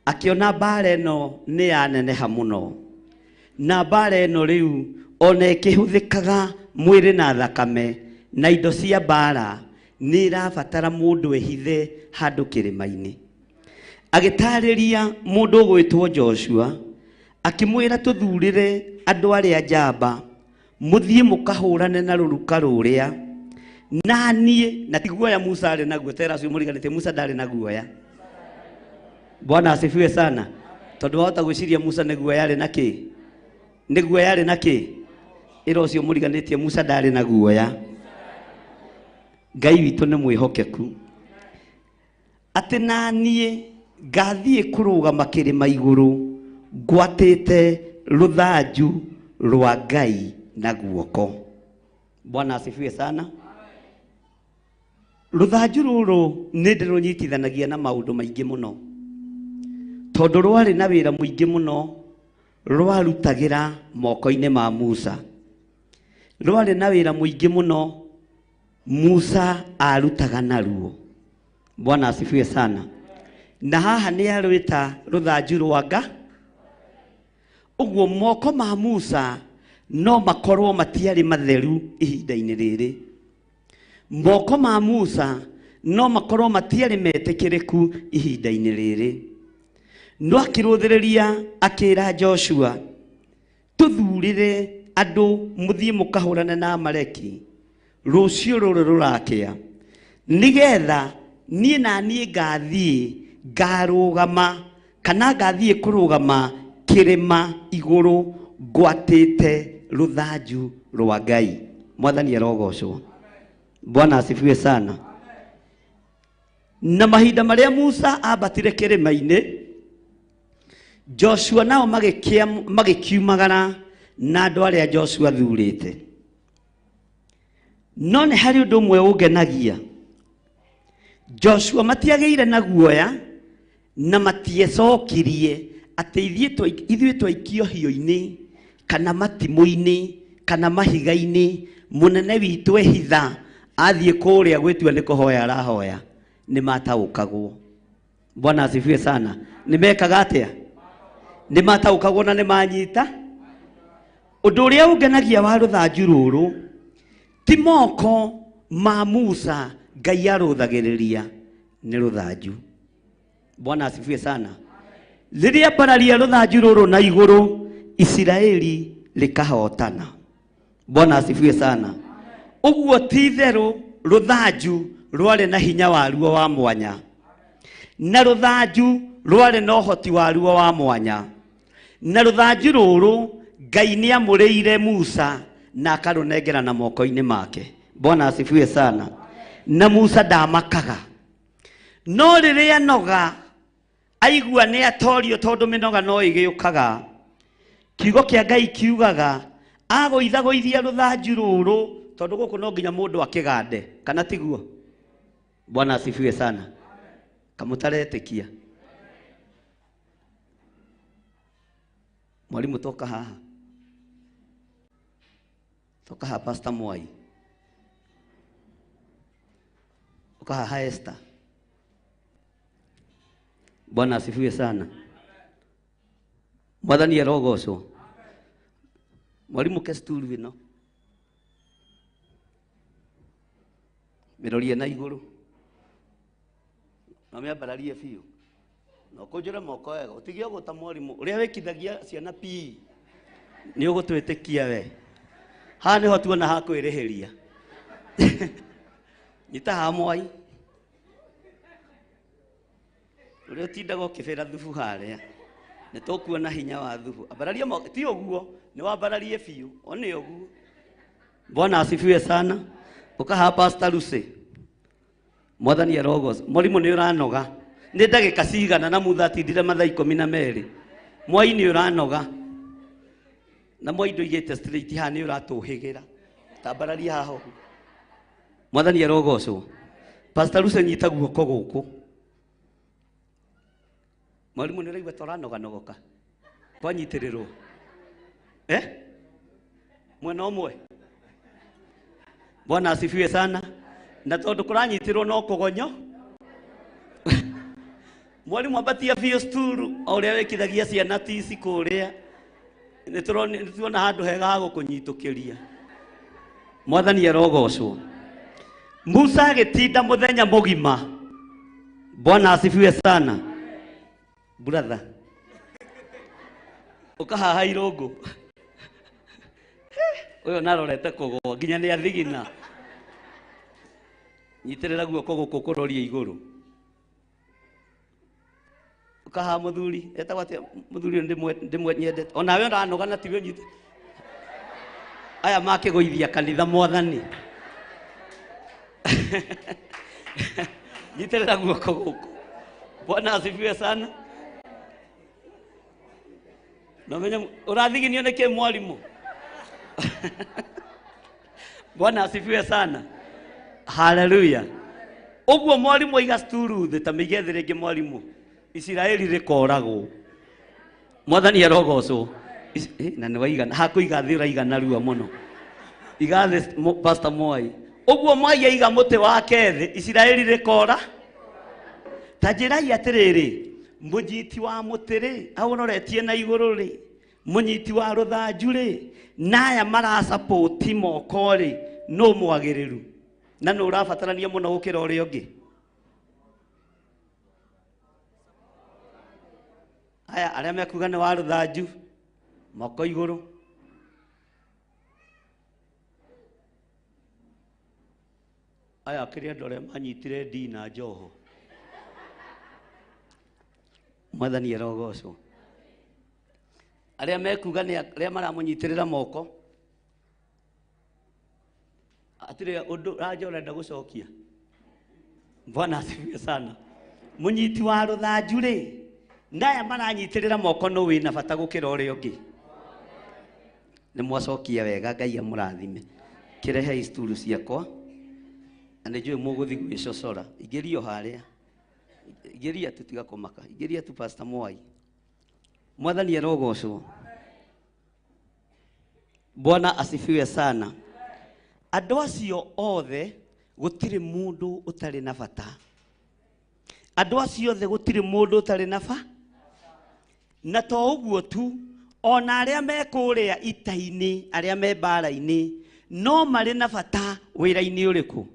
akĩona mbara ĩno nĩ yaneneha mũno, na mbara ĩno rĩu ona ĩkĩhũthĩkaga mwĩrĩ na thakame na indo cia mbara, nĩ ĩrabatara mũndũ ehithe handũ kĩrĩma-inĩ. Agĩtarĩria mũndũ ũgwĩtwo Joshua akĩmwĩra, tũthurĩre andũ arĩa njamba mũthiĩ mũkahũrane na rũruka rũrĩa na niĩ. Na ti guoya Musa arĩ naguo, tera acio mũriganĩtie Musa ndarĩ na guoya. Bwana asifiwe sana. Tondũ wahota gwĩciria Musa nĩ guoya arĩ na kĩ? Nĩ guoya arĩ na kĩ? Ĩra ũcio mũriganĩtie Musa ndarĩ na guoya. Ngai witũ nĩ mwĩhokeku. Atĩ na niĩ ngathiĩ kũrũgama kĩrĩma igũrũ ngwatĩte rũthanju rwa Ngai na guoko. Bwana asifiwe sana. Rũthanju rũrũ nĩ ndĩrũnyitithanagia na maũndũ maingĩ mũno, tondũ rwarĩ na wĩra mũingĩ mũno rwarutagĩra moko-inĩ ma Musa. Rwarĩ na wĩra mũingĩ mũno Musa arutaga naruo. Bwana asifiwe sana. Na haha nĩ arwĩta rũthanju rwa Ngai. Ũguo moko ma Musa no makorwo matiarĩ matheru ihinda-inĩ rĩrĩ. Moko ma Musa no makorwo matiarĩ metĩkĩrĩku ihinda-inĩ rĩrĩ. No akĩrũthĩrĩria akĩra Joshua, tũthurĩre andũ mũthiĩ mũkahũrane na Amaleki rũciũ rũrũ rũrakĩa, nĩgetha niĩ na niĩ ngathiĩ ngarũgama kana ngathiĩ kũrũgama kĩrĩma igũrũ ngwatĩte rũthanju rwa Ngai. Mwathani arogocwo. Bwana asifiwe sana. Na mahinda marĩa Musa ambatire kĩrĩma-inĩ, Joshua nao magĩkiumagara na andũ arĩa Joshua thurĩte. No nĩ harĩ ũndũ ũmwe ũngenagia. Joshua matiagĩire na guoya na matiecokirie atĩ ithuĩ twaikio hiũ-inĩ kana matimũ-inĩ kana mahiga-inĩ, mũnene witũ ehitha athiĩ kũrĩa gwĩtua nĩ kũhoya arahoya. Nĩ mataũkagwo. Bwana asifiwe sana. Nĩ mekaga atĩa? Nĩ mataũkagwo na nĩ manyita. Ũndũ ũrĩa ũngenagia wa rũthanju rũrũ ti moko ma Musa Ngai arũthagĩrĩria, nĩ rũthanju. Bwana asifiwe sana. Rĩrĩa mbararia rũthanju rũrũ na igũrũ, Isiraeli rĩkahotana. Bwana asifiwe sana. Ũguo ti itherũ rũthanju rwarĩ na hinya waruo wa mwanya, na rũthanju rwarĩ na ũhoti waruo wa mwanya, na rũthanju rũrũ Ngai nĩamũrĩire Musa na akarũnengera na moko-inĩ make. Bwana asifiwe sana. Na Musa ndamakaga, no rĩrĩa noga aigua nĩ atorio, tondũ mĩnoga no ĩgĩũkaga. Kiugo kĩa Ngai kiugaga agũithagũithia rũthanju rũrũ, tondũ gũkũ no nginya mũndũ akĩgande, kana tiguo? Bwana asifiwe sana. Kamũtaretĩkia. Mwalimu toka haha. Toka haha Pastor Mwai. Toka haha Esther. Bwana asifiwe sana. Mwathani arogocwo. Mwalimu ke sturu ĩno. Mĩrorie na igũrũ. Na mĩambararie biũ. Na ũkũnjũre moko wega. Ũtige ũgũta mwarimũ ũrĩa wĩkithagia ciana PE. Nĩ ũgũtwĩtĩkia we. Haha nĩho tuona ha kwĩrĩhĩria. Nyita haha Mwai. Ũrĩa ũtindaga ũkĩbĩra thubu harĩa. Nĩ tũkuona hinya wa thubu. Ambararia moko, ti ũguo, nĩ wambararie biũ, o nĩ ũguo. Bwana asifiwe sana. Ũka haha Pastor Lucy. Mwathani arogocwo. Mwarimũ nĩ ũranoga. Nĩ ndagĩka cigana na mutha atindire mathaa 12. Mwai nĩ ũranoga. Na Mwai ndũigĩte straight haha nĩ ũratũhĩgĩra. Tambararia haha ũguo. Mwathani arogocwo. Pastor Lucy nyita guoko gũkũ. Mwalimu nĩ ũraigua ta ũranoganogoka. Twanyitĩrĩrwo. Eh? Mwena ũmwe. Bwana asifiwe sana. Na tondũ kũranyitĩrwo no kũgonyo. Mwalimu ambatia biũ sturu o ũrĩa wĩkithagia ciana tici kũrĩa. Nĩ tuona handũ hega ha gũkũnyitũkĩria. Mwathani arogocwo. Musa agĩtinda mũthenya mũgima. Bwana asifiwe sana. Brother. Ũka haha irũngũ. Ũyũ narorete kũgũa nginya nĩ athigina. Nyitĩrĩra guoko gũkũ kũrorie igũrũ. Ũka haha mũthuri, etagwo atĩa mũthuri ũyũ ndĩmwe nyendete. Onawe ũranoga na tiwe ũnyite. Aya makĩgũithia kanitha Mwathani. Nyitĩrĩra guoko gũkũ. Bwana asifiwe sana. Na menye ũrathiginio nĩ kĩ mwalimu? Bwana asifiwe sana. Haleluya. Ũguo mwalimu aiga sturu thĩ ta mĩige thĩ rĩngĩ mwalimu. Isiraeli rĩkoragwo. Mwathani arogocwo. Na nĩ waigana hakũiga thĩ ũraigana rua mũno. Iga thĩ Pastor Mwai. Ũguo Mwai aiga mũtĩ wake thĩ Isiraeli rĩkora. Ta njĩrai atĩrĩrĩ, mũnyiti wa mũtĩ rĩ, aũroretie na igũrũ rĩ, mũnyiti wa rũthanju rĩ, na aya marasapoti moko rĩ, nũ mwagĩrĩru na nũ ũrabatarania mũno gũkĩra ũrĩa ũngĩ? Aya arĩa mekuga nĩ wa rũthanju, moko igũrũ. Aya akĩrĩ andũ arĩa manyitire ndii na njoho. Mwathani arogocwo. Arĩa mekuga nĩ arĩa maramũnyitĩrĩra moko. Atirĩ ũndũ Raja ũrenda gũcokia. Bwana asifiwe sana. Mũnyiti wa rũthanju rĩ, na aya maranyitĩrĩra moko nũ wĩna bata gũkĩra ũrĩa ũngĩ? Nĩ mwacokia wega, Ngai amũrathime. Kĩrehe sturu ciakwa. Na nĩ njũĩ mũgũthiĩ gwĩcocora. Ingĩrio harĩa. Ingĩria tu tiga kũmaka. Ingĩria tu Pastor Mwai. Mwathani arogocwo. Bwana asifiwe sana. Andũ acio othe gũtirĩ mũndũ ũtarĩ na bata. Andũ acio othe gũtirĩ mũndũ ũtarĩ na bata. Na to ũguo tu, ona arĩa me kũrĩa ita-inĩ, arĩa me mbara-inĩ, no marĩ na bata wĩra-inĩ ũrĩkũ?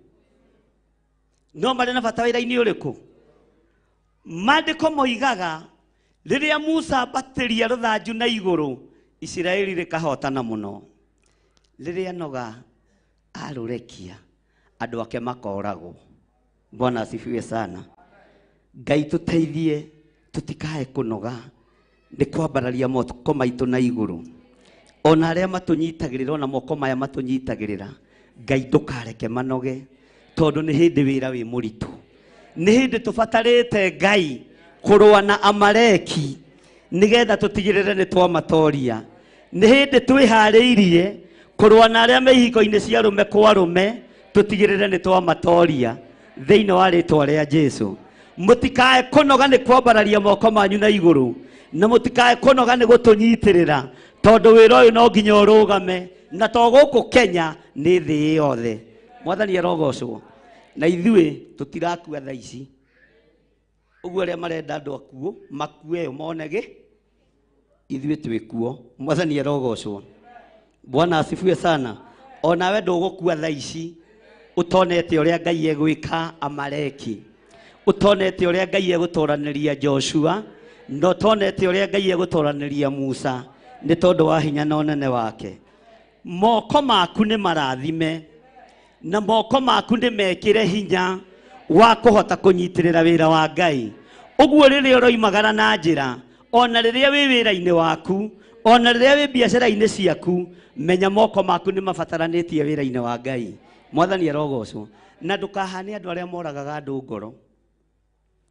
No marĩ na bata wĩra-inĩ ũrĩkũ? Maandĩko moigaga rĩrĩa Musa ambatĩria rũthanju na igũrũ, Isiraeli rĩkahotana mũno. Rĩrĩa noga arũrekia, andũ ake makoragwo. Bwana asifiwe sana. Ngai tũteithie tũtikae kũnoga nĩ kwambararia moko maitũ na igũrũ. Ona arĩa matũnyitagĩrĩra, ona moko maya matũnyitagĩrĩra, Ngai ndũkareke manoge, tondũ nĩ hĩndĩ wĩra wĩ mũritũ. Nĩ hĩndĩ tũbatarĩte Ngai kũrũa na Amaleki nĩgetha tũtigĩrĩre nĩ twamatoria. Nĩ hĩndĩ twĩharĩirie kũrũa na arĩa me ihiko-inĩ cia arũme kwa arũme, tũtigĩrĩre nĩ twamatoria. Thĩinĩ wa rĩtwa rĩa Jesu. Mũtikae kũnoga nĩ kwambararia moko manyu na igũrũ, na mũtikae kũnoga nĩ gũtũnyitĩrĩra, tondũ wĩra ũyũ no nginya ũrũgame, na to gũkũ Kenya nĩ thĩ yothe. Mwathani arogocwo. Na ithuĩ tũtirakua thaa ici. Ũguo arĩa marenda andũ akuo makue monege, ithuĩ twĩkuo. Mwathani arogocwo. Bwana asifiwe sana. Onawe ndũgũkua thaa ici ũtonete ũrĩa Ngai egwĩka Amaleki, ũtonete ũrĩa Ngai egũtoranĩria Joshua, na ũtonete ũrĩa Ngai egũtoranĩria Musa, nĩ tondũ wa hinya na ũnene wake. Moko maku nĩ marathime, na moko maku nĩ mekĩre hinya wa kũhota kũnyitĩrĩra wĩra wa Ngai. Ũguo rĩrĩa ũroimagara na njĩra, ona rĩrĩa wĩ wĩra-inĩ waku, ona rĩrĩa wĩ biacara-inĩ ciaku, menya moko maku nĩ mabataranĩtie wĩra-inĩ wa Ngai. Mwathani arogocwo. Na ndũkahane andũ arĩa moragaga andũ ngoro.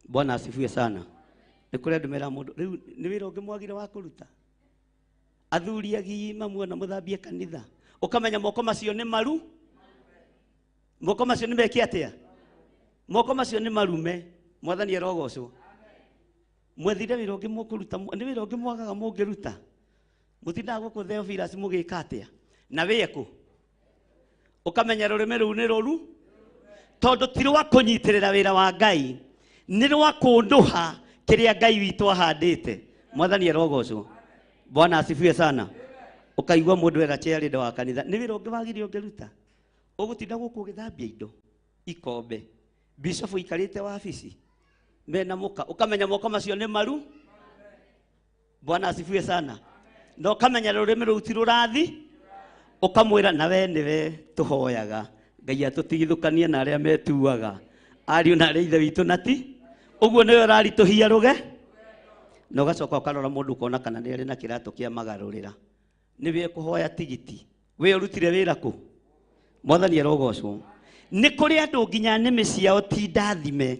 Bwana asifiwe sana. Nĩ kũrĩ andũ mera mũndũ rĩu nĩ wĩra ũngĩ mwagire wa kũruta. Athuri agima muona mũthambie kanitha, ũkamenya moko macio nĩ maru, moko macio nĩ meke atĩa, moko macio nĩ marume. Mwathani arogocwo. Mwethire wĩra ũngĩ mũkũruta, nĩ wĩra ũngĩ mwagaga mũngĩruta. Mũtindaga gũkũ Theophilus mũgĩka atĩa na wĩe kũ? Ũkamenya rũrĩmĩ rũu nĩ rũru, tondũ ti rwa kũnyitĩrĩra wĩra wa Ngai, nĩ rwa kũndũha kĩrĩa Ngai witũ ahandĩte. Mwathani arogocwo. Bwana asifiwe sana. Ũkaigua mũndũ era chairleader wa kanitha, nĩ wĩra ũngĩ wagire ũngĩruta. Ũgũtinda gũkũ ũgĩthambia indo ikombe, bishop ikarĩte wabici mena mũka, ũkamenya moko macio nĩ maru. Bwana asifiwe sana. Na ũkamenya rũrĩmĩ rũu ti rũrathi, ũkamwĩra na we nĩwe tũhoyaga Ngai atũtigithũkanie na arĩa metuaga ariũ na arĩa ithe witũ na ti ũguo nĩwe ũraritũhia rũge. Na ũgacoka ũkarora mũndũ ũkona kana nĩ arĩ na kĩratũ kĩa magarũrĩra, nĩwe ekũhoya tigiti, we ũrutire wĩra kũ? Mwathani arogocwo. Nĩ kũrĩ andũ nginya nĩmĩ ciao ti ndathime,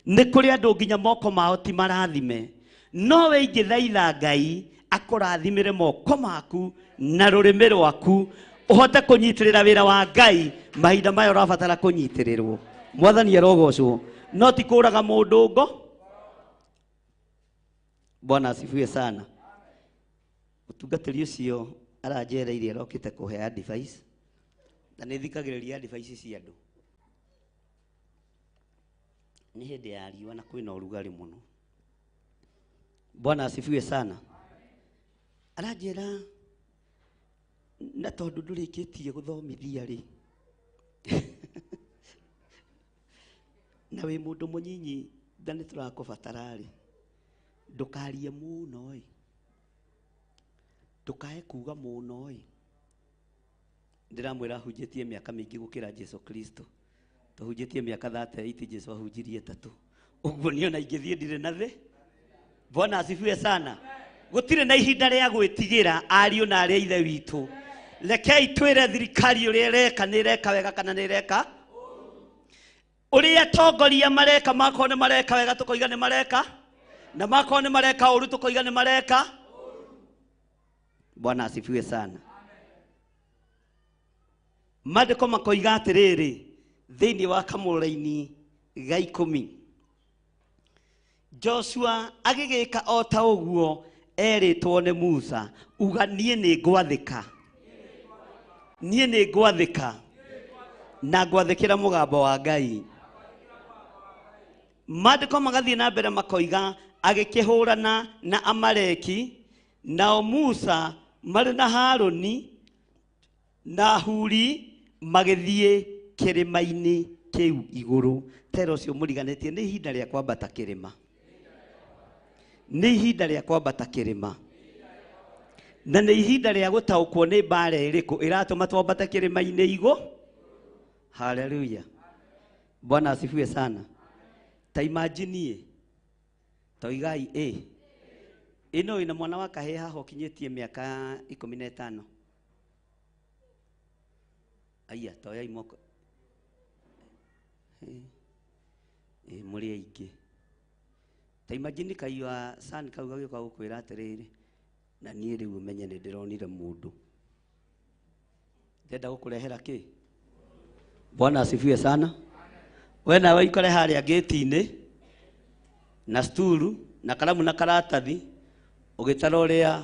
nĩ kũrĩ andũ nginya moko mao ti marathime, no we ingĩthaitha Ngai akũrathimĩre moko maku na rũrĩmĩ rwaku, ũhote kũnyitĩrĩra wĩra wa Ngai mahinda maya ũrabatara kũnyitĩrĩrwo. Mwathani arogocwo. No ti kũraga mũndũ ngo. Bwana asifiwe sana. Mũtungatĩri ũcio aranjereire arokĩte kũhe advice, na nĩ thikagĩrĩria advice cia andũ. Nĩ hĩndĩ ya riũa na kwĩna ũrugarĩ mũno. Bwana asifiwe sana. Aranjĩra na tondũ ndũrĩkĩtie gũthomithia rĩ, na wĩ mũndũ mũnyinyi na nĩ tũrakũbatara rĩ, ndũkarie mũno ĩ, ndũkae kuga mũno ĩ. Ndĩramwĩra ahunjĩtie mĩaka mĩingĩ gũkĩra Jesu Kristo. Tũhunjĩtie mĩaka 38, Jesu ahunjirie 3. Ũguo niĩ ona ingĩthiĩ ndirĩ na thĩ. Bwana asifiwe sana. Gũtirĩ na ihinda rĩa gwĩtigĩra ariũ na arĩa ithe witũ. Rekei twĩre thirikari ũrĩa ĩreka nĩ ĩreka wega kana nĩ ĩreka ũrĩa atongoria mareka, makorwo nĩ mareka wega tũkoiga nĩ mareka, na makorwo nĩ mareka ũru tũkoiga nĩ mareka. Bwana asifiwe sana. Maandĩko makoiga atĩrĩrĩ thĩinĩ wa kamũra-inĩ ga 10, Joshua agĩgĩka o ta ũguo erĩtwo nĩ Musa, uga niĩ nĩ ngwathĩka, niĩ nĩ ngwathĩka na ngwathĩkĩra mũgambo wa Ngai. Maandĩko magathiĩ na mbere makoiga agĩkĩhũrana na Amaleki, nao Musa marĩ na Harũni na Huri magĩthiĩ kĩrĩma-inĩ kĩu igũrũ. Tera ũcio mũriganĩtie nĩ ihinda rĩa kwambata kĩrĩma, nĩ ihinda rĩa kwambata kĩrĩma, na nĩ ihinda rĩa gũtaũkwo nĩ mbara ĩrĩkũ ĩratũma twambate kĩrĩma-inĩ igũ. Haleluya. Bwana asifiwe sana. Ta imagine toigai ĩno ĩna mwana wa kahĩĩ haha ũkinyĩtie mĩaka 15. Aya toyai moko mũrĩ aingĩ. Ta imagine kaiyua san kau gagĩũka gũkwĩra atĩrĩrĩ, na niĩ rĩu ũmenye nĩ ndĩronire mũndũ ndenda gũkũrehera kĩ. Bwana asifiwe sana. We nawe ikore harĩa gate-inĩ na sturu na karamu na karatathi ũgĩtara ũrĩa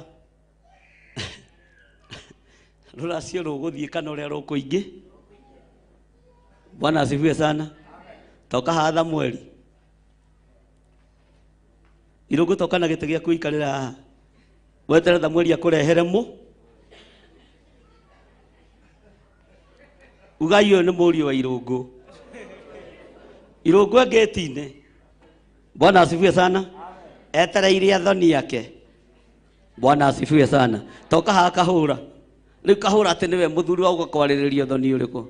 rũracio rũgũthiĩ kana ũrĩa rũkũingĩ. Bwana asifiwe sana. Toka haha Samueli. Irũngũ toka na gĩtĩ gĩaku ikarĩra haha. Weterere Samueli akũrehere mũ. Ugai ũyũ nĩ mũriũ wa Irũngũ. Irũngũ e gate-inĩ. Bwana asifiwe sana. Etereire athoni yake. Bwana asifiwe sana. Toka haha kahũra. Rĩu kahũra atĩ nĩwe mũthuri wa gũkwarĩrĩria thoni ũrĩkũ.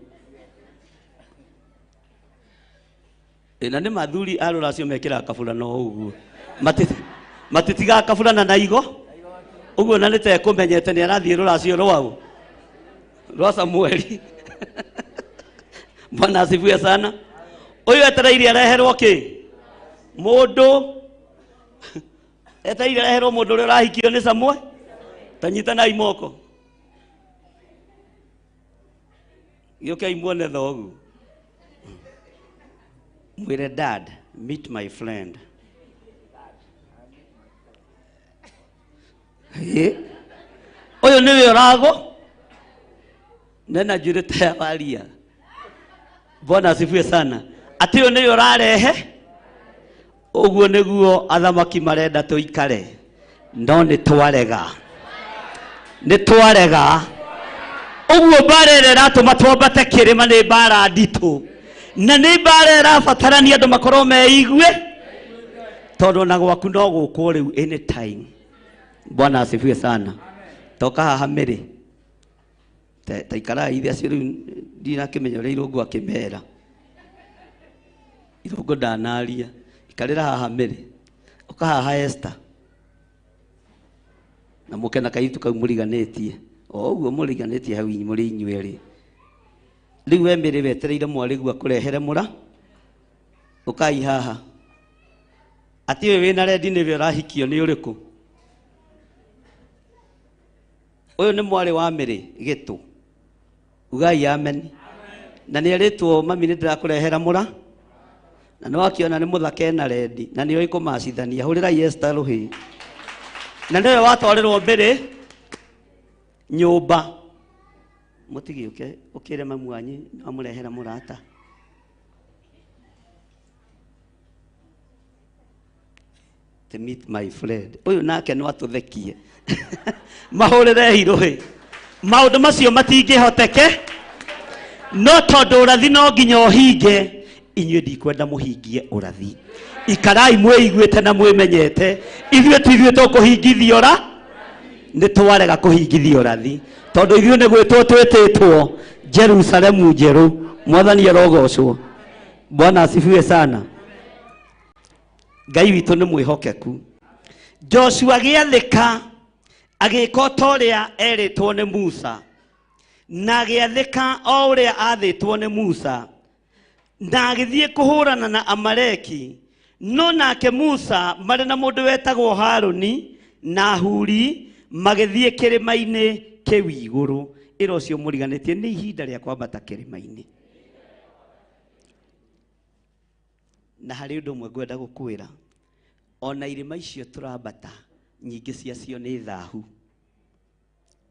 Na nĩ mathuri a rũracio mekĩraga kabura no ũguo. Matitigaga kaburana na igo. Ũguo na nĩ tekũmenyete nĩ arathiĩ rũracio rwao. Rwa Samueli. Bwana asifiwe sana. Ũyũ etereire areherwo kĩ? Mũndũ etereire areherwo mũndũ ũrĩa ũrahikio nĩ Samuel. Tanyitanai moko. Gĩũkei muone thoguo. Mwĩre dad, meet my friend. Ũyũ nĩwe ũragwo. Nena njuĩrĩ ta ya waria. Bwana asifiwe sana. Atĩ ũyũ nĩwe ũrarehe. Ũguo nĩguo athamaki marenda tũikare. No nĩ twarega. Nĩ twarega. Ũguo mbara ĩrĩa ĩratũma twambate kĩrĩma nĩ mbara nditũ. Na nĩ mbara ĩrabatarania andũ makorwo meigue. Tondũ ona gwaku no gũkwo rĩu anytime. Bwana asifiwe sana. Toka haha Mĩrĩ. Ta ikarai ithe acio rĩu ndinakĩmenya ũrĩa Irũngũ akĩmera. Irũngũ ndanaria. Ikarĩra haha Mĩrĩ. Ũka haha Esther. Na mũke na kairĩtu kau mũriganĩtie. O ũguo mũriganĩtie hau mũrĩ inyuĩ erĩ. Rĩu we Mĩrĩ wetereire mwarĩguo akũrehere mũra. Ũkai haha. Atĩ ũyũ wĩna rendi nĩwe ũrahikio nĩ ũrĩkũ? Ũyũ nĩ mwarĩ wa Mĩrĩ Gĩtũ. Ugai amen. Na nĩ erĩtwo mami nĩ ndĩrakũrehera mũra. Na nĩ wakĩona nĩ mũthaka ena rendi na nĩoĩ kũmacithania. Hũrĩrai Esther rũhĩ. Na nĩwe watwarĩrwo Mĩrĩ nyũmba. Mũtigĩũke ũkĩre mamu wanyu nĩ wamũrehera mũrata. To meet my friend. Ũyũ nake no atũthekie. Mahũrĩrei rũhĩ. Maũndũ macio matingĩhoteke. No tondũ ũrathi no nginya ũhinge. Inyuĩ ndikwenda mũhingie ũrathi. Ikarai mwĩiguĩte na mwĩmenyete. Ithuĩ ti ithuĩ tũkũhingithia ũra. Nĩ twarega kũhingithia ũrathi. Tondũ ithuĩ nĩ gwĩtwo twĩtĩtwo Jerusalemu njerũ. Mwathani arogocwo. Bwana asifiwe sana. Ngai witũ nĩ mwĩhokeku. Joshua agĩathĩka agĩka ta ũrĩa erĩtwo nĩ Musa. Na agĩathĩka o ũrĩa athĩtwo nĩ Musa. Na agĩthiĩ kũhũrana na Amaleki. No nake Musa marĩ na mũndũ wetagwo Harũni na Huri magĩthiĩ kĩrĩma-inĩ kĩu igũrũ. Ĩra ũcio mũriganĩtie nĩ ihinda rĩa kwambata kĩrĩma-inĩ. Na harĩ ũndũ ũmwe ngwenda gũkwĩra. Ona irĩma icio tũrambata nyingĩ ciacio nĩ thahu.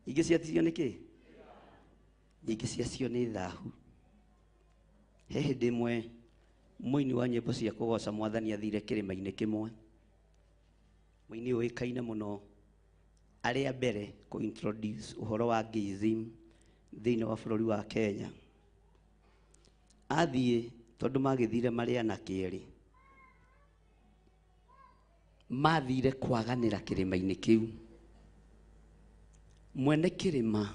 Nyingĩ ciacio nĩ kĩ? Nyingĩ ciacio nĩ thahu. He hĩndĩ ĩmwe mũini wa nyĩmbo cia kũgoca Mwathani athire kĩrĩma-inĩ kĩmwe. Mũini ũĩkaine mũno arĩa mbere kũ introduce ũhoro wa gayism thĩinĩ wa bũrũri wa Kenya. Athiĩ tondũ magĩthire marĩ anake erĩ. Mathire kwaganĩra kĩrĩma-inĩ kĩu. Mwene kĩrĩma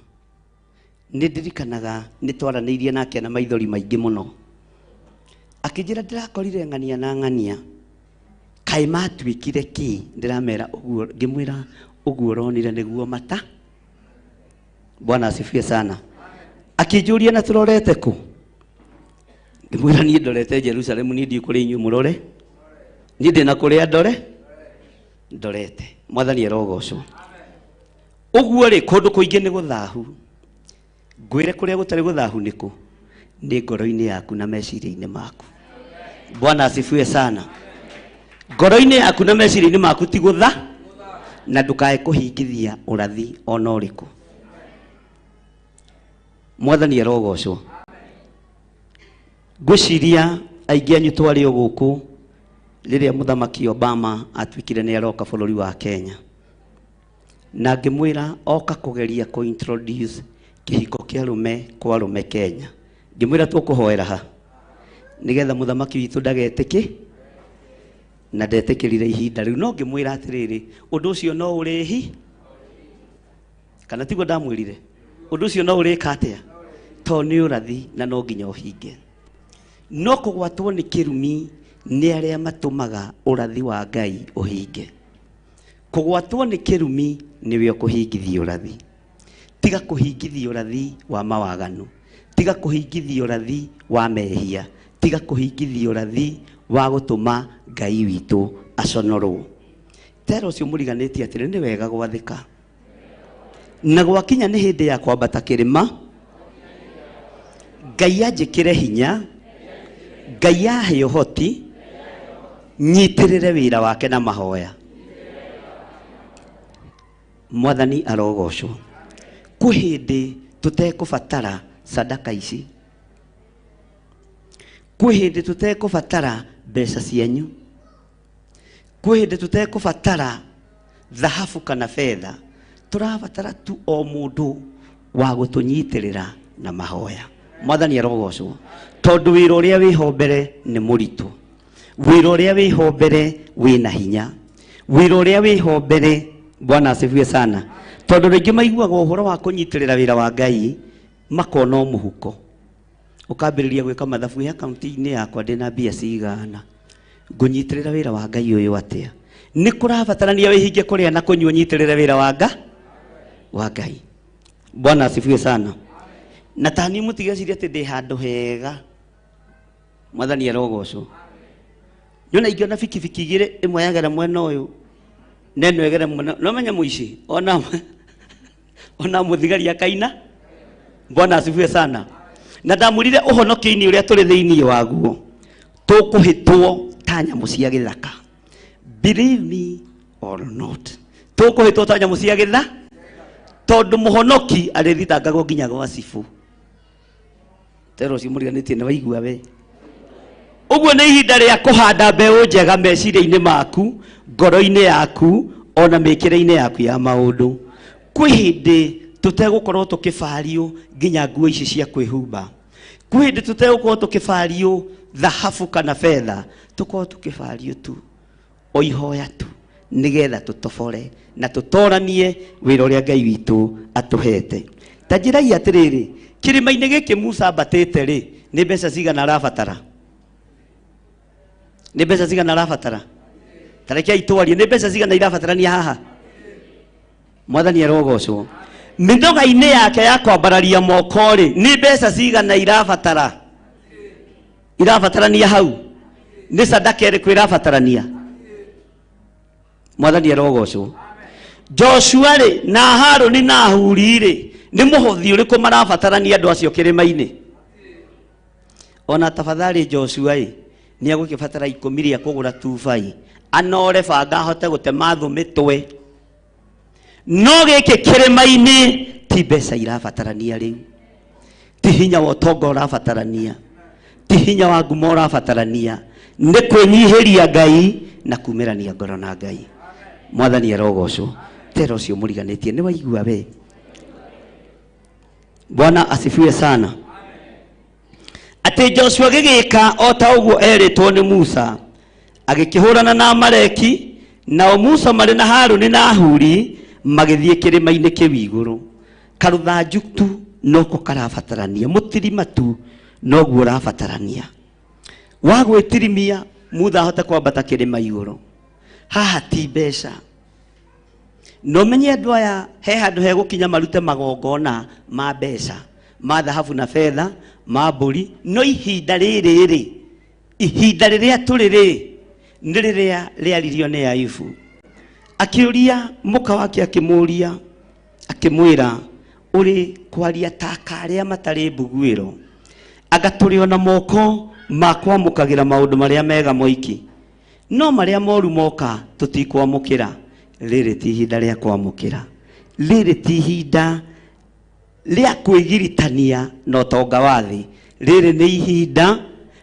nĩ ndirikanaga nĩ twaranĩirie nake na maithori maingĩ mũno. Akĩnjĩra ndĩrakorire ng'ania na ng'ania. Kaĩ matuĩkire kĩ? Ndĩramera ũguo, ngĩmwĩra ũguo ũronire nĩguo mata. Bwana asifiwe sana. Akĩnjũria na tũrorete kũ? Ngĩmwĩra niĩ ndorete Jerusalemu, niĩ ndiĩ kũrĩ inyuĩ mũrore. Niĩ ndĩna kũrĩa ndore ndorete. Mwathani arogocwo. Ũguo rĩ kũndũ kũingĩ nĩ gũthahu. Ngwĩre kũrĩa gũtarĩ gũthahu nĩkũ? Nĩ ngoro-inĩ yaku na meciria-inĩ maku. Bwana asifiwe sana. Ngoro-inĩ yaku na meciria-inĩ maku ti gũtha na ndukae kũhingithia ũrathi ona ũrĩkũ. Mwathani arogocwo. Ngwĩciria aingĩ anyu twarĩ o gũkũ rĩrĩa mũthamaki Obama atuĩkire nĩ aroka bũrũri wa Kenya, na ngĩmwĩra oka kũgeria kũ introduce kĩhiko kĩa arũme kwa arũme Kenya. Ngĩmwĩra tũkũhoera ha nĩgetha mũthamaki witũ ndagetĩke, na ndetĩkĩrire ihinda rĩu. No ngĩmwĩra atĩrĩrĩ, ũndũ ũcio no ũrĩhi kana tiguo ndamwĩrire, ũndũ ũcio no ũrĩka atĩa, to nĩ ũrathi na no nginya ũhinge. No kũgwatwo nĩ kĩrumi nĩ arĩa matũmaga ũrathi wa Ngai ũhinge. Kũgwatwo nĩ kĩrumi nĩwe ũkũhingithia ũrathi. Tiga kũhingithia ũrathi wa mawaganu, tiga kũhingithia ũrathi wa mehia, tiga kũhingithia ũrathi wa gũtũma Ngai witũ aconorwo. Tera ũcio mũriganĩtie atĩrĩ, nĩ wega gwathĩka, na gwakinya nĩ hĩndĩ ya kwambata kĩrĩma, Ngai anjĩkĩre hinya, Ngai ahe ũhoti, nyitĩrĩre wĩra wake na mahoya. Mwathani arogocwo. Kwĩ hĩndĩ tũtekũbatara sadaka ici, kwĩ hĩndĩ tũtekũbatara mbeca cianyu, kwĩ hĩndĩ tũtekũbatara thahabu kana betha, tũrabatara tu o mũndũ wa gũtũnyitĩrĩra na mahoya. Mwathani arogocwo. Tondũ wĩra ũrĩa wĩho mbere nĩ mũritũ, wĩra ũrĩa wĩho mbere wĩna hinya, wĩra ũrĩa wĩho mbere. Bwana asifiwe sana. Tondũ rĩngĩ maiguaga ũhoro wa kũnyitĩrĩra wĩra wa Ngai makona o mũhuko, ũkambĩrĩria gwĩka mathabu ya akaunti-inĩ yakwa ndĩna mbia cigana, ngũnyitĩrĩra wĩra wa Ngai ũyũ atĩa? Nĩ kũrabatarania wĩhinge kũrĩa na kũnyua ũnyitĩrĩre wĩra wa Ngai. Bwana asifiwe sana. Na tani mũtigecirie atĩ ndĩ handũ hega. Mwathani arogocwo. Nyona ingĩona bikibiki igĩrĩ, ĩmwe yagera mwena ũyũ na ĩno ĩgere mwena, no menya mũici ona mũthigari akaina. Bwana asifiwe sana. Na ndamwĩrire ũhonokio-inĩ ũrĩa tũrĩ thĩinĩ waguo tũkũhĩtwo ta nyamũ cia gĩthaka. Believe me or not, tũkũhĩtwo ta nyamũ cia gĩthaka, tondũ mũhonoki arĩthitangagwo nginya gwa cibũ. Tera ũcio mũriganĩtie nĩ waigua we. Ũguo nĩ ihinda rĩa kũhanda mbeũ njega meciria-inĩ maku, ngoro-inĩ yaku, ona mĩkĩre-inĩ yaku ya maũndũ. Kwĩ hĩndĩ tũtegũkorwo tũkĩbario nginya nguo ici cia kwĩhumba, kwĩ hĩndĩ tũtegũkorwo tũkĩbario thahabu kana betha, tũkorwo tũkĩbario tu o ihoya tu, nĩgetha tũtobore na tũtoranie wĩra ũrĩa Ngai witũ atũhete. Ta njĩrai atĩrĩrĩ, kĩrĩma-inĩ gĩkĩ Musa ambatĩte rĩ, nĩ mbeca cigana arabatara? Nĩ mbeca cigana arabatara? Ta rekei twarie, nĩ mbeca cigana irabatarania haha? Mwathani arogocwo. Mĩnoga-inĩ yake ya kwambararia moko rĩ, nĩ mbeca cigana irabatara? Irabatarania hau? Nĩ sadaka ĩrĩkũ irabatarania? Mwathani arogocwo. Joshua rĩ na Harũni na Huri rĩ, nĩ mũhothi ũrĩkũ marabatarania andũ acio kĩrĩma-inĩ? Ona tafadhali Joshua ĩ, nĩ agũkĩbatara 10 rĩa kũgũra tubai, anore banga ahote gũtema thũ mĩtwe. No gĩkĩ kĩrĩma-inĩ ti mbeca irabatarania rĩu, ti hinya wa ũtonga ũrabatarania, ti hinya wa ngumo ũrabatarania, nĩ kwĩnyihĩria Ngai na kumĩrania ngoro na Ngai. Mwathani arogocwo. Tera ũcio mũriganĩtie nĩ waigua we. Bwana asifiwe sana. Atĩ Joshua agĩgĩka o ta ũguo erĩtwo nĩ Musa, agĩkĩhũrana na Amaleki, nao Musa marĩ na Harũni na Huri magĩthiĩ kĩrĩma-inĩ kĩu igũrũ. Karũthanju tu noko karabatarania, mũtirima tu noguo ũrabatarania. Wa gwĩtirimia Mutha ahote kwambata kĩrĩma igũrũ. Haha ti mbeca. No menye andũ aya he handũ hegũkinya marute magongona ma mbeca, ma thahabu na betha, ma mbũri, no ihinda rĩrĩ rĩ, ihinda rĩrĩa tũrĩ rĩ, nĩ rĩrĩa rĩaririo nĩ Ayubu. Akĩũria mũka wake, akĩmũũria, akĩmwĩra, ũrĩ kwaria ta karĩa matarĩ mbuguĩro, anga tũrĩ ona moko ma kwamũkagĩra maũndũ marĩa mega moiki, no marĩa moru moka tũtikwamũkĩra. Rĩrĩ ti ihinda rĩa kwamũkĩra, rĩrĩ ti ihinda rĩa kwĩgiritania na ũtonga wa thĩ, rĩrĩ nĩ ihinda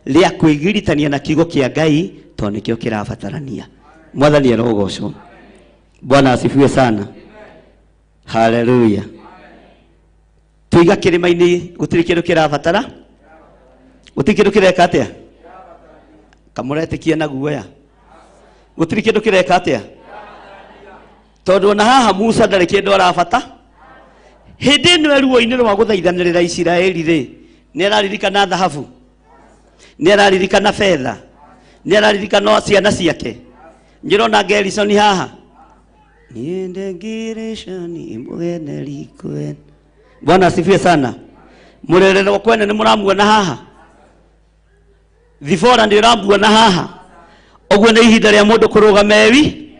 rĩa kwĩgiritania na kiugo kĩa Ngai, tondũ nĩkĩo kĩrabatarania. Mwathani arogocwo. Bwana asifiwe sana. Haleluya. Tuiga kĩrĩma-inĩ gũtirĩ kĩndũ kĩrabatara, gũtirĩ kĩndũ kĩreka atĩa, kamũretĩkia na guoya, gũtirĩ kĩndũ kĩreka atĩa, tondũ ona haha Musa ndarĩ kĩndũ arabata. Hĩndĩ ĩno ruo-inĩ rwa gũthaithanĩrĩra Isiraeli rĩ, nĩ araririkana thahabu, nĩ araririkana betha, nĩ araririkana ciana ciake. Njĩrona Gerishoni haha, niende Gerishoni mũgeneri kwene. Bwana asifiwe sana. Mũrererwo kwene nĩ mũramuona haha, Thibora nĩ ũramuona haha. Ũguo nĩ ihinda rĩa mũndũ kũrũgama ewi,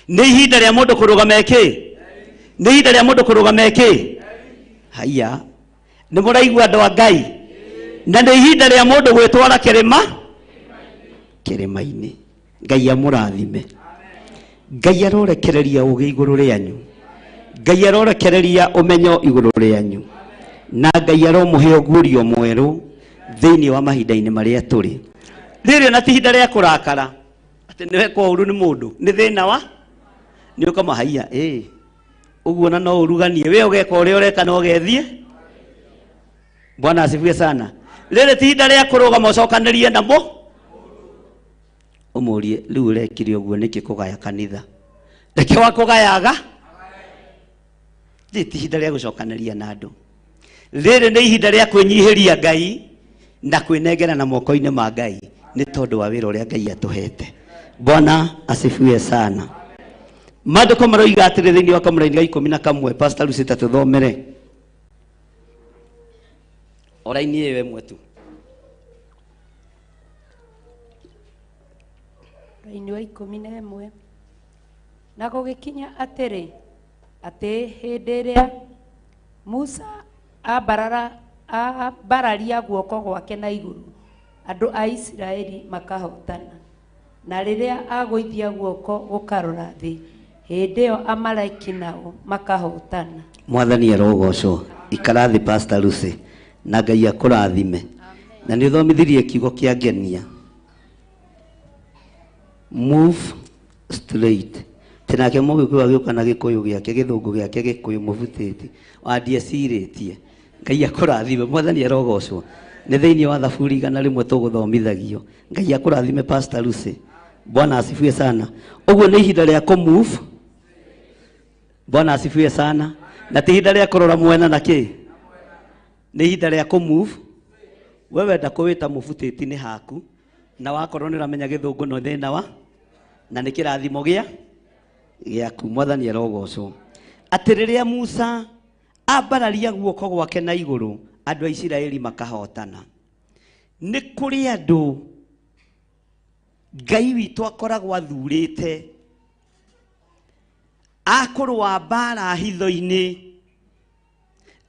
nĩ ihinda rĩa mũndũ kũrũgama ĩkĩ, nĩ ihinda rĩa mũndũ kũrũgama ĩkĩ. Haiya, nĩ mũraigua andũ a Ngai? Na nĩ ihinda rĩa mũndũ gwĩtwara kĩrĩma kĩrĩma-inĩ. Ngai amũrathime. Ngai arorekereria ũgĩ igũrũ rĩanyu, Ngai arorekereria ũmenyo igũrũ rĩanyu, na Ngai aromũhe ũguũrio mwerũ thĩinĩ wa mahinda-inĩ marĩa tũrĩ. Rĩrĩ na ti ihinda rĩa kũrakara atĩ nĩwekwo ũru nĩ mũndũ, nĩ thĩna wa nĩ ũkamahaiya ĩ ũguo, na no ũruganie we ũgeka ũrĩa ũreka na ũgethiĩ. Bwana asifiwe sana. Rĩrĩ ti ihinda rĩa kũrũgama ũcokanĩrie namo ũmũrie rĩu ũrekire ũguo nĩkĩ kũgaya kanitha, reke wa kũgayaga. Rĩrĩ ti ihinda rĩa gũcokanĩria na andũ, rĩrĩ nĩ ihinda rĩa kwĩnyihĩria Ngai na kwĩnengera na moko-inĩ ma Ngai nĩ tondũ wa wĩra ũrĩa Ngai atũhete. Bwana asifiwe sana. Maandĩko maroiga atĩrĩ thĩinĩ wa kamũraini ga 11, Pastor Lucy tũthomere o raini ĩyo ĩmwe tu. Raini wa 11. Na gũgĩkinya atĩrĩ, atĩ hĩndĩ ĩrĩa Musa ambararia guoko gwake na igũrũ, andũ a Isiraeli makahotana, na rĩrĩa agũithia guoko gũkarora thĩ, hĩndĩ ĩyo Amaleki nao makahotana. Mwathani arogocwo. Ikara thĩ Pastor Lucy, na Ngai akũrathime. Na nĩ ũthomithirie kiugo kĩa ngenia, move straight. Tinake mũgĩkũyũ agĩũka na gĩkũyũ gĩake, gĩthũngũ gĩake gĩkũyũ mũbutĩti wandiecirĩtie. Ngai akũrathime. Mwathani arogocwo. Nĩ thĩinĩ wa Thaburi 100 tũgũthomithagio. Ngai akũrathime Pastor Lucy. Bwana asifiwe sana. Ũguo nĩ ihinda rĩa kũ move. Bwana asifiwe sana. Na ti ihinda rĩa kũrora mwena na kĩ, nĩ ihinda rĩa kũ move. We wenda kũwĩta mũbutĩti nĩ haku, na wakorwo nĩ ũramenya gĩthũngũ no thĩna wa na nĩ kĩrathimo gĩa gĩaku. Mwathani arogocwo. Atĩ rĩrĩa Musa ambararia guoko gwake na igũrũ, andũ a Isiraeli makahotana. Nĩ kũrĩ andũ Ngai witũ akoragwo athurĩte akũrũa mbara hitho-inĩ,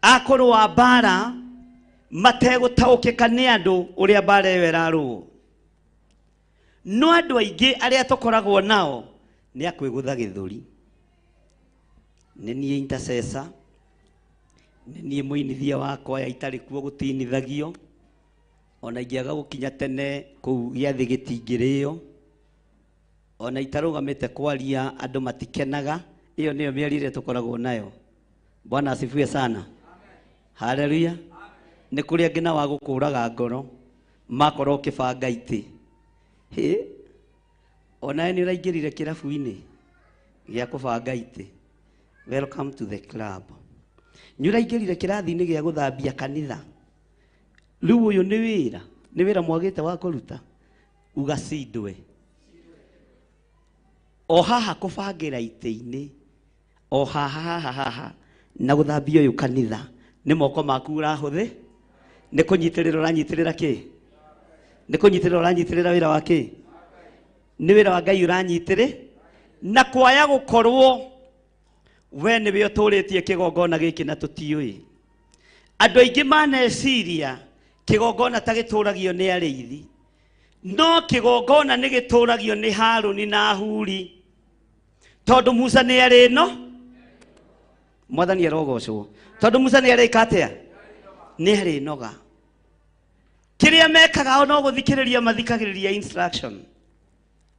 akũrũa mbara mategũtaũkĩka nĩ andũ ũrĩa mbara ĩyo ĩrarũo. No andũ aingĩ arĩa tũkoragwo nao nĩ akwĩgũtha gĩthũri. Nĩ niĩ intercessor, nĩ niĩ mũinithia wakwa ya itarĩ kuo gũtinithagio, ona ingĩaga gũkinya tene kũu gĩathĩ gĩtingĩrĩo, ona itarũgamĩte kwaria andũ matikenaga. Ĩyo nĩyo mĩario ĩrĩa tũkoragwo nayo. Bwana asifiwe sana. Haleluya. Nĩ kũrĩ angĩ na wa gũkũraga ngoro makorwo ũkĩbanga itĩ. Hĩ, onawe nĩ ũraingĩrire kĩrabu-inĩ gĩa kũbanga itĩ. Welcome to the club. Nĩ ũraingĩrire kĩrathi-inĩ gĩa gũthambia kanitha. Rĩu ũyũ nĩ wĩra, nĩ wĩra mwagĩte wa kũruta, ugacindwe. O haha kũbangĩra itĩ-inĩ, o haha haha haha na gũthambia ũyũ kanitha, nĩ moko maku ũrahũthĩ, nĩ kũnyitĩrĩra ũranyitĩrĩra kĩ, nĩ kũnyitĩrĩra ũranyitĩrĩra wĩra wa kĩ, nĩ wĩra wa Ngai ũranyitĩrĩ. Na kwaya gũkorwo we nĩwe ũtũrĩtie kĩgongona gĩkĩ na tũtiũĩ. Andũ aingĩ maneciria Kĩgongona ta gĩtũragio nĩ arĩithi, no kĩgongona nĩ gĩtũragio nĩ Harũni na Huri, tondũ Musa nĩ arĩ no Mwathani arogocwo, tondũ Musa nĩ arĩka atĩa? Nĩ arĩ noga. Kĩrĩa mekaga o no gũthikĩrĩria mathikagĩrĩria instruction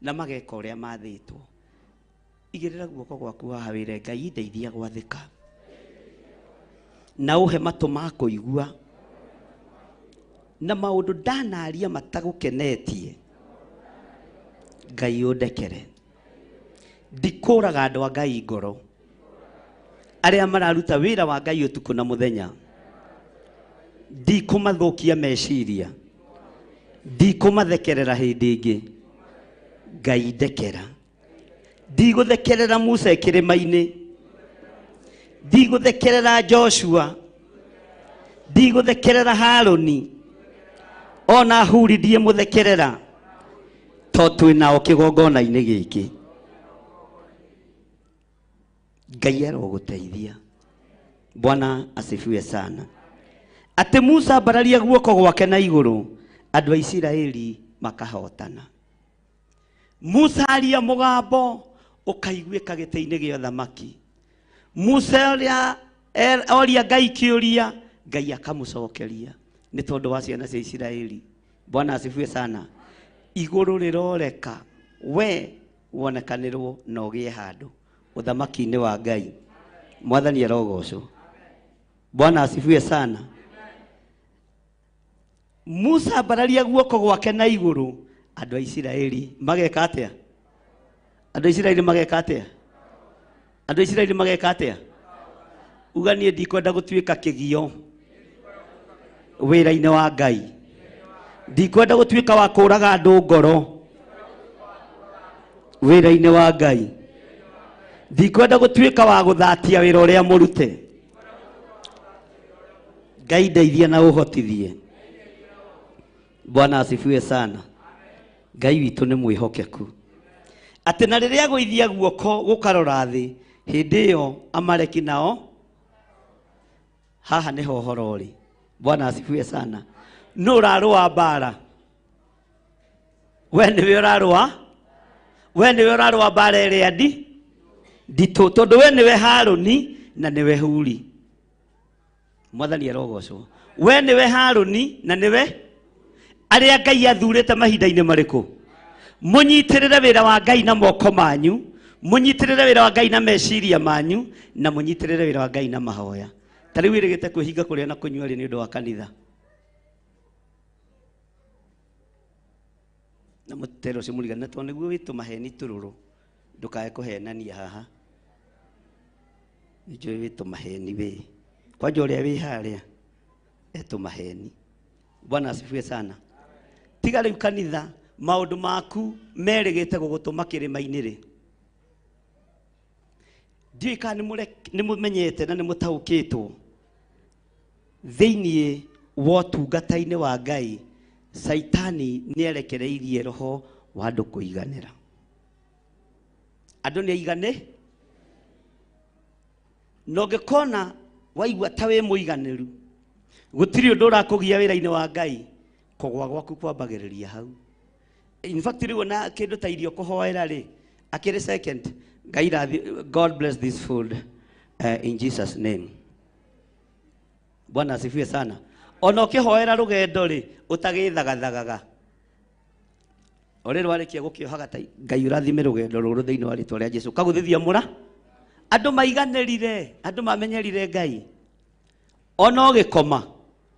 na mageka ũrĩa mathĩtwo. Igĩrĩra guoko gwaku haha wĩre Ngai ndeithia gwathĩka, na ũhe matũ ma kũigua, na maũndũ ndanaria matagũkenetie Ngai ũndekere. Ndikũraga andũ a Ngai ngoro arĩa mararuta wĩra wa Ngai ũtukũ na mũthenya, ndikũmathũkia meciria, ndikũmathekerera hĩndĩ ĩngĩ. Ngai ndekera. Ndigũthekerera Musa kĩrĩma-inĩ, ndigũthekerera Joshua, ndigũthekerera Harũni, ona Huri ndiĩmũthekerera, to twĩ nao kĩgongona-inĩ gĩkĩ. Ngai arogũteithia. Bwana asifiwe sana. Atĩ Musa ambararia guoko gwake na igũrũ, andũ a Isiraeli makahotana. Musa aria mũgambo ũkaiguĩka gĩtĩ-inĩ gĩa ũthamaki. Musa oria Ngai kĩũria, Ngai akamũcokeria nĩ tondũ wa ciana cia Isiraeli. Bwana asifiwe sana. Igũrũ rĩroreka we wonekanĩrwo na ũgĩe handũ ũthamaki-inĩ wa Ngai. Mwathani arogocwo. Bwana asifiwe sana. Musa ambararia guoko gwake na igũrũ, andũ a Isiraeli mageka atĩa? Andũ a Isiraeli mageka atĩa? Andũ a Isiraeli mageka atĩa? Uga niĩ ndikwenda gũtuĩka kĩgio wĩra-inĩ wa Ngai, ndikwenda gũtuĩka wa kũraga andũ ngoro wĩra-inĩ wa Ngai, ndikwenda gũtuĩka wa gũthatia wĩra ũrĩa mũrute. Ngai ndeithia na ũhotithie. Bwana asifiwe sana. Ngai witũ nĩ mwĩhokeku, atĩ na rĩrĩa agũithia guoko gũkarora thĩ, hĩndĩ ĩyo Amaleki nao haha nĩho ũhoro ũrĩ. Bwana asifiwe sana. Nũ ũrarũa mbara? We nĩwe ũrarũa, we nĩwe ũrarũa mbara ĩrĩa nditũ, tondũ we nĩwe Harũni na nĩwe Huri. Mwathani arogocwo. We nĩwe Harũni na nĩwe arĩa Ngai athurĩte mahinda-inĩ marĩkũ. Mũnyitĩrĩre wĩra wa Ngai na moko manyu, mũnyitĩrĩre wĩra wa Ngai na meciria manyu, na mũnyitĩrĩre wĩra wa Ngai na mahoya. Ta rĩu wĩrĩgĩte kwĩhinga kũrĩa na kũnyua rĩ nĩ ũndũ wa kanitha, na mũtero ũcio mũrigana tondũ nĩguo wĩtũ maheni tũrũrũ, ndũkae kũhenania haha. Nĩnjũĩ wĩtũ maheni wĩ kwanja ũrĩa wĩ harĩa etũ maheni. Bwana asifiwe sana. Tiga rĩu kanitha maũndũ maku merĩgĩte gũgũtũma kĩrĩma-inĩ rĩ, ndiũĩ kana nĩ mũmenyete na nĩ mũtaũkĩtwo thĩinĩ wa ũtungata-inĩ wa Ngai, Saitani nĩ erekereirie roho wa andũ kũiganĩra. Andũ nĩ aigane, na ũngĩkona waigua ta wĩ mũiganĩru, gũtirĩ ũndũ ũrakũgia wĩra-inĩ wa Ngai, kũgwa gwaku kwambagĩrĩria hau. In fact rĩu ona kĩndũ ta irio kũhoera rĩ, akĩrĩ second, Ngai rathi, God bless this food in Jesus name. Bwana asifiwe sana. Ona ũkĩhoera rũgendo rĩ, ũtagĩthagathagaga, o rĩrĩ warĩkia gũkĩohaga ta Ngai ũrathime rũgendo rũrũ thĩinĩ wa rĩtwa rĩa Jesũ, kagũthithia mũra. Andũ maiganĩrire, andũ mamenyerire Ngai. Ona ũgĩkoma,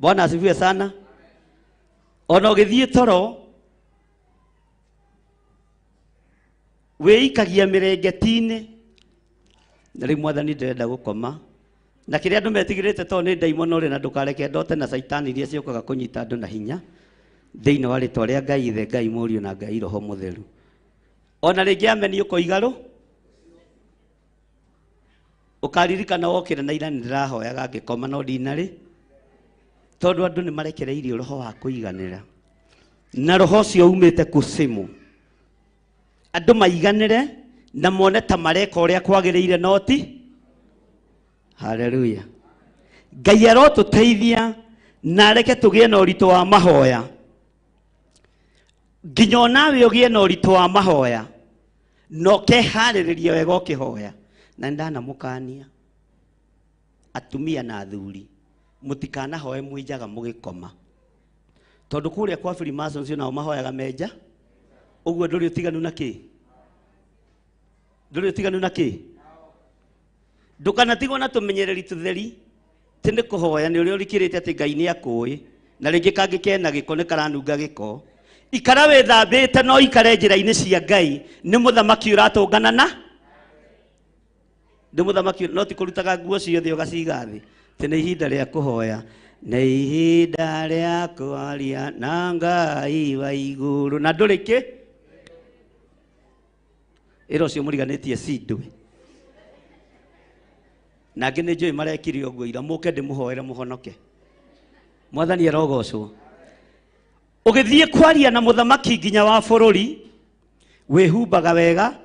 Bwana asifiwe sana, ona ũgĩthiĩ toro wĩikagia mĩrengeti-inĩ. Na rĩu Mwathani ndĩrenda gũkoma, na kĩrĩa andũ metigĩrĩte tondũ nĩ ndaimono rĩ, na ndũkareke ndote na Saitani iria ciũkaga kũnyita andũ na hinya thĩinĩ wa rĩtwa rĩa Ngai Ithe, Ngai Mũriũ na Ngai Roho Mũtheru. Ona rĩngĩ ameni ũkoiga rũ, ũkaririkana wokĩra na ira nĩndĩrahoyaga ngĩkoma no ndinarĩ, tondũ andũ nĩ marekereirio roho wa kũiganĩra, na roho ũcio umĩte kusimu. Andũ maiganĩre na mone ta mareka ũrĩa kwagĩrĩire, no ti. Haleluya. Ngai arotũteithia Na reke tũgĩe na ũritũ wa mahoya. Nginya onawe ũgĩe na ũritũ wa mahoya. Na ũkeharĩrĩria wega ũkĩhoya. Na nĩndanamũkania atumia na athuri mũtikanahoe mwĩ njaga mũgĩkoma. Tondũ kũrĩa kwa Freemasons nao mahoyaga menja. Ũguo ndũrĩ ũtiganu na kĩ? Ndũrĩ ũtiganu na kĩ? Ndũkanatigwo na tũmenyereri tũtheri ti nĩ kũhoya nĩ ũrĩa ũrikĩrĩte atĩ Ngai nĩ akũĩ na rĩngĩ kangĩ kena gĩko nĩ karanunga gĩko. Ikara wĩthambĩte no ikare njĩra-inĩ cia Ngai. Nĩ mũthamaki ũratũngana na nĩ mũthamaki, no ti kũrutaga nguo ciothe ũgaciga thĩ. Ti nĩ ihinda rĩa kũhoya, nĩ ihinda rĩa kwaria na Ngai wa igũrũ. Na ndũrĩ kĩ? Ĩra ũcio mũriganĩtie cindwe. Na angĩ nĩ njũĩ marekire ũguo ira, mũke ndĩmũhoere mũhonoke. Mwathani arogocwo. Ũgĩthiĩ kwaria na mũthamaki nginya wa bũrũri, wĩhumbaga wega,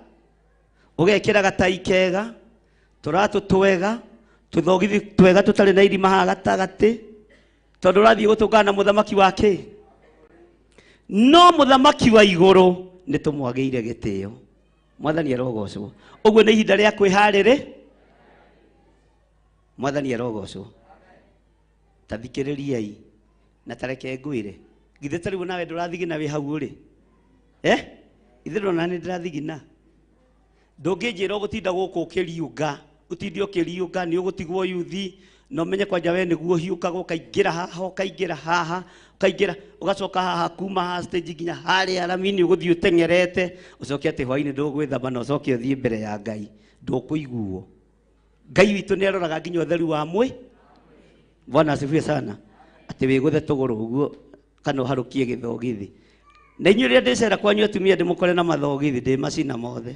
ũgekĩra gatai kega, tũratũ twega, tũthogithi twega tũtarĩ na irima haha gatagatĩ, tondũ ũrathiĩ gũtũngana na mũthamaki wa kĩ? No mũthamaki wa igũrũ nĩ tũmwagĩire gĩtĩo. Mwathani arogocwo. Ũguo nĩ ihinda rĩa kwĩharĩrĩ. Mwathani arogocwo. Ta thikĩrĩriai na ta reke ngwĩre. Githĩ ta rĩu nawe ndũrathigina wĩ hau ũrĩ? Ithe ndona nĩ ndĩrathigina. Ndũngĩnjĩra ũgũtinda gũkũ ũkĩriũnga, ũtinde ũkĩriũnga nĩ ũgũtigwo yuthi, na ũmenye kwanja we nĩguo ũhiũkaga ũkaingĩra haha, ũkaingĩra haha, ũkaingĩra, ũgacoka haha kuma haha stage nginya harĩa rami-inĩ ũgũthiĩ ũteng'erete, ũcoke atĩ hwaĩ-inĩ ndũgwĩthamba na ũcoke ũthiĩ mbere ya Ngai, ndũkũiguo. Ngai witũ nĩ aroraga nginya ũtheru wa mwĩ. Bwana asifiwe sana. Atĩ wĩgũthe tũgũrũ ũguo kana ũharũkie gĩthogithi. Na inyuĩ rĩrĩa ndĩcera kwanyu atumia ndĩmũkore na mathogithi ndĩmacina mothe.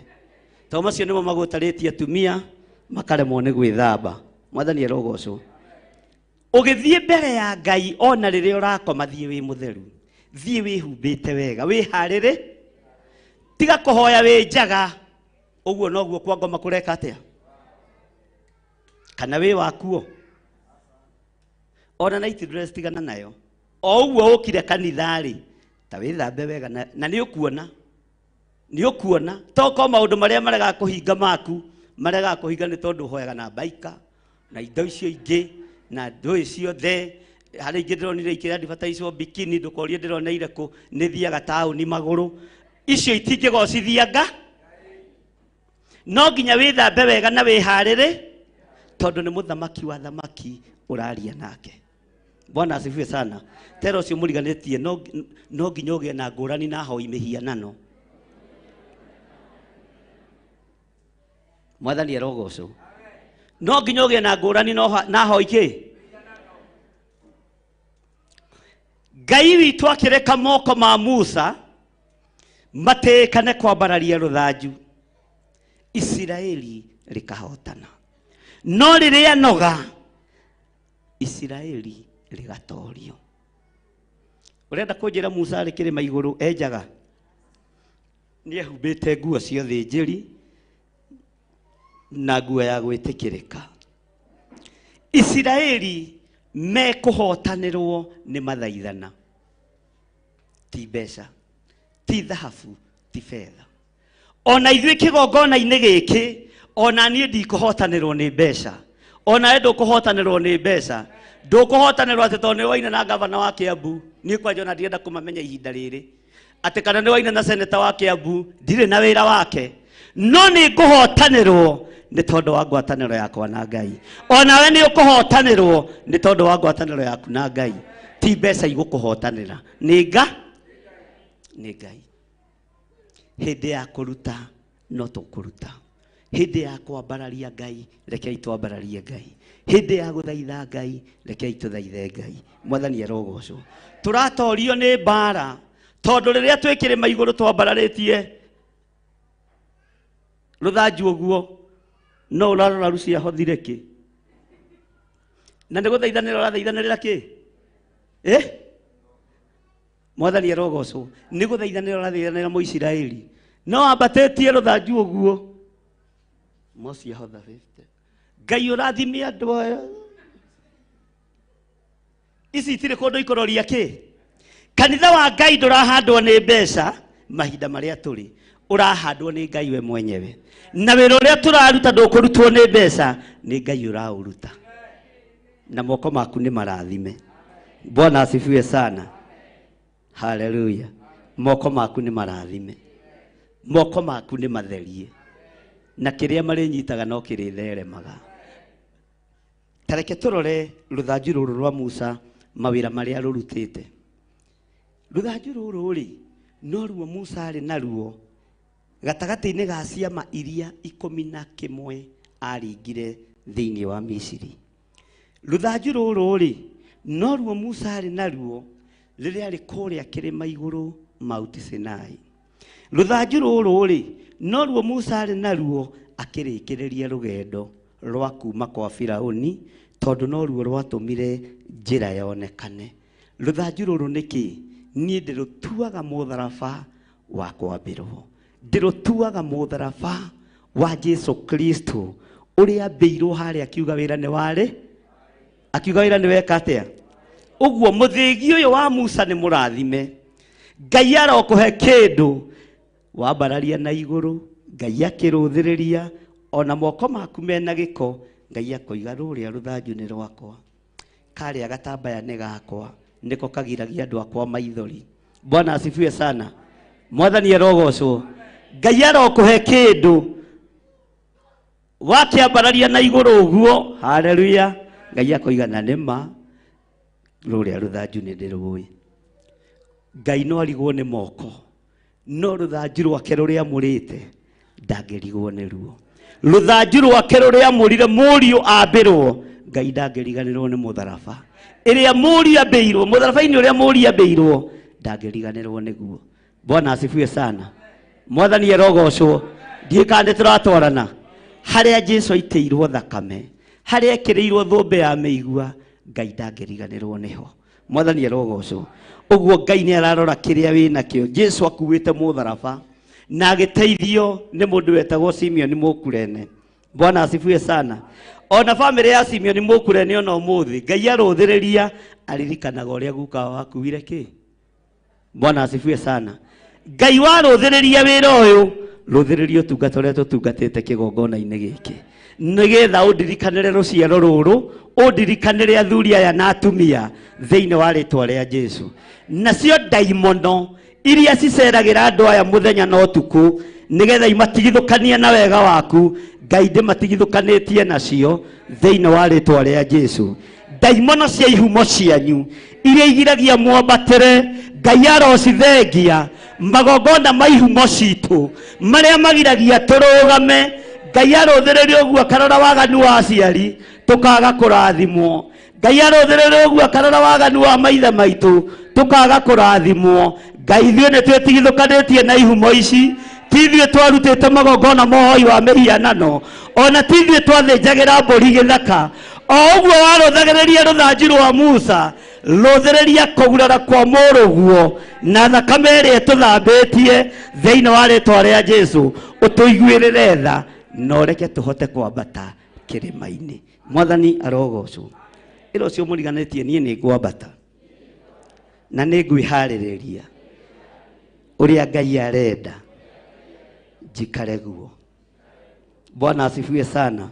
Tondũ macio nĩmo magũtarĩtie atumia makaremwo nĩ gwĩthamba. Mwathani arogocwo. Ũgĩthiĩ mbere ya Ngai ona rĩrĩa ũrakoma thiĩ wĩ mũtheru. Thiĩ wĩhumbĩte wega, wĩharĩrĩ. Tiga kũhoya wĩ njaga. Ũguo noguo kwa ngoma kũreka atĩa? Kana wĩ wakuo. Ona night dress tigana nayo. O ũguo ũkire kanitha-rĩ, ta wĩthambe wega na nĩ ũkuona. Nĩ ũkuona. Toko maũndũ marĩa maregaga kũhinga maku, maregaga kũhinga nĩ tondũ ũhoyaga na mbaika, na indo icio ingĩ, na ndũĩ ciothe. Harĩ ingĩ ndĩronire ikĩra advertise bikini, ndũkorie ndĩroneire kũ, nĩ thiaga taũni magũrũ. Icio itingĩgocithia nga. No nginya wĩthambe wega na wĩharĩrĩ, tondũ nĩ mũthamaki wa thamaki ũraria nake. Bwana asifiwe sana. Tera ũcio mũriganĩtie no nginya ũgĩe na ngũrani na ahoi mĩhianano. Mwathani arogocwo. No nginya ũgĩe na ngũrani na ahoi kĩ? Ngai witũ akĩreka moko ma Musa matĩkane kwambararia rũthanju, Isiraeli rĩkahotana. No rĩrĩa noga, Isiraeli rĩgatorio. Ũrenda kũnjĩra Musa arĩ kĩrĩma igũrũ enjaga? Nĩ ehumbĩte nguo cia ũthĩnjĩri na nguo ya gwĩtĩkĩrĩka. Isiraeli mekũhotanĩrwo nĩ mathaithana, ti mbeca, ti thahabu, ti betha. Ona ithuĩ kĩgongona-inĩ gĩkĩ, ona niĩ ndikũhotanĩrwo nĩ mbeca, ona we ndũkũhotanĩrwo nĩ mbeca, ndũkũhotanĩrwo atĩ tondũ nĩ waina na gavana wa Kiambu. Niĩ kwanja ona ndirenda kũmamenya ihinda rĩrĩ atĩ kana nĩ waina na seneta wa Kiambu, ndirĩ na wĩra wake, no nĩ ngũhotanĩrwo nĩ tondũ wa ngwatanĩro yakwa na Ngai. Ona we nĩ ũkũhotanĩrwo nĩ tondũ wa ngwatanĩro yaku na Ngai. Ti mbeca igũkũhotanĩra, nĩ Ngai. Hĩndĩ ya kũruta no tũkũruta, hĩndĩ ya kwambararia Ngai rekei twambararie Ngai, hĩndĩ ya gũthaitha Ngai rekei tũthaithe Ngai. Mwathani arogocwo. Tũratorio nĩ mbara tondũ rĩrĩa twĩ kĩrĩma igũrũ twambararĩtie rũthanju ũguo, no ũrarora ruciahothire kĩ? Na nĩ gũthaithanĩra ũrathaithanĩrĩra kĩ? Mwathani arogocwo. Nĩ gũthaithanĩra ũrathaithanĩra Mũisiraeli, no ambatĩtie rũthanju ũguo, mociahotha 50. Ngai ũrathime andũ aya. Ici itirĩ kũndũ ikũroria kĩ. Kanitha wa Ngai ndũrahandwo nĩ mbeca mahinda marĩa tũrĩ, ũrahandwo nĩ Ngai we mwenyewe. Na wĩra ũrĩa tũraruta ndũkũrutwo nĩ mbeca, nĩ Ngai ũraũruta. Na moko maku nĩ marathime. Bwana asifiwe sana. Haleluya. Moko maku nĩ marathime. Moko maku nĩ matherie. Na kĩrĩa marĩnyitaga no kĩrĩtheremaga. Tareke tũrore rũthanju rũrũ rwa Musa mawĩra marĩa rũrutĩte. Rũthanju rũrũ rĩ, no ruo Musa arĩ naruo gatagatĩ-inĩ ga ciama iria 11 aringire thĩinĩ wa Misiri. Rũthanju rũrũ rĩ, no ruo Musa arĩ naruo rĩrĩa arĩ kũrĩa kĩrĩma igũrũ Mount Sinai. Rũthanju rũrũ rĩ, no ruo Musa arĩ naruo akĩrĩkĩrĩria rũgendo rwa kuma kwa Firauni, tondũ no ruo rwatũmire njĩra yonekane. Rũthanju rũrũ nĩ kĩ? Niĩ ndĩrũtuaga mũtharaba wa kwambĩrwo, ndĩrũtuaga mũtharaba wa Jesu Kristo ũrĩa ambĩirwo harĩa akiuga wĩra nĩ warĩ, akiuga wĩra nĩ weka atĩa. Ũguo mũthĩgi ũyũ wa Musa nĩ mũrathime. Ngai arokũhe kĩndũ wambararia na igũrũ, Ngai akĩrũthĩrĩria ona moko maku mena gĩko, Ngai akoiga rũrĩa rũthanju nĩ rwakwa, karĩa gatambaya nĩ gakwa, nĩko kagiragia andũ akwa maithori. Bwana asifiwe sana. Mwathani arogocwo. Ngai arokũhe kĩndũ wakĩambararia na igũrũ ũguo. Haleluya. Ngai akoiga na nĩma rũrĩa rũthanju nĩ ndĩrũĩ. Ngai no arigwo nĩ moko, no rũthanju rwake rũrĩa amũrĩte ndangĩrigwo nĩ ruo. Rũthanju rwake rũrĩa amũrire mũriũ ambĩrwo, Ngai ndangĩriganĩrwo nĩ mũtharaba. Ĩrĩa mũriũ ambĩirwo, mũtharaba-inĩ ũrĩa mũriũ ambĩirwo, ndangĩriganĩrwo nĩguo. Bwana asifiwe sana. Mwathani arogocwo. Ndiĩ kana nĩ tũratwarana. Harĩa Jesu aitĩirwo thakame, harĩa ekĩrĩirwo thũmbĩ ya mĩigua, Ngai ndangĩriganĩrwo nĩho. Mwathani arogocwo. Ũguo Ngai nĩ ararora kĩrĩa wĩnakĩo. Jesu akuĩte mũtharaba na agĩteithio nĩ mũndũ wetagwo Simeon Mũkurene. Bwana asifiwe sana. Ona famĩlĩ ya Simeon Mũkurene ona ũmũthĩ Ngai arũthĩrĩria aririkanaga ũrĩa guka wao akuire kĩ. Bwana asifiwe sana. Ngai warũthĩrĩria wĩra ũyũ, rũthĩrĩria ũtungata ũrĩa tũtungatĩte kĩgongona-inĩ gĩkĩ, nĩgetha ũndirikanĩre rũciaro rũrũ, ũndirikanĩre athuri aya na atumia thĩinĩ wa rĩtwa rĩa Jesu. Nacio ndaimono iria ciceragĩra andũ aya mũthenya na ũtukũ, nĩgetha imatigithũkanie na wega waku, Ngai ndĩmatigithũkanĩtie nacio thĩinĩ wa rĩtwa rĩa Jesu. Ndaimono cia ihumo cianyu iria igiragia mwambatĩre, Ngai arocithengia. Magongona ma ihumo citũ marĩa magiragia tũrũgame, Ngai arũthĩrĩria ũguo akarora waganu wa aciari tũkaga kũrathimwo. Ngai arũthĩrĩria ũguo akarora waganu wa maithe maitũ tũkaga kũrathimwo. Ngai ithuĩ nĩ twĩtigithũkanĩtie na ihumo ici, ti ithuĩ twarutĩte magongona ma ũhoi wa mĩhianano, ona ti ithuĩ twathĩnjagĩra mbũri gĩthaka. O ũguo warũthagĩrĩria rũthanju rwa Musa, rũthĩrĩria kũgurara kwa mũrũguo na thakame ĩrĩa ĩtũthambĩtie thĩinĩ wa rĩtwa rĩa Jesu, ũtũiguĩrĩre tha na ũreke tũhote kwambata kĩrĩma-inĩ. Mwathani arogocwo. Ĩra ũcio mũriganĩtie, niĩ nĩ ngwambata na nĩ ngwĩharĩrĩria ũrĩa Ngai arenda njikare guo. Bwana asifiwe sana.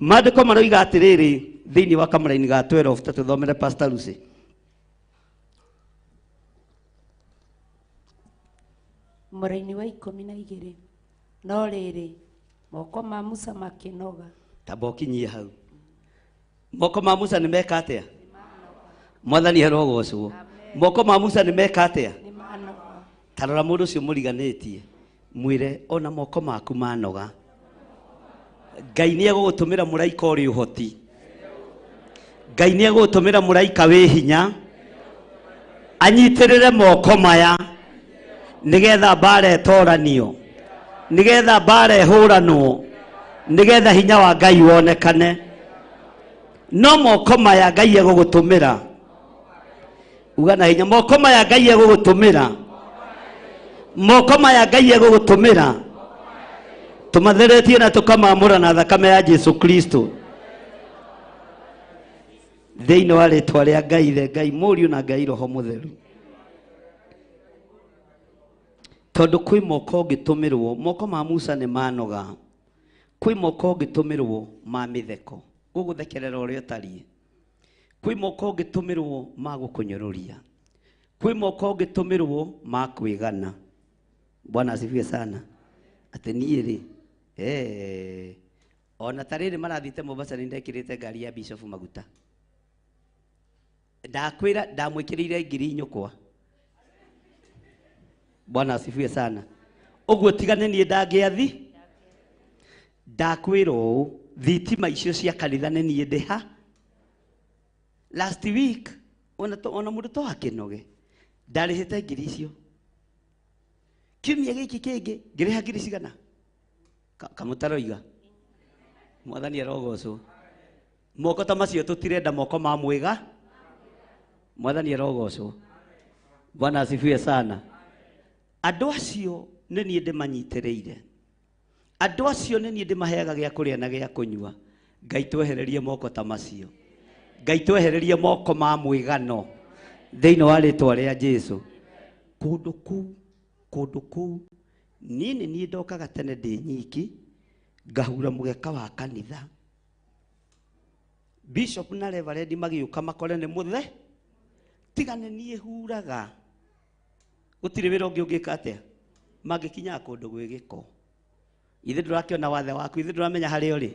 Maandĩko maroiga atĩrĩrĩ thĩinĩ wa kamũraini ga 12, ta tũthomere Pastor Lucy. Mũraini wa 12. No rĩrĩ, moko ma Musa makĩnoga. Tamba ũkinyie hau. Moko ma Musa nĩ meka atĩa? Mwathani arogocwo. Moko ma Musa nĩ meka atĩa? Ta rora mũndũ ũcio mũriganĩtie, mwĩre ona moko maku manoga, Ngai nĩ egũgũtũmĩra mũraika ũrĩ ũhoti. Ngai nĩ egũgũtũmĩra mũraika wĩ hinya anyitĩrĩre moko maya, nĩgetha mbara ĩtoranio, nĩgetha mbara ĩhũranwo, nĩgetha hinya wa Ngai wonekane. No moko maya Ngai egũgũtũmĩra, uga na hinya, moko maya Ngai egũgũtũmĩra, moko maya Ngai egũgũtũmĩra, tũmatheretie na tũkamamũra na thakame ya Jesu Kristo. Thĩinĩ wa rĩtwa rĩa Ngai Ithe, Ngai Mũriũ na Ngai Roho Mũtheru. Tondũ kwĩ moko ũngĩtũmĩrwo, moko ma Musa nĩ manoga. Kwĩ moko ũngĩtũmĩrwo ma mĩtheko, gũgũthekerera ũrĩa ũtariĩ. Kwĩ moko ũngĩtũmĩrwo ma gũkũnyũrũria. Kwĩ moko ũngĩtũmĩrwo ma kwĩgana. Bwana asifiwe sana. Atĩ niĩ rĩ, ona ta rĩrĩ marathiĩte Mombasa nĩ ndekĩrĩte ngari ya Bishop maguta. Ndakwĩra ndamwĩkĩrĩire ngiri nyũkwa. Bwana asifiwe sana. Ũguo tigane niĩ ndangĩathi. Ndakwĩra ũũ, thitima icio cia kanitha nĩ niĩ ndĩha. Last week ona mũndũ to akĩnoge ndarĩhĩte ngiri icio. Kiumia gĩkĩ kĩngĩ ngĩrĩha ngiri cigana? Kamũtaroiga. Mwathani arogocwo. Moko ta macio tũtirenda moko ma mwĩga. Mwathani arogocwo. Bwana asifiwe sana. Andũ acio nĩ niĩ ndĩmanyitĩrĩire. Andũ acio nĩ niĩ ndĩmaheaga gĩa kũrĩa na gĩa kũnyua. Ngai twehererie moko ta macio. Ngai twehererie moko ma mwĩgano thĩinĩ wa rĩtwa rĩa Jesu. Kũndũ kũu niĩ nĩ niĩ ndokaga tene ndĩ nyiki ngahura mũgeka wa kanitha. Bishop na Reverend magĩũka makore nĩ mũthe, tiga nĩ niĩ huraga. Gũtirĩ wĩra ũngĩ ũngĩka atĩa mangĩkinyaga kũndũ gwĩ gĩko. Ithe ndũrakĩona wathe waku, ithe ndũramenya harĩa ũrĩ.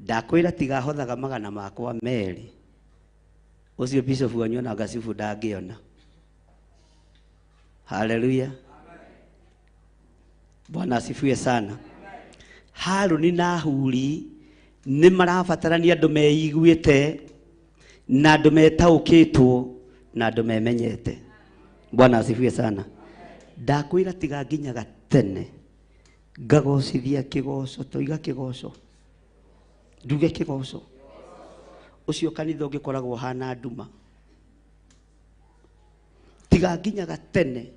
Ndakwĩra tiga hothaga magana makwa merĩ. Ũcio Bishop wanyu ona Gasifu ndangĩona. Haleluya. Bwana asifiwe sana. Haruni na Huri nĩ marabatarania andũ meiguĩte na andũ metaũkĩtwo na andũ memenyete. Bwana asifiwe sana. Ndakwĩra tiga nginyaga tene ngagocithia kĩgoco, toiga kĩgoco, nduge kĩgoco. Ũcio kanitha ũngĩkoragwo hana nduma. Tiga nginyaga tene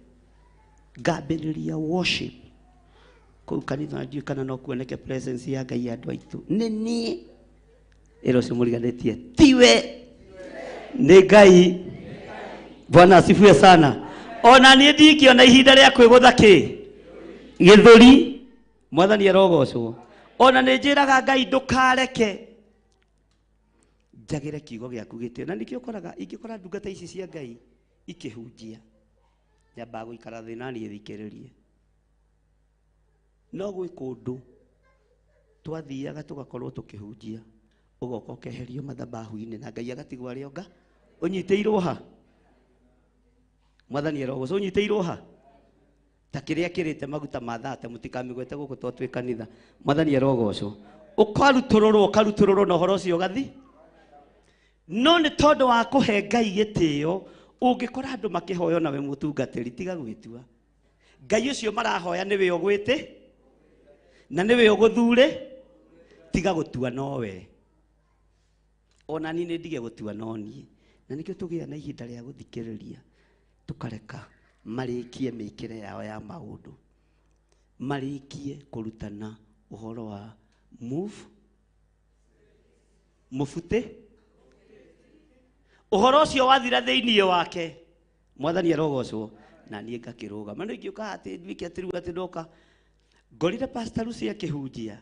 ngambĩrĩria worship kũu kanitha, ndiũĩ kana no kuoneke presence ya Ngai andũ aitũ. Nĩ niĩ ĩra ũcio mũriganĩtie, tiwe, nĩ Ngai. Bwana asifiwe sana. Ona niĩ ndingĩona ihinda rĩa kwĩgũtha kĩ gĩthũri. Mwathani arogocwo. Ona nĩ njĩraga Ngai ndũkareke njagĩre kiugo gĩaku gĩtĩo. Na nĩkĩo ũkoraga ingĩkora ndungata ici cia Ngai ikĩhunjia, nyambaga gũikara thĩ na niĩ thikĩrĩrie. No gwĩ kũndũ twathiaga tũgakorwo tũkĩhunjia, ũgoka ũkeherio mathabahu-inĩ na Ngai agatigwo arĩ onga ũnyitĩirwo ha. Mwathani arogocwo. Ũnyitĩirwo ha ta kĩrĩa kĩrĩte maguta ma thate, mũtikamĩgwete gũkũ to twĩ kanitha. Mwathani arogocwo. Ũkarutũrũrwo na ũhoro ũcio ũgathi. No nĩ tondũ wa kũhe Ngai gĩtĩo, ũngĩkora andũ makĩhoya nawe mũtungatĩri, tiga gwĩtua. Ngai ũcio marahoya nĩwe ũgwĩte na nĩwe ũgũthure, tiga gũtua nowe. Ona niĩ nĩ ndige gũtua no niĩ. Na nĩkĩo tũgĩa na ihinda rĩa gũthikĩrĩria, tũkareka marĩkie mĩkĩre yao ya maũndũ, marĩkie kũrutana ũhoro wa move mũbutĩ. Ũhoro ũcio wathira thĩinĩ wake. Mwathani arogocwo. Na niĩ ngakĩrũgama. No ingĩũka atĩ nduĩke atĩ rĩu atĩ ndoka ngorire Pastor Lucy akĩhunjia,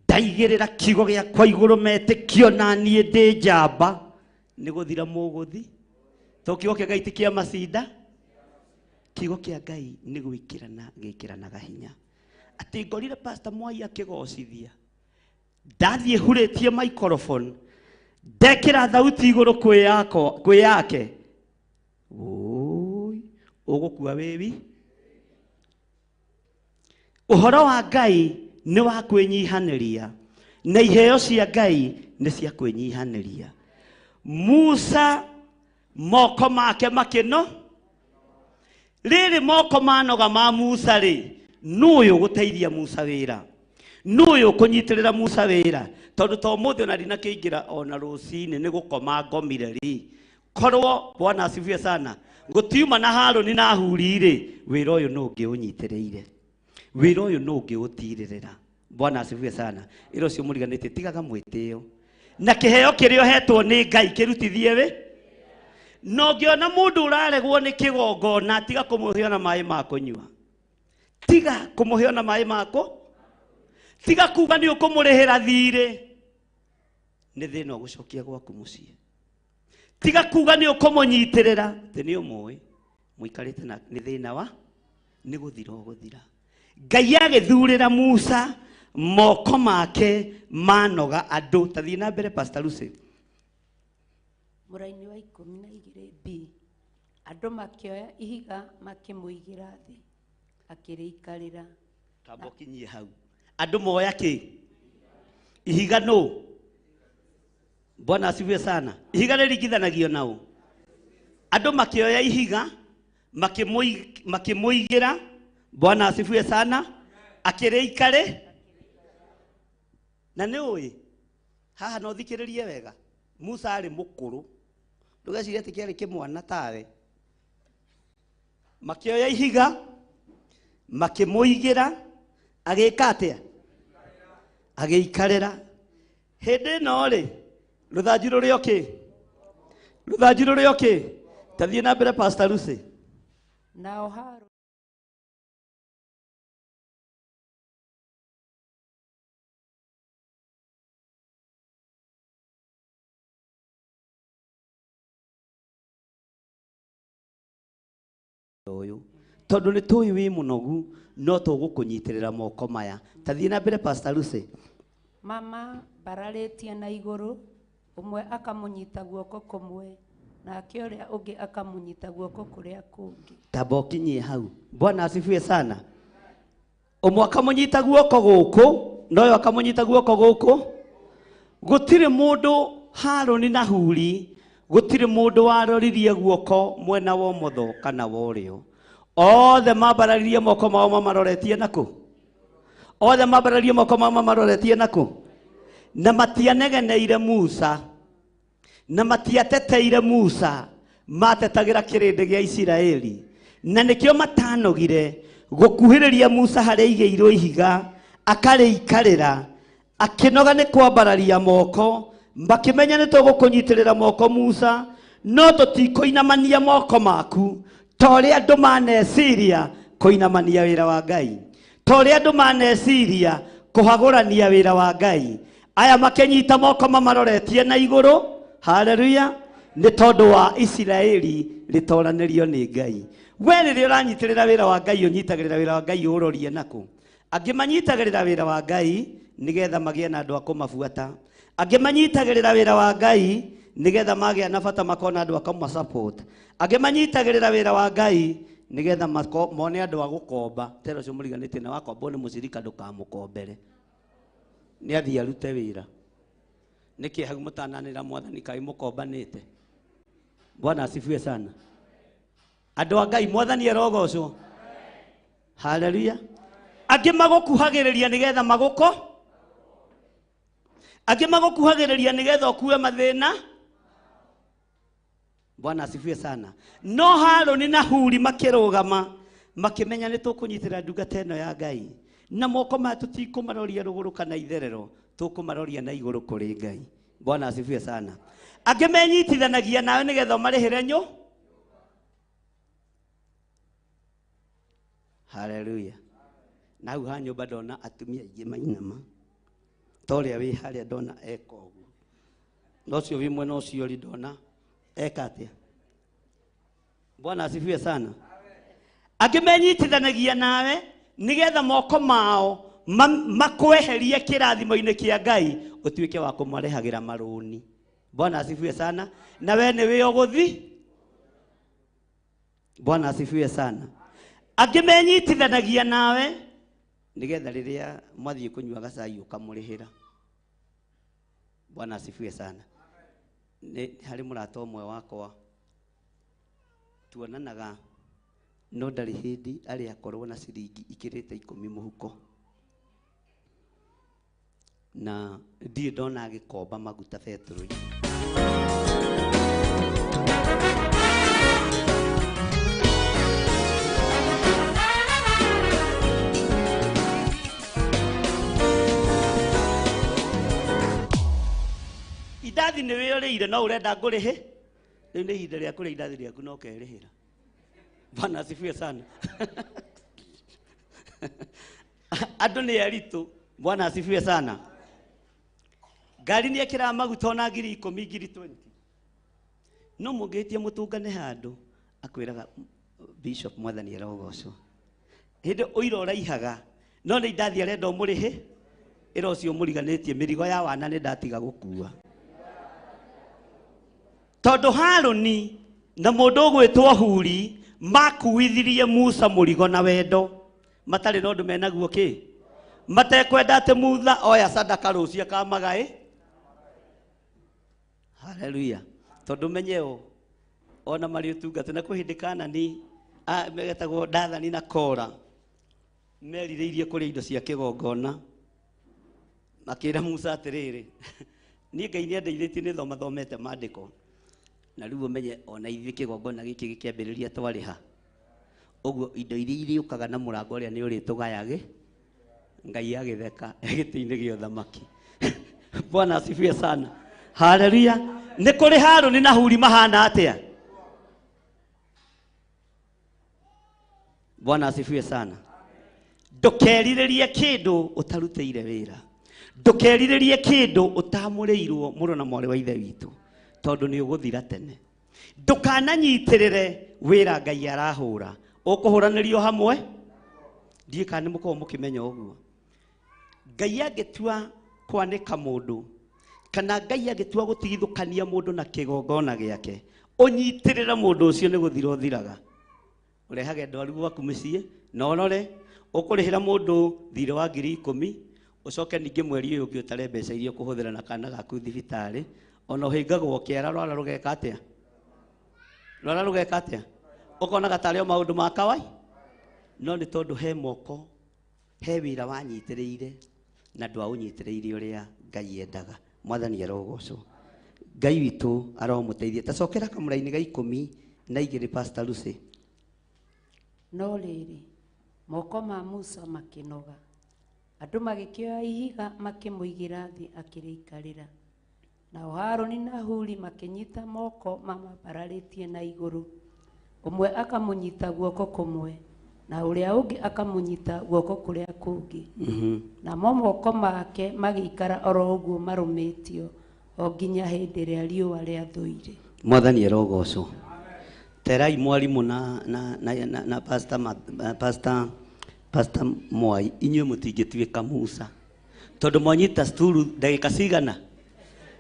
ndaigĩrĩra kiugo gĩakwa igũrũ metĩkio na niĩ ndĩ njamba, nĩ gũthira mũgũthi. To kiugo kĩa Ngai ti kĩa macinda. Kiugo kĩa Ngai nĩ gwĩkĩrana gĩkĩranaga hinya. Atĩ ngorire Pastor Mwai akĩgocithia, ndathiĩ hurĩtie microphone, ndekĩra thauti igũrũ kwĩ yake, ũi ũgũkua wĩwi. Ũhoro wa Ngai nĩ wa kwĩnyihanĩria, na iheo cia Ngai nĩ cia kwĩnyihanĩria. Musa moko make makĩno, rĩrĩ moko manoga ma Musa rĩ, nũ ũyũ ũgũteithia Musa wĩra? Nũ ũyũ ũkũnyitĩrĩra Musa wĩra? Tondũ to ũmũthĩ ona ndinakĩingĩra ona rũcinĩ nĩ gũkoma ngomire rĩ, korwo Bwana asifiwe sana, gũtiuma na Haruni na Huri rĩ, wĩra ũyũ nũ ũngĩũnyitĩrĩire? Wĩra ũyũ nũ ũngĩũtirĩrĩra? Bwana asifiwe sana. Ĩra ũcio mũriganĩtie, tigaga mwĩtĩo. Na kĩheo kĩrĩa ũhetwo nĩ Ngai kĩrutithie wĩ. Na ũngĩona mũndũ ũraregwo nĩ kĩgongona, tiga kũmũhe ona maĩ ma kũnyua. Tiga kũmũhe ona maĩ mako. Tiga kuga nĩ ũkũmũrĩhĩra thirĩ. Nĩ thĩna ũgũcokia gwaku mũciĩ. Tiga kuga nĩ ũkũmũnyitĩrĩra, atĩ nĩ ũmũĩ mũikarĩte na nĩ thĩna wa nĩ gũthira ũgũthira. Ngai agĩthurĩra Musa moko make manoga andũ. Ta thiĩ na mbere Pastor Lucy. Mũraini wa 12 B. Andũ makĩoya ihiga makĩmũigĩra thĩ, akĩrĩikarĩra. Tamba ũkinyie hau. Andũ moya kĩ? Ihiga nũ? Bwana asifiwe sana. Ihiga rĩringithanagio na ũ? Andũ makĩoya ihiga makĩmũigĩra. Bwana asifiwe sana. Akĩrĩikare. Na nĩ ũĩ haha no thikĩrĩrie wega. Musa arĩ mũkũrũ, ndũgecirie atĩ kĩarĩ kĩmwana tawe. Makĩoya ihiga makĩmũigĩra, agĩka atĩa? Agĩikarĩra. Hĩndĩ ĩno rĩ, rũthanju rũrĩ o kĩ? Rũthanju rũrĩ o kĩ? Ta thiĩ na mbere Pastor Lucy. Nao Harũni ũyũ tondũ nĩ tũĩ wĩ mũnogu, no tũgũkũnyitĩrĩra moko maya. Ta thiĩ na mbere Pastor Lucy. Mama mbararĩtie na igũrũ, ũmwe akamũnyita guoko kũmwe, nake ũrĩa ũngĩ akamũnyita guoko kũrĩa kũngĩ. Tamba ũkinyie hau. Bwana asifiwe sana. Ũmwe akamũnyita guoko gũkũ, na ũyũ akamũnyita guoko gũkũ. Gũtirĩ mũndũ Harũni na Huri, gũtirĩ mũndũ waroririe guoko mwena wa ũmotho kana wa ũrĩo. Othe mambararirie moko mao mamaroretie nakũ? Othe mambararirie moko mao mamaroretie nakũ? Na matianegeneire Musa, na matiateteire Musa, matetagĩra kĩrĩndĩ gĩa Isiraeli. Na nĩkĩo matanogire gũkuhĩrĩria Musa harĩa aigĩirwo ihiga, akarĩikarĩra, akĩnoga nĩ kwambararia moko. Makĩmenya nĩ tũgũkũnyitĩrĩra moko Musa, no tũtikũinamania moko maku ta ũrĩa andũ maneciria kũinamania wĩra wa Ngai, ta ũrĩa andũ maneciria kũhagũrania wĩra wa Ngai. Aya makĩnyita moko mamaroretie na igũrũ. Haleluya. Nĩ tondũ wa Isiraeli rĩtoranĩrio nĩ Ngai. We rĩrĩa ũranyitĩrĩra wĩra wa Ngai, ũnyitagĩrĩra wĩra wa Ngai ũrorie nakũ? Angĩ manyitagĩrĩra wĩra wa Ngai nĩgetha magĩe na andũ a kũmabuata. Angĩ manyitagĩrĩra wĩra wa Ngai nĩgetha magĩa na bata makona andũ a kũmasupport. Angĩ manyitagĩrĩra wĩra wa Ngai nĩgetha mone andũ a gũkomba. Tera ũcio mũriganĩtie na wakombwo nĩ mũcirika ndũkamũkombere, nĩ athiĩ arute wĩra. Nĩkĩ hau mũtananĩra mwathani kaĩ mũkombanĩte? Bwana asifiwe sana. Andũ a Ngai, mwathani arogocwo. Haleluya. Angĩ magũkuhagĩrĩria nĩgetha magũko, angĩ magũkuhagĩrĩria nĩgetha ũkue mathĩna. Bwana asifiwe sana. No Harũni na Huri makĩrũgama, makĩmenya nĩ tũkũnyitĩra ndungata ĩno ya Ngai, na moko maya tũtikũmaroria rũgũrũ kana itherero, tũkũmaroria na igũrũ kũrĩ Ngai. Bwana asifiwe sana. Angĩ menyitithanagia nawe nĩgetha ũmarĩhĩre nyũ. Haleluya. Na hau ha nyũmba ndona atumia aingĩ mainama, ta ũrĩa wĩ harĩa ndona eka ũguo, na ũcio wĩ mwena ũcio rĩ ndona eka atĩa. Bwana asifiwe sana. Angĩ menyitithanagia nawe nĩgetha moko mao makweherie kĩrathimo-inĩ kĩa Ngai, ũtuĩke wa kũmarehagĩra marũni. Bwana asifiwe sana. Na we nĩwe ũgũthi. Bwana asifiwe sana. Angĩ menyitithanagia nawe nĩgetha rĩrĩa mwathiĩ kũnyua gacai ũkamũrĩhĩra. Bwana asifiwe sana. Nĩ harĩ mũrata ũmwe wakwa tuonanaga, no ndarĩ hĩndĩ arĩ akorwo na ciringi ikĩrĩte 10 mũhuko, na ndirĩ ndona agĩkomba maguta betũrũ-inĩ. Marĩa ũrĩire no ũrenda ngũrĩhe. Rĩu nĩ ihinda rĩa kũrĩa indathi rĩaku no ũkerĩhĩra. Bwana asifiwe sana. Andũ nĩ aritũ. Bwana asifiwe sana. Ngari nĩ ĩkĩraga maguta ona 10,000 20,000. No mũngĩhĩtia mũtũngane handũ akwĩraga Bishop mwathani arogocwo. Hĩndĩ ũira ũraihaga no nĩ indathi arenda ũmũrĩhe ĩra ũcio mũriganĩtie mĩrigo ya wana nĩ ndatiga gũkua. Tondũ Harũni na mũndũ ũgwĩtwo Huri makuithirie Musa mũrigo na wendo matarĩ na ũndũ menaguo kĩ matekwenda atĩ Mutha oya sadaka rũciũ akamagaĩ. Haleluya. Tondũ menye ũũ ona marĩ ũtungata na kwĩ hĩndĩ Kanani metagwo Dathani na Kora merirĩirie kũrĩa indo cia kĩgongona makĩra Musa atĩrĩrĩ niĩ Ngai nĩandeithĩtie nĩ thoma thomete maandĩko na rĩu ũmenye ona ithuĩ kĩgongona gĩkĩ gĩkĩambĩrĩria twarĩha ũguo indo iria irĩũkaga na mũrango ũrĩa nĩ ũrĩtũgayagĩ. Ngai agĩtheka gĩtĩ-inĩ gĩa ũthamaki. Bwana asifiwe sana. Haleluya. Nĩ kũrĩ Harũni na Huri mahana atĩa? Bwana asifiwe sana. Ndũkerirĩrie kĩndũ ũtarutĩire wĩra. Ndũkerirĩrie kĩndũ ũtamũrĩirwo mũrũ na mwarĩ wa ithe witũ tondũ nĩ ũgũthira tene. Ndũkananyitĩrĩre wĩra Ngai arahũra. Ũkũhũranĩrio hamwe. Ndiũĩ kana nĩ mũkoragwo mũkĩmenya ũguo. Ngai angĩtua kwanĩka mũndũ kana Ngai angĩtua gũtigithũkania mũndũ na kĩgongona gĩake ũnyitĩrĩre mũndũ ũcio nĩ gũthira ũthiraga. Ũrehage ndwaru gwaku mũciĩ na ũrore ũkũrĩhĩra mũndũ thirĩ wa 10,000 ũcoke ningĩ mweri ũyũ ũngĩ ũtare mbeca iria ũkũhũthĩra na kana gaku thibitarĩ ona ũhĩngagwo kĩara rwara rũgeka atĩa? Rwara rũgeka atĩa? Ũkonaga tarĩ o maũndũ ma kawai no nĩ tondũ he moko he wĩra wanyitĩrĩire na ndwaũnyitĩrĩire ũrĩa Ngai endaga. Mwathani arogocwo. Ngai witũ aromũteithia. Ta cokera kamũra-inĩ ga 12 Pastor Lucy. No rĩrĩ moko ma Musa makĩnoga andũ magĩkĩoya ihiga makĩmũigĩra thĩ akĩrĩikarĩra. Nao Harũni na Huri makĩnyita moko mamambararĩtie na igũrũ ũmwe akamũnyita guoko kũmwe na ũrĩa ũngĩ akamũnyita guoko kũrĩa kũngĩ. Namo moko make magĩikara oro ũguo marũmĩtio o nginya hĩndĩ ĩrĩa riũa rĩathũire. Mwathani arogocwo. Terai mwarimũ na Pastor Pastor Mwai inyuĩ mũtingĩtuĩka Musa tondũ mwanyita sturu ndagĩka cigana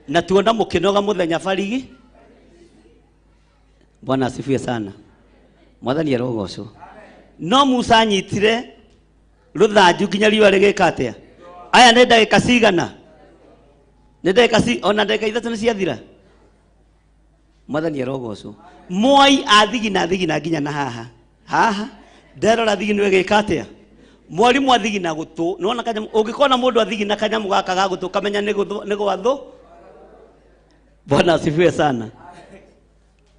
na tuona mũkĩnoga mũthenya barigi. Bwana asifiwe sana. Mwathani arogocwo. No Musa anyitire rũthanju nginya riũa rĩgĩka atĩa? Aya nĩ ndagĩka cigana? Nĩ ndagĩka ona ndagĩka 3 nĩ ciathira. Mwathani arogocwo. Mwai athigina thigina nginya na haha haha nderora thigino ĩgĩka atĩa? Mwarimu athigina gũtũ nĩwona kanyamũ ũngĩkona mũndũ athigina kanyamũ gaka ga gũtũ kamenya nĩ gwathũ. Bwana asifiwe sana.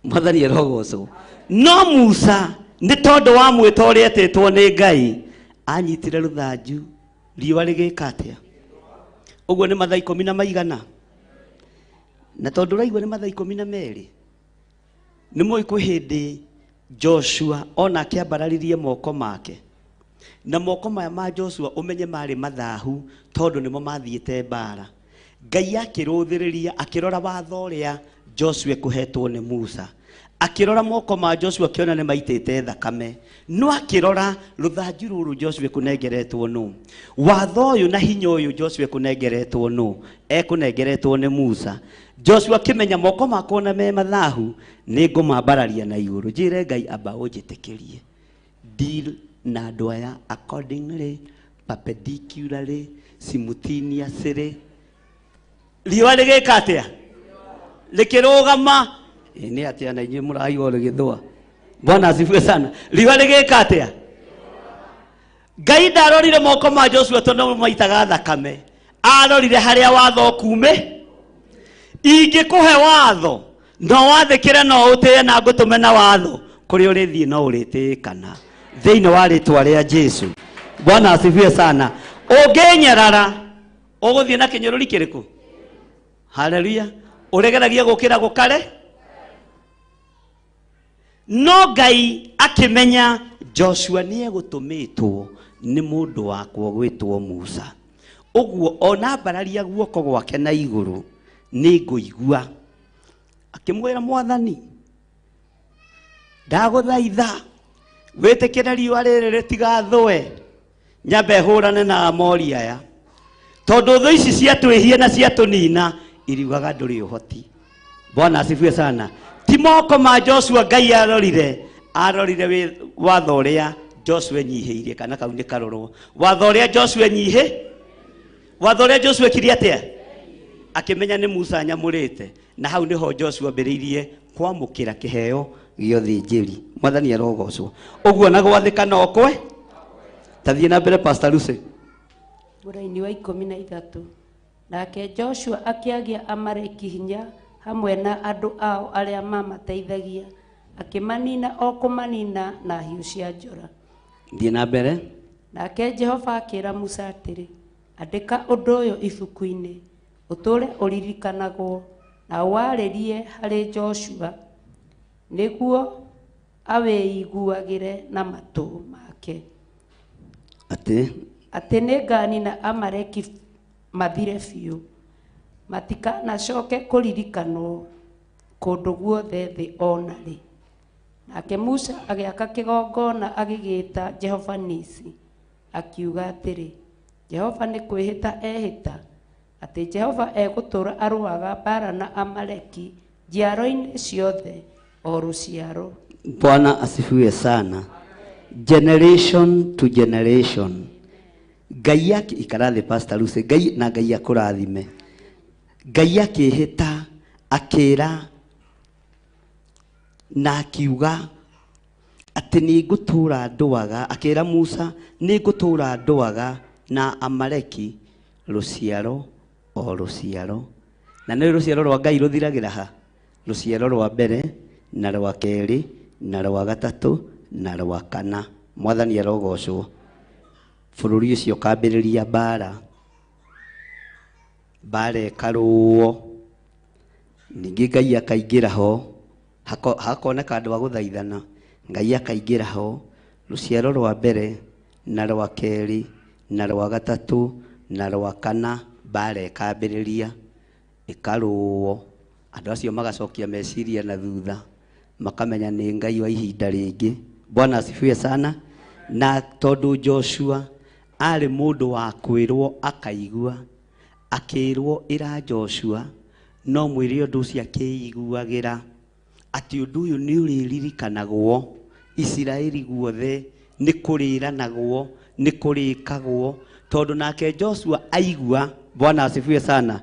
Mwathani arogocwo. No Musa nĩ tondũ wa mwĩto ũrĩa etĩtwo nĩ Ngai anyitire rũthanju riũa rĩgĩka atĩa? Ũguo nĩ mathaa 10 na maigana na tondũ ũraigua nĩ mathaa 12 nĩ mũĩ kwĩ hĩndĩ Joshua ona akĩambararirie moko make na moko maya ma Joshua ũmenye marĩ mathahu tondũ nĩmo mathiĩte mbara. Ngai akĩrũthĩrĩria akĩrora watho ũrĩa Joshua kũhetwo nĩ Musa akĩrora moko ma Joshua akĩona nĩ maitĩte thakame no akĩrora rũthanju rũrũ Joshua kũnengeretwo nũ watho ũyũ na hinya ũyũ Joshua kũnengeretwo nũ ekũnengeretwo nĩ Musa. Joshua akĩmenya moko makwa na me mathahu nĩ ngũmambararia na igũrũ njĩre Ngai amba ũnjĩtĩkĩrie deal na andũ aya accordingly perpendicularly simultaneously. Riũa rĩgĩka atĩa? Rĩkĩrũgama. Nĩ atĩa na inyuĩ mũraigua rĩgĩthũa? Bwana asifiwe sana. Riũa rĩgĩka atĩa? Ngai ndarorire moko ma Joshua tondũ maitaga thakame arorire harĩa watho kume. Ingĩkũhe watho no wathĩkĩre no ũtĩe na ngũtũme na watho kũrĩa ũrĩthiĩ no ũrĩtĩĩkana thĩinĩ wa rĩtwa rĩa Jesu. Bwana asifiwe sana. Ũngĩnyarara ũgũthiĩ na kĩnyũrũri kĩrĩkũ? Haleluya. Ũregeragia gũkĩra gũkare. No Ngai akĩmenya Joshua nĩ egũtũmĩtwo nĩ mũndũ wakwa gwĩtwo Musa. Ũguo ona mbararia guoko gwake na igũrũ nĩ ngũigua. Akĩmwĩra Mwathani, ndagũthaitha wĩtĩkĩre riũa rĩrĩ rĩtigathũe nyambe hũrane na Amori aya, tondũ thũ ici ciatwĩhie na ciatũnina iriugaga ndũrĩ ũhoti. Bwana asifiwe sana. Ti moko ma Joshua Ngai arorire, arorire watho ũrĩa Joshua enyihĩirie, kana kau nĩ karorwo. Watho ũrĩa Joshua enyihĩ, watho ũrĩa Joshua ekire atĩa? Akĩmenya nĩ Musa anyamũrĩte, na hau nĩho Joshua ambĩrĩirie kwamũkĩra kĩheo gĩa ũthĩnjĩri. Mwathani arogocwo. Ũguo na gwathĩka no kwe. Tathiĩ na mbere Pastor Lucy. Mũraini wa 13. Nake Joshua akĩagĩa Amaleki hinya hamwe na andũ ao arĩa mamateithagia, akĩmanina o kũmanina na hiũ cia njora. Thiĩ na mbere. Nake Jehova akĩra Musa atĩrĩ, andĩka ũndũ ũyũ ibuku-inĩ, ũtũũre ũririkanagwo, na ũwarĩrie harĩ Joshua, nĩguo awĩiguagĩre na matũ make. Atĩ? Atĩ nĩnganina Amaleki mathire biũ, matikanacoke kũririkanwo kũndũ guothe thĩ ona rĩ. Nake Musa agĩaka kĩgongona agĩgĩĩta Jehova Nisi, akiuga atĩrĩ, Jehova nĩ kwĩhĩta ehĩta atĩ Jehova egũtũũra arũaga mbaara na Amaleki njiaro-inĩ ciothe o rũciaro. Bwana asifiwe sana. Generation to generation. Ngai yake ikarathi Pastor Lucy, Ngai na Ngai akũrathime. Ngai akĩhĩta akĩra na akiuga atĩ nĩ ngũtũũra ndũaga, akĩra Musa nĩ ngũtũũra ndũaga na Amaleki rũciaro o rũciaro. Na nĩ rũciaro rwa Ngai rũthiragĩra ha? Rũciaro rwa mbere na rwa kerĩ na rwa gatatũ na rwa kana. Mwathani arogocwo. Bũrũri ũcio ũkambĩrĩria mbara, mbara ĩkarũo, ningĩ Ngai akaingĩra ho, hakoneka andũ a gũthaithana. Ngai akaingĩra ho, rũciaro rwa mbere na rwa kerĩ na rwa gatatũ na rwa kana, mbara ĩkambĩrĩria ĩkarũo. Andũ acio magacokia meciria na thutha, makamenya nĩ Ngai wa ihinda rĩngĩ. Bwana asifiwe sana. Na tondũ Joshua arĩ mũndũ wa kwĩrwo akaigua, akĩrwo ĩra Joshua no mwĩre ũndũ ũcio akĩiguagĩra, atĩ ũndũ ũyũ nĩ ũrĩririkanagwo Isiraeli guothe, nĩ kũrĩranagwo, nĩ kũrĩkagwo, tondũ nake Joshua aigua. Bwana asifiwe sana.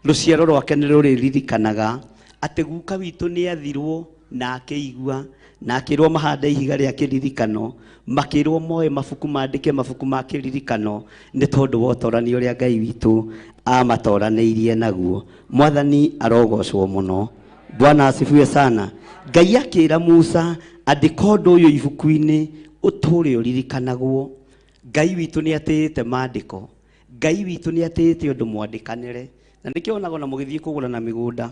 Rũciaro rwake nĩ rũrĩririkanaga atĩ guka witũ nĩ athirwo na akĩigua, na akĩrwo mahande ihiga rĩa kĩririkano, makĩrwo moe mabuku mandĩke mabuku ma kĩririkano, nĩ tondũ wa ũtorani ũrĩa Ngai witũ amatoranĩirie naguo. Mwathani arogocwo mũno. Bwana asifiwe sana. Ngai akĩra Musa andĩka ũndũ ũyũ ibuku-inĩ ũtũũre ũririkanagwo. Ngai witũ nĩ atĩĩte maandĩko, Ngai witũ nĩ atĩĩte ũndũ mwandĩkanĩre. Na nĩkĩo onaga ona mũgĩthiĩ kũgũrana mĩgũnda,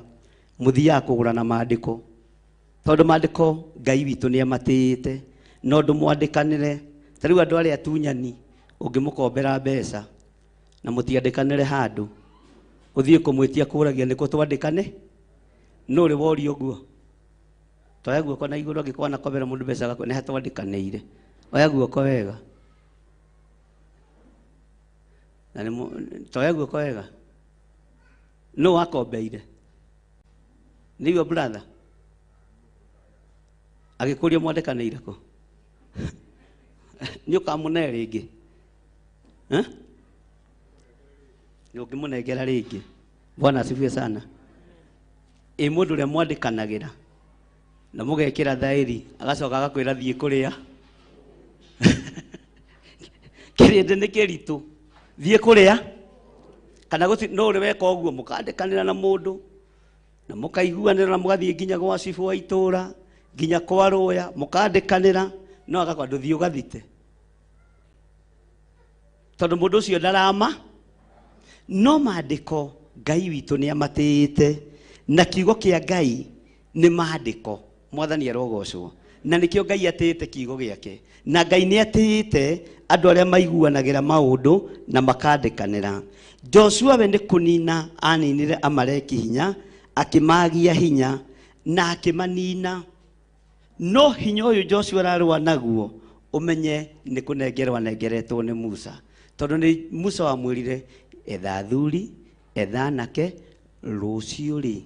mũthiaga kũgũrana maandĩko, tondũ maandĩko Ngai witũ nĩ amatĩĩte na ũndũ mwandĩkanĩre. Ta rĩu andũ arĩa atunyani, ũngĩmũkombera mbeca na mũtiandĩkanĩre handũ, ũthiĩ kũmwĩtia kũragia nĩkũ twandĩkane, nũ ũrĩ woria ũguo? Toya guoko na igũrũ angĩkorwo anakombera mũndũ mbeca agakwĩra nĩ hatwandĩkanĩire. Oya guoko wega. Na nĩ toya guoko wega. Nũ wakombeire? Nĩguo brother? Agĩkũria mwandĩkanĩire kũ? Nĩ ũkamũne rĩngĩ? Nĩ ũngĩmũnengera rĩngĩ? Bwana asifiwe sana. Ĩ mũndũ ũrĩa mwandĩkanagĩra na mũgekĩra thaĩri agacoka agakwĩra thiĩ kũrĩa, kĩrĩndĩ nĩ kĩritũ, thiĩ kũrĩa kana gũti no ũrĩ weka ũguo, mũkandĩkanĩra na mũndũ na mũkaiguanĩra na mũgathiĩ nginya gwa cibũ wa itũũra nginya kwa rũya mũkandĩkanĩra, no agakwa ndũthiĩ ũgathite, tondũ mũndũ ũcio ndarama. No maandĩko Ngai witũ nĩ amatĩĩte, Na kiugo kĩa Ngai nĩ maandĩko. Mwathani arogocwo. Na nĩkĩo Ngai atĩĩte kiugo gĩake. Na Ngai nĩ atĩĩte andũ arĩa maiguanagĩra maũndũ na makandĩkanĩra. Joshua we nĩ kũnina aninire Amaleki hinya, akĩmagia hinya na akĩmanina. No hinya ũyũ Joshua ararũa naguo ũmenye nĩ kũnengerwo anengeretwo nĩ Musa. Tondũ nĩ Musa wamwĩrire etha athuri, etha anake, rũciũ rĩ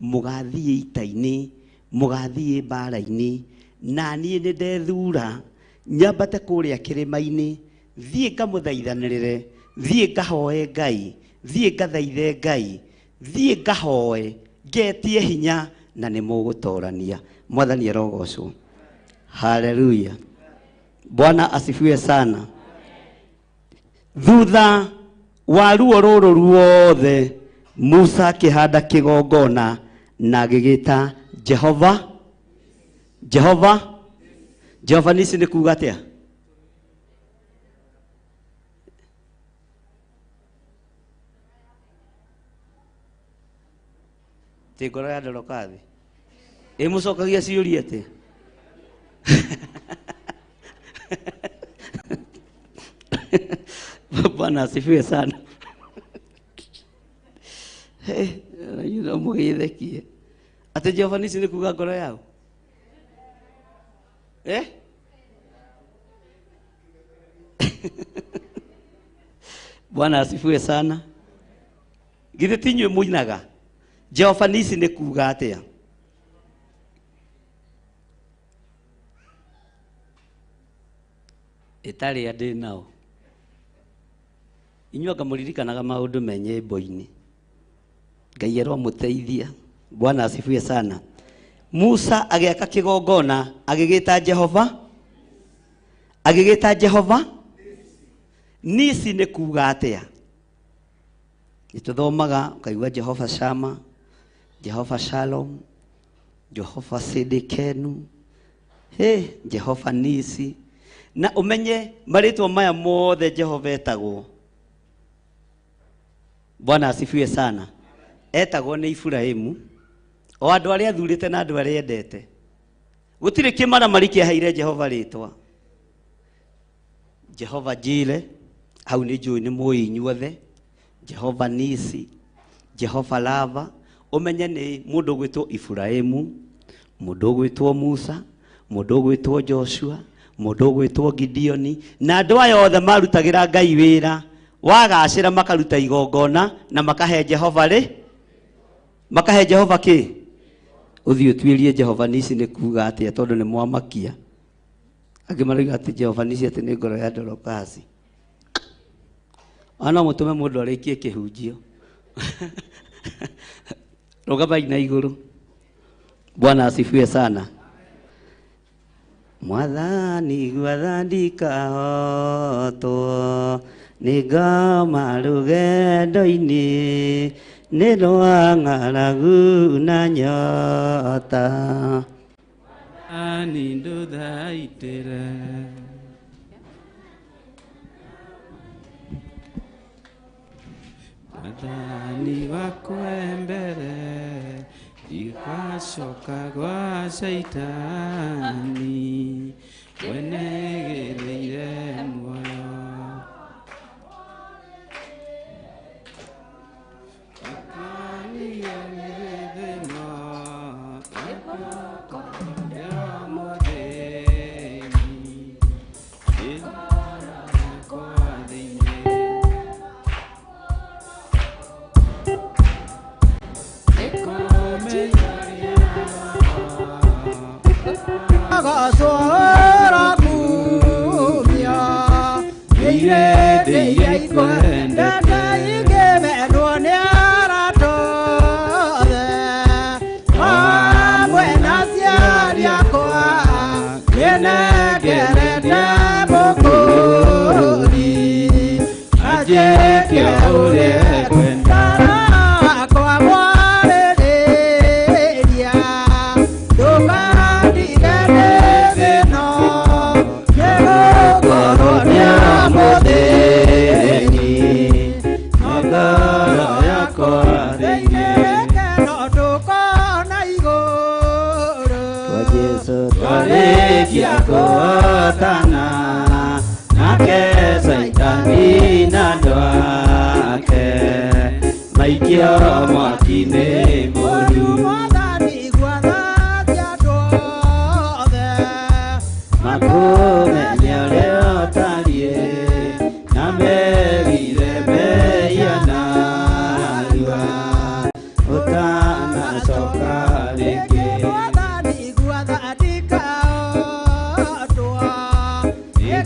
mũgathiĩ ita-inĩ, mũgathiĩ mbara-inĩ, na niĩ nĩ ndethura nyambate kũrĩa kĩrĩma-inĩ, thiĩ ngamũthaithanĩrĩre, thiĩ ngahoe Ngai, thiĩ ngathaithe Ngai, thiĩ ngahoe ngetie hinya na nĩ mũgũtorania. Mwathani arogocwo. Haleluya. Bwana asifiwe sana. Thutha wa ruo rũrũ ruothe Musa akĩhanda kĩgongona na agĩgĩta Jehova. Jehova. Jehova nisi nĩ kuga atĩa? Ti ngoro ya Dorokathi. Ĩ mũcokagia ciũria atĩa? Bwana asifiwe sana. Hey, no mũgĩthekie. Atĩ Jehova nisi nĩ kuga ngoro yao? Eh? Bwana asifiwe sana. Githĩ ti inyuĩ mũinaga? Jehova nisi nĩ kuga atĩa? Ĩtarĩ andĩ nao. Inyuĩ anga mũririkanaga maũndũ me nyĩmbo-inĩ. Ngai aromũteithia. Bwana asifiwe sana. Musa agĩaka kĩgongona agĩgĩta Jehova, agĩgĩta Jehova nisi nĩ kuga atĩa? Nĩtũthomaga ũkaigua Jehova Shama, Jehova Shalom, Jehova Sidikenu, hey, Jehova Nisi. Na ũmenye marĩtwa maya mothe Jehova etagwo. Bwana asifiwe sana. Etagwo nĩ Ibrahimu, o andũ arĩa athurĩte na andũ arĩa endete. Gũtirĩ kĩmaramari kĩaheire Jehova rĩtwa. Jehova Jire, hau nĩ njũĩ nĩ mũĩ inyuothe. Jehova Nisi, Jehova Lava. Ũmenye nĩ mũndũ ũgwĩtwo Ibrahimu, mũndũ ũgwĩtwo Musa, mũndũ ũgwĩtwo Joshua, mũndũ ũgwĩtwo Gideoni, na andũ aya othe marutagĩra Ngai wĩra. Wagacĩra makaruta igongona na makahe Jehova rĩ, makahe Jehova kĩ? Ũthiĩ ũtuĩrie Jehova Nisi nĩ kuga atĩa tondũ nĩ mwamakia. Angĩ marauga atĩ Jehova Nisi atĩ nĩ ngoro ya Dorokasi. Ona mũtũme mũndũ arĩkie kĩhunjio. Rũgamai na igũrũ. Bwana asifiwe sana. Mwathani gwatha ndikahotwo nĩ ngoma rũgendo-inĩ, nĩ rwa ng'aragu na nyota. Mwathani ndũthaitĩre. Mwathani wakwa mbere, ndigacoka gwa Shaitani, wenegereire muoyo. Kwa Jesu twarĩkia kũhotana nake Saitani na andũ ake maikio mwaki-inĩ mũru. Makũmenye ũrĩa ũtariĩ na merire mehia narua ũtanacoka rĩngĩ.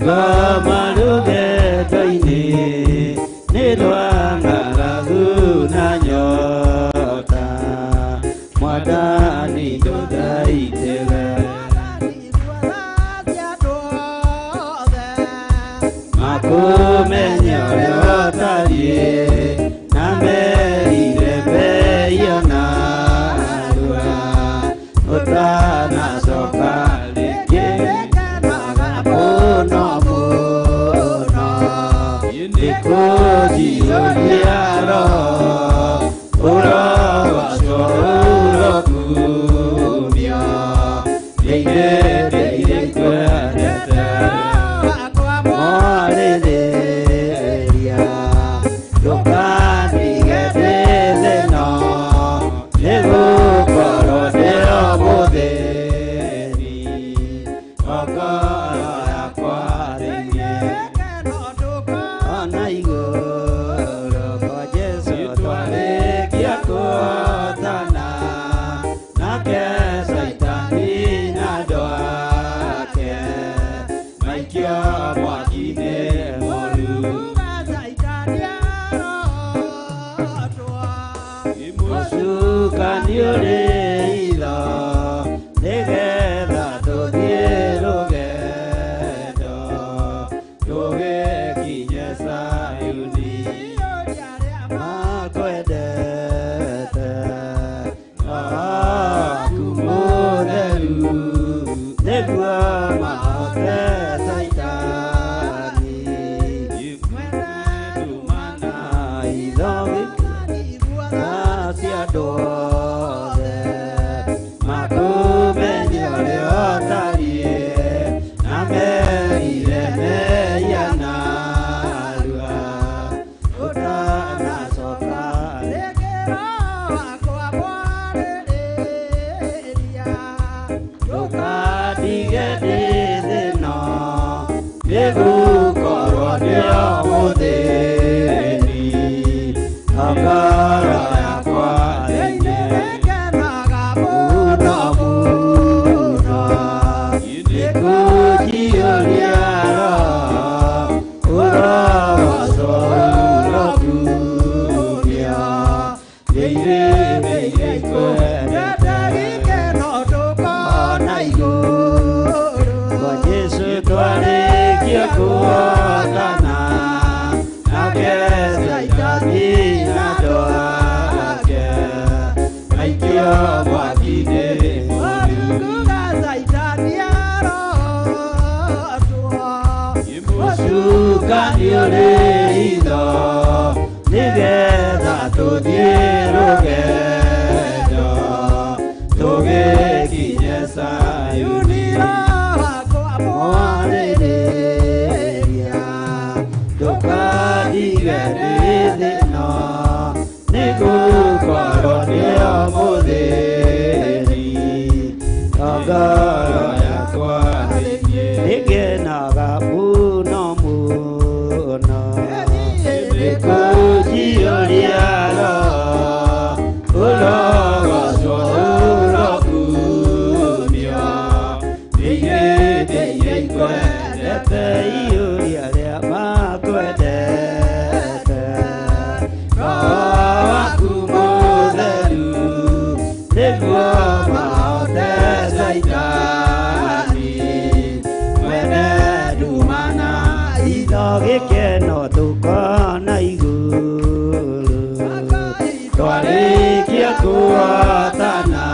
Ngoma rũgendo-inĩ nĩ rwa ng'aragu na nyota, Mwathani ndũthaitĩre. Makũmenye ũrĩa ũtariĩ na merire mehia narua ũtanacoka rĩngĩ. Mũno mũno nĩ kũnjiyũria Roho, ũrogocwo ũrokumio nĩ irĩndĩ ikwendete. Mwarĩrĩria ndũkandige ndĩ thĩna, nĩgũkorwo ndĩ o mũthĩni o ngoro yakwa thĩinĩ ona igũrũ. Kwa Jesu twarĩkia kũhotana nake Saitani na andũ ake maikio mwaki-inĩ mũru. Mũcukani ũrĩ itho nĩgetha tũthiĩ rũgendo tũgĩkinye Sayuni. Makwendete waku mũtheru nĩguo mahote Saitani. Nduma na itho cia andũ othe makũmenye ũrĩa ũtariĩ na merire mehia narua ũtanacoka rĩngĩ. Ndũkandige ndĩ thĩna, nĩgũkorwo ndĩ o mũthĩni o ngoro yakwa thĩinĩ. Mũno mũno nĩ kũnjiyũria Roho, ũrogocwo ũrokumio nĩ irĩndĩ iria ikwendete. Ona igũrũ. Kwa Jesu twarĩkia kũhotana nake Saitani na andũ ake maikio mwaki-inĩ mũru. Mũcukani ũrĩ itho nĩgetha tũthiĩ rũgendo tũgĩkinye Sayuni. Mwarĩrĩria ndũkandige ndĩ thĩna, nĩgũkorwo ndĩ o mũthĩni o ngoro yakwa thĩinĩ. Nĩngenaga mũno mũno nĩ kũnjiyũria Roho, ũrogocwo ũrokumio nĩ irĩndĩ iria ikwendete. Iyũria arĩa makwendete Roho waku mũtheru nĩguo mahote Saitani mwene nduma na itho. Gĩkeno tũkona igũrũ twarĩkia kũhotana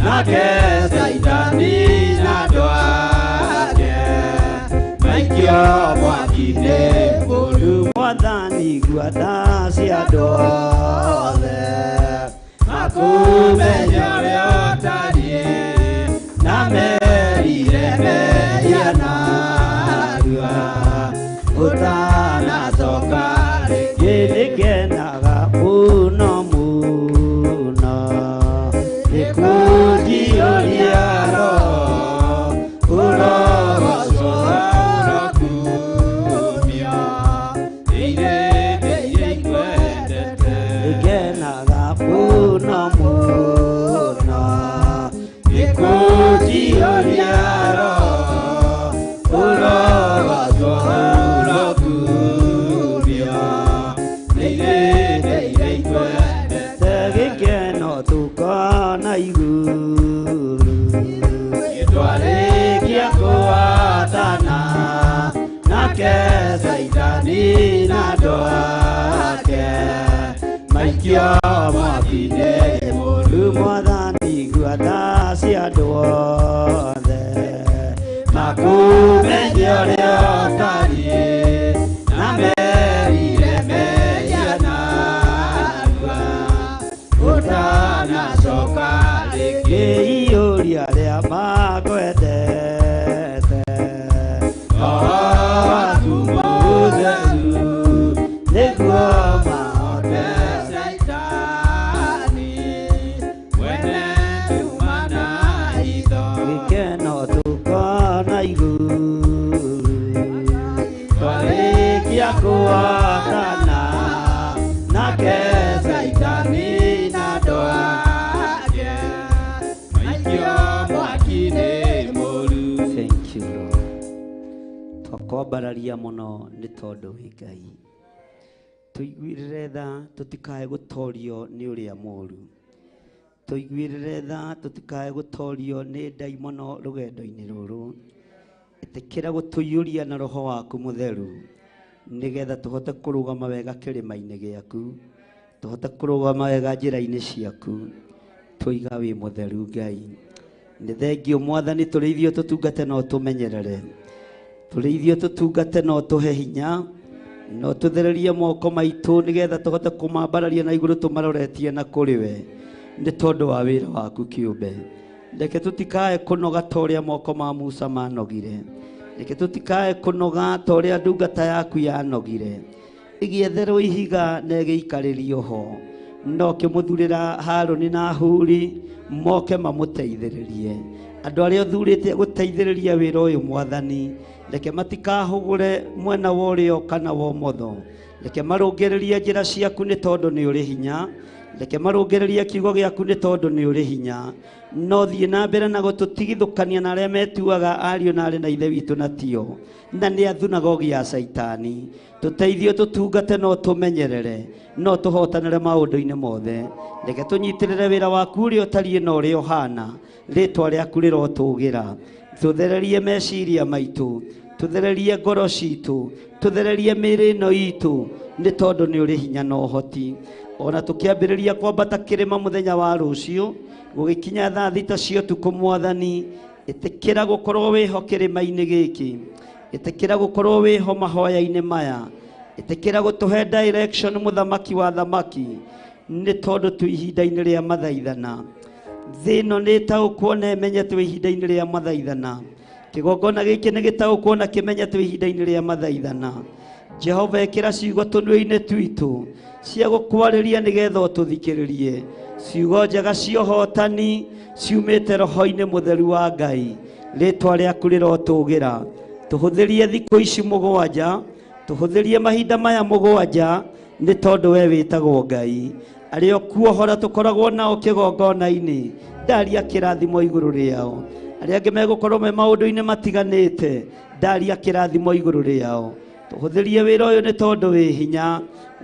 nake Saitani na andũ ake maikio mwaki-inĩ mũru. Mwathani igua tha cia andũ othe makũmenye ũrĩa ũtariĩ Saitani na andũ ake maikio mwaki-inĩ mũru. Mwathani igua tha cia andũ othe Makũmenye ũrĩa ũtariĩ na merire mehia narua ũtanacoka rĩngĩ. Iyũria arĩa makwendete Roho waku mũtheru nĩguo mahote Saitani mwene nduma na hitho. Gĩkeno tũkona igũrũ Twarĩkia kũhotana nake Saitani na andũ ake maikio mwaki-inĩ mũru. Thank you Lord. Twakwambararia mũno nĩ tondũ wĩ Ngai. Tũiguĩrĩre tha tũtikae gũtorio nĩ ũrĩa mũru. Tũiguĩrĩre tha tũtikae gũtorio nĩ ndaimono rũgendo-inĩ rũrũ. Ĩtĩkĩra gũtũiyũria na roho waku mũtheru nĩgetha tũhote kũrũgama wega kĩrĩma-inĩ gĩaku, tũhote kũrũgama wega njĩra-inĩ ciaku. Tũiga wĩ mũtheru Ngai. Nĩ thengio Mwathani, tũrĩithio tũtungate na ũtũmenyerere. Tũrĩithio tũtungate na ũtũhe hinya na ũtũthererie moko maitũ nĩgetha tũhote kũmambararia na igũrũ tũmaroretie na kũrĩ we nĩ tondũ wa wĩra waku kĩũmbe. Reke tũtikae kũnoga ta ũrĩa moko ma Musa manogire. Reke tũtikae kũnoga ta ũrĩa ndungata yaku yanogire. Ĩgĩetherwo ihiga na ĩgĩikarĩrio ho, no kĩmũthurĩra Harũni na Huri moke mamũteithĩrĩrie. Andũ arĩa ũthurĩte gũteithĩrĩria wĩra ũyũ Mwathani, reke matikahũgũre mwena wa ũrĩo kana wa ũmotho. Reke marũngĩrĩrie njĩra ciaku nĩ tondũ nĩ ũrĩ hinya. Reke marũngĩrĩrie kiugo gĩaku nĩ tondũ nĩ ũrĩ hinya. No thiĩ na mbere na gũtũtigithũkania na arĩa metuaga ariũ na arĩ na ithe witũ na tio, na nĩ a thunagogi ya Saitani. Tũteithio tũtungate no tũmenyerere, no tũhotanĩre maũndũ-inĩ mothe. Reke tũnyitĩrĩre wĩra waku ũrĩa ũtariĩ na ũrĩa ũhana. Rĩtwa rĩaku rĩrotũgĩra. Tũthererie meciria maitũ, tũthererie ngoro citũ, tũthererie mĩĩrĩ ĩno itũ nĩ tondũ nĩ ũrĩ hinya na ũhoti. Ona tũkĩambĩrĩria kwambata kĩrĩma mũthenya wa rũciũ gũgĩkinya thaa 6 cia ũtukũ Mwathani, ĩtĩkĩra gũkorwo wĩho kĩrĩma-inĩ gĩkĩ, ĩtĩkĩra gũkorwo wĩho mahoya-inĩ maya, ĩtĩkĩra gũtũhe direction mũthamaki wa thamaki nĩ tondũ twĩ ihinda-inĩ rĩa mathaithana. Thĩ ĩno nĩ ĩtaũkwo na ĩmenye twĩ ihinda-inĩ rĩa mathaithana. Kĩgongona gĩkĩ nĩ gĩtaũkwo na kĩmenye twĩ ihinda-inĩ rĩa mathaithana. Jehova ĩkĩra ciugo tũnua-inĩ twitũ cia gũkwarĩria nĩgetha ũtũthikĩrĩrie. Ciugo njega cia ũhotani ciumĩte roho-inĩ mũtheru wa Ngai. Rĩtwa rĩaku rĩrotũgĩra. Tũhũthĩrie thikũ ici 7, tũhũthĩrie mahinda maya 7 nĩ tondũ we wĩtagwo Ngai. Arĩa ũkuohora tũkoragwo nao kĩgongona-inĩ, ndaria kĩrathimo igũrũ rĩao. Arĩa angĩ megũkorwo me maũndũ-inĩ matiganĩte, ndaria kĩrathimo igũrũ rĩao. Tũhũthĩrie wĩra ũyũ nĩ tondũ wĩ hinya.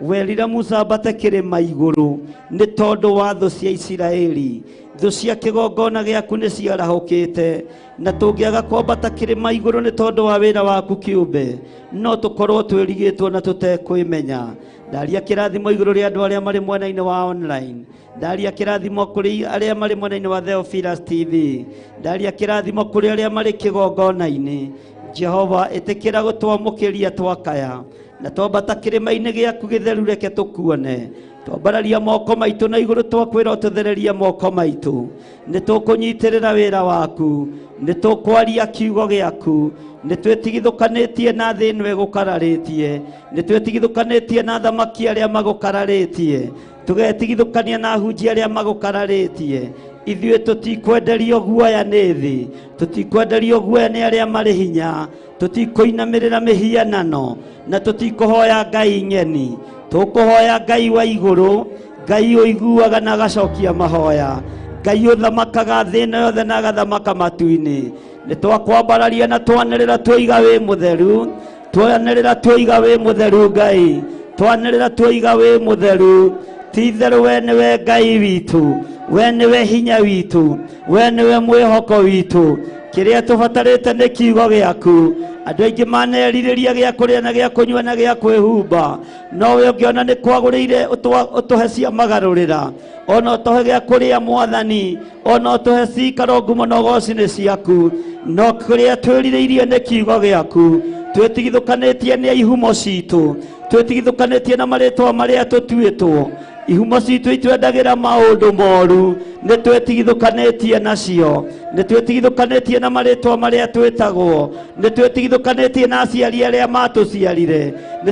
Werire Musa ambate kĩrĩma igũrũ nĩ tondũ wa thũ cia Isiraeli. Thũ cia kĩgongona gĩaku nĩ ciarahũkĩte, na tũngĩaga kwambata kĩrĩma igũrũ nĩ tondũ wa wĩra waku kĩũmbe, no tũkorwo twĩrigĩtwo na tũtekwĩmenya. Ndaria kĩrathimo igũrũ rĩa andũ arĩa marĩ mwena-inĩ wa online. Ndaria kĩrathimo kũrĩ arĩa marĩ mwena-inĩ wa Theophilus TV. Ndaria kĩrathimo kũrĩ arĩa marĩ kĩgongona-inĩ. Jehova ĩtĩkĩra gũtwamũkĩria twakaya na twambata kĩrĩma-inĩ gĩaku gĩtheru reke tũkuone. Twambararia moko maitũ na igũrũ twakwĩra ũtũthererie moko maitũ. Nĩ tũkũnyitĩrĩra wĩra waku, nĩ tũkwaria kiugo gĩaku, nĩ twĩtigithũkanĩtie na thĩ ĩno ĩgũkararĩtie, nĩ twĩtigithũkanĩtie na thamaki arĩa magũkararĩtie, tũgetigithũkania na hunjia arĩa magũkararĩtie. Ithuĩ tũtikwenderio guoya nĩ thĩ, tũtikwenderio guoya nĩ arĩa marĩ hinya, tũtikũinamĩrĩra mĩhianano, na tũtikũhoya ngai ng'eni. Tũkũhoya Ngai wa igũrũ, Ngai ũiguaga na agacokia mahoya, Ngai ũthamakaga thĩ ĩno yothe na agathamaka matu-inĩ. Nĩ twakwambararia na twanĩrĩra twoiga wĩ mũtheru, twanĩrĩra twoiga wĩ mũtheru Ngai, twanĩrĩra twoiga wĩ mũtheru. Ti itherũ we nĩwe Ngai witũ, we nĩwe hinya witũ, we nĩwe mwĩhoko witũ. Kĩrĩa tũbatarĩte nĩ kiugo gĩaku. Andũ aingĩ manerirĩria gĩa kũrĩa na gĩa kũnyua na gĩa kwĩhumba, no we ũngĩona nĩ kwagũrĩire ũtũhe cia magarũrĩra, ona ũtũhe gĩa kũrĩa Mwathani, ona ũtũhe cikaro ngumo na ũgoci nĩ ciaku, no kũrĩa twĩrirĩirie nĩ kiugo gĩaku. Twĩtigithũkanĩtie nĩ ihumo citũ, twĩtigithũkanĩtie na marĩtwa marĩa tũtuĩtwo. Ihumo citũ itwendagĩra maũndũ moru, nĩ twĩtigithũkanĩtie nacio, nĩ twĩtigithũkanĩtie na marĩtwa marĩa twĩtagwo, nĩ twĩtigithũkanĩtie na aciari arĩa matũciarire, nĩ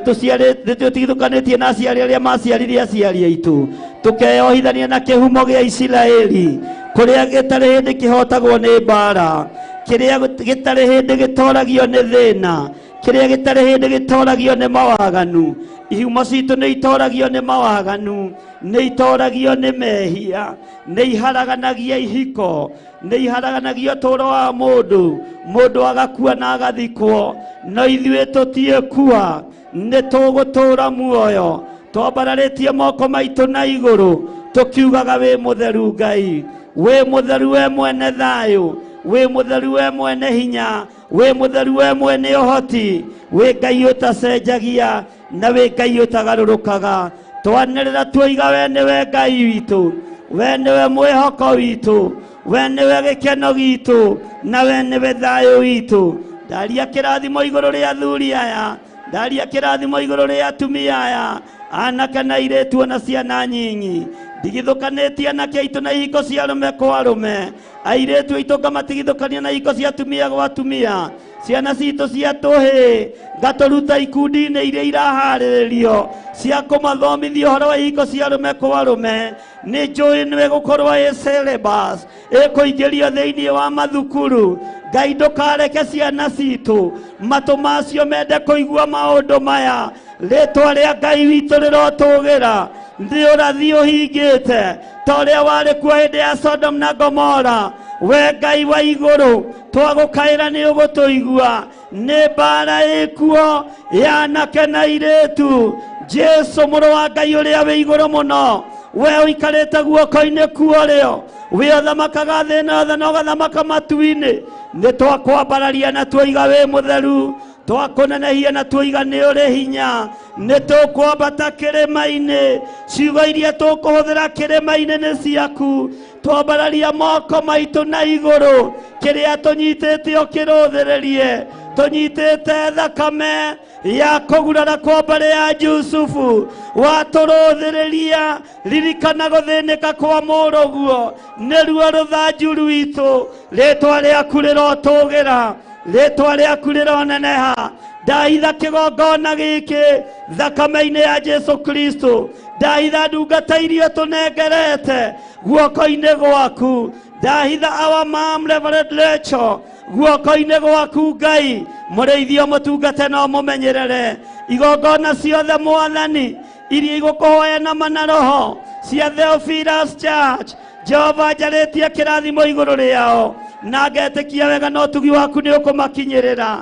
twĩtigithũkanĩtie na aciari arĩa maciarire aciari aitũ, tũkeyohithania na kĩhumo gĩa Isiraeli, kũrĩa gĩtarĩ hĩndĩ kĩhotagwo nĩ mbara, kĩrĩa gĩtarĩ hĩndĩ gĩtoragio nĩ thĩna, kĩrĩa gĩtarĩ hĩndĩ gĩtoragio nĩ mawaganu. Ihumo citũ nĩ itoragio nĩ mawaganu, nĩ itoragio nĩ mehia, nĩ iharaganagia ihiko, nĩ iharaganagia ũtũũro wa mũndũ, mũndũ agakua na agathikwo, no ithuĩ tũtiĩkua, nĩ tũgũtũũra muoyo. Twambararĩtie moko maitũ na igũrũ, tũkiugaga wĩ mũtheru Ngai, wĩ mũtheru we mwene thayũ, wĩ mũtheru we mwene hinya, wĩ mũtheru we mwene ũhoti, wĩ Ngai ũtacenjagia na wĩ Ngai ũtagarũrũkaga. Twanĩrĩra tuoiga we nĩwe Ngai witũ, we nĩwe mwĩhoko witũ, we nĩwe gĩkeno gitũ, na we nĩwe thayũ witũ. Ndaria kĩrathimo igũrũ rĩa athuri aya, ndaria kĩrathimo igũrũ rĩa atumia aya, anake na airĩtu ona ciana nyinyi. Ndigithũkanĩtie anake aitũ na ihiko cia arũme kwa arũme, airĩtu aitũ ngamatigithũkania na ihiko cia atumia gwa atumia, ciana citũ cia tũhĩ ngatũruta ikundi-inĩ iria iraharĩrĩrio cia kũmathomithia ũhoro wa ihiko cia arũme kwa arũme. Nĩ njũĩ nĩ ĩgũkorwo ĩ syllabus ĩkũingĩrio thĩinĩ wa mathukuru. Ngai ndũkareke ciana citũ matũ macio mende kũigua maũndũ maya. Rĩtwa rĩa Ngai witũ rĩrotũgĩra, nĩ ũrathi ũhingĩte ta ũrĩa warĩ kuo hĩndĩ ya Sodom na Gomora. We Ngai wa igũrũ, twagũkaĩra nĩ ũgũtũigua. Nĩ mbara ĩkuo ya anake na airĩtu. Jesu mũrũ wa Ngai ũrĩa wĩ igũrũ mũno, we ũikarĩte guoko-inĩ kuo rĩo, wĩ ũthamakaga thĩ ĩno yothe na ũgathamaka matu-inĩ, nĩ twakwambararia na tuoiga wĩ mũtheru, twakũnenehia na tuoiga nĩ ũrĩ hinya. Nĩ tũkwambata kĩrĩma-inĩ, ciugo iria tũkũhũthĩra kĩrĩma-inĩ nĩ ciaku. Twambararia moko maitũ na igũrũ, kĩrĩa tũnyitĩte ũkĩrũthĩrĩrie. Tũnyitĩte thakame ya kũgurara kwa mbarĩ ya Jusufu, watũrũthĩrĩria. Ririkana gũthĩnĩka kwa mũrũguo, nĩruo rũthanju rwitũ. Rĩtwa rĩaku rĩrotũgĩra, rĩtwa rĩaku rĩroneneha. Ndahitha kĩgongona gĩkĩ thakame-inĩ ya Jesu Kristo. Ndahitha ndungata iria tũnengerete guoko-inĩ gwaku. Ndahitha our mom Reverend Rachel guoko-inĩ gwaku Ngai, mũrĩithio mũtungate na ũmũmenyerere. Igongona ciothe Mwathani iria igũkũhoya na mana roho cia Theophilus Church, Jehova njarĩtie kĩrathimo igũrũ rĩao, na ngetĩkia wega na ũtugi waku nĩ ũkũmakinyĩrĩra.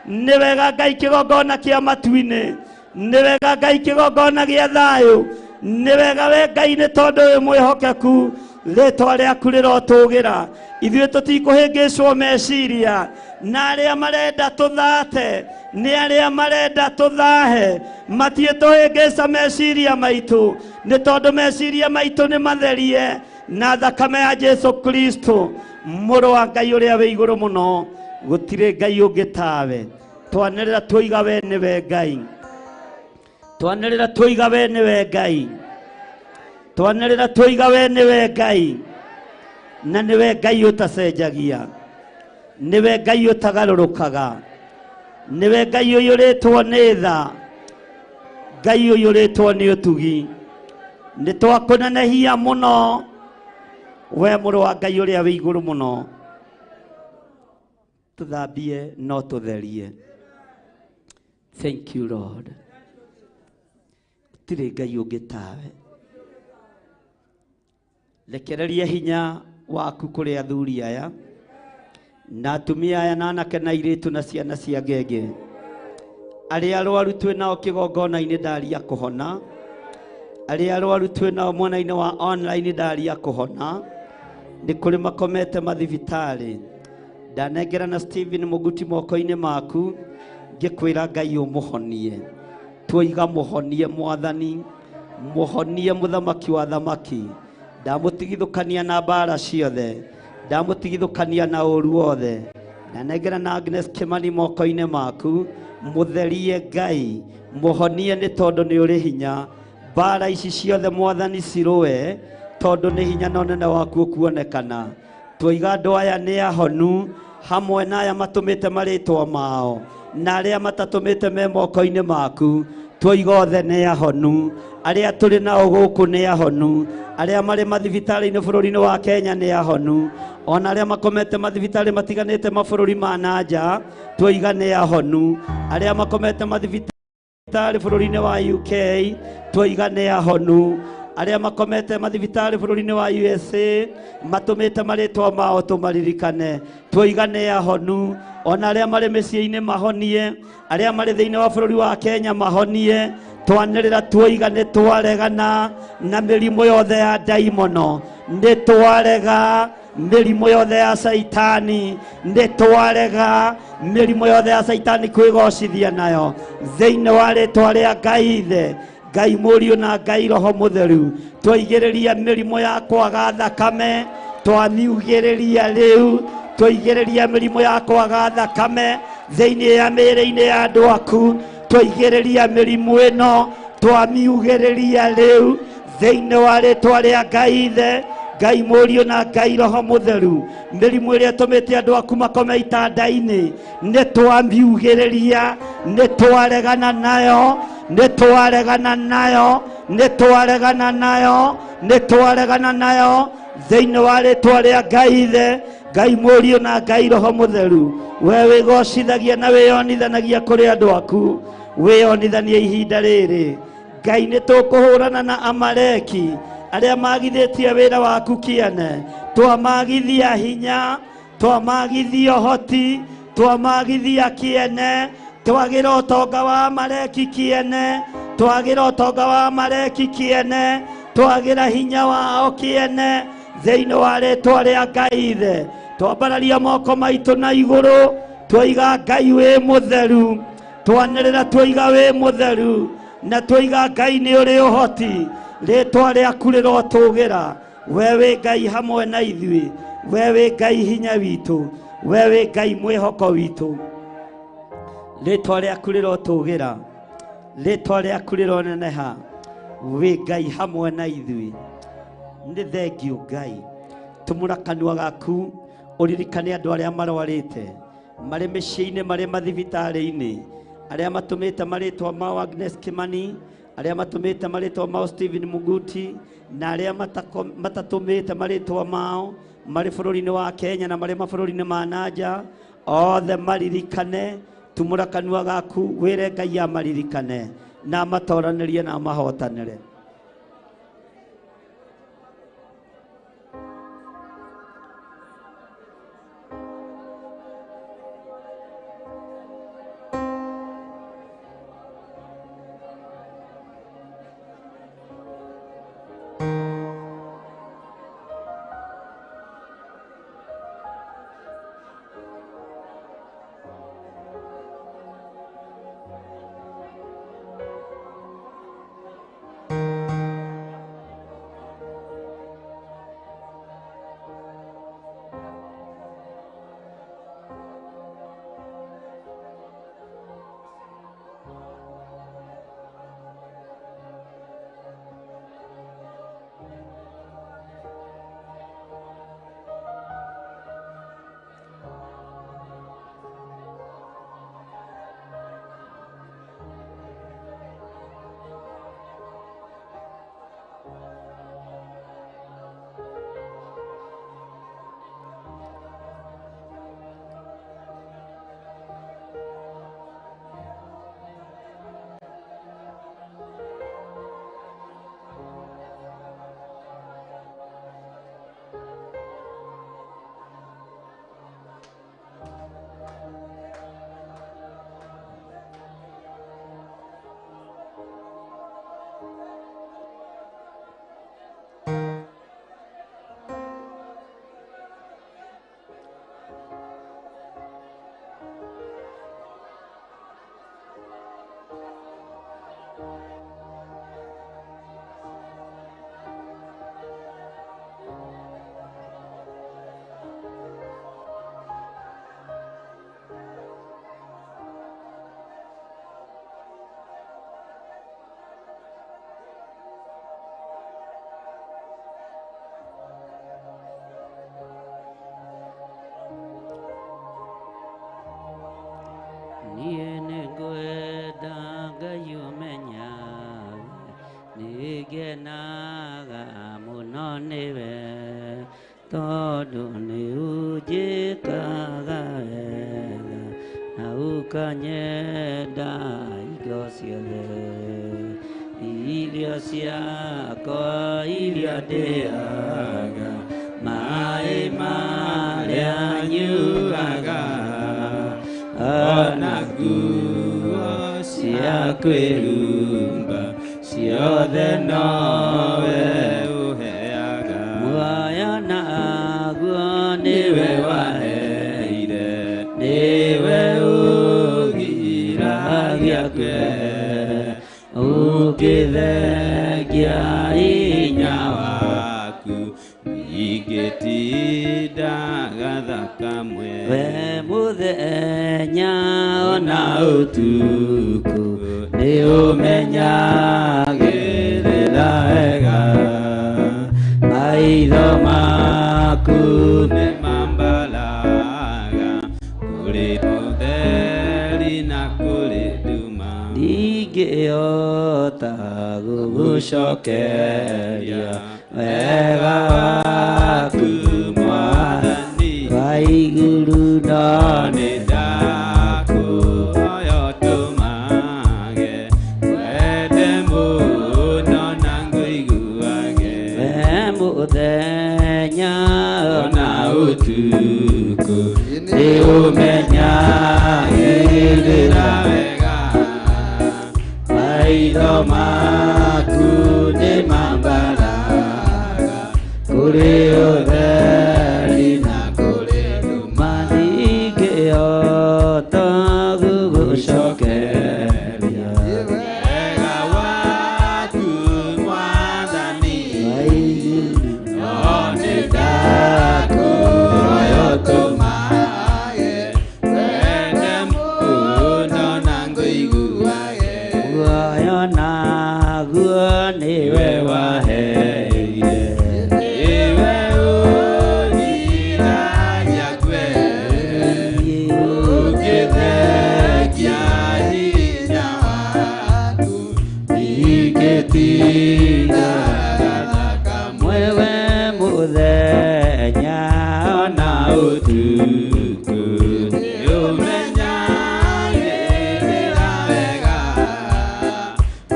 Nĩ wega Ngai kĩgongona kĩa matu-inĩ, nĩ wega Ngai kĩgongona gĩa thayũ, nĩ wega we Ngai nĩ tondũ wĩ mwĩhokeku. Rĩtwa rĩaku rĩrotũgĩra. Ithuĩ tũtikũhĩngĩcwo meciria na arĩa marenda tũthate, nĩ arĩa marenda tũthahe, matiĩtũhĩngĩca meciria maitũ, nĩ tondũ meciria maitũ nĩ matherie na thakame ya Jesu Kristo mũrũ wa Ngai ũrĩa wĩ igũrũ mũno. Gũtirĩ Ngai ũngĩ tawe. Twanĩrĩra tuoiga we nĩwe Ngai, twanĩrĩra tuoiga we nĩwe Ngai, twanĩrĩra tuoiga we nĩwe Ngai, na nĩwe Ngai ũtacenjagia, nĩwe Ngai ũtagarũrũkaga, nĩwe Ngai ũiyũrĩtwo nĩ tha, Ngai ũiyũrĩtwo nĩ ũtugi. Nĩ twakũnenehia mũno we mũrũ wa Ngai ũrĩa wĩ igũrũ mũno. Tũthambie no tũtherie. Thank you Lord. Gũtirĩ Ngai ũngĩ tawe. Rekereria hinya waku kũrĩ athuri aya na atumia aya na anake na airĩtu na ciana cia ngenge arĩa arwaru twĩ nao kĩgongona-inĩ ndaria kũhona, arĩa arwaru twĩ nao mwena-inĩ wa online ndaria kũhona. Nĩ kũrĩ makomete mathibitarĩ, Ndanengerana Stephen Muguti moko-inĩ maku, ngĩkwĩra Ngai ũmũhonie. Tuoiga mũhonie Mwathani, mũhonie mũthamaki wa thamaki. Ndamũtigithũkania na mbara ciothe, ndamũtigithũkania na ũru wothe. Ndanengerana Agnes Kimani moko-inĩ maku, mũtherie Ngai, mũhonie nĩ tondũ nĩ ũrĩ hinya. Mbara ici ciothe Mwathani cirũe, tondũ nĩ hinya na ũnene waku ũkuonekana. Tuoiga andũ aya nĩ ahonu, hamwe na aya matũmĩte marĩtwa mao na arĩa matatũmĩte me moko-inĩ maku. Tuoiga othe nĩ ahonu, arĩa tũrĩ nao gũkũ nĩ ahonu, arĩa marĩ mathibitarĩ-inĩ bũrũri-inĩ wa Kenya nĩ ahonu, ona arĩa makomete mathibitarĩ matiganĩte mabũrũri ma na nja tuoiga nĩ ahonu, arĩa makomete mathibitarĩ bũrũri-inĩ wa UK tuoiga nĩ ahonu, arĩa makomete mathibitarĩ bũrũri-inĩ wa USA matũmĩte marĩtwa mao tũmaririkane tuoiga nĩ ahonu, ona arĩa marĩ mĩciĩ-inĩ mahonie, arĩa marĩ thĩinĩ wa bũrũri wa Kenya mahonie. Twanĩrĩra tuoiga nĩ twaregana na mĩrimũ yothe ya ndaimono, nĩ twarega mĩrimũ yothe ya caitani, nĩ twarega mĩrimũ yothe ya caitani kwĩgocithia nayo thĩinĩ wa rĩtwa rĩa Ngai Ithe, Ngai Mũriũ na Ngai Roho Mũtheru. Twaigĩrĩria mĩrimũ ya kwaga thakame, twamiugĩrĩria rĩu, twaigĩrĩria mĩrimũ ya kwaga thakame thĩinĩ ya mĩĩrĩ-inĩ ya andũ aku, twaigĩrĩria mĩrimũ ĩno, twamiugĩrĩria rĩu thĩinĩ wa rĩtwa rĩa Ngai Ithe, Ngai Mũriũ na Ngai Roho Mũtheru. Mĩrimũ ĩrĩa ĩtũmĩte andũ aku makome itanda-inĩ nĩ twamiugĩrĩria, nĩ twaregana nayo, nĩ twaregana nayo, nĩ twaregana nayo, nĩ twaregana nayo thĩinĩ wa rĩtwa rĩa Ngai Ithe, Ngai Mũriũ na Ngai Roho Mũtheru. We wĩgocithagia na wĩyonithanagia kũrĩ andũ aku, wĩyonithanie ihinda rĩrĩ. Ngai nĩ tũkũhũrana na Amaleki arĩa magithĩtie wĩra waku kĩene, twamagithia hinya, twamagithia ũhoti, twamagithia kĩene, twagĩra ũtonga wa Amaleki kĩene, twagĩra ũtonga wa Amaleki kĩene, twagĩra hinya wao kĩene thĩinĩ wa rĩtwa rĩa Ngai Ithe. Twambararia moko maitũ na igũrũ, twoiga Ngai wĩ mũtheru, twanĩrĩra twoiga wĩ mũtheru, na twoiga Ngai nĩ ũrĩ ũhoti, rĩtwa rĩaku rĩrotũgĩra. We wĩ Ngai hamwe na ithuĩ, we wĩ Ngai hinya witũ, we wĩ Ngai mwĩhoko witũ. Rĩtwa rĩaku rĩrotũgĩra, rĩtwa rĩaku rĩroneneha, wĩ Ngai hamwe na ithuĩ. Nĩ thengiũ Ngai, tumũra kanua gaku ũririkane andũ arĩa marwarĩte, marĩ mĩciĩ-inĩ, marĩ mathibitarĩ-inĩ, arĩa matũmĩte marĩtwa mao Agnes Kimani, arĩa matũmĩte marĩtwa mao Stephen Muguti, na arĩa matatũmĩte marĩtwa mao marĩ bũrũri-inĩ wa Kenya na marĩ mabũrũri-inĩ ma na nja, othe maririkane. Tumũra kanua gaku wĩre Ngai amaririkane na amatoranĩrie na amahotanĩre. Nĩ ũnjĩkaga wega na ũkanyenda indo ciothe, irio ciakwa iria ndĩaga, maĩ marĩa nyuaga, ona nguo cia kwĩhumba ciothe nowe ũheaga. Muoyo naguo nĩwe waheire, nĩwe ũgiragia kwe, ũngĩthengia hinya waku ingĩtindaga thakamwe. We mũthenya ona ũtukũ nĩ ũmenyagĩrĩra wega, maitho maku nĩ mambaraga kũrĩ ũtheri na kũrĩ nduma. Ndingĩhota gũgũcokeria wega waku Mwathani wa igũrũ, no nĩ ndakũhoya ũtũmage wende mũno na ngũiguage. We mũthenya ona ũtukũ nĩ ũmenyagĩrĩra wega, maitho maku nĩ mambaraga kũrĩ ũtheri na kũrĩ nduma. Ndingĩhota gũgũcokeria wega waku Mwathani, no nĩ ndakũhoya ũtũmage wende mũno na ngũiguage. Muoyo naguo nĩwe waheire, Nĩwe ũgiragia kwe, ũngĩthengia hinya waku ingĩtindaga thakamwe. Wewe mũthenya Ona ũtukũ nĩ ũmenyagĩrĩra wega,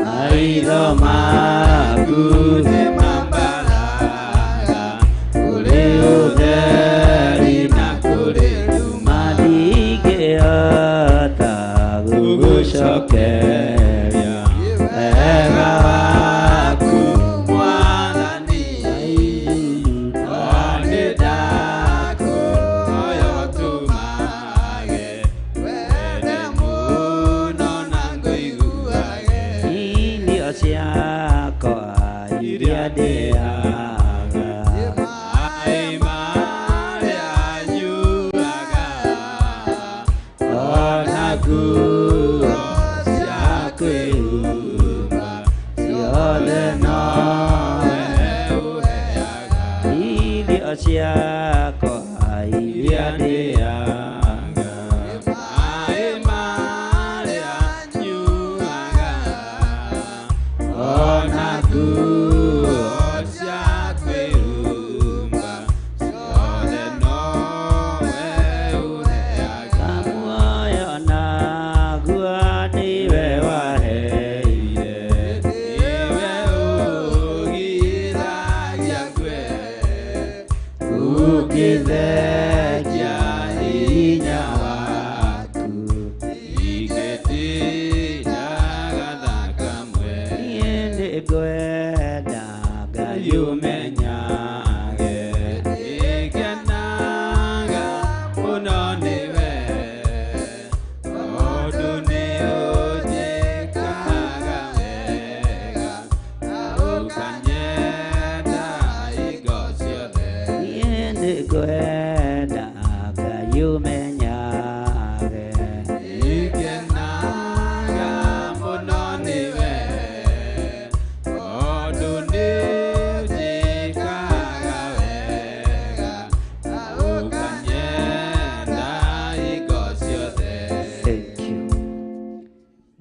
maitho maku nĩ mambaraga kũrĩ ũtheri na kũrĩ nduma. Ndingĩhota gũgũcokeria wega waku Mwathani, no nĩ ndakũhoya ũtũmage wende mũno na ngũiguage. Irio ciakwa iria ndĩaga, Maĩ marĩa nyuaga, ona nguo cia kwĩhumba ciothe nowe ũheaga. Irio ciakwa iria ndĩaga, Maĩ marĩa nyuaga, ona nguo cia kwĩhumba ciothe nowe ũheaga. Muoyo naguo nĩwe waheire, Nĩwe ũgiragia kwe, ũngĩthengia hinya waku ingĩtindaga thakamwe. Niĩ nĩngwenda Ngai ũmenyage nĩngenaga mũno nĩwe, tondũ nĩ ũnjĩkaga wega na ũkanyenda hingo ciothe. Niĩ nĩngwenda Ngai ũmenyage Nĩngenaga mũno nĩwe, tondũ nĩ ũnjĩkaga wega na ũkanyenda hingo ciothe. Thank you.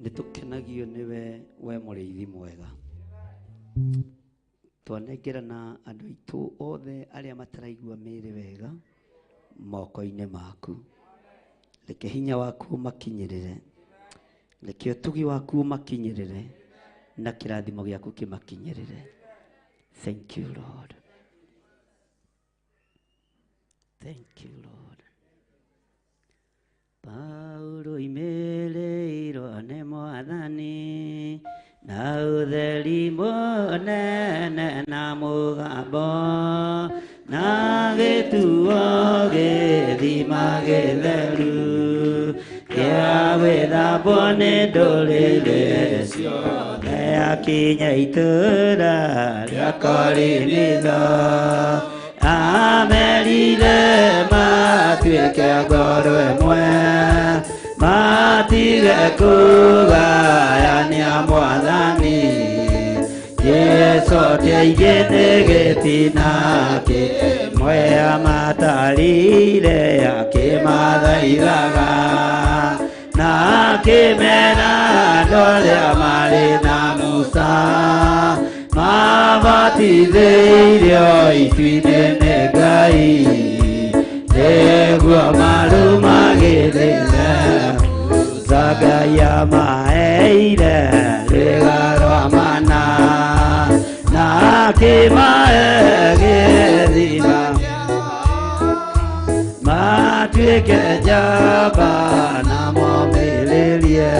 Nĩ tũkenagio nĩwe we mũrĩithi mwega. Twanengerana andũ aitũ othe arĩa mataraigua mĩĩrĩ wega moko-inĩ maku. Reke hinya waku ũmakinyĩrĩre, reke ũtugi waku ũmakinyĩrĩre, na kĩrathimo gĩaku kĩmakinyĩrĩre. Thank you, Lord. Thank you, Lord. Paulo imĩrĩirwo nĩ Mwathani na ũtheri mũnene na mũgambo na gĩtuo gĩthima gĩtheru kĩa gwĩthambwo nĩ ndũrĩrĩ ciothe akinya itũũra rĩa Korinitho amerire matuĩke ngoro ĩmwe matige kũgayania Mwathani Jesũ nĩaigĩte gĩtina kĩmwe amatarire akĩmathaithaga na akĩmera andũ arĩa marĩ na Musa mabatithĩirio itu-inĩ nĩ Ngai nĩguo marũmagĩrĩre Musa Ngai amaheire rwĩga rwa mana na akĩmahe gĩthima matuĩke njamba na momĩrĩrie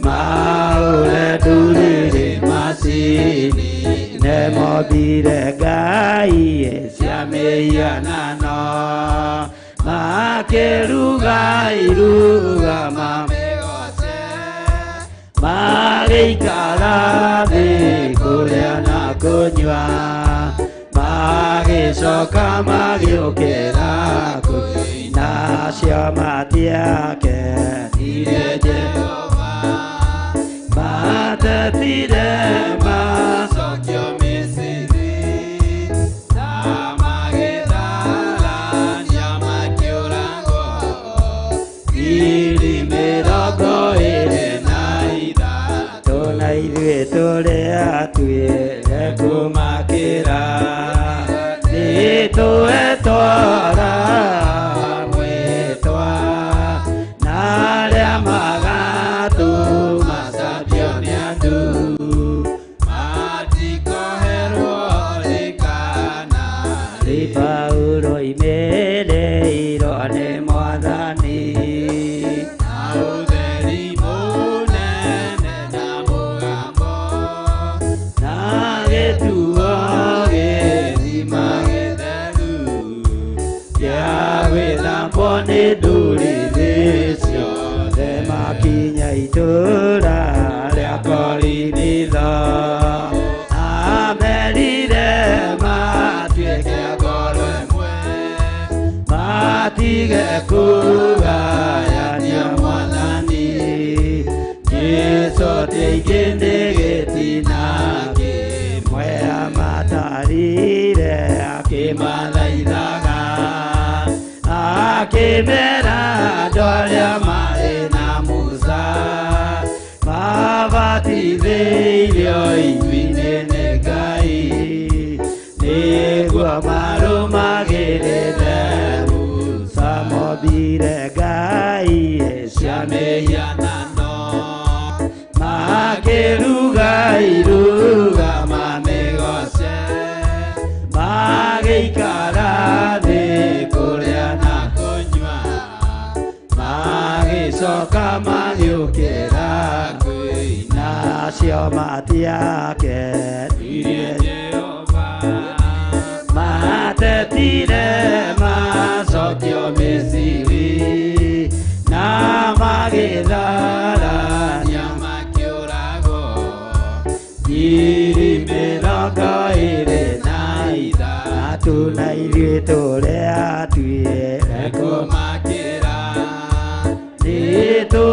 maũre ndũrĩrĩ macinine mothire Ngai cia mĩhianano makĩruga iruga mamĩgoce magĩikara thĩ kũrĩa na kũnyua magĩcoka magĩũkĩra kũina cio matiakenirie Jehova matetire macokio Misiri na magĩtharania makĩũragwo 23 na ithuĩ tũrĩ atuĩre kũmakĩra nĩtũetwara mwĩtwa na arĩa magatũma cambio nĩ andũ matikoherwo rĩ kana rĩ. Paulo imĩrĩirwo nĩ Mwathani na ũtheri mũnene na mũgambo na gĩtuo gĩthima gĩtheru kĩa gwĩthambwo nĩ ndũrĩrĩ ciothe makinya itũũra rĩa Korinitho amerire matuĩke ngoro ĩmwe matige kũgayania Mwathani Jesũ nĩaigĩte gĩtina kĩmwe amatarire akĩmathaithaga akĩmera andũ arĩa marĩ na Musa mabatithĩirio itu-inĩ nĩ Ngai nĩguo marũmagĩrĩre Musa mothire Ngai cia mĩhianano makĩruga iruga mamĩgoce magĩikara thĩ kũrĩa na kũnyua magĩcoka magĩũkĩra kũina cio matiakenirie Jehova matetire macokio Misiri na magĩtharania makĩũragwo 23 na ithuĩ tũrĩ atuĩre kũmakĩra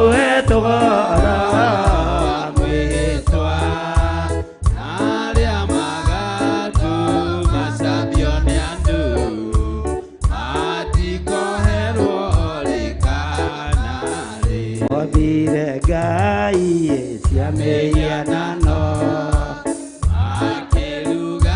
nĩtũetwara mwĩtwa na arĩa magatũma cambio nĩ andũ matikoherwo rĩ kana rĩ. Mothire Ngai cia mĩhianano makĩruga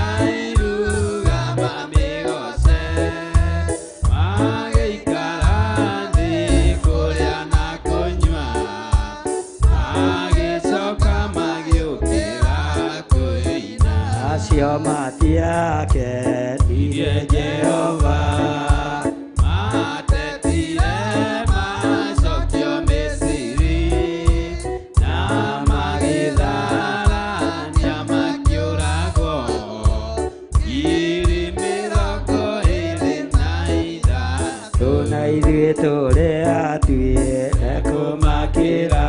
Ithuĩ tũrĩ atuĩ ekũmakĩra.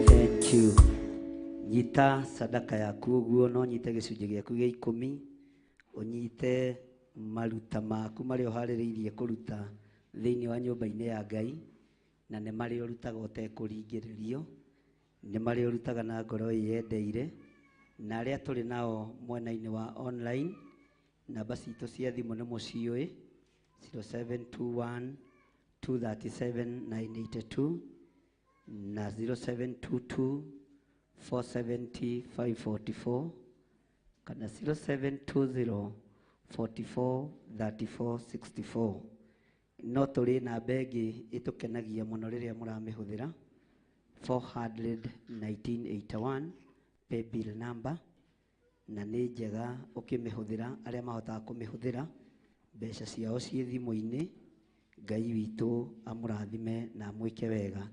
Thank you. Nyita sadaka yaku ũguo no nyite gĩcunjĩ gĩaku gĩa 10 ũnyite maruta maku marĩa ũharĩrĩirie kũruta thĩinĩ wa nyũmba-inĩ ya Ngai, na nĩ marĩa ũrutaga ũtekũringĩrĩrio, nĩ marĩa ũrutaga na ngoro ĩyendeire. Na arĩa tũrĩ nao mwena-inĩ wa online, namba citũ cia thimũ nĩ mũciũĩ 0721 237 982 na 0722 470 544 kana 0720 44 34 64. No tũrĩ namba ĩngĩ ĩtũkenagia mũno rĩrĩa mũramĩhũthĩra 400 1981 paybill number, na nĩ njega ũkĩmĩhũthĩra. Arĩa mahotaga kũmĩhũthĩra mbeca ciao ciĩ thimũ-inĩ, Ngai witũ amũrathime na amwĩke wega.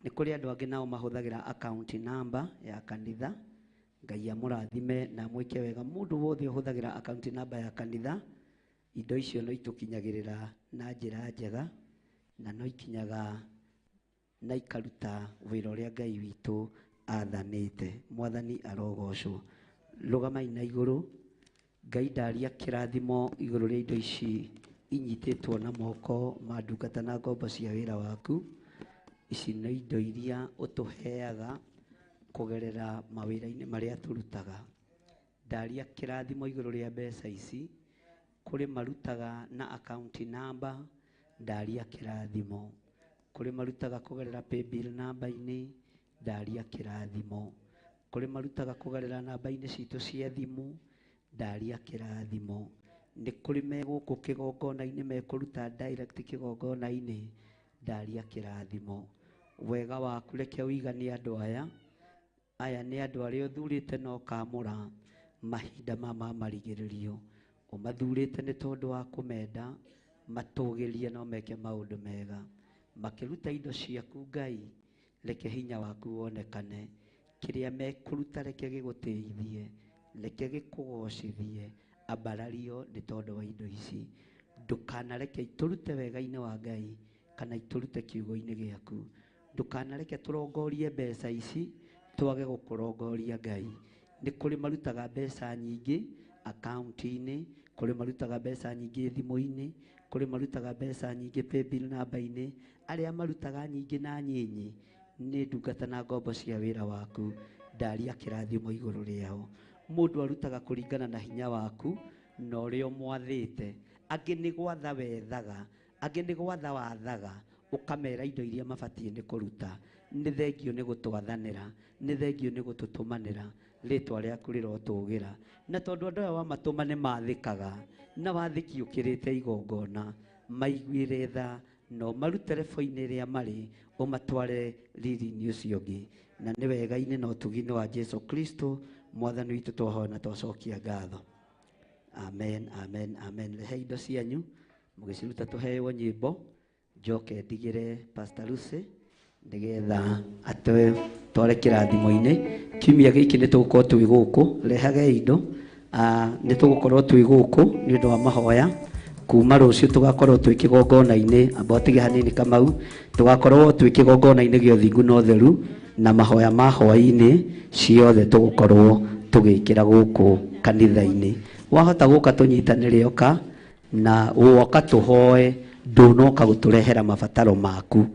Nĩ kũrĩ andũ angĩ nao mahũthagĩra account number ya kanitha, Ngai amũrathime na amwĩke wega. Mũndũ wothe ũhũthagĩra account number ya kanitha, indo icio no itũkinyagĩrĩra na njĩra njega, na no ikinyaga na ikaruta wĩra ũrĩa Ngai witũ athanĩte. Mwathani arogocwo. Rũgamai na igũrũ. Ngai ndaria kĩrathimo igũrũ rĩa indo ici inyitĩtwo na moko ma ndungata na ngombo cia wĩra waku. Ici nĩ indo iria ũtũheaga kũgerera mawĩra-inĩ marĩa tũrutaga. Ndaria kĩrathimo igũrũ rĩa mbeca ici, kũrĩ marutaga na account number, ndaria kĩrathimo. Kũrĩ marutaga kũgerera paybill number-inĩ, ndaria kĩrathimo. Kũrĩ marutaga kũgerera namba-inĩ citũ cia thimũ, ndaria kĩrathimo. Nĩ kũrĩ me gũkũ kĩgongona-inĩ mekũruta direct kĩgongona-inĩ, ndaria kĩrathimo. Wega waku reke ũiganie andũ aya. Aya nĩ andũ arĩa ũthurĩte na ũkamũra mahinda ma marigĩrĩrio. Ũmathurĩte nĩ tondũ wa kũmenda, matũgĩrie no meke maũndũ mega. Makĩruta indo ciaku Ngai, reke hinya waku wonekane. Kĩrĩa mekũruta reke gĩgũtĩithie, reke gĩkũgocithie, ambarario nĩ tondũ wa indo ici. Ndũkanareke itũrute wega-inĩ wa Ngai kana itũrute kiugo-inĩ gĩaku. Ndũkanareke tũrongorie mbeca ici twage gũkũrongoria Ngai. Nĩ kũrĩ marutaga mbeca nyingĩ akaunti-inĩ, kũrĩ marutaga mbeca nyingĩ thimũ-inĩ, kũrĩ marutaga mbeca nyingĩ paybill namba-inĩ. Arĩa marutaga nyingĩ na nyinyi nĩ ndungata na ngombo cia wĩra waku, ndaria kĩrathimo igũrũ rĩao. Mũndũ arutaga kũringana na hinya waku na ũrĩa ũmwathĩte. Angĩ nĩ gwatha wethaga, angĩ nĩ gwatha wathaga, ũkamera indo iria mabatiĩ nĩ kũruta. Nĩ thengio nĩ gũtwathanĩra, nĩ thengio nĩ gũtũtũmanĩra, rĩtwa rĩaku rĩrotũgĩra. Na tondũ andũ aya wamatũma nĩ mathĩkaga, na wathĩki ũkĩrĩte igongona, maiguĩre tha na ũmarute rebo-inĩ ĩrĩa marĩ, ũmatware riri-inĩ ũcio ũngĩ. Na nĩ wega-inĩ na ũtugi-inĩ wa Jesu Kristo Mwathani witũ twahoya na twacokia ngatho. Amen, amen, amen. Rehe indo cianyu mũgĩciruta tũheo nyĩmbo, njoke ndigĩre Pastor Lucy nĩgetha atware kĩrathimo-inĩ. Kiumia gĩkĩ nĩ tũgũkorwo twĩ gũkũ, rehage indo. Nĩ tũgũkorwo twĩ gũkũ nĩ ũndũ wa mahoya. Kuma rũciũ tũgakorwo twĩ kĩgongona-inĩ, amba ũtige hanini Kamau, tũgakorwo twĩ kĩgongona-inĩ gĩa ũthingu na ũtheru, na mahoya ma hwaĩ-inĩ ciothe tũgũkorwo tũgĩkĩra gũkũ kanitha-inĩ. Wahota gũka tũnyitanĩre oka, na woka tũhoe, ndũnoka gũtũrehera mabataro maku.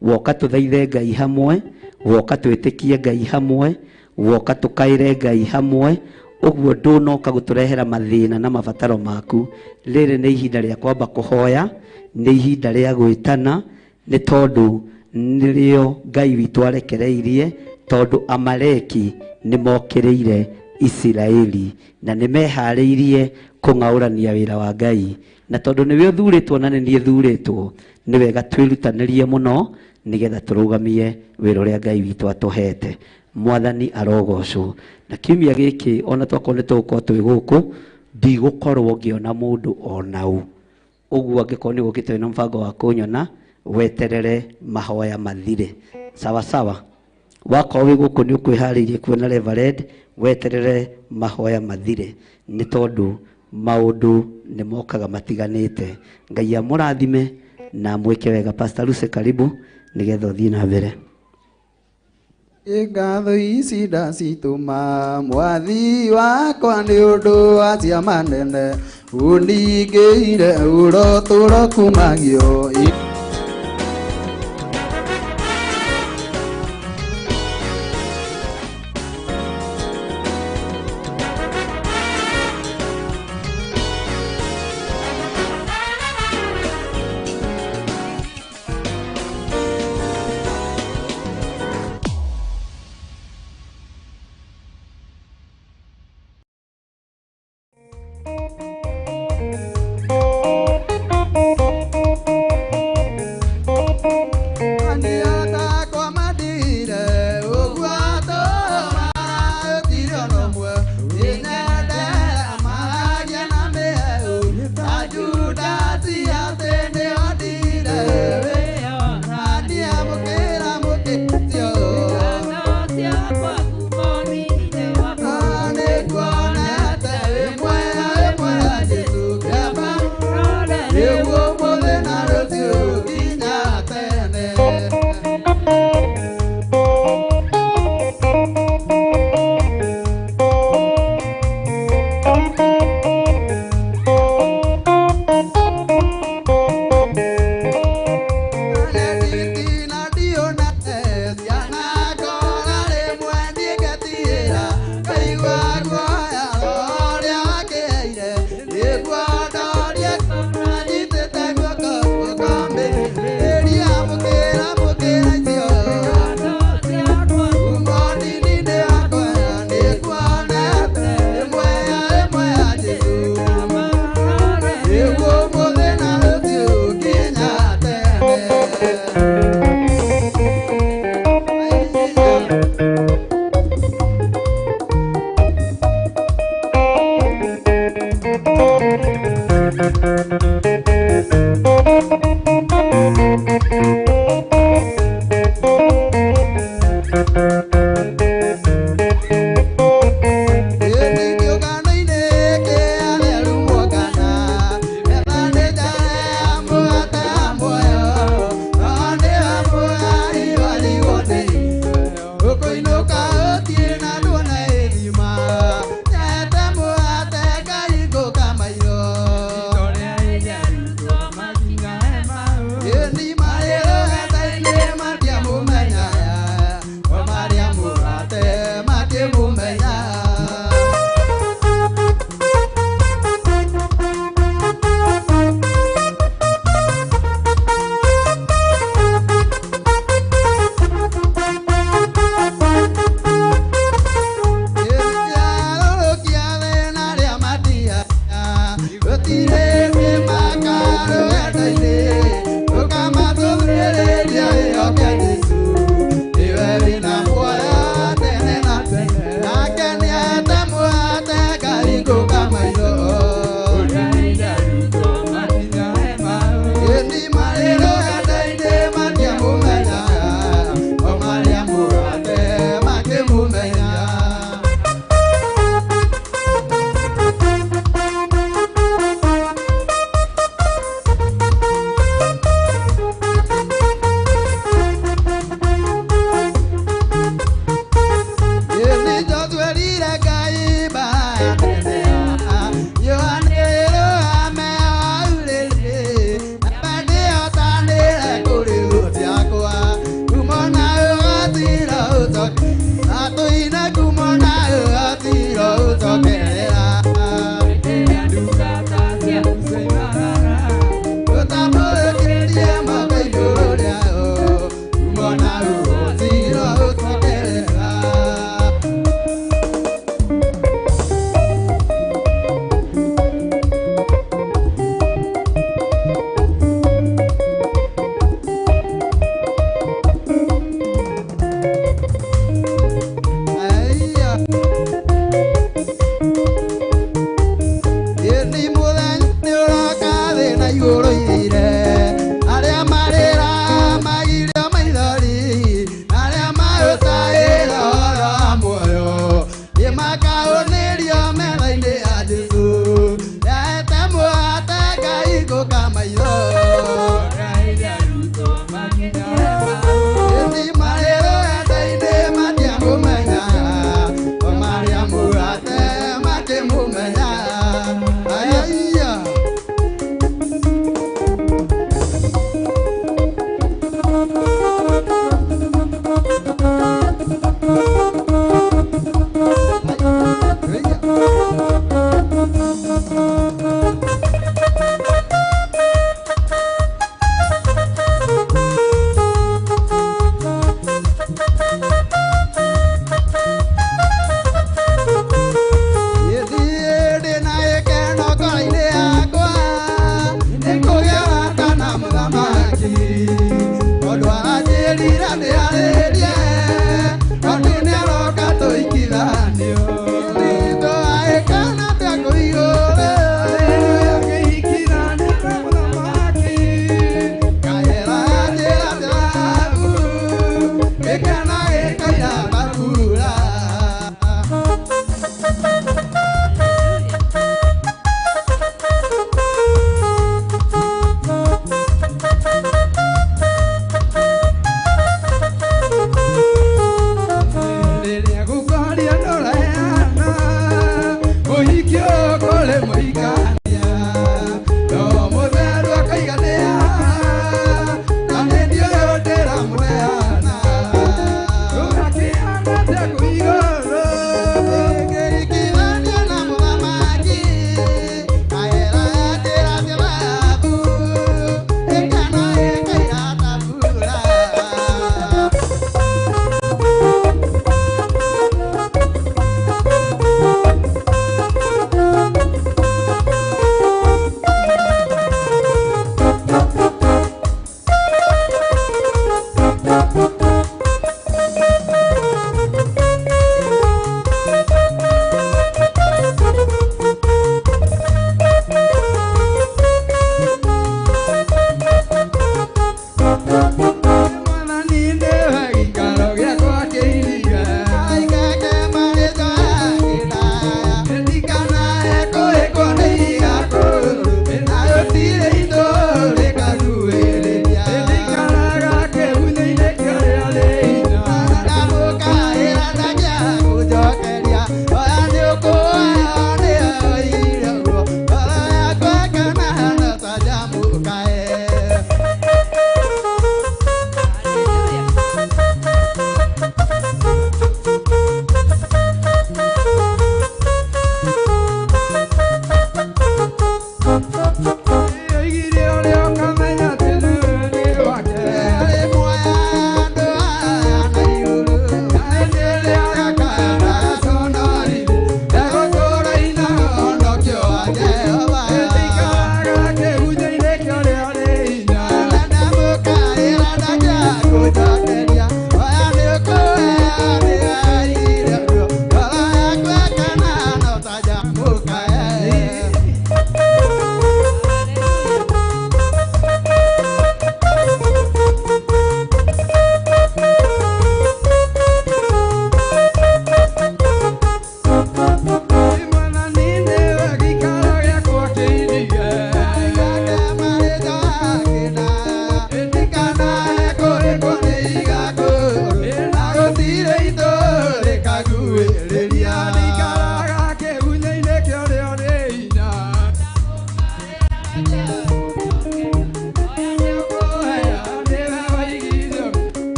Woka tũthaithe Ngai hamwe, woka twĩtĩkie Ngai hamwe, woka tũkaĩre Ngai hamwe, ũguo ndũnoka gũtũrehera mathĩna na mabataro maku. Rĩrĩ nĩ ihinda rĩa kwamba kũhoya, nĩ ihinda rĩa gwĩtana, nĩ tondũ nĩrĩo Ngai witũ arekereirie, tondũ Amaleki nĩ mokĩrĩire Isiraeli na nĩ meharĩirie kũng'aũrania wĩra wa Ngai. Na tondũ nĩwe ũthurĩtwo na nĩ niĩ thurĩtwo, nĩ wega twĩrutanĩrie mũno nĩgetha tũrũgamie wĩra ũrĩa Ngai witũ atũhete. Mwathani arogocwo. Na kiumia gĩkĩ ona twakorwo nĩ tũgũkorwo twĩ gũkũ, ndigũkorwo ngĩona mũndũ ona ũ. Ũguo angĩkorwo nĩ ũkĩte wĩna mũbango wa kũnyona, weterere mahoya mathire. Sawa sawa. Wakorwo wĩ gũkũ nĩ ũkwĩharĩirie kuona Reverend, weterere mahoya mathire, nĩ tondũ maũndũ nĩ mokaga matiganĩte. Ngai amũrathime na mwĩke wega. Pastor Lucy, karibu nĩgetha ũthiĩ na mbere. Ngatho ici ndacitũma mwathi wakwa nĩ ũndũ wa ciama nene ũningĩire ũrotũro kumagio.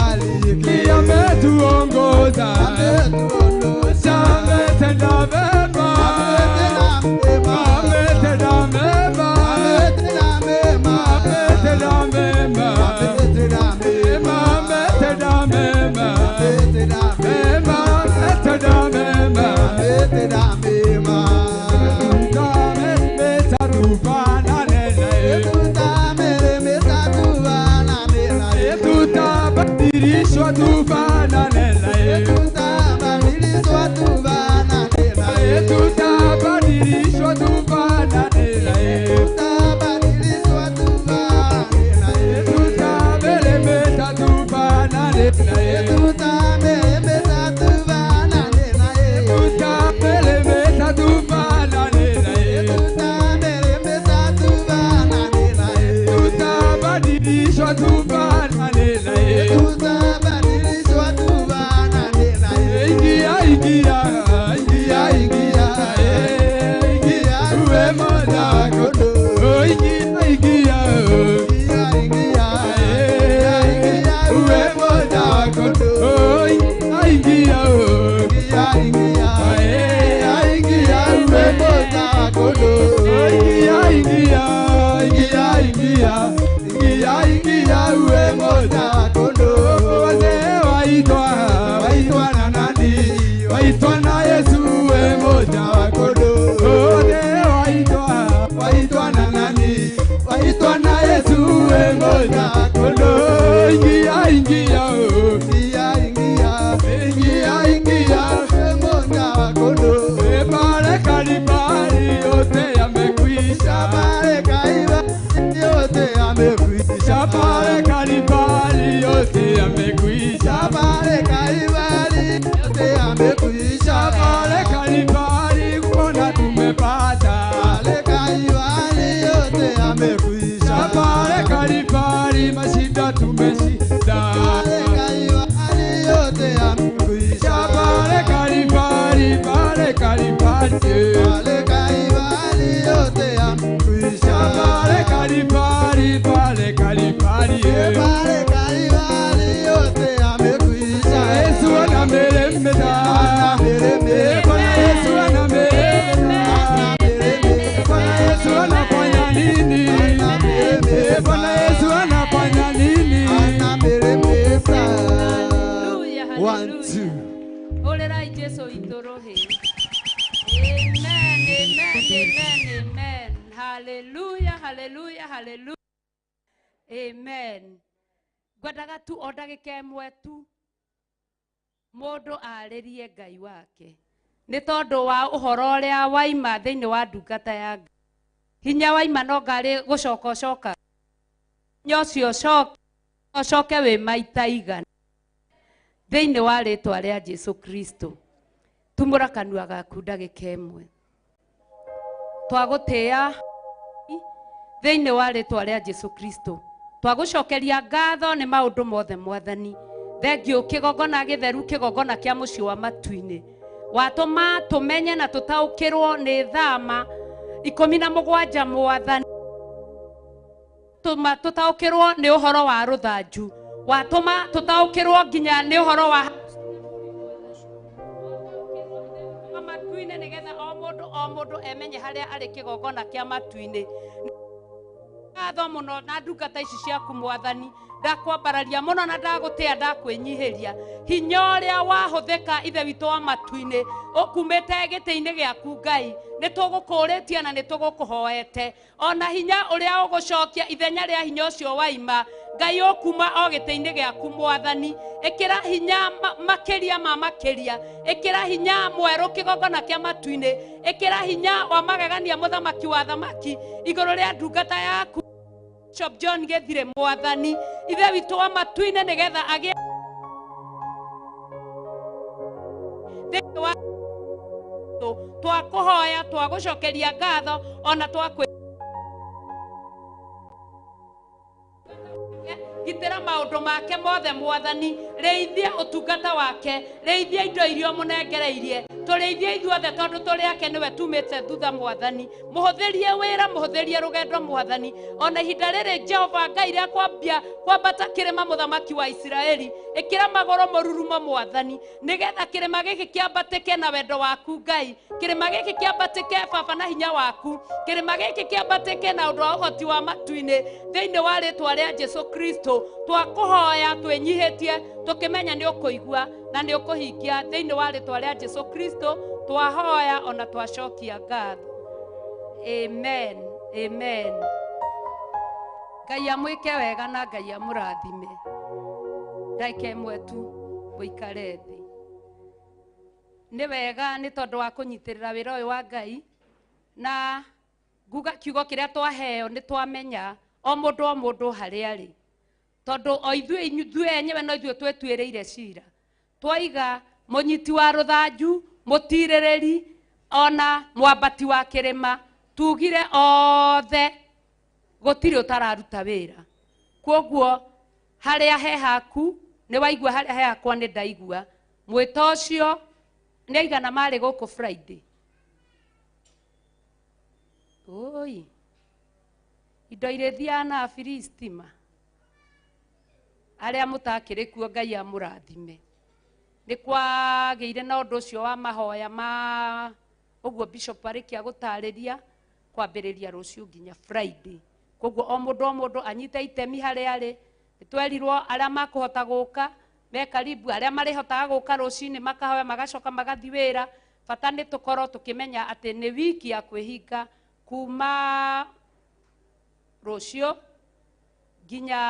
Ametubariki, ametuongoza, ametenda mema, ametenda mema, ametenda mema, ametenda mema, ametenda mema, ametenda mema. Hallelujah, hallelujah. Amen. Ngwendaga tu o ndagĩka ĩmwe tu mũndũ arĩrie Ngai wake nĩ tondũ wa ũhoro ũrĩa waima thĩinĩ wa ndungata ya Ngai. Hinya waima no ngarĩ gũcoka ũcoka hinya ũcio ũcoke wĩ maita igana thĩinĩ wa rĩtwa rĩa Jesu Kristo. Tumũra kanua gaku ndagĩka ĩmwe. Twagũtĩĩa thĩinĩ wa rĩtwa rĩa Jesu Kristo. Twagũcokeria ngatho nĩ maũndũ mothe Mwathani. Thengiũ kĩgongona gĩtheru, kĩgongona kĩa mũciĩ wa matu-inĩ. Watũma tũmenye na tũtaũkĩrwo nĩ thama 17 Mwathani. Tũma tũtaũkĩrwo nĩ ũhoro wa rũthanju. Watũma tũtaũkĩrwo nginya nĩ ũhoro wa matu-inĩ nĩgetha o mũndũ emenye harĩa arĩ kĩgongona kĩa matu-inĩ. Ngatho mũno na ndungata ici ciaku Mwathani, ndakwambararia mũno na ndagũtĩa ndakwĩnyihĩria. Hinya ũrĩa wahũthĩka Ithe witũ wa matu-inĩ ũkumĩte gĩtĩ-inĩ gĩaku Ngai, nĩ tũgũkũrĩtie na nĩ tũgũkũhoete. Ona hinya ũrĩa ũgũcokia ithenya rĩa hinya ũcio waima Ngai ũkuma o gĩtĩ-inĩ gĩaku Mwathani. Ĩkĩra hinya makĩria ma makĩria, ĩkĩra hinya mwerũ kĩgongona kĩa matu-inĩ, ĩkĩra hinya wa magegania mũthamaki wa thamaki igũrũ rĩa ndungata yaku Bishop John Gĩthire Mwathani. Ithe witũ wa matu-inĩ nĩgetha agĩe thĩinĩ wa twakũhoya twagũcokeria ngatho ona twakwĩ gitĩra maũndũ maũndũ make mothe mwathani rĩithie ũtungata wake rĩithie indo iria ũmũnengereirie tũrĩithie ithuothe tondũ tũrĩ ake nĩwe tumĩte thutha mwathani mũhũthĩrie wĩra mũhũthĩrie rũgendo mwathani ona ihinda rĩrĩ Jehova Ngai rĩa kwambia kwambata kĩrĩma mũthamaki wa Isiraeli ĩkĩra magũrũ mũrurumo mwathani nĩgetha kĩrĩma gĩkĩ kĩambatĩke na wendo waku Ngai kĩrĩma gĩkĩ kĩambatĩke baba na hinya waku kĩrĩma gĩkĩ kĩambatĩke na ũndũ wa ũhoti wa matu-inĩ thĩinĩ wa rĩtwa rĩa Jesu Kristo twakũhoya twĩnyihĩtie tũkĩmenya nĩ ũkũigua na nĩ ũkũhingia thĩinĩ wa rĩtwa rĩa Jesu Kristo twahoya ona twacokia ngatho. Amen, amen. Ngai amwĩke wega na Ngai amũrathime. Ndagĩka ĩmwe tu mũikare thĩ. Nĩ wega nĩ tondũ wa kũnyitĩrĩra wĩra ũyũ wa Ngai na nguga kiugo kĩrĩa twaheo nĩ twamenya o mũndũ harĩa arĩ tondũ o ithuĩ enyewe no ithuĩ twĩtuĩrĩire cira twaiga mũnyiti wa rũthanju mũtirĩrĩri ona mwambati wa kĩrĩma tugire othe gũtirĩ ũtararuta wĩra kwoguo harĩa he haku nĩ waigua harĩa he hakwa nĩ ndaigua mwĩto ũcio nĩ aigana marĩ gũkũ Friday oi indo irĩthiaga na Afilistima arĩa mũtakĩrĩ kuo Ngai amũrathime nĩ kwagĩire na ũndũ ũcio wa mahoya ma ũguo bishop arĩkia gũtarĩria kwambĩrĩria rũciũ nginya Friday koguo o mũndũ anyite itemi harĩa arĩ nĩ twerirwo arĩa makũhota gũka me karibu arĩa marĩhotaga gũka rũcinĩ makahoya magacoka magathiĩ wĩra bata nĩ tũkorwo tũkĩmenya atĩ nĩ wiki ya kwĩhinga kuma rũciũ nginya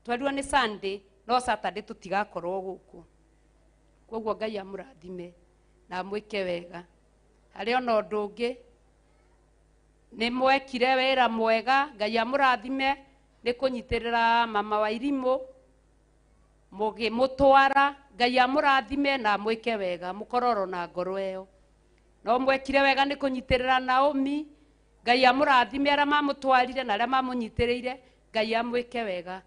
twerirwo nĩ Sunday no Saturday tũtigakorwo gũkũ koguo Ngai amũrathime na amwĩke wega harĩ ona ũndũ ũngĩ nĩ mwekire wĩra mwega Ngai amũrathime nĩ kũnyitĩrĩra mama wa irimũ mũgĩmũtwara Ngai amũrathime na amwĩke wega mũkororo na ngoro ĩyo no mwekire wega nĩ kũnyitĩrĩra Naomi Ngai amũrathime arĩa mamũtwarire na arĩa mamũnyitĩrĩire Ngai amwĩke wega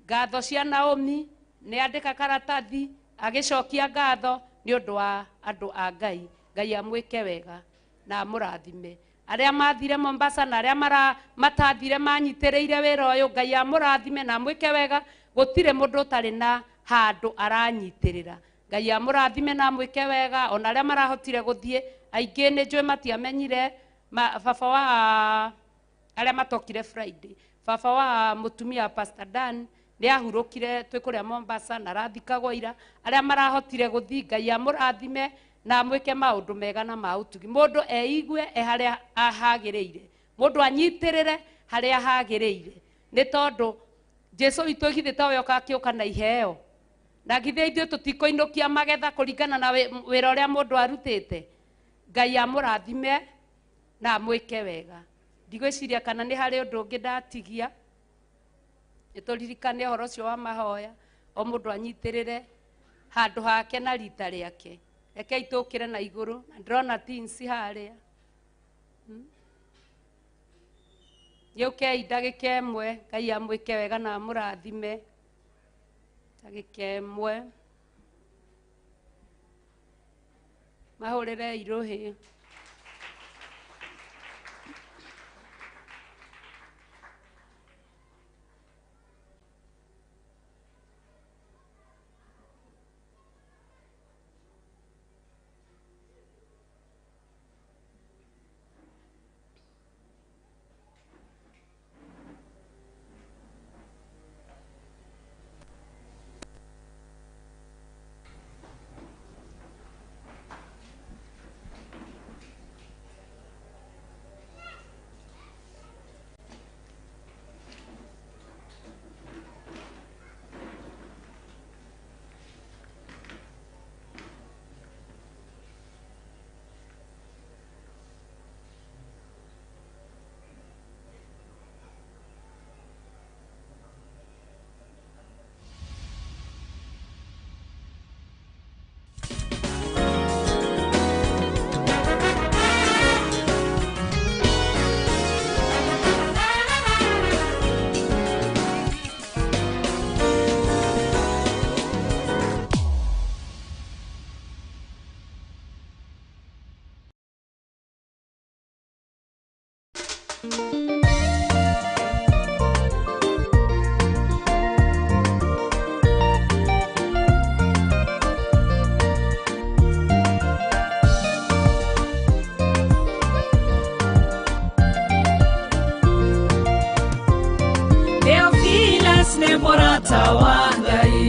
ngatho cia Naomi nĩ andĩka karatathi agĩcokia ngatho nĩ ũndũ wa andũ a Ngai Ngai amwĩke wega na amũrathime arĩa mathire Mombasa na arĩa matathire manyitĩrĩire wĩra ũyũ Ngai amũrathime na amwĩke wega gũtirĩ mũndũ ũtarĩ na handũ aranyitĩrĩra Ngai amũrathime na amwĩke wega ona arĩa marahotire gũthiĩ aingĩ nĩ njũĩ matiamenyire baba wa arĩa matokire Friday baba wa mũtumia Pastor Dan nĩ ahurũkire twĩ kũrĩa Mombasa na arathikagwo ira arĩa marahotire gũthiĩ Ngai amũrathime na amwĩke maũndũ mega na ma ũtugi mũndũ eigue e harĩa hagĩrĩire mũndũ anyitĩrĩre harĩa hagĩrĩire nĩ tondũ Jesu witũ githĩ tawe oka akĩũka na iheo na githĩ ithuĩ tũtikũinũkia magetha kũringana na wĩra ũrĩa mũndũ arutĩte Ngai amũrathime na amwĩke wega ndigwĩciria kana nĩ harĩ ũndũ ũngĩ ndatigia nĩ tũririkane ũhoro ũcio wa mahoya o mũndũ anyitĩrĩre handũ hake na rita rĩake rekei tũkĩre na igũrũ na ndĩrona teens harĩa gĩũkei ndagĩka ĩmwe Ngai amwĩke wega na amũrathime ndagĩka ĩmwe mahũrĩre irũhĩ Theophilus nĩ mũrata wa Ngai,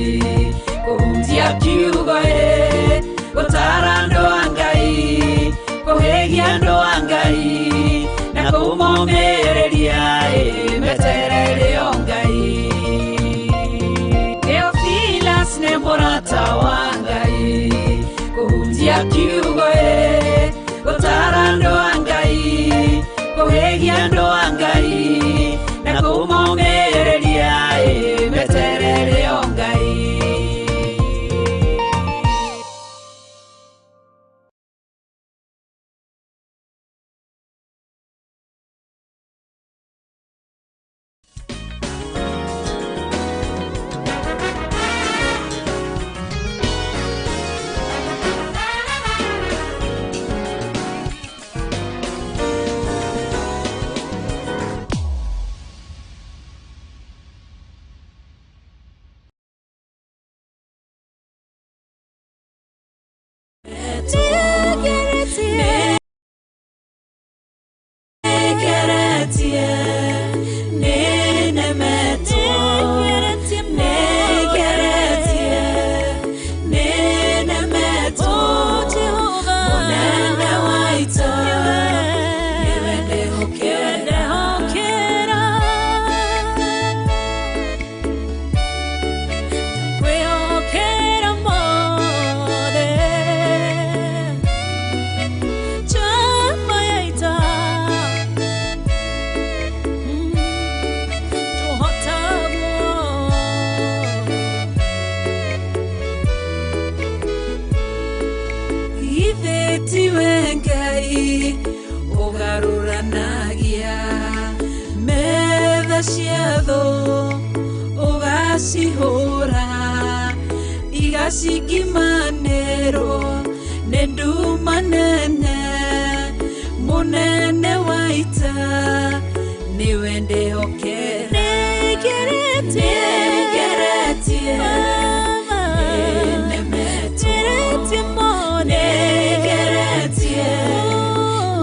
kũhunjia kiugo ĩ, gũtara andũ a Ngai, kũhĩgia andũ a Ngai, na kũmomĩrĩria ĩ, meterere o Ngai. Theophilus nĩ mũrata wa Ngai, kũhunjia kiugo ĩ, gũtara andũ a Ngai, kũhĩgia andũ a Ngai, na kũmomĩrĩria ĩ, meterere o Ngai. Igacikimanĩrwo nĩ nduma nene, mũnene wa ita nĩwe ndĩhokera. Nĩngeretie, nĩnemetwo, nĩngeretie,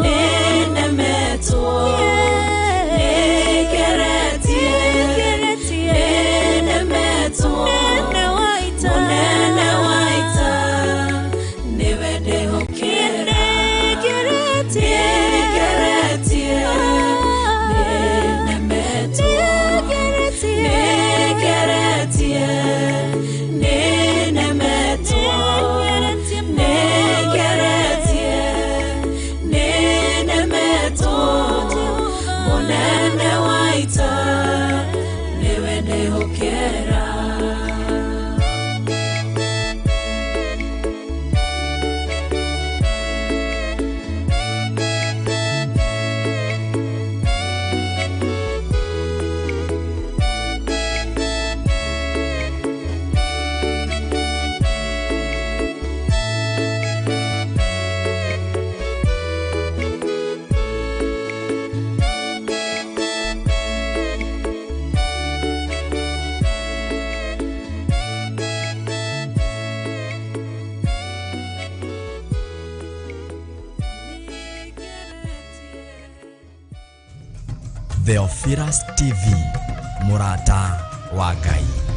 nĩnemetwo, nĩngeretie, nĩnemetwo, mũnene wa ita nĩwe ndĩhokera. Nĩngeretie, nĩnemetwo, nĩngeretie, nĩnemetwo, nĩngeretie, nĩnemetwo, mũnene wa ita nĩwe ndĩhokera. Theophilus TV, mũrata wa Ngai.